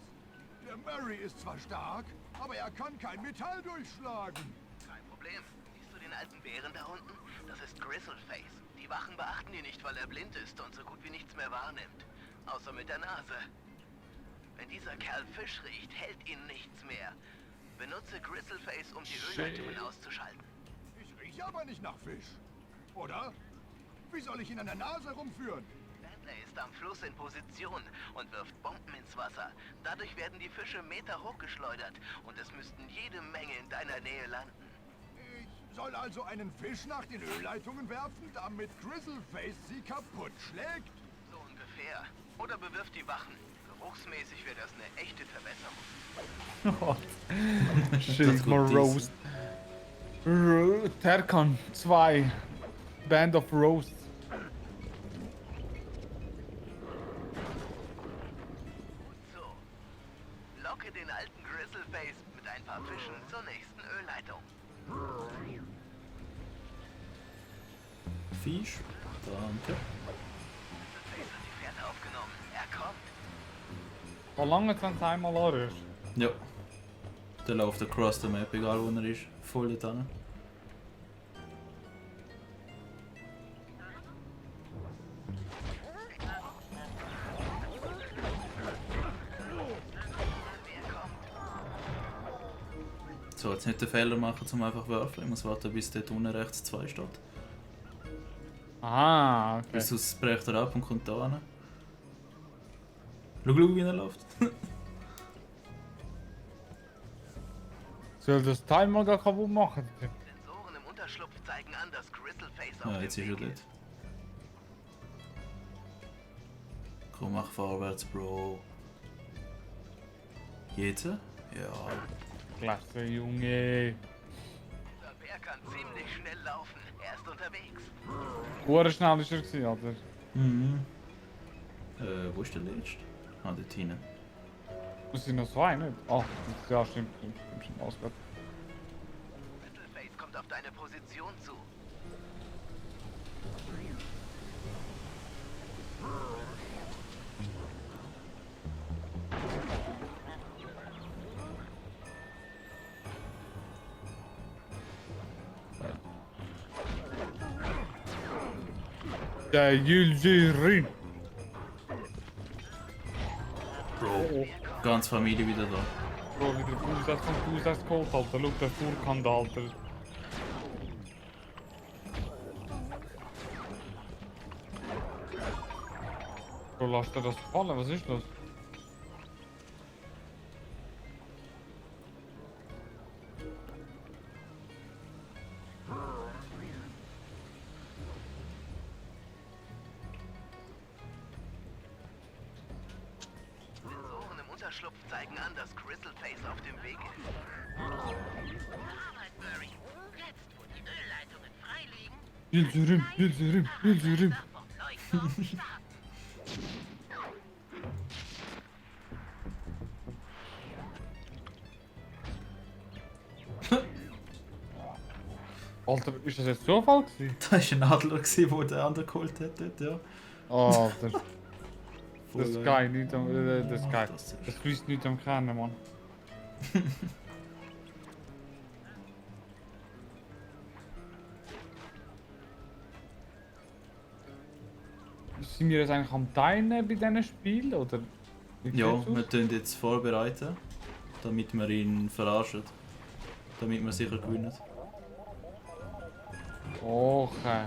Der Murray ist zwar stark, aber er kann kein Metall durchschlagen. Kein Problem. Siehst du den alten Bären da unten? Das ist Grizzleface. Die Wachen beachten ihn nicht, weil er blind ist und so gut wie nichts mehr wahrnimmt. Außer mit der Nase. Wenn dieser Kerl Fisch riecht, hält ihn nichts mehr. Benutze Grizzleface, um die Ölleitungen auszuschalten. Ich rieche aber nicht nach Fisch. Oder? Wie soll ich ihn an der Nase rumführen? Bentley ist am Fluss in Position und wirft Bomben ins Wasser. Dadurch werden die Fische Meter hochgeschleudert und es müssten jede Menge in deiner Nähe landen. Ich soll also einen Fisch nach den Ölleitungen werfen, damit Grizzleface sie kaputt schlägt? So ungefähr. Oder bewirft die Wachen. Geruchsmäßig wäre das eine echte Verbesserung. Shit, mal Roast. Terkan 2. Band of Roast. So. Locke den alten Grizzleface mit ein paar Fischen zur nächsten Ölleitung. Fisch. Danke. Grizzleface hat die Fährte aufgenommen. Er kommt. Wie lange wenn es einmal anrührst? Ja. Der läuft across the map, egal wo er ist. Voll dort hin. So, jetzt nicht den Fehler machen, um einfach werfen. Ich muss warten, bis dort unten rechts 2 steht. Ah, okay. Sonst bricht er ab und kommt da hin. Schau, wie er läuft. Soll das Timer da kaputt machen? Sensoren im Unterschlupf zeigen an, dass Grizzleface Ja, auf jetzt dem ist er Weg dort. Komm, mach vorwärts, Bro. Jetzt? Ja. Klasse, Junge. Der Bär kann ziemlich schnell laufen. Er ist unterwegs. Hure schnell ist er gewesen, Alter. Mhm. Wo ist der letzte? Ah, dort hinten. Das sind noch zwei, nicht? Ach, ja, stimmt. Stimmt, ausgeht. Battleface kommt auf deine Position zu. Der Yildirim. Bro, ganz Familie wieder da. Bro, wie der Fuß vom Fuß geholt, Alter. Schau, der Furkant, Alter. Bro, lass dir das fallen, was ist das? Sensoren im Unterschlupf zeigen an, dass Crystalface auf dem Weg ist. Arbeit, Murray. Jetzt, wo die Ölleitungen freiliegen, Yildirim. Alter, ist das jetzt Zufall gewesen? Das war ein Adler, der der andere geholt hat dort, ja. Oh, Alter. Voll Das geil. Sky, nicht am... Das Sky. Das fließt nicht am Kennen, Mann. Sind wir jetzt eigentlich am Teilnehmen bei diesen Spielen, oder? Wie Ja, sieht's aus? wir tun jetzt vorbereiten, damit wir ihn verarschen. Damit wir sicher gewinnen. Okay.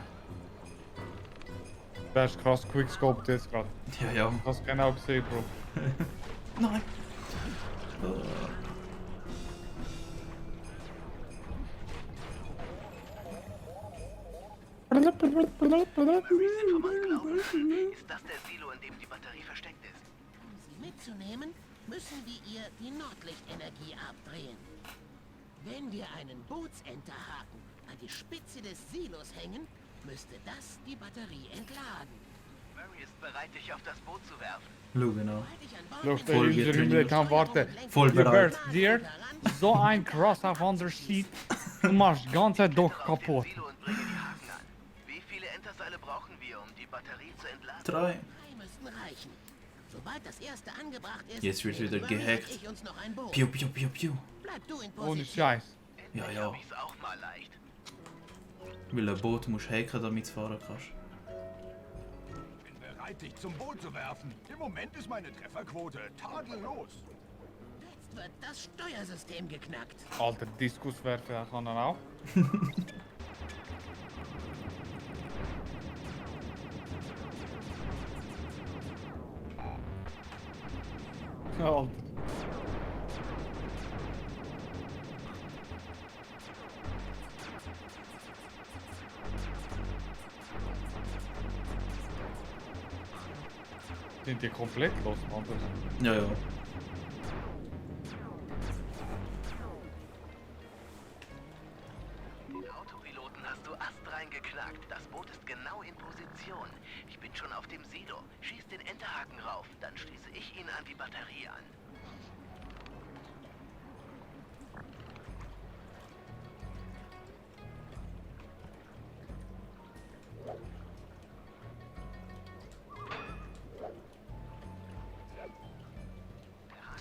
Das ist krass quickscoped jetzt gerade. Ja, ja. Ich hab's genau gesehen, Bro. Nein. Ist das der Silo, in dem die Batterie versteckt ist? Um sie mitzunehmen, müssen wir ihr die Nordlichtenergie abdrehen. Wenn wir einen Bootsenterhaken an die Spitze des Silos hängen, müsste das die Batterie entladen. Murray ist bereit, dich auf das Boot zu werfen. Schau genau. Schau, der Voll User getrainiert. kann warten. Voll bereit. Dir so ein Cross auf under Seat. Du machst die ganze Zeit doch kaputt. Wie viele Enterseile brauchen wir, um die Batterie zu entladen? 3. 3 müssten reichen. Sobald das erste angebracht ist, Jetzt wird wieder nehmen Murray gehackt. und ich uns noch ein Boot. Piu, piu, piu, piu. Bleib du in Ohne Position. Scheiß. Ja, ja. Ist auch mal leicht. Weil ein Boot musst hacken, damit du fahren kannst. Bin bereit, dich zum Boot zu werfen. Im Moment ist meine Trefferquote tadellos. Jetzt wird das Steuersystem geknackt. Alter, Diskuswerfer kann er auch. Alter. Sind die komplett los, Alter? Ja, ja. Den Autopiloten hast du astrein geknackt. Das Boot ist genau in Position. Ich bin schon auf dem Silo. Schieß den Enterhaken rauf, dann schließe ich ihn an die Batterie an.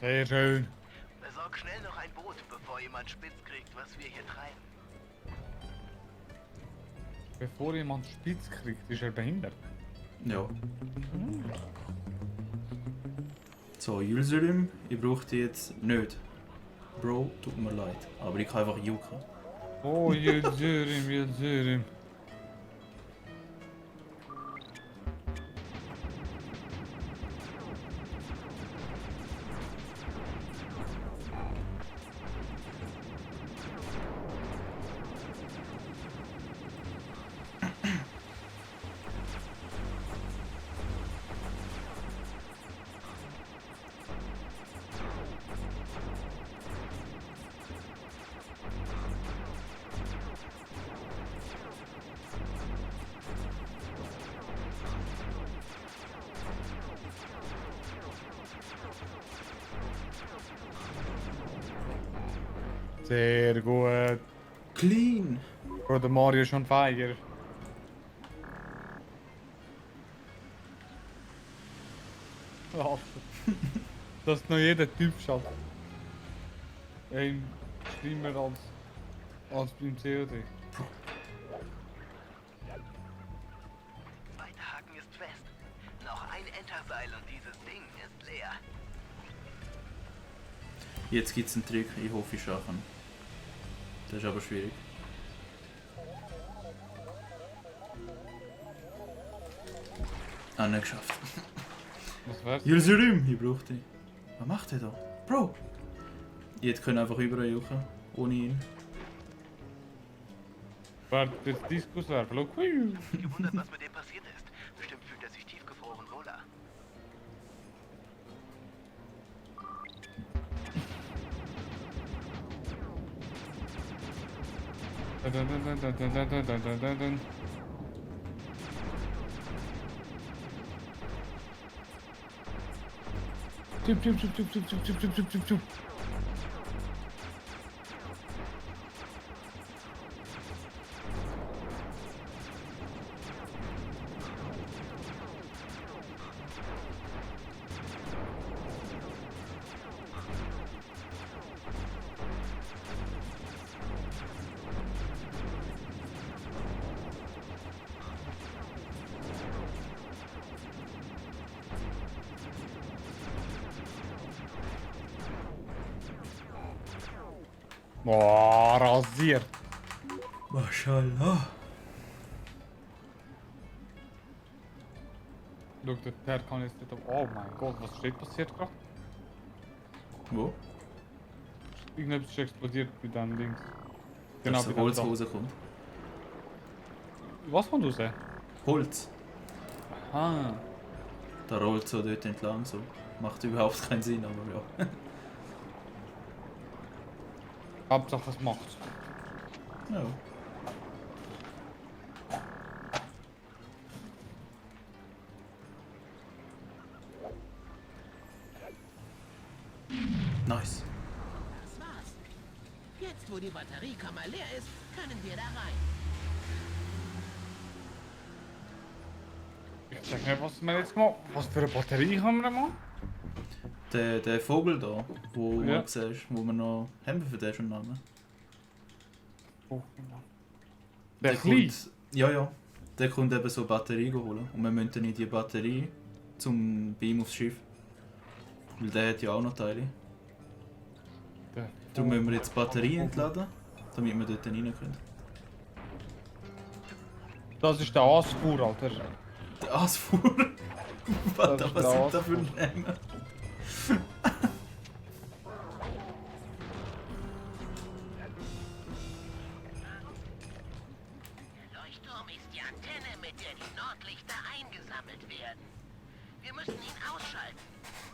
Sehr schön. Besorg schnell noch ein Boot, bevor jemand spitz kriegt, was wir hier treiben. Bevor jemand spitz kriegt, ist er behindert. Ja. So, Yildirim, ich brauche die jetzt nicht. Bro, tut mir leid. Aber ich kann einfach jucken. Oh, Yildirim. Sehr gut. Clean. Bro, der Mario ist schon feiger. Dass noch jeder Typ schafft. Ein schlimmer als beim COD. Zweiter Haken ist fest. Noch ein Enterseil und dieses Ding ist leer. Jetzt gibt's einen Trick, ich hoffe ich schaffe ihn. Das ist aber schwierig. Ah, nicht geschafft. Was wär's? Jerusalem, ich brauche dich. Was macht der da? Bro! Ich hätte können einfach überall jucken, ohne ihn. Warte, das Diskus werfen. Look. Gewundert, was mit dem passiert ist. Bestimmt fühlt er sich tiefgefroren wohler. Chip. Boah, rasiert. Mashallah. Schau, der kann jetzt nicht. Oh mein Gott, was steht passiert gerade? Wo? Irgendetwas ist explodiert bei diesem Dings. Dass bei der Holz dem Dach. rauskommt. Was kommt raus? Holz. Ah. Da rollt so dort entlang so. Macht überhaupt keinen Sinn, aber ja. Hauptsache es macht's. Ja. Nice. Das war's. Jetzt, wo die Batteriekammer leer ist, können wir da rein. Ich sag nicht, was wir jetzt machen. Was für eine Batterie haben wir mal? Der Vogel da, wo Ja. du siehst, wo wir noch haben wir für den schon einen Namen. Der kommt, ja. Der kommt eben so Batterie holen. Und wir müssen dann in die Batterie zum Beam aufs Schiff. Weil der hat ja auch noch Teile. Darum müssen wir jetzt die Batterie entladen, damit wir dort rein können. Das ist der Asfuhr, Alter. Der Asfuhr? Was Das ist sind der da für Asfuhr. Namen? Der Leuchtturm ist die Antenne, mit der die Nordlichter eingesammelt werden. Wir müssen ihn ausschalten.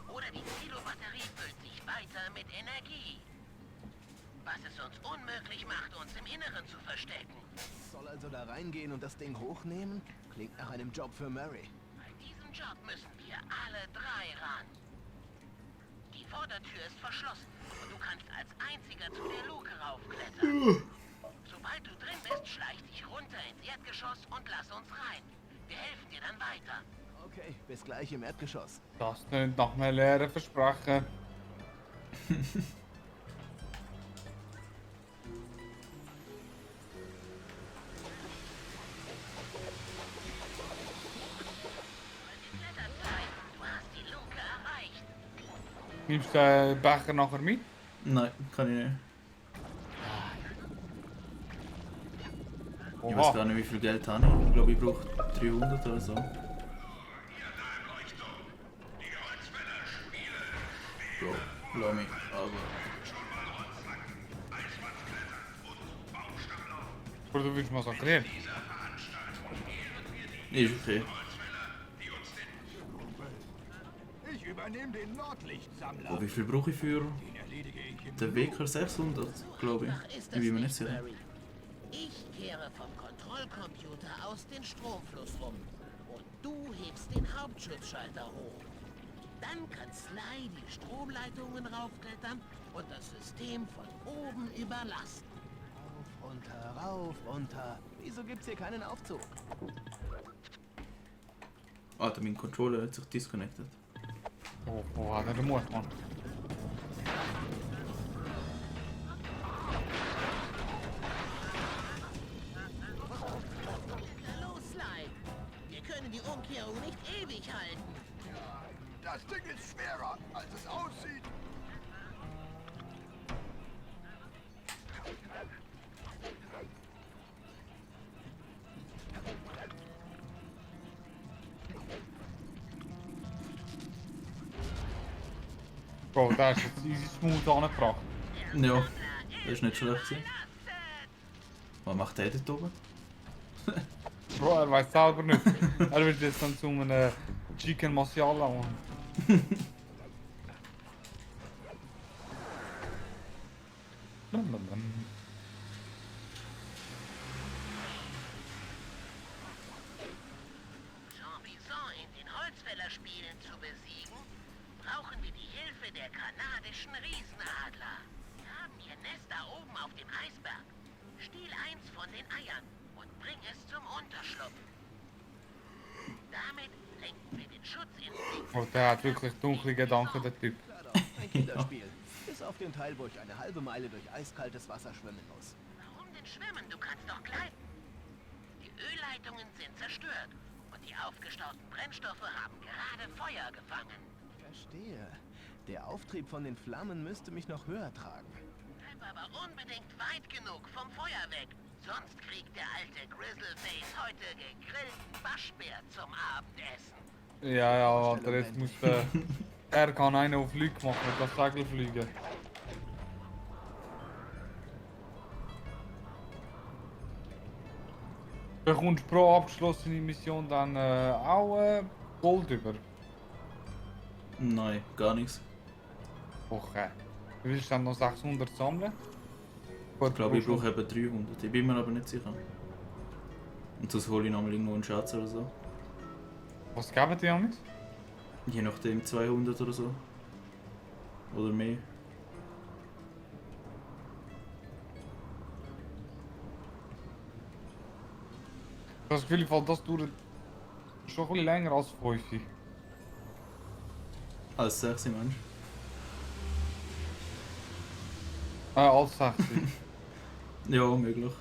Oder die Silo-Batterie füllt sich weiter mit Energie. Was es uns unmöglich macht, uns im Inneren zu verstecken. Soll also da reingehen und das Ding hochnehmen? Klingt nach einem Job für Mary. Bei diesem Job müssen wir alle drei ran. Die Vordertür ist verschlossen und du kannst als einziger zu der Luke raufklettern. Sobald du drin bist, schleich dich runter ins Erdgeschoss und lass uns rein. Wir helfen dir dann weiter. Okay, bis gleich im Erdgeschoss. Das klingt nach einem leeren Versprechen. Du hast die Luke erreicht. Nimmst du den Becher nachher mit? Nein, kann ich nicht. Ich Oha. weiß gar nicht, wie viel Geld habe ich. Ich glaube, ich brauche 300 oder so. Bro, lass mich, aber... Oder du willst mal so reden? Ist okay. Ich übernehme den Nordlichtsammler. Oh, wie viel brauche ich für den WK 600, glaube ich. Ich bin mir nicht sicher. Mary. Ich kehre vom Kontrollcomputer aus den Stromfluss um und du hebst den Hauptschutzschalter hoch. Dann kann Sly die Stromleitungen raufklettern und das System von oben überlasten. Rauf, runter. Wieso gibt's hier keinen Aufzug? Alter, mein Controller hat sich disconnected. Oh, hat er den Mut, Mann. Los, Sly. Wir können die Umkehrung nicht ewig halten. Das Ding ist schwerer, als es aussieht. Bro, daar is het easy smooth angebracht. Ja, das ist nicht schlecht gewesen. Was macht der dort oben? Bro, er weiß selber nicht. Er wird jetzt dann zu einem Chicken Masiala. Jean-Bison in den Holzfällerspielen zu besiegen, brauchen wir die Hilfe der kanadischen Riesenadler. Wir haben ihr Nest da oben auf dem Eisberg. Stiehl eins von den Eiern und bring es zum Unterschlupf. Damit lenken wir den Schutzinstinkt. Oh, der hat wirklich dunkle Gedanken, der Typ. Ein Kinderspiel. Bis auf den Teil, wo ich eine halbe Meile durch eiskaltes Wasser schwimmen muss. Warum denn schwimmen? Du kannst doch gleiten. Die Ölleitungen sind zerstört und die aufgestauten Brennstoffe haben gerade Feuer gefangen. Verstehe. Der Auftrieb von den Flammen müsste mich noch höher tragen. Bleib aber unbedingt weit genug vom Feuer weg. Sonst kriegt der alte Grizzleface heute gegrillten Waschbär zum Abendessen. Ja, Alter, jetzt muss er kann einen auf Lüg machen, mit das Segel fliegen. Du bekommst pro abgeschlossene Mission dann auch Gold über. Nein, gar nichts. Okay. Du willst dann noch 600 sammeln? Ich glaube, ich brauche eben 300. Ich bin mir aber nicht sicher. Und sonst hole ich nochmal irgendwo einen Schatz oder so. Was geben die damit? Je nachdem 200 oder so. Oder mehr. Ich habe das Gefühl, das dauert schon ein bisschen länger als 5. Als 6 Mensch. Als 6. Ja, möglich.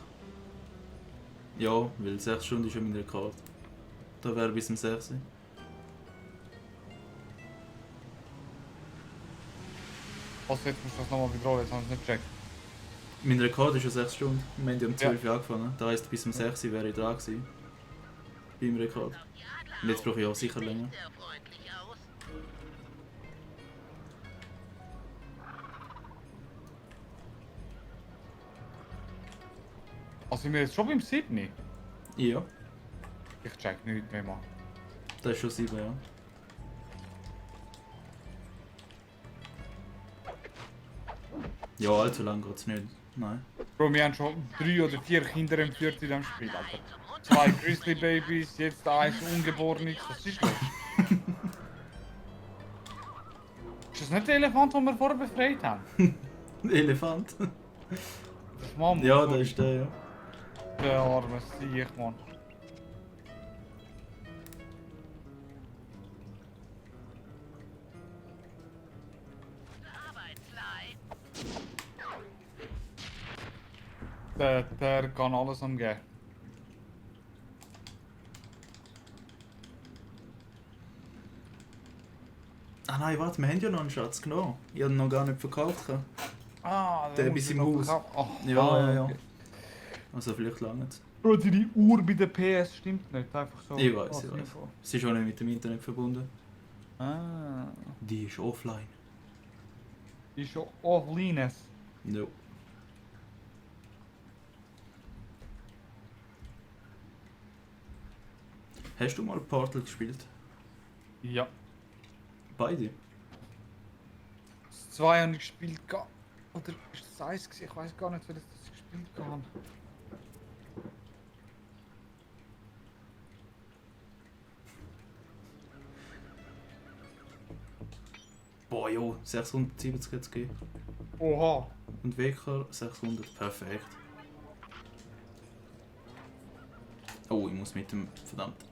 Ja, weil 6 Stunden ist ja mein Rekord. Da wäre bis um 6. Was jetzt musst du das nochmal wiederholen, jetzt habe ich es nicht gecheckt. Mein Rekord ist ja 6 Stunden. Wir haben ja um 12 Uhr angefangen. Das heisst, bis um 6 Uhr wäre ich dran gewesen. Beim Rekord. Und jetzt brauche ich auch sicher länger. Also sind wir jetzt schon beim 7? Ja. Ich check nichts mehr, Mann. Das ist schon 7, ja. Ja, allzu lang geht es nicht. Nein. Bro, wir haben schon 3 oder 4 Kinder entführt in diesem Spiel, Alter. 2 Grizzly Babys, jetzt eins Ungeborenes. Was ist los? Ist das nicht der Elefant, den wir vorher befreit haben? Elefant? Das Mann, ja, das ist der, ja. Der arme Sieg, Mann. Der kann alles umgehen. Ah nein, warte, wir haben ja noch einen Schatz, genau. Ich habe ihn noch gar nicht verkauft. Ah, der bis im Haus. Oh, ja. Okay. Also vielleicht lange. Bro, die Uhr bei der PS stimmt nicht, einfach so. Ich weiß, ich weiß. Sie ist auch nicht mit dem Internet verbunden. Ah. Die ist offline. Die ist schon offline. No. Hast du mal Portal gespielt? Ja. Beide? Das 2 habe ich gespielt. Oder ist das 1 gewesen? Ich weiß gar nicht, welches das gespielt habe. Boah, jo, 670 hat es gegeben. Oha. Und Wecker 600, perfekt. Oh, ich muss mit dem, verdammt.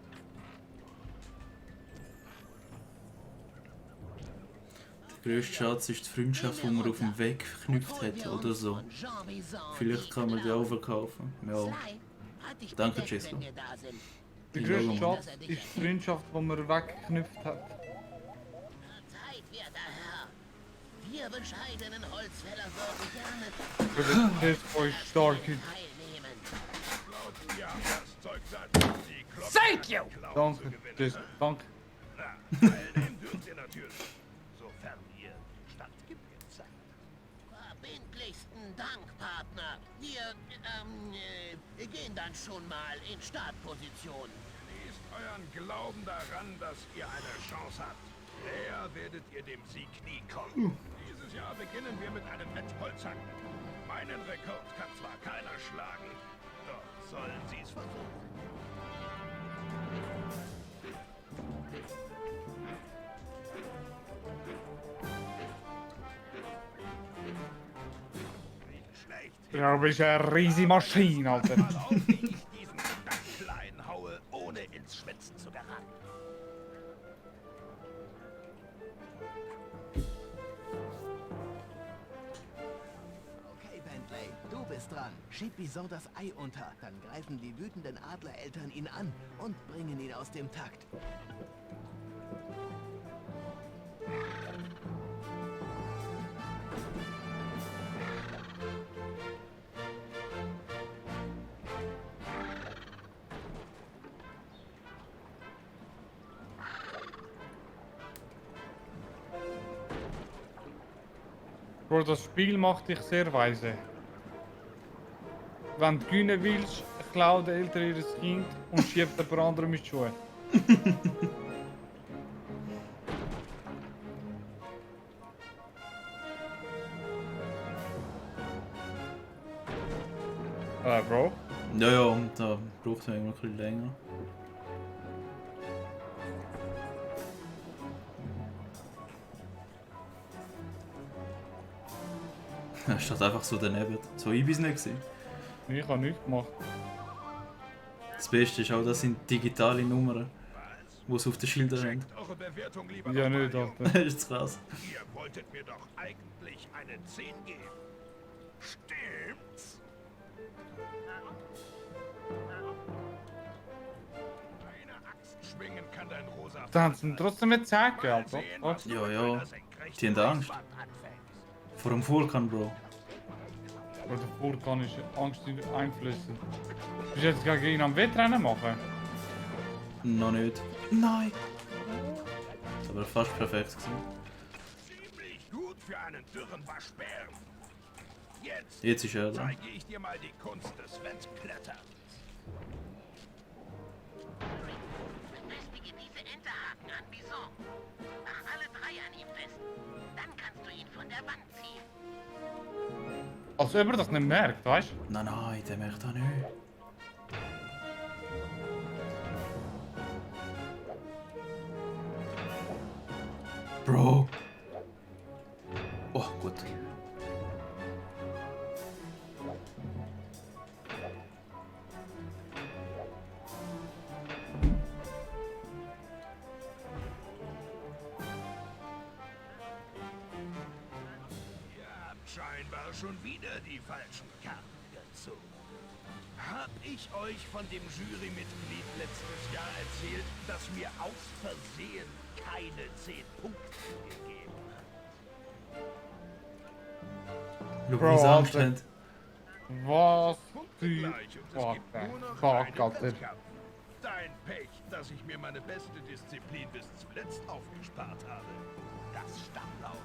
Der grösste Schatz ist die Freundschaft, die man auf dem Weg geknüpft hat oder so. Vielleicht kann man die auch verkaufen. Ja. Danke, Jeslo. Der grösste Schatz ist die Freundschaft, die man weggeknüpft hat. Zeit, werter Herr. Wir bescheidenen Holzfäller würden gerne Das ist voll stark. Thank you! Danke, das, danke. Teilnehmen dürft ihr natürlich, sofern ihr den Startgebühren seid. verbindlichsten Dank, Partner. Wir gehen dann schon mal in Startposition. Genießt euren Glauben daran, dass ihr eine Chance habt. Näher werdet ihr dem Sieg nie kommen. Dieses Jahr beginnen wir mit einem Wettholzhacken. Meinen Rekord kann zwar keiner schlagen, doch sollen sie es versuchen. Ja, du bist eine riesige Maschine, Alter. Diesen kleinen haue, ohne ins Schwitzen zu geraten. Okay, Bentley, du bist dran. Schieb Bison das Ei unter. Dann greifen die wütenden Adlereltern ihn an und bringen ihn aus dem Takt. Bro, das Spiel macht dich sehr weise. Wenn du gewinnen willst, klaut der Eltern ihr Kind und schiebt jemand anderem mit Schuhe. Bro? Ja, ja, da braucht man immer ein bisschen länger. Er steht einfach so daneben. So ich bis nicht gesehen. Ich habe nichts gemacht. Das Beste ist auch, das sind digitale Nummern, die es auf den Schildern haben. Eure Bewertung lieber Ja, nochmal, nicht, Jungs. Alter. Das ist krass. Ihr wolltet mir doch eigentlich eine 10 geben. Stimmt's? Eine Axt schwingen kann dein rosa Da haben sie trotzdem nicht sagen, Alter. Was? Ja, ja. Die haben Angst. Vor dem Vulkan, Bro. Oder der Vulkan ist Angst einflößen. Bist du jetzt gegen ihn am Wettrennen machen? Noch nicht. Nein. Aber fast perfekt gewesen. Ziemlich gut für einen dürren Waschbären. Jetzt ist er da. Zeige ich dir mal die Kunst des Wettkletterns. Befestige diese Enterhaken an Bison. Mach alle 3 an ihm fest. Dann kannst du ihn von der Wand ziehen. Als ob er das nicht merkt, weißt du? Nein, nein, der merkt das nicht. Bro. Oh, gut. Ihr habt scheinbar schon wieder die falschen Karten gezogen. Hab ich euch von dem Jurymitglied letztes Jahr erzählt, dass mir aus Versehen keine 10 Punkte gegeben hat? Schau, wie sie Angst haben. Was? Gleich, und es gibt nur noch Fuck, einen Alter. Wettkampf. Dein Pech, dass ich mir meine beste Disziplin bis zuletzt aufgespart habe. Das Stammlauf.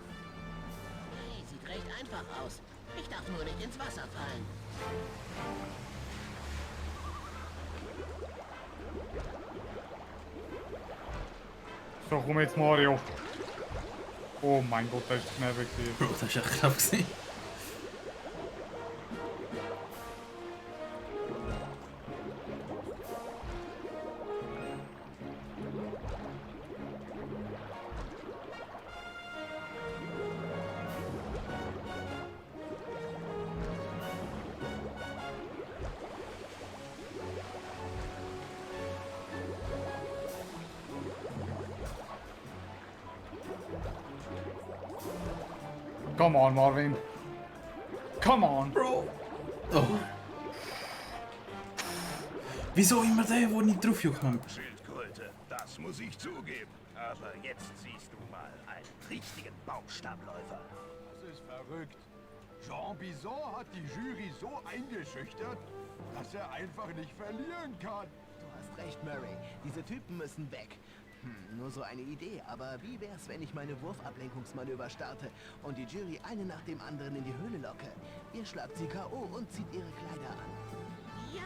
Hey, sieht recht einfach aus. Ich darf nur nicht ins Wasser fallen. So, komm jetzt Mario. Oh mein Gott, das ist knapp gewesen. Bro, das ist echt knapp gewesen. Come on, Marvin. Come on. Bro. Oh. Wieso immer der, wo nicht drauf juckt? Schildkröte, das muss ich zugeben. Aber jetzt siehst du mal einen richtigen Baumstammläufer. Das ist verrückt. Jean Bison hat die Jury so eingeschüchtert, dass er einfach nicht verlieren kann. Du hast recht, Murray. Diese Typen müssen weg. Nur so eine Idee, aber wie wär's, wenn ich meine Wurfablenkungsmanöver starte und die Jury eine nach dem anderen in die Höhle locke? Ihr schlagt sie K.O. und zieht ihre Kleider an. Ja,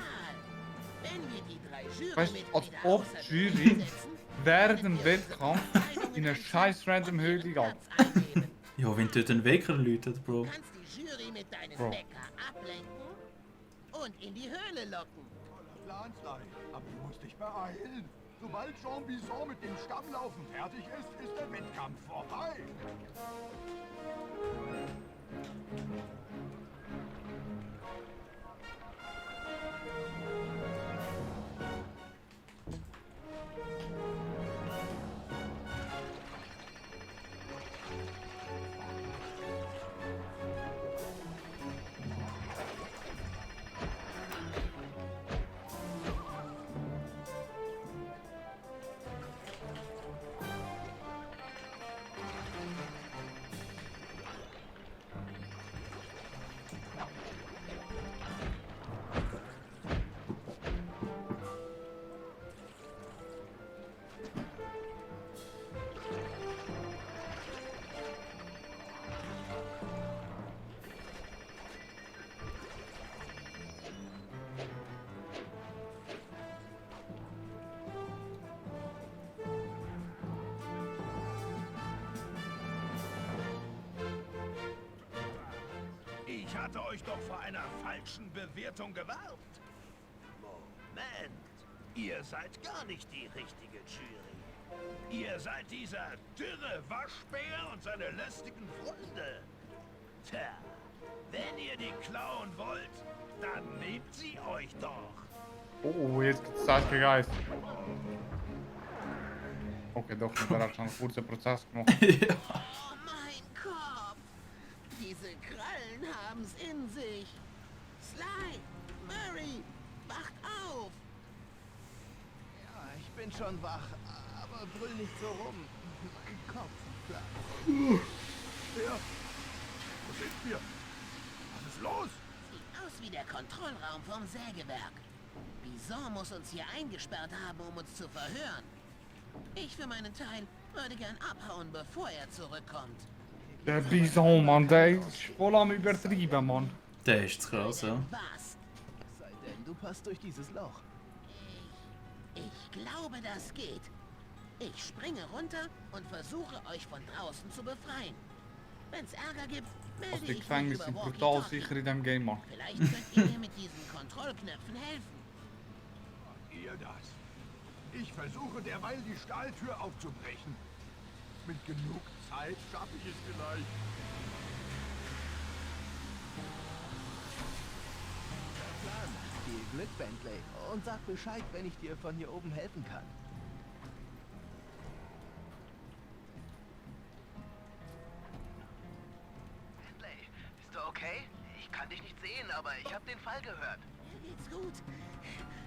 wenn wir die 3 Weißt du, Jurymitglieder als ob außer die Gefecht Jury setzen, während dem Wettkampf in eine scheiß random Höhle geht. Ja, wenn dort ein Wecker läutet, Bro. kannst die Jury mit deinem Bro. Wecker ablenken und in die Höhle locken. Plan, Sly, aber du musst dich beeilen. Sobald Jean Bison mit dem Stammlaufen fertig ist, ist der Wettkampf vorbei. Ich hatte euch doch vor einer falschen Bewertung gewarnt. Moment, ihr seid gar nicht die richtige Jury. Ihr seid dieser dürre Waschbär und seine lästigen Freunde. Tja, wenn ihr die klauen wollt, dann nehmt sie euch doch. Oh, jetzt gibt's das Geist. Okay, doch, da hat schon einen kurzen Prozess gemacht. Oh mein Kopf! Diese Krallen haben's in sich. Sly, Murray, wacht auf! Ja, ich bin schon wach, aber brüll nicht so rum. Mein Kopf platzt. Ja, wo sind wir? Was ist los? Sieht aus wie der Kontrollraum vom Sägewerk. Bison muss uns hier eingesperrt haben, um uns zu verhören. Ich für meinen Teil würde gern abhauen, bevor er zurückkommt. Der Bison, Mann, der ist voll am übertrieben, Mann. Der ist zu krass, ja. Was? Sei denn, du passt durch dieses Loch. Ich glaube, das geht. Ich springe runter und versuche, euch von draußen zu befreien. Wenn's Ärger gibt, melde Also die ich mich Gefängnisse über sind brutal Walkie-Talkie. sicher in dem Game, Mann. Vielleicht könnt ihr mir mit diesen Kontrollknöpfen helfen. Ihr das. Ich versuche derweil die Stahltür aufzubrechen. Mit genug Zeit schaffe ich es vielleicht. Plan. Viel Glück, Bentley. Und sag Bescheid, wenn ich dir von hier oben helfen kann. Bentley, bist du okay? Ich kann dich nicht sehen, aber ich habe den Fall gehört. Mir geht's gut.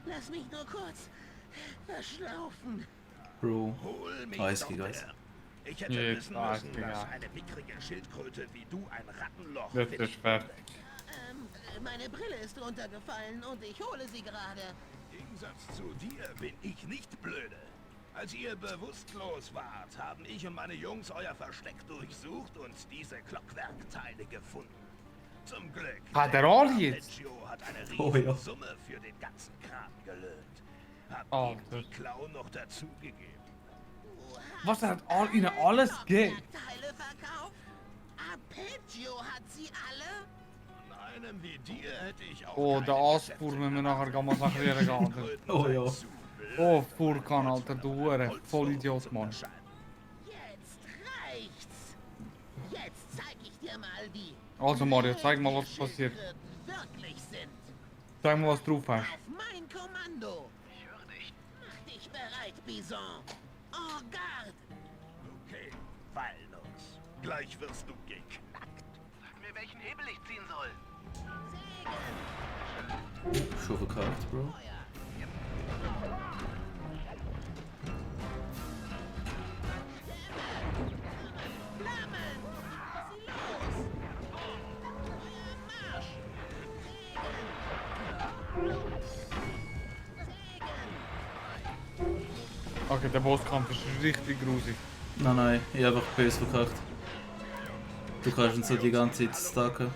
Lass mich nur kurz verschlaufen. Bro, Hol mich 30 doch Geist. her. Ich hätte Jetzt wissen weiß müssen, ich, dass ja. eine mickrige Schildkröte wie du ein Rattenloch Das findet. ist fertig. Meine Brille ist runtergefallen und ich hole sie gerade. Im Gegensatz zu dir bin ich nicht blöde. Als ihr bewusstlos wart, haben ich und meine Jungs euer Versteck durchsucht und diese Klockwerkteile gefunden. Zum Glück. Hat er der alle jetzt? Arpeggio hat eine Oh, riesen ja. Summe für den ganzen Kram gelöhnt. Habt Oh, ihm das- die Klauen noch dazugegeben. Was hat ihnen alles gegeben? Teile verkauft? Arpeggio hat sie alle? Einem wie dir hätte ich auch Oh, der Aasfuhr müssen wir nachher mal massakrieren gehen. Oh ja. Oh, Furkan, Alter, du Hure. Vollidiot, Mann. Jetzt reicht's. Jetzt zeig ich dir mal, wie Also Mario, zeig mal, was passiert. Schildkröten wirklich sind. Zeig mal, was du drauf hast. Auf mein Kommando. Ich höre dich. Mach dich bereit, Bison. En garde. Okay, Walnuss. Gleich wirst du geknackt. mir, welchen Hebel ich ziehen soll. Schon verkauft, Bro. Okay, der Bosskampf ist richtig grusig. Nein, ich habe einfach böse verkauft. Du kannst ihn so die ganze Zeit stacken.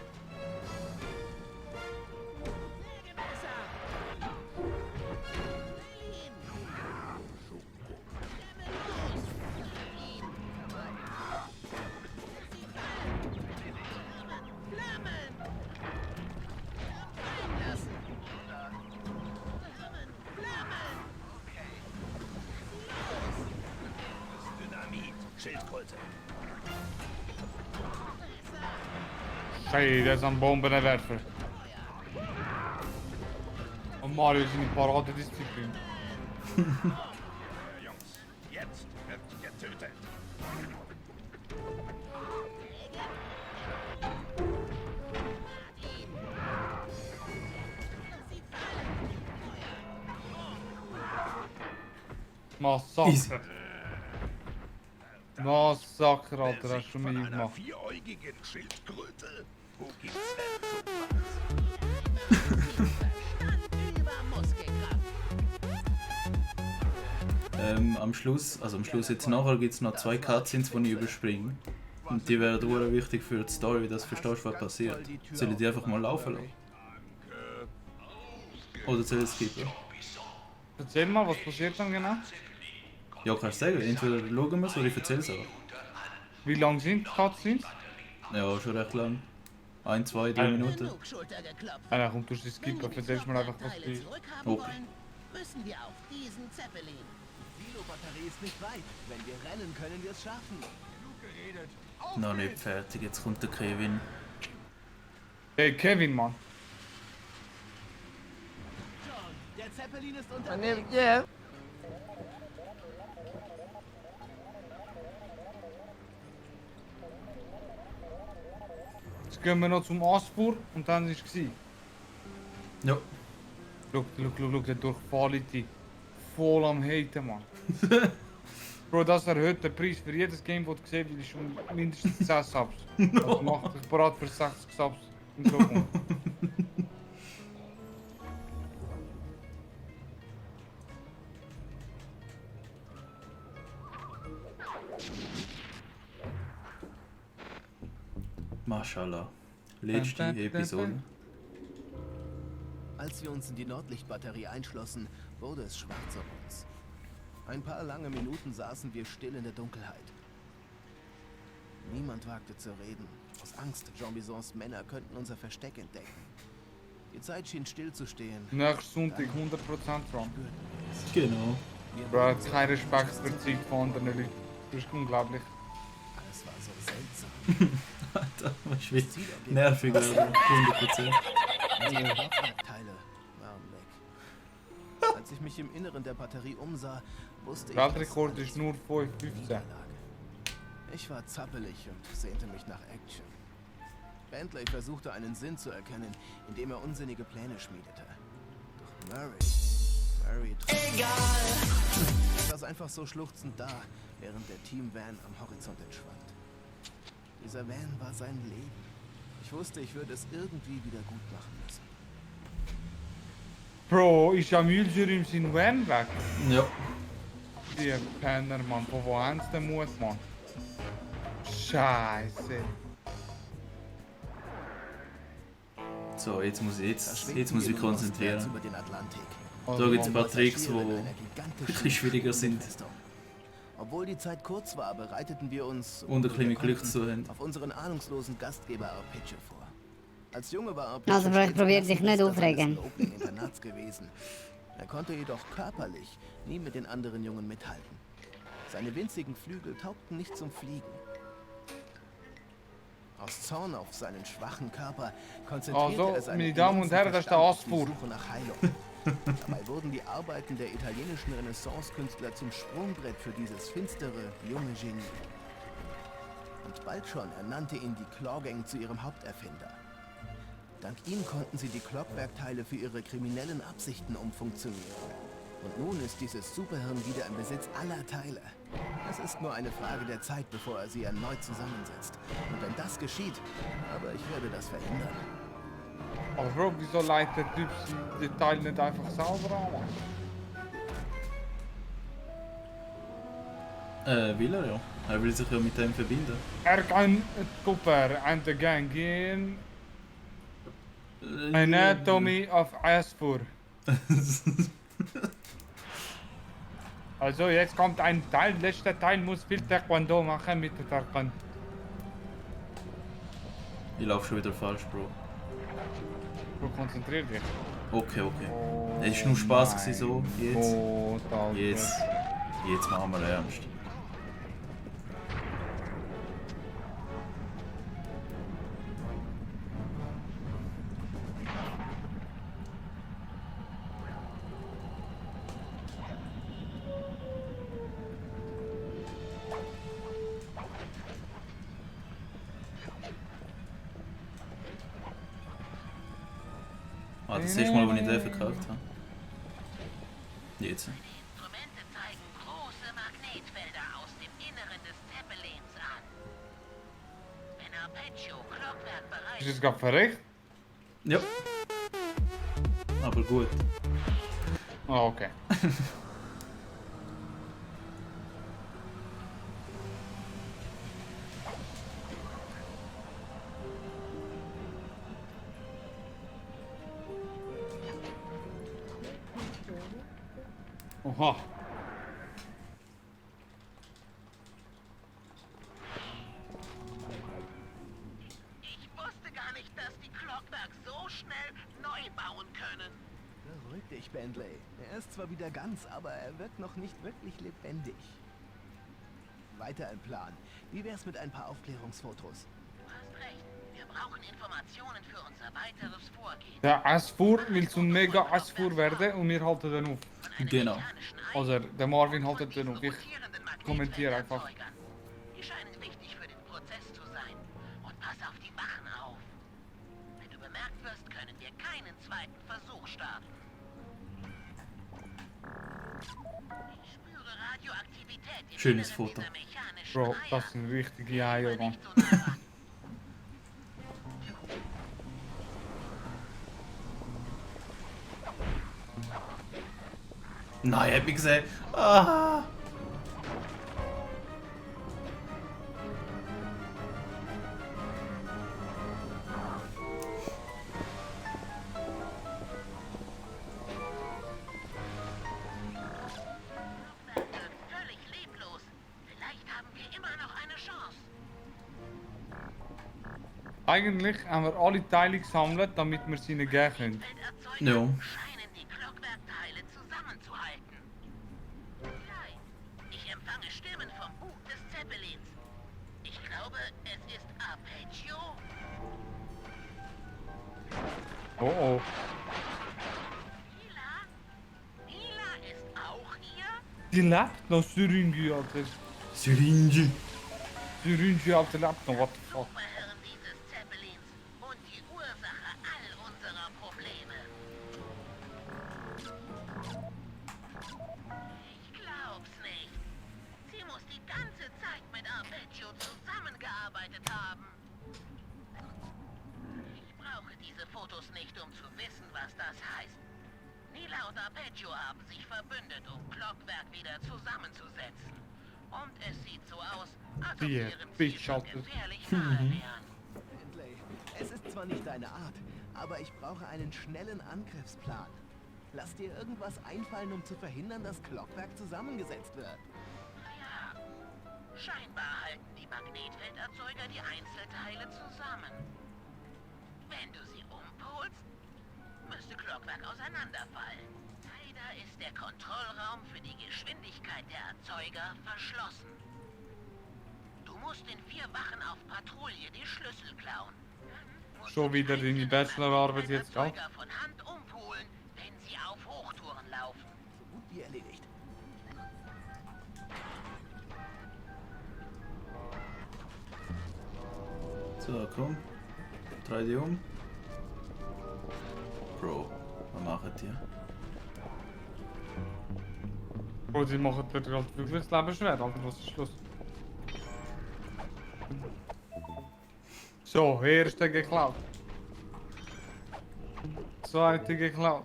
Schildkröte. Hey, der ist am Bombenwerfer. Und Mario ist in die Paradedisziplin. Jungs, jetzt wird getötet. Massaker. Massaker, Alter, hast du mir Von einer gemacht. vieräugigen Schildkröte? Wo gibt's denn sowas? Am Schluss jetzt nachher gibt es noch 2 Cutscenes, die ich überspringe. Und die wären sehr wichtig für die Story, dass du verstehst, was passiert. Soll ich die einfach mal laufen lassen? Oder soll ich es skippen? Erzähl mal, was passiert dann genau? Ja, kannst du sagen. Entweder schauen wir es oder ich erzähle es einfach. Wie lang sind die Cutscenes? Ja, schon recht lang. 1, 2, 3 Minuten. Ah, komm, du musst es skippen, erzählst mir einfach, was die... Okay. Müssen wir auf diesen Zeppelin. Die Silo-Batterie ist nicht weit. Wenn wir rennen, können wir es schaffen. Noch nicht fertig, jetzt kommt der Kevin. Hey, Kevin, Mann. Der Zeppelin ist unterwegs. Yeah. Jetzt gehen wir noch zum Aspur und dann war es. Ja. Schau, der Durchquality. Voll am Haten, Mann. Bro, das erhöht den Preis für jedes Game, das du gesehen hast, ist schon mindestens 10 Subs. Also mach dich bereit für 60 Subs in Zukunft. Mashallah. Letzte Episode. Als wir uns in die Nordlichtbatterie einschlossen, wurde es schwarz um uns. Ein paar lange Minuten saßen wir still in der Dunkelheit. Niemand wagte zu reden. Aus Angst, Jean Bisons Männer könnten unser Versteck entdecken. Die Zeit schien stillzustehen. Nächsten Sonntag 100% dran. Genau. Bro, er hat keinen Respekt für die Zeit von anderen Leuten. Das ist unglaublich. Alles war so seltsam. Alter, was ist nervig, Alter. 100%. Unsere Kraftwerkteile waren weg. Als ich mich im Inneren der Batterie umsah, wusste ich, Weltrekord ist nur 5,15. Ich war zappelig und sehnte mich nach Action. Bentley versuchte einen Sinn zu erkennen, indem er unsinnige Pläne schmiedete. Doch Murray saß einfach so schluchzend da, während der Team-Van am Horizont entschwand. Dieser Van war sein Leben. Ich wusste, ich würde es irgendwie wieder gut machen müssen. Bro, ist ja Mühlsjürim sein Van weg? Ja. Die Penner, Mann. Von wo haben sie den Mut, Mann? Scheiße. So, jetzt muss ich mich konzentrieren. Über den Atlantik. Da gibt es ein paar Tricks, die ein bisschen schwieriger sind. Obwohl die Zeit kurz war, bereiteten wir uns Und ein bisschen Glück zu haben. auf unseren ahnungslosen Gastgeber Arpeggio vor. Als Junge war Also, Bro, ich probiere dich nicht aufregen. Internats gewesen. Er konnte jedoch körperlich nie mit den anderen Jungen mithalten. Seine winzigen Flügel taugten nicht zum Fliegen. Aus Zorn auf seinen schwachen Körper konzentrierte Also, er seine meine Damen und Herren, das ist der immensen Verstand Aspur. auf die Suche nach Heilung. Dabei wurden die Arbeiten der italienischen Renaissance-Künstler zum Sprungbrett für dieses finstere, junge Genie. Und bald schon ernannte ihn die Claw Gang zu ihrem Haupterfinder. Dank ihm konnten sie die Clockwerk-Teile für ihre kriminellen Absichten umfunktionieren. Und nun ist dieses Superhirn wieder im Besitz aller Teile. Es ist nur eine Frage der Zeit, bevor er sie erneut zusammensetzt. Und wenn das geschieht, aber ich werde das verhindern. Aber Bro, wieso leitet der Typ die Teile nicht einfach selber an? Will er ja. Er will sich ja mit dem verbinden. Er kann Cooper and the Gang gehen. Anatomy of Asphur. Also jetzt kommt ein Teil, letzter Teil muss viel Taekwondo machen mit der Tarkan. Ich laufe schon wieder falsch, Bro. Bro, konzentrier dich. Okay, okay. Es war nur Spaß gewesen, so. Jetzt machen wir ernst. Ah, das erste Mal, wo ich den verkauft habe. Jetzt. Instrumente zeigen große Magnetfelder aus dem Inneren des Zeppelins an. Wenn Arpeggio Clockwerk bereit Ist das gerade verreckt? Ja. Aber gut. Oh, okay. Oha. Ich wusste gar nicht, dass die Clockwerk so schnell neu bauen können. Beruhig dich, Bentley. Er ist zwar wieder ganz, aber er wirkt noch nicht wirklich lebendig. Weiter im Plan. Wie wär's mit ein paar Aufklärungsfotos? Du hast recht. Wir brauchen Informationen für unser weiteres Vorgehen. Der Asphur will zum Mega Asphur werden und wir halten den auf. Genau. Also der Marvin haltet den auf. Ich kommentiere einfach. Die scheinen wichtig für den Prozess zu sein. Und pass auf die Wachen auf. Wenn du bemerkt wirst, können wir keinen zweiten Versuch starten. Ich spüre Radioaktivität im Schönes Inneren Foto. dieser mechanischen Bro, Eier. das sind richtige Eier, Mann. Nein, er hat mich gesehen. Ah. Völlig leblos. Vielleicht haben wir immer noch eine Chance. Eigentlich haben wir alle Teile gesammelt, damit wir sie nicht geben können. Ja. Scheinen die Clockwerkteile zusammenzuhalten. Nein, ich empfange Stimmen vom Bug des Zeppelins. Ich glaube, es ist Arpeggio. Oh oh. Mila ist auch hier. Die lebt noch Syringe, Alter. Syringe. Syringe, Alter, lebt noch, what the fuck. Superhirn dieses Zeppelins und die Ursache all unserer Probleme. Ich glaub's nicht. Sie muss die ganze Zeit mit Arpeggio zusammengearbeitet haben. Ich brauche diese Fotos nicht, um zu wissen, was das heißt. Nila und Arpeggio haben sich verbündet, um Clockwerk wieder zusammenzusetzen. Und es sieht so aus, als ob sie ihrem Ziel schon gefährlich nahe wären. Bentley, es ist zwar nicht deine Art, aber ich brauche einen schnellen Angriffsplan. Lass dir irgendwas einfallen, um zu verhindern, dass Clockwerk zusammengesetzt wird. Ja, scheinbar halten die Magnetfelderzeuger die Einzelteile zusammen. Wenn du sie umpolst, müsste Clockwerk auseinanderfallen. Leider ist der Kontrollraum für die Geschwindigkeit der Erzeuger verschlossen. Du musst den 4 Wachen auf Patrouille die Schlüssel klauen. So wieder in die Bachelorarbeit jetzt auch. Erzeuger von Hand umpolen, wenn sie auf Hochtouren laufen. So gut wie erledigt. So, komm. Dreh dich um. Bro, was machen die? Bro, die machen dir halt wirklich das Leben schwer, Alter, was ist Schluss? So, erste geklaut. Zweite geklaut.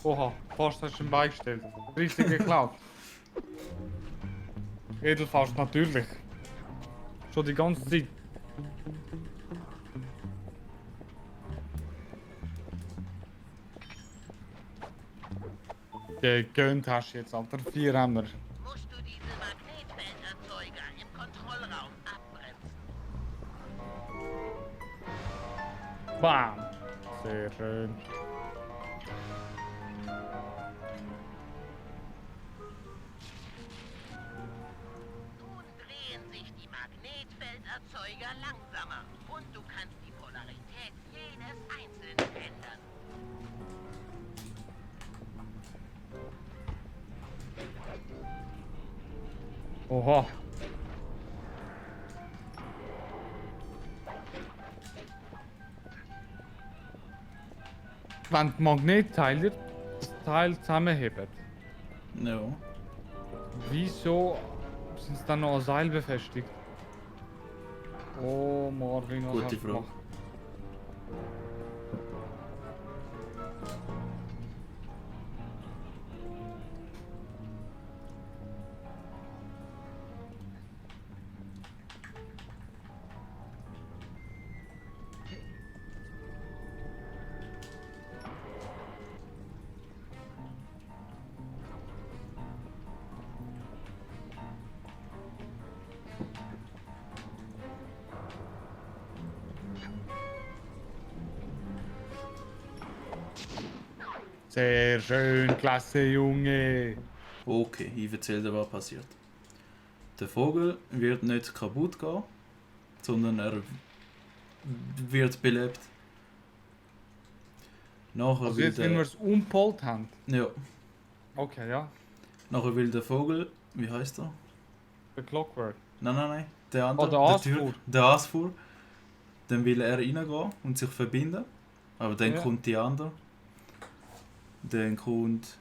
Oha, fast hast du ihn beigestellt. Richtig geklaut. Edelfaust natürlich. Schon die ganze Zeit. Gegönnt hast du jetzt, Alter. 4 haben wir. Musst du diese Magnetfelderzeuger im Kontrollraum abbremsen. Bam! Sehr schön. Nun drehen sich die Magnetfelderzeuger langsamer und du kannst die Polarität jedes einzelnen ändern. Oha. Wenn die Magnetteiler das Teil zusammenheben, Ja. wieso sind sie dann noch an Seil befestigt? Oh Marvin, was Gute hast du Frage. gemacht? Sehr schön, klasse Junge. Okay, ich erzähle dir, was passiert. Der Vogel wird nicht kaputt gehen, sondern er wird belebt. Nachher Also will jetzt, wenn wir es umpolt haben. Ja. Okay, ja. Nachher will der Vogel, wie heißt er? Der Clockwork. Nein, der andere. Oh, der Asfur. Türk, der Asfur. Dann will er reingehen und sich verbinden. Aber dann Ja. kommt die andere. Dann kommt...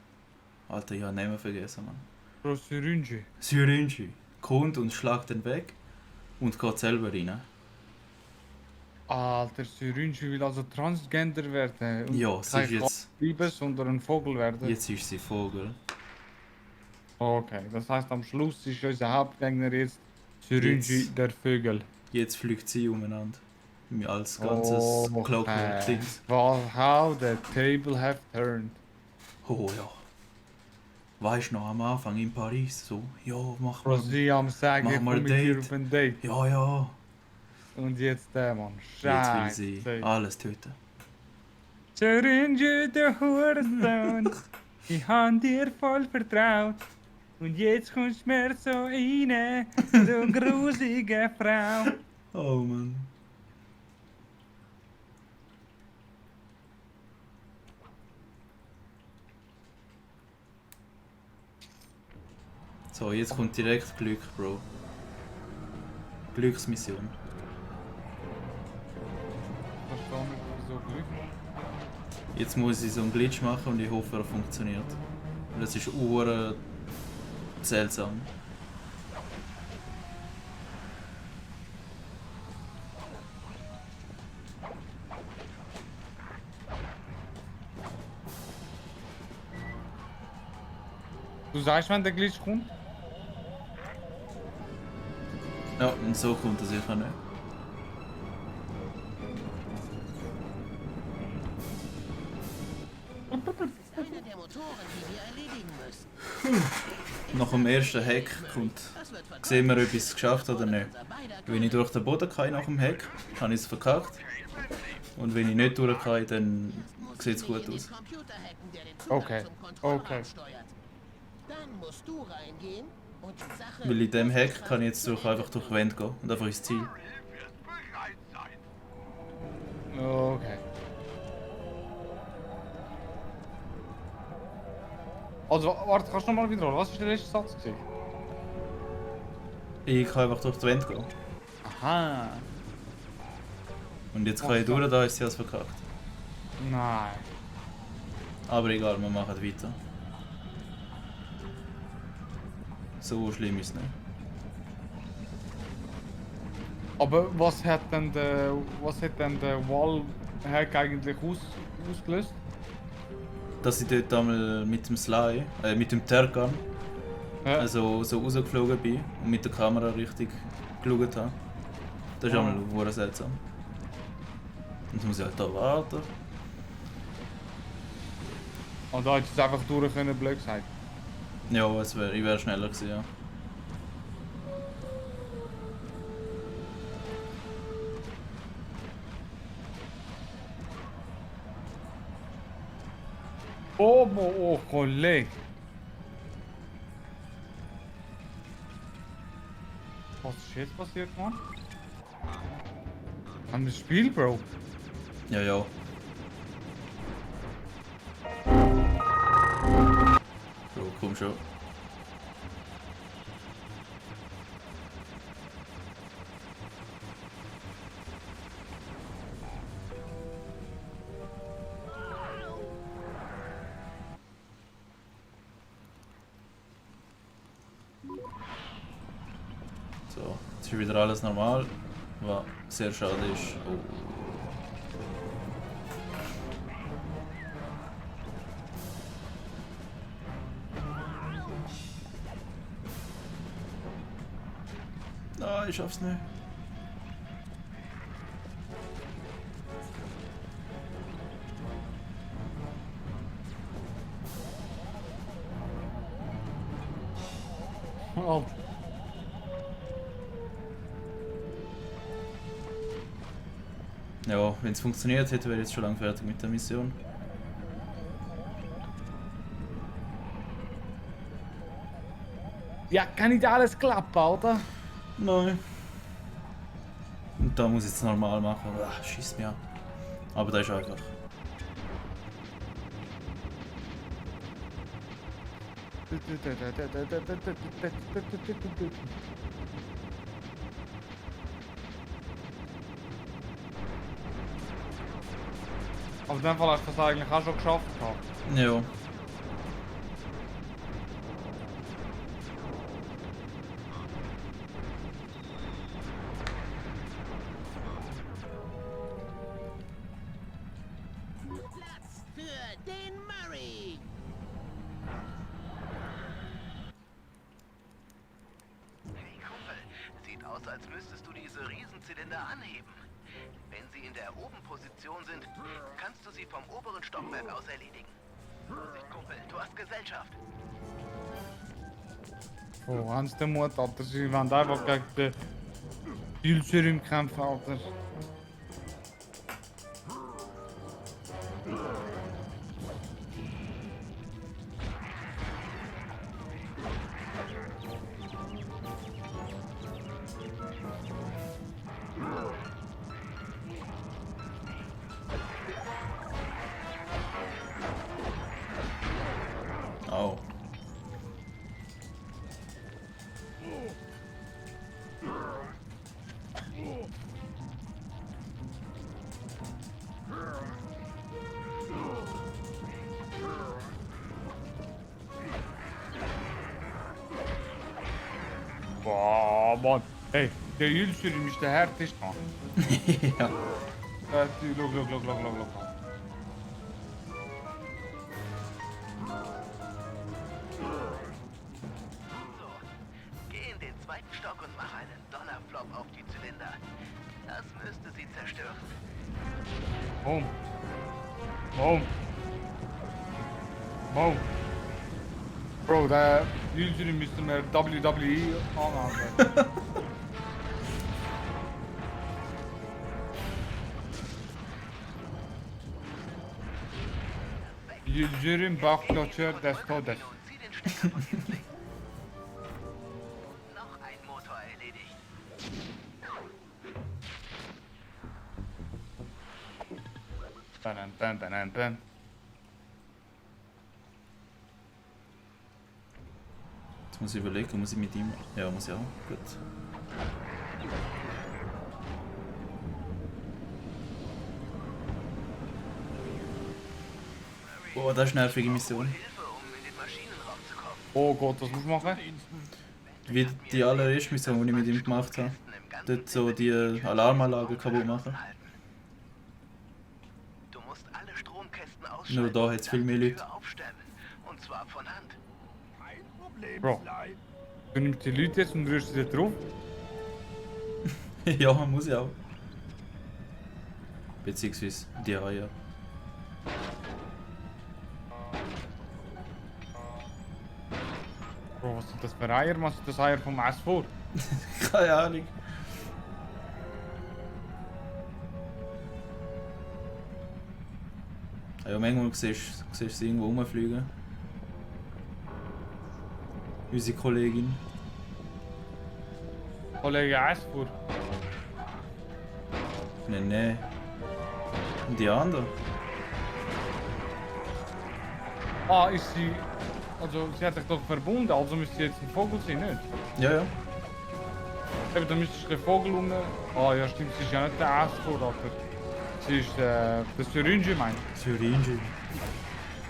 Alter, ich habe den Namen vergessen, Mann. Bro, Syringe. Syringe. Kommt und schlägt den weg. Und geht selber rein. Alter, Syringe will also Transgender werden. Und Ja, sie kein ist jetzt... Liebe, sondern ein Vogel werden. Jetzt ist sie Vogel. Okay, das heißt am Schluss ist unser Hauptgänger jetzt Syringe Jetzt. der Vögel. Jetzt fliegt sie umeinander. Als ganzes Clockwork-Dings. Well, how the table have turned. Oh ja. Weißt du noch am Anfang in Paris so? Ja, mach mal. Was sie am sagen, mach ich mal komm mit ein dir Date. auf ein Date. Ja, ja. Und jetzt der Mann. Jetzt will Scheiße. sie alles töten. Syringe, der Hurensohn. Ich hab dir voll vertraut. Und jetzt kommst du mir so rein, du grusige Frau. Oh Mann. So, jetzt kommt direkt Glück, Bro. Glücksmission. Verstehe nicht, wieso Glück. Jetzt muss ich so einen Glitch machen und ich hoffe, er funktioniert. Weil das ist seltsam. Du sagst, wenn der Glitch kommt? Ja, und so kommt er sicher nicht. Eine der Motoren, die wir erledigen müssen. Nach dem ersten Hack kommt, sehen wir, ob ich es geschafft habe oder nicht. Wenn ich durch den Boden gehe nach dem Hack, habe ich es verkackt. Und wenn ich nicht durchgehe, dann sieht es gut aus. Okay, okay. Dann musst du reingehen und die Sache... Weil in dem Hack kann ich jetzt einfach durch die Wände gehen und einfach ins Ziel. Okay. Also, warte, kannst du nochmal wiederholen? Was war der letzte Satz? Ich kann einfach durch die Wand gehen. Aha. Und jetzt kann ich durch, da ist sie alles verkackt. Nein. Aber egal, wir machen weiter. So schlimm ist es nicht. Aber was hat denn der Wallhack eigentlich ausgelöst? Dass ich dort einmal mit dem Sly, mit dem Terkan, Ja. also so rausgeflogen bin und mit der Kamera richtig geschaut habe. Das ist Ah. einmal sehr seltsam. Und jetzt muss ich halt da warten. Und da hättest du es einfach durch können, blöd gesagt. Ja, ich wäre schneller gewesen, ja. Oh, Kollege. Was ist jetzt passiert, Mann? Haben wir das Spiel, Bro? Ja, ja. So, komm schon. So, jetzt ist wieder alles normal, was sehr schade ist. Oh. Nein, ich schaff's nicht. Oh. Ja, wenn es funktioniert hätte, wäre ich jetzt schon lange fertig mit der Mission. Ja, kann nicht alles klappen, oder? Nein. Und da muss ich es normal machen. Ach, schießt mir an. Aber das ist einfach. Auf dem Fall hast du das eigentlich auch schon geschafft. Ja. Platz für den Murray. Hey Kumpel, sieht aus, als müsstest du diese Riesenzylinder anheben. Wenn sie in der Oben-Position sind, kannst du sie vom oberen Stockwerk aus erledigen. Vorsicht, Kumpel, du hast Gesellschaft. Oh, haben sie den Mut, Alter. Sie wollen einfach gegen den Bildschirm kämpfen, Alter. Au. Boah, Mann. Hey, der Bildschirm ist der härteste, Mann. Ja. Look. Geh in den zweiten Stock und mach einen Donnerflop auf die Zylinder. Das müsste sie zerstören. Boom. Bro, der Bildschirm müsste mir WWE anhaben. Bildschirm, Bauchklatscher des Todes. Noch ein Motor erledigt. Bam. Jetzt muss ich überlegen, muss ich mit ihm... Ja, muss ich auch. Gut. Oh, das ist eine nervige Mission. Oh Gott, was muss ich machen? Wie die allererste Mission, die ich mit ihm gemacht habe. Dort so die Alarmanlage kaputt machen. Nur da hat es viel mehr Leute. Bro, du nimmst die Leute jetzt und rührst sie drauf? Ja, muss ich auch. Beziehungsweise die Eier. Bro, was sind das für Eier? Was ist das Eier vom S4? Keine Ahnung. Ja, manchmal siehst du sie irgendwo rumfliegen. Unsere Kollegin. Kollege S4. Nein. Und die andere? Ah, ist sie... Also, sie hat sich doch verbunden, also müsste sie jetzt ein Vogel sein, nicht? Ja. Eben, dann müsste ich den Vogel um... Ah ja, stimmt, sie ist ja nicht der S4, aber... Sie ist der Syringe, mein ich. Syringe.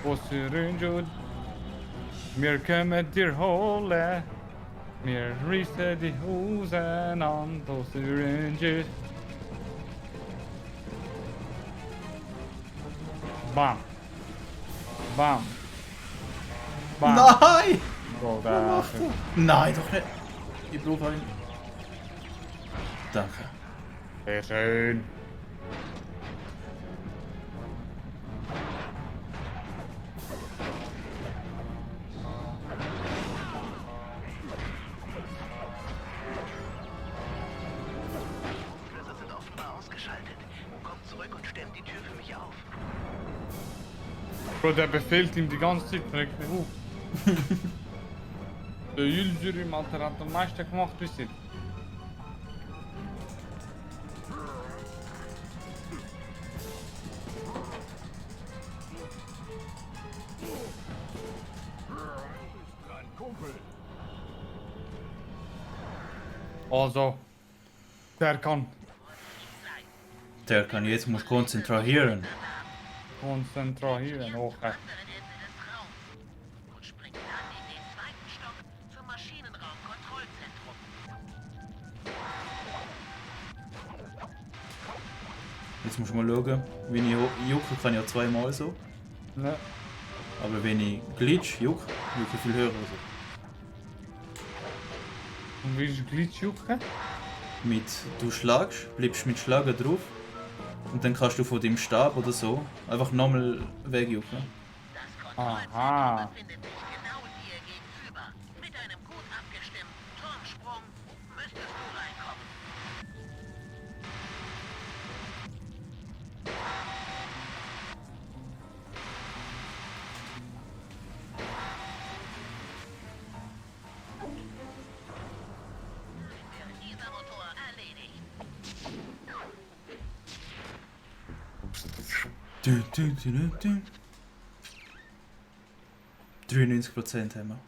Oh, Syringe. Wir kommen dir holen. Wir reissen die Hosen an, oh Syringe. Bam. Bam. Bam. Nein! Bro, Was macht er? Nein, doch nicht. Ich brauche einen. Danke. Sehr schön. Schlösser sind offenbar ausgeschaltet. Kommt zurück und stemmt die Tür für mich auf. Bro, der befehlt ihm die ganze Zeit, regt mich auf. Der Ylsürim, Alter, hat am meisten gemacht bis jetzt. Also, der kann Jetzt muss konzentrieren. konzentrieren. Okay. Jetzt muss ich mal schauen, wenn ich jucke, kann ich ja zweimal so. Ne. Aber wenn ich glitch, jucke ich viel höher. Also. Und wie ist Glitch jucken? Du schlagst, bleibst mit Schlagen drauf und dann kannst du von dem Stab oder so einfach nochmal wegjucken. Aha. Du. 93% haben wir.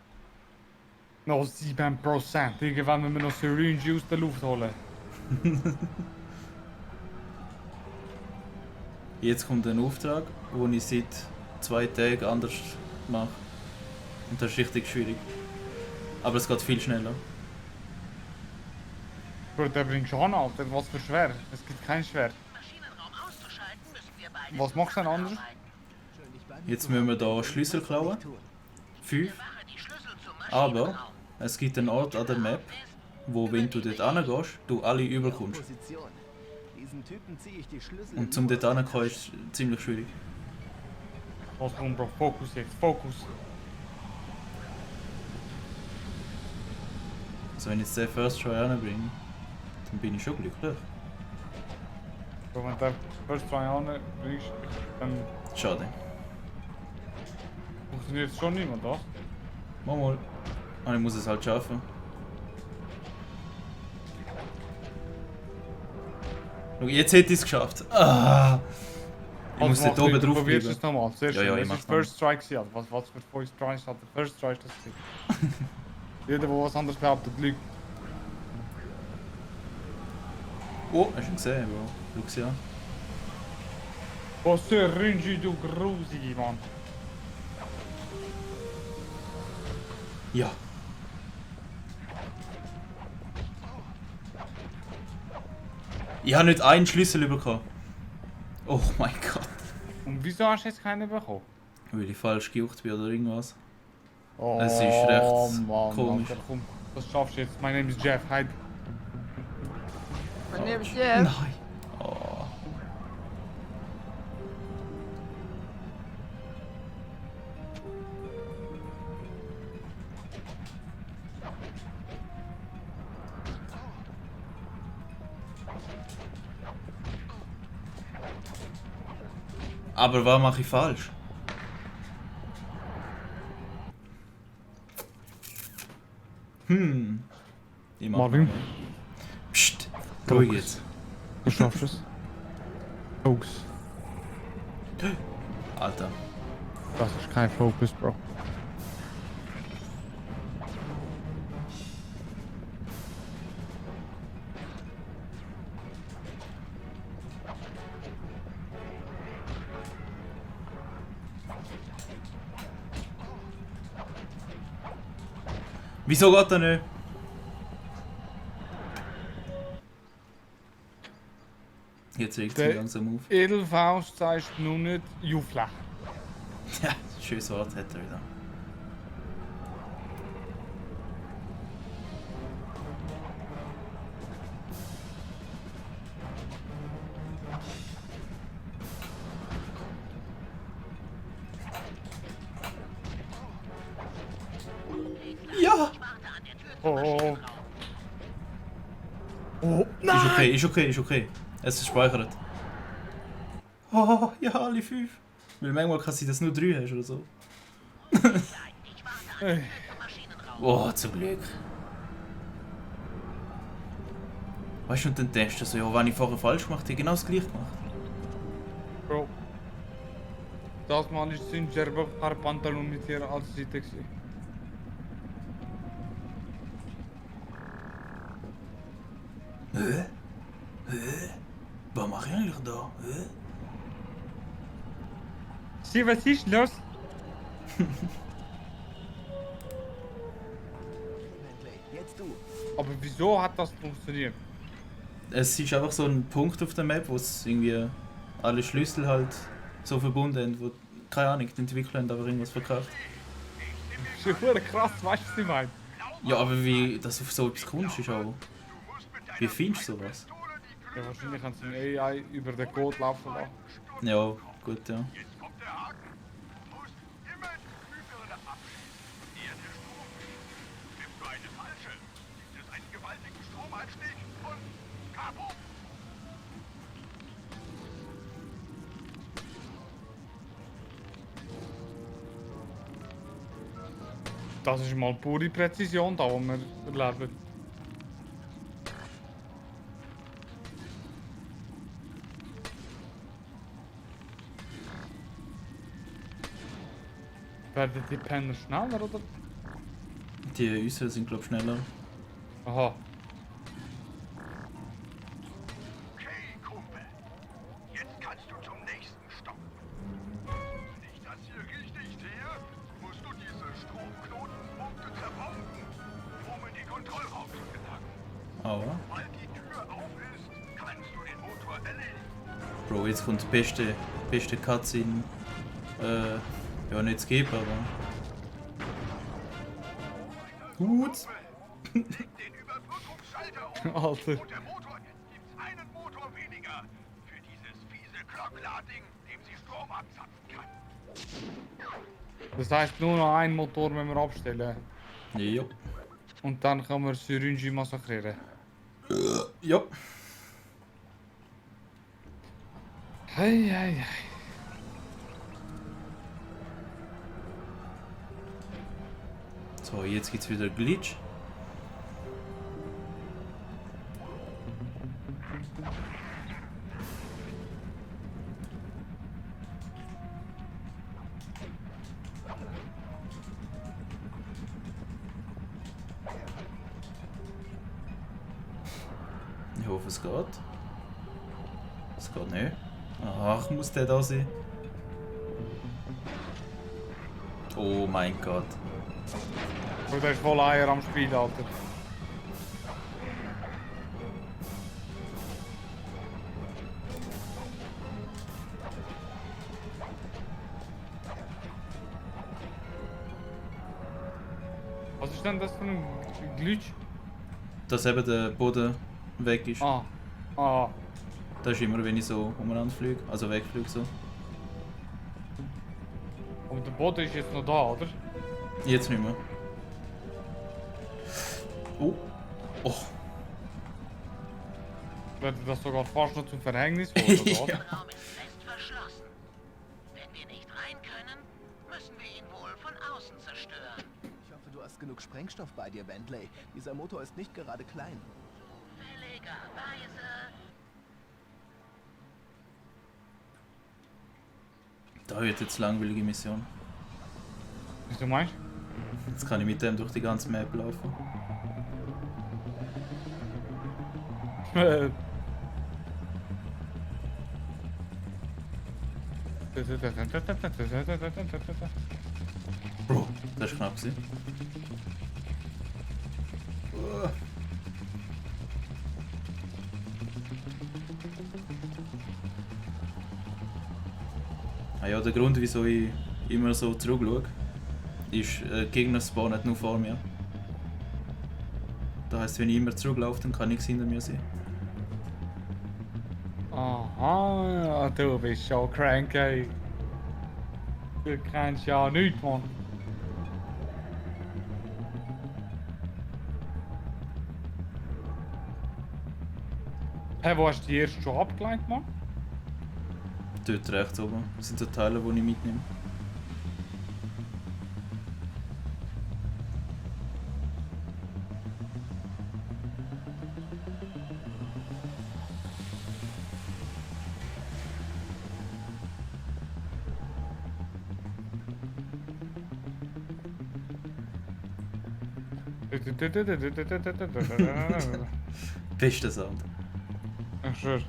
Noch 7%. Irgendwann müssen wir noch Syringe aus der Luft holen. Jetzt kommt ein Auftrag, den ich seit 2 Tagen anders mache. Und das ist richtig schwierig. Aber es geht viel schneller. Bro, der bringt schon, Alter. Was für Schwert? Es gibt kein Schwert. Was machst du denn anders? Jetzt müssen wir hier Schlüssel klauen. 5. Aber es gibt einen Ort an der Map, wo, wenn du dort hingehst, du alle überkommst. Und zum dort hinkommen ist ziemlich schwierig. Was kommt, Bro? Fokus jetzt, Fokus. Also wenn ich jetzt den First Try anbringe, dann bin ich schon glücklich. So, wenn du First Try anbringst, dann Schade. funktioniert es schon nicht mehr, das? Mal. Und ich muss es halt schaffen. Schau, jetzt hätte ich es geschafft. Ah. Ich muss dort oben drauf Probierst bleiben. es nochmal, sehr schön. Ja, ich Es mach's ist First Strike gewesen. Was für 5 Strikes hat der First Strike das gewesen? Jeder, der was anderes behauptet, lügt. Oh, hast du ihn gesehen, Bro? Schau ja. Was für Rüngi, du Grusige, Mann. Ja. Ich habe nicht einen Schlüssel bekommen. Oh mein Gott. Und wieso hast du jetzt keinen bekommen? Weil ich falsch gejuckt bin oder irgendwas. Oh, Es ist recht Mann, komisch. Alter, komm, das schaffst du jetzt. Mein Name ist Jeff. Hi. Mein Name ist Jeff. Nein. Oh. Aber was mache ich falsch? Ich mach Marvin. mal. Psst, ruhig jetzt. Du schaffst es. Focus. Alter. Das ist kein Focus, Bro. Wieso geht er nicht? Jetzt regt es mich langsam auf. Edelfaust zeigt nur nicht Jufla. Ja, schönes Wort hat er wieder. Ja! Oh. Oh, nein! Ist okay. Es ist gespeichert. Oh, ja, alle 5. Weil manchmal kann sein, dass du nur 3 hast oder so. Oh, zum Glück. Weißt du, und dann denkst du so, ja, wenn ich vorher falsch gemacht habe, genau das gleiche gemacht. Bro. Das Mal ist ein Gerber paar Pantalon mit hier als Seite gewesen. Hä? Was mache ich eigentlich da? Sieh, was ist los? Jetzt du. Aber wieso hat das funktioniert? Es ist einfach so ein Punkt auf der Map, wo es irgendwie alle Schlüssel halt so verbunden sind, wo, keine Ahnung, die Entwickler haben aber irgendwas verkauft. Das ist ja krass, weißt du, was ich meine? Ja, aber wie das auf so etwas kommst, ist auch... Wie findest du sowas? Ja, wahrscheinlich haben sie ein AI über den Code laufen lassen. Ja, gut, ja. Das ist mal pure Präzision, da wo wir erleben. Werden die Penner schneller, oder? Die Äußeren sind, glaube ich, schneller. Aha. Okay, Kumpel. Jetzt kannst du zum nächsten Stopp. Wenn ich das hier richtig sehe, musst du diese Stromknotenpunkte zerbomben, um in die Kontrollraum zu gelangen. Aber... Sobald die Tür auf ist, kannst du den Motor erledigen. Bro, jetzt kommt die beste Cutscene. Ja, nicht zu geben, aber... Gut. Leg den Überbrückungsschalter um Alter. und der Motor gibt's einen Motor weniger für dieses fiese Glocklading, dem sie Strom abzapfen kann. Das heißt nur noch ein Motor, wenn wir abstellen. Ja. Und dann können wir Syringe massakrieren. Ja. Hei. So, jetzt gibt's wieder Glitch. es geht. Es geht nicht. Ach, muss der da sein? Oh mein Gott. Oh, der ist voll Eier am Spiel, Alter. Was ist denn das für ein Glitch? Dass eben der Boden weg ist. Ah. Ah. Das ist immer, wenn ich so umeinander fliege, also wegfliege so. Aber der Boden ist jetzt noch da, oder? Jetzt nicht mehr. Oh. Oh. Wird das sogar fast noch zum Verhängnis worden, oder? Ja. Der Raum ist fest verschlossen. Wenn wir nicht rein können, müssen wir ihn wohl von außen zerstören. Ich hoffe, du hast genug Sprengstoff bei dir, Bentley. Dieser Motor ist nicht gerade klein. Zufälligerweise. Da wird jetzt langweilige Mission. Was du meinst? Jetzt kann ich mit dem durch die ganze Map laufen. Bro, das ist knapp gewesen. Ah ja, der Grund, wieso ich immer so zurückschaue, ist, Gegner spawnen nur vor mir. Das heisst, wenn ich immer zurücklaufe, dann kann nichts hinter mir sein. Aha, du bist schon crank, ey. Du kennst ja nichts, Mann. Hey, wo hast du die erste schon abgelenkt, Mann? Dort rechts oben sind so Teile, die ich mitnehme. Bester Sound. Ach, schön.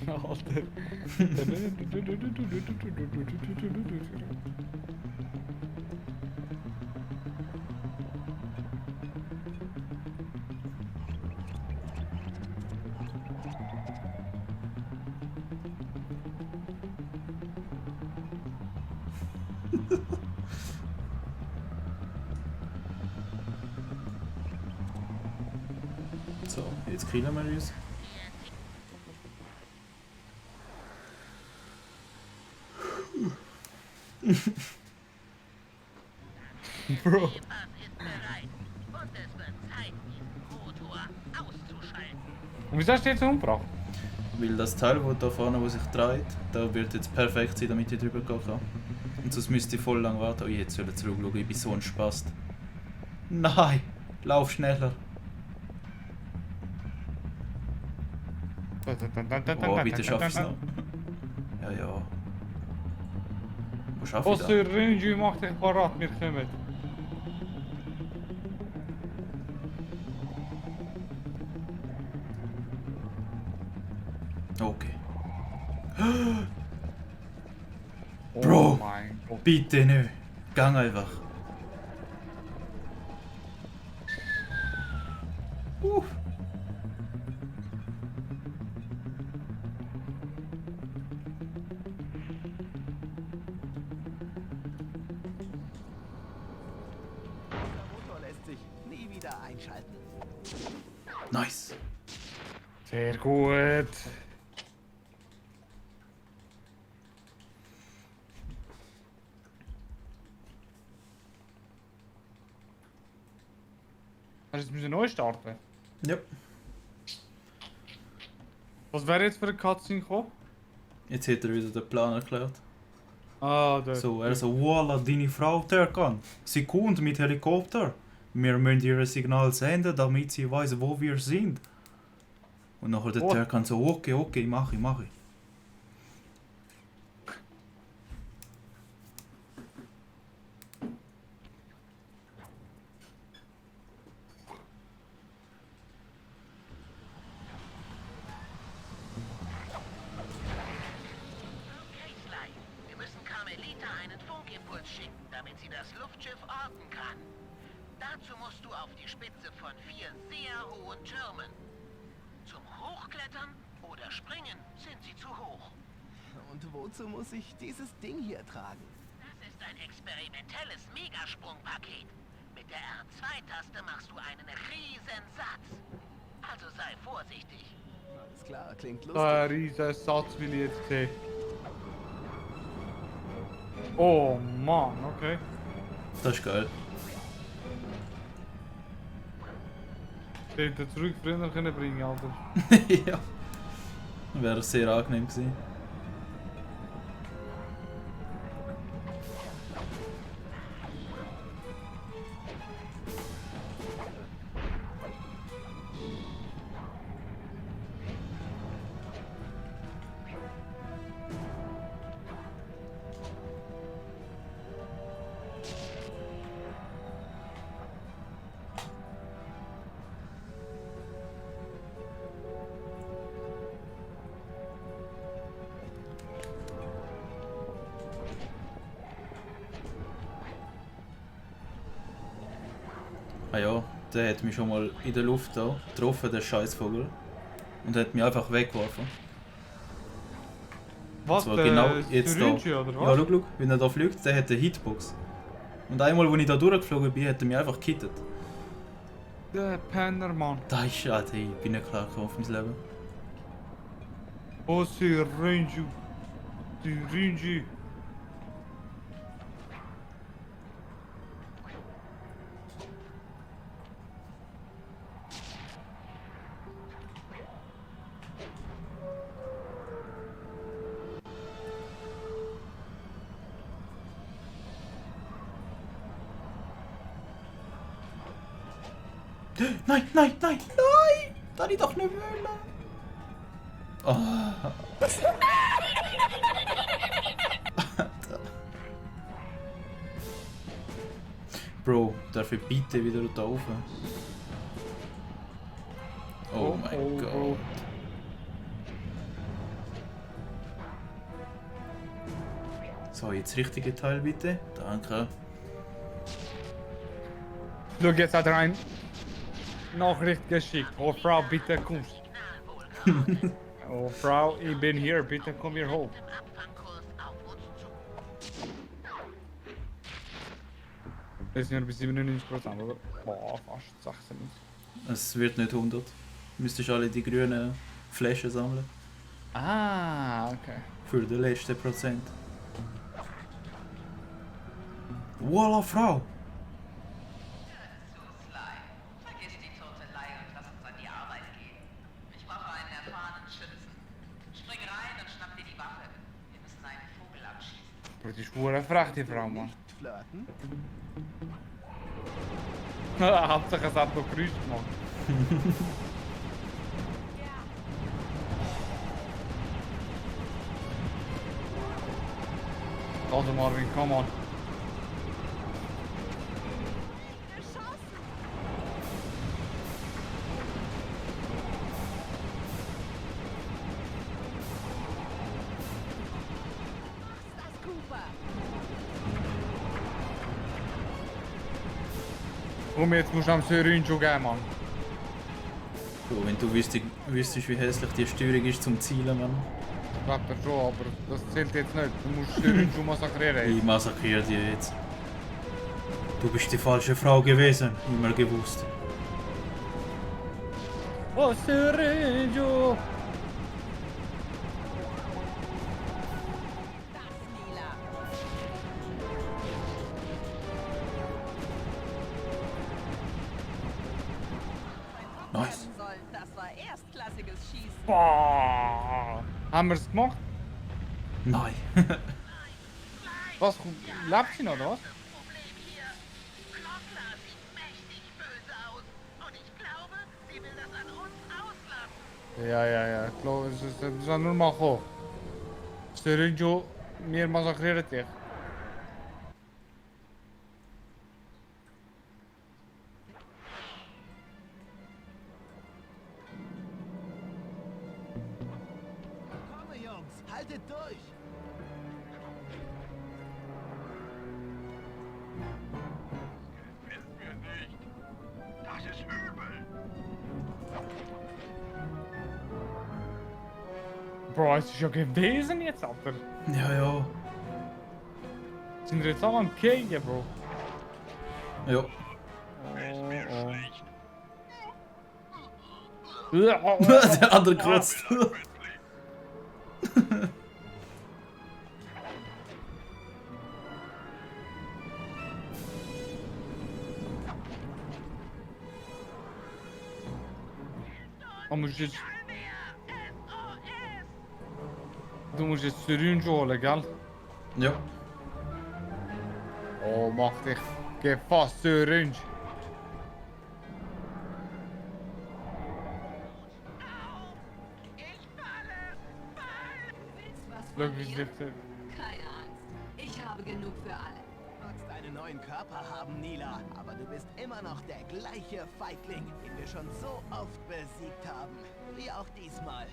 Alter. So, jetzt killen wir uns. Bro. ist bereit. Und es wird Zeit, den Motor auszuschalten. Und wieso hast du jetzt umgebracht? Weil das Teil, das da vorne wo sich dreht, da wird jetzt perfekt sein, damit ich drüber gehen kann. Und sonst müsste ich voll lang warten. Oh, jetzt soll ich zurückschauen, ich bin so ein Spast. Nein! Lauf schneller! Oh, bitte schaff ich's noch. Ja, ja. Wo schaff ich Was das? für Range macht dich parat, wir kommen. Okay. Oh Bro! mein Gott. Bitte nicht! Gang einfach! Der Motor lässt sich nie wieder einschalten. Nice! Sehr gut. Hast du jetzt neu starten? Ja. Was wäre jetzt für eine Cutscene gekommen? Jetzt hat er wieder den Plan erklärt. Ah, der. So, er so, voila, deine Frau Terkan. Sie kommt mit Helikopter. Wir müssen ihr Signal senden, damit sie weiß, wo wir sind. Und nachher der Oh. Turkan so, okay, mach ich. Okay, Sly. Wir müssen Carmelita einen Funkimpuls schicken, damit sie das Luftschiff orten kann. Dazu musst du auf die Spitze von 4 sehr hohen Türmen. Zum Hochklettern oder Springen sind sie zu hoch. Und wozu muss ich dieses Ding hier tragen? Das ist ein experimentelles Megasprungpaket. Mit der R2-Taste machst du einen riesen Satz. Also sei vorsichtig. Alles klar, klingt lustig. Der riesen Satz will ich jetzt sehen. Oh Mann, okay. Das ist geil. Ich hätte zurück früher können bringen, Alter. Ja. Wäre sehr angenehm gewesen. Ah ja, der hat mich schon mal in der Luft da getroffen, der Scheißvogel. Und hat mich einfach weggeworfen. Was, zwar der genau jetzt da. Syringe, oder Ja, was? schau, wenn er da fliegt, der hat eine Hitbox. Und einmal, als ich da durchgeflogen bin, hat er mich einfach gekittet. Der Penner, Mann. Da ist schade, hey, ich bin nicht klar gekommen auf mein Leben. Oh, Syringe. Syringe. Nein! Da hätte ich doch nicht wollen! Oh. Bro, darf ich bitte wieder da rauf? Oh mein Gott. So, jetzt richtige Teil bitte. Danke. Schau, jetzt hat er eine Nachricht geschickt. Oh Frau, bitte kommst. Oh Frau, ich bin hier, bitte komm hier hoch. Das sind nur bis 97%, oder? Boah, fast 96. Es wird nicht 100. Müsstest alle die grünen Flaschen sammeln. Ah, okay. Für den letzten Prozent. Voila, Frau! Vergiss die Turtelei und lass uns an die Arbeit gehen. Ich brauche einen erfahrenen Schützen. Spring rein und schnapp dir die Waffe. Wir müssen einen Vogel abschießen. Das ist wohl eine frech, die Frau, Mann. Flirten? Hauptsache, es hat noch Geräusch gemacht. Also Marvin, come on. Komm, jetzt musst du am Syringe schon geben, Mann. Bro, wenn du wüsstest, wie hässlich die Steuerung ist zum Zielen, Mann. Ich glaub das schon, aber das zählt jetzt nicht. Du musst Syringe schon massakrieren. Ich massakriere dich jetzt. Du bist die falsche Frau gewesen, immer gewusst. Oh, Syringe! Nice. Das war erstklassiges Schießen. Boah! Haben wir es gemacht? Nein. Was? Lebt sie noch, oder was? Ja. Ik geloof, ze zijn normaal gewoon. Sergio, meer massacreren tegen. Komme, Jungs, haltet durch! Gefällt mir nicht. Das ist übel. Bro, es ist ja gewesen jetzt, Alter. Ja. Sind wir jetzt auch am Kegen, Bro? Ja. Der andere kotzt. Oh, musst jetzt... Du musst jetzt Syringe holen, gell? Ja. Oh, mach dich. Geh fast Syringe. Schau, wie sich das... Keine Angst. Ich habe genug für alle. Du magst einen neuen Körper haben, Nila, aber du bist immer noch der gleiche Feigling, den wir schon so oft besiegt haben. Wie auch diesmal.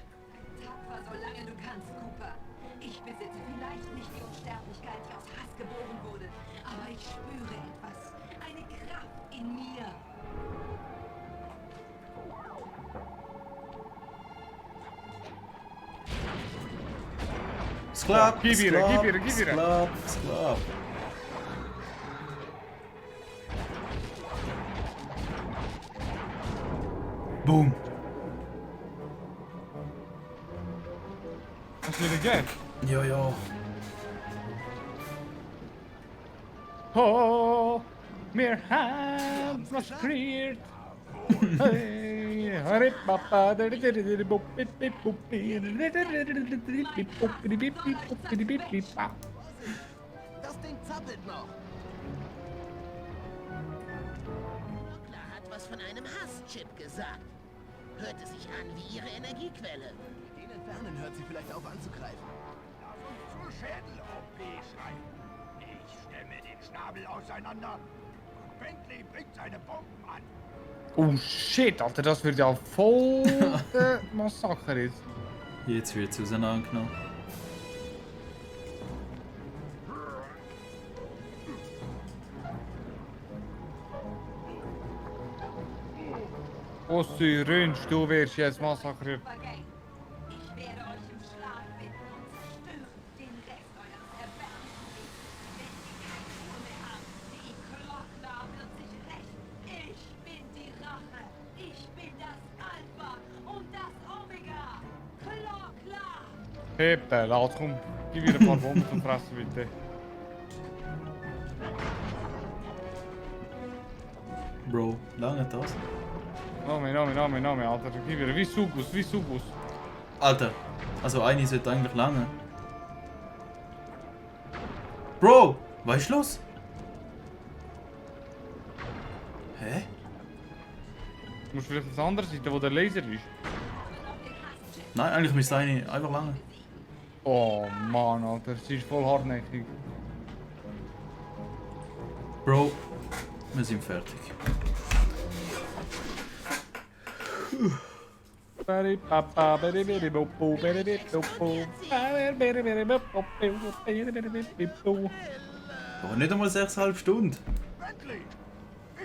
Tapfer, solange du kannst, Cooper. Ich besitze vielleicht nicht die Unsterblichkeit, die aus Hass geboren wurde, aber ich spüre etwas. Eine Kraft in mir. Sklap, Gib ihr. Sklap. Boom. Hast du wieder Geld? Ja. Oh, wir haben massakriert. Hey, hurry, papa. Das Ding zappelt noch. Klar hat was von einem Hasschip gesagt. Hörte sich an wie ihre Energiequelle. Den entfernen hört sie vielleicht auf anzugreifen. Lass uns zur Schädel-OP schreien. Ich stemme den Schnabel auseinander. Und Bentley bringt seine Bomben an. Oh shit, Alter, das wird ja voll der Massaker jetzt. Jetzt wird es auseinandergenommen. Oh Syringe, du wirst jetzt massakriert. Ich werde euch im Schlag finden und zerstören den Rest eures erbärmlichen Wenn sie keine Ruhe mehr haben, die Glockner wird sich rächen. Ich bin die Rache. Ich bin das Alpha und das Omega. Glockner! Pepe, laat komm. Gib wieder ein paar Bomben zum Fressen, bitte. Bro, lange das? Name, Alter. Gib wieder. Wie Sugus. Alter, also eine sollte eigentlich lange. Bro, was ist los? Hä? Du musst vielleicht auf der anderen Seite, wo der Laser ist. Nein, eigentlich müsste eine einfach lange. Oh Mann, Alter. Sie ist voll hartnäckig. Bro, wir sind fertig. Aber nicht einmal 6,5 Stunden.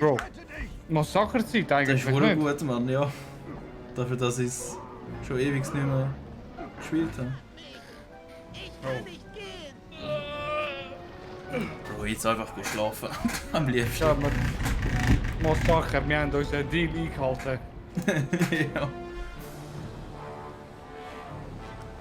Bro, Massakerzeit Das eigentlich ist wohl nicht. gut, Mann, ja. Dafür, dass ich es schon ewig nicht mehr gespielt habe. Bro, jetzt einfach geschlafen. Am liebsten. Ja, Massaker, wir haben unseren Deal eingehalten. Ja.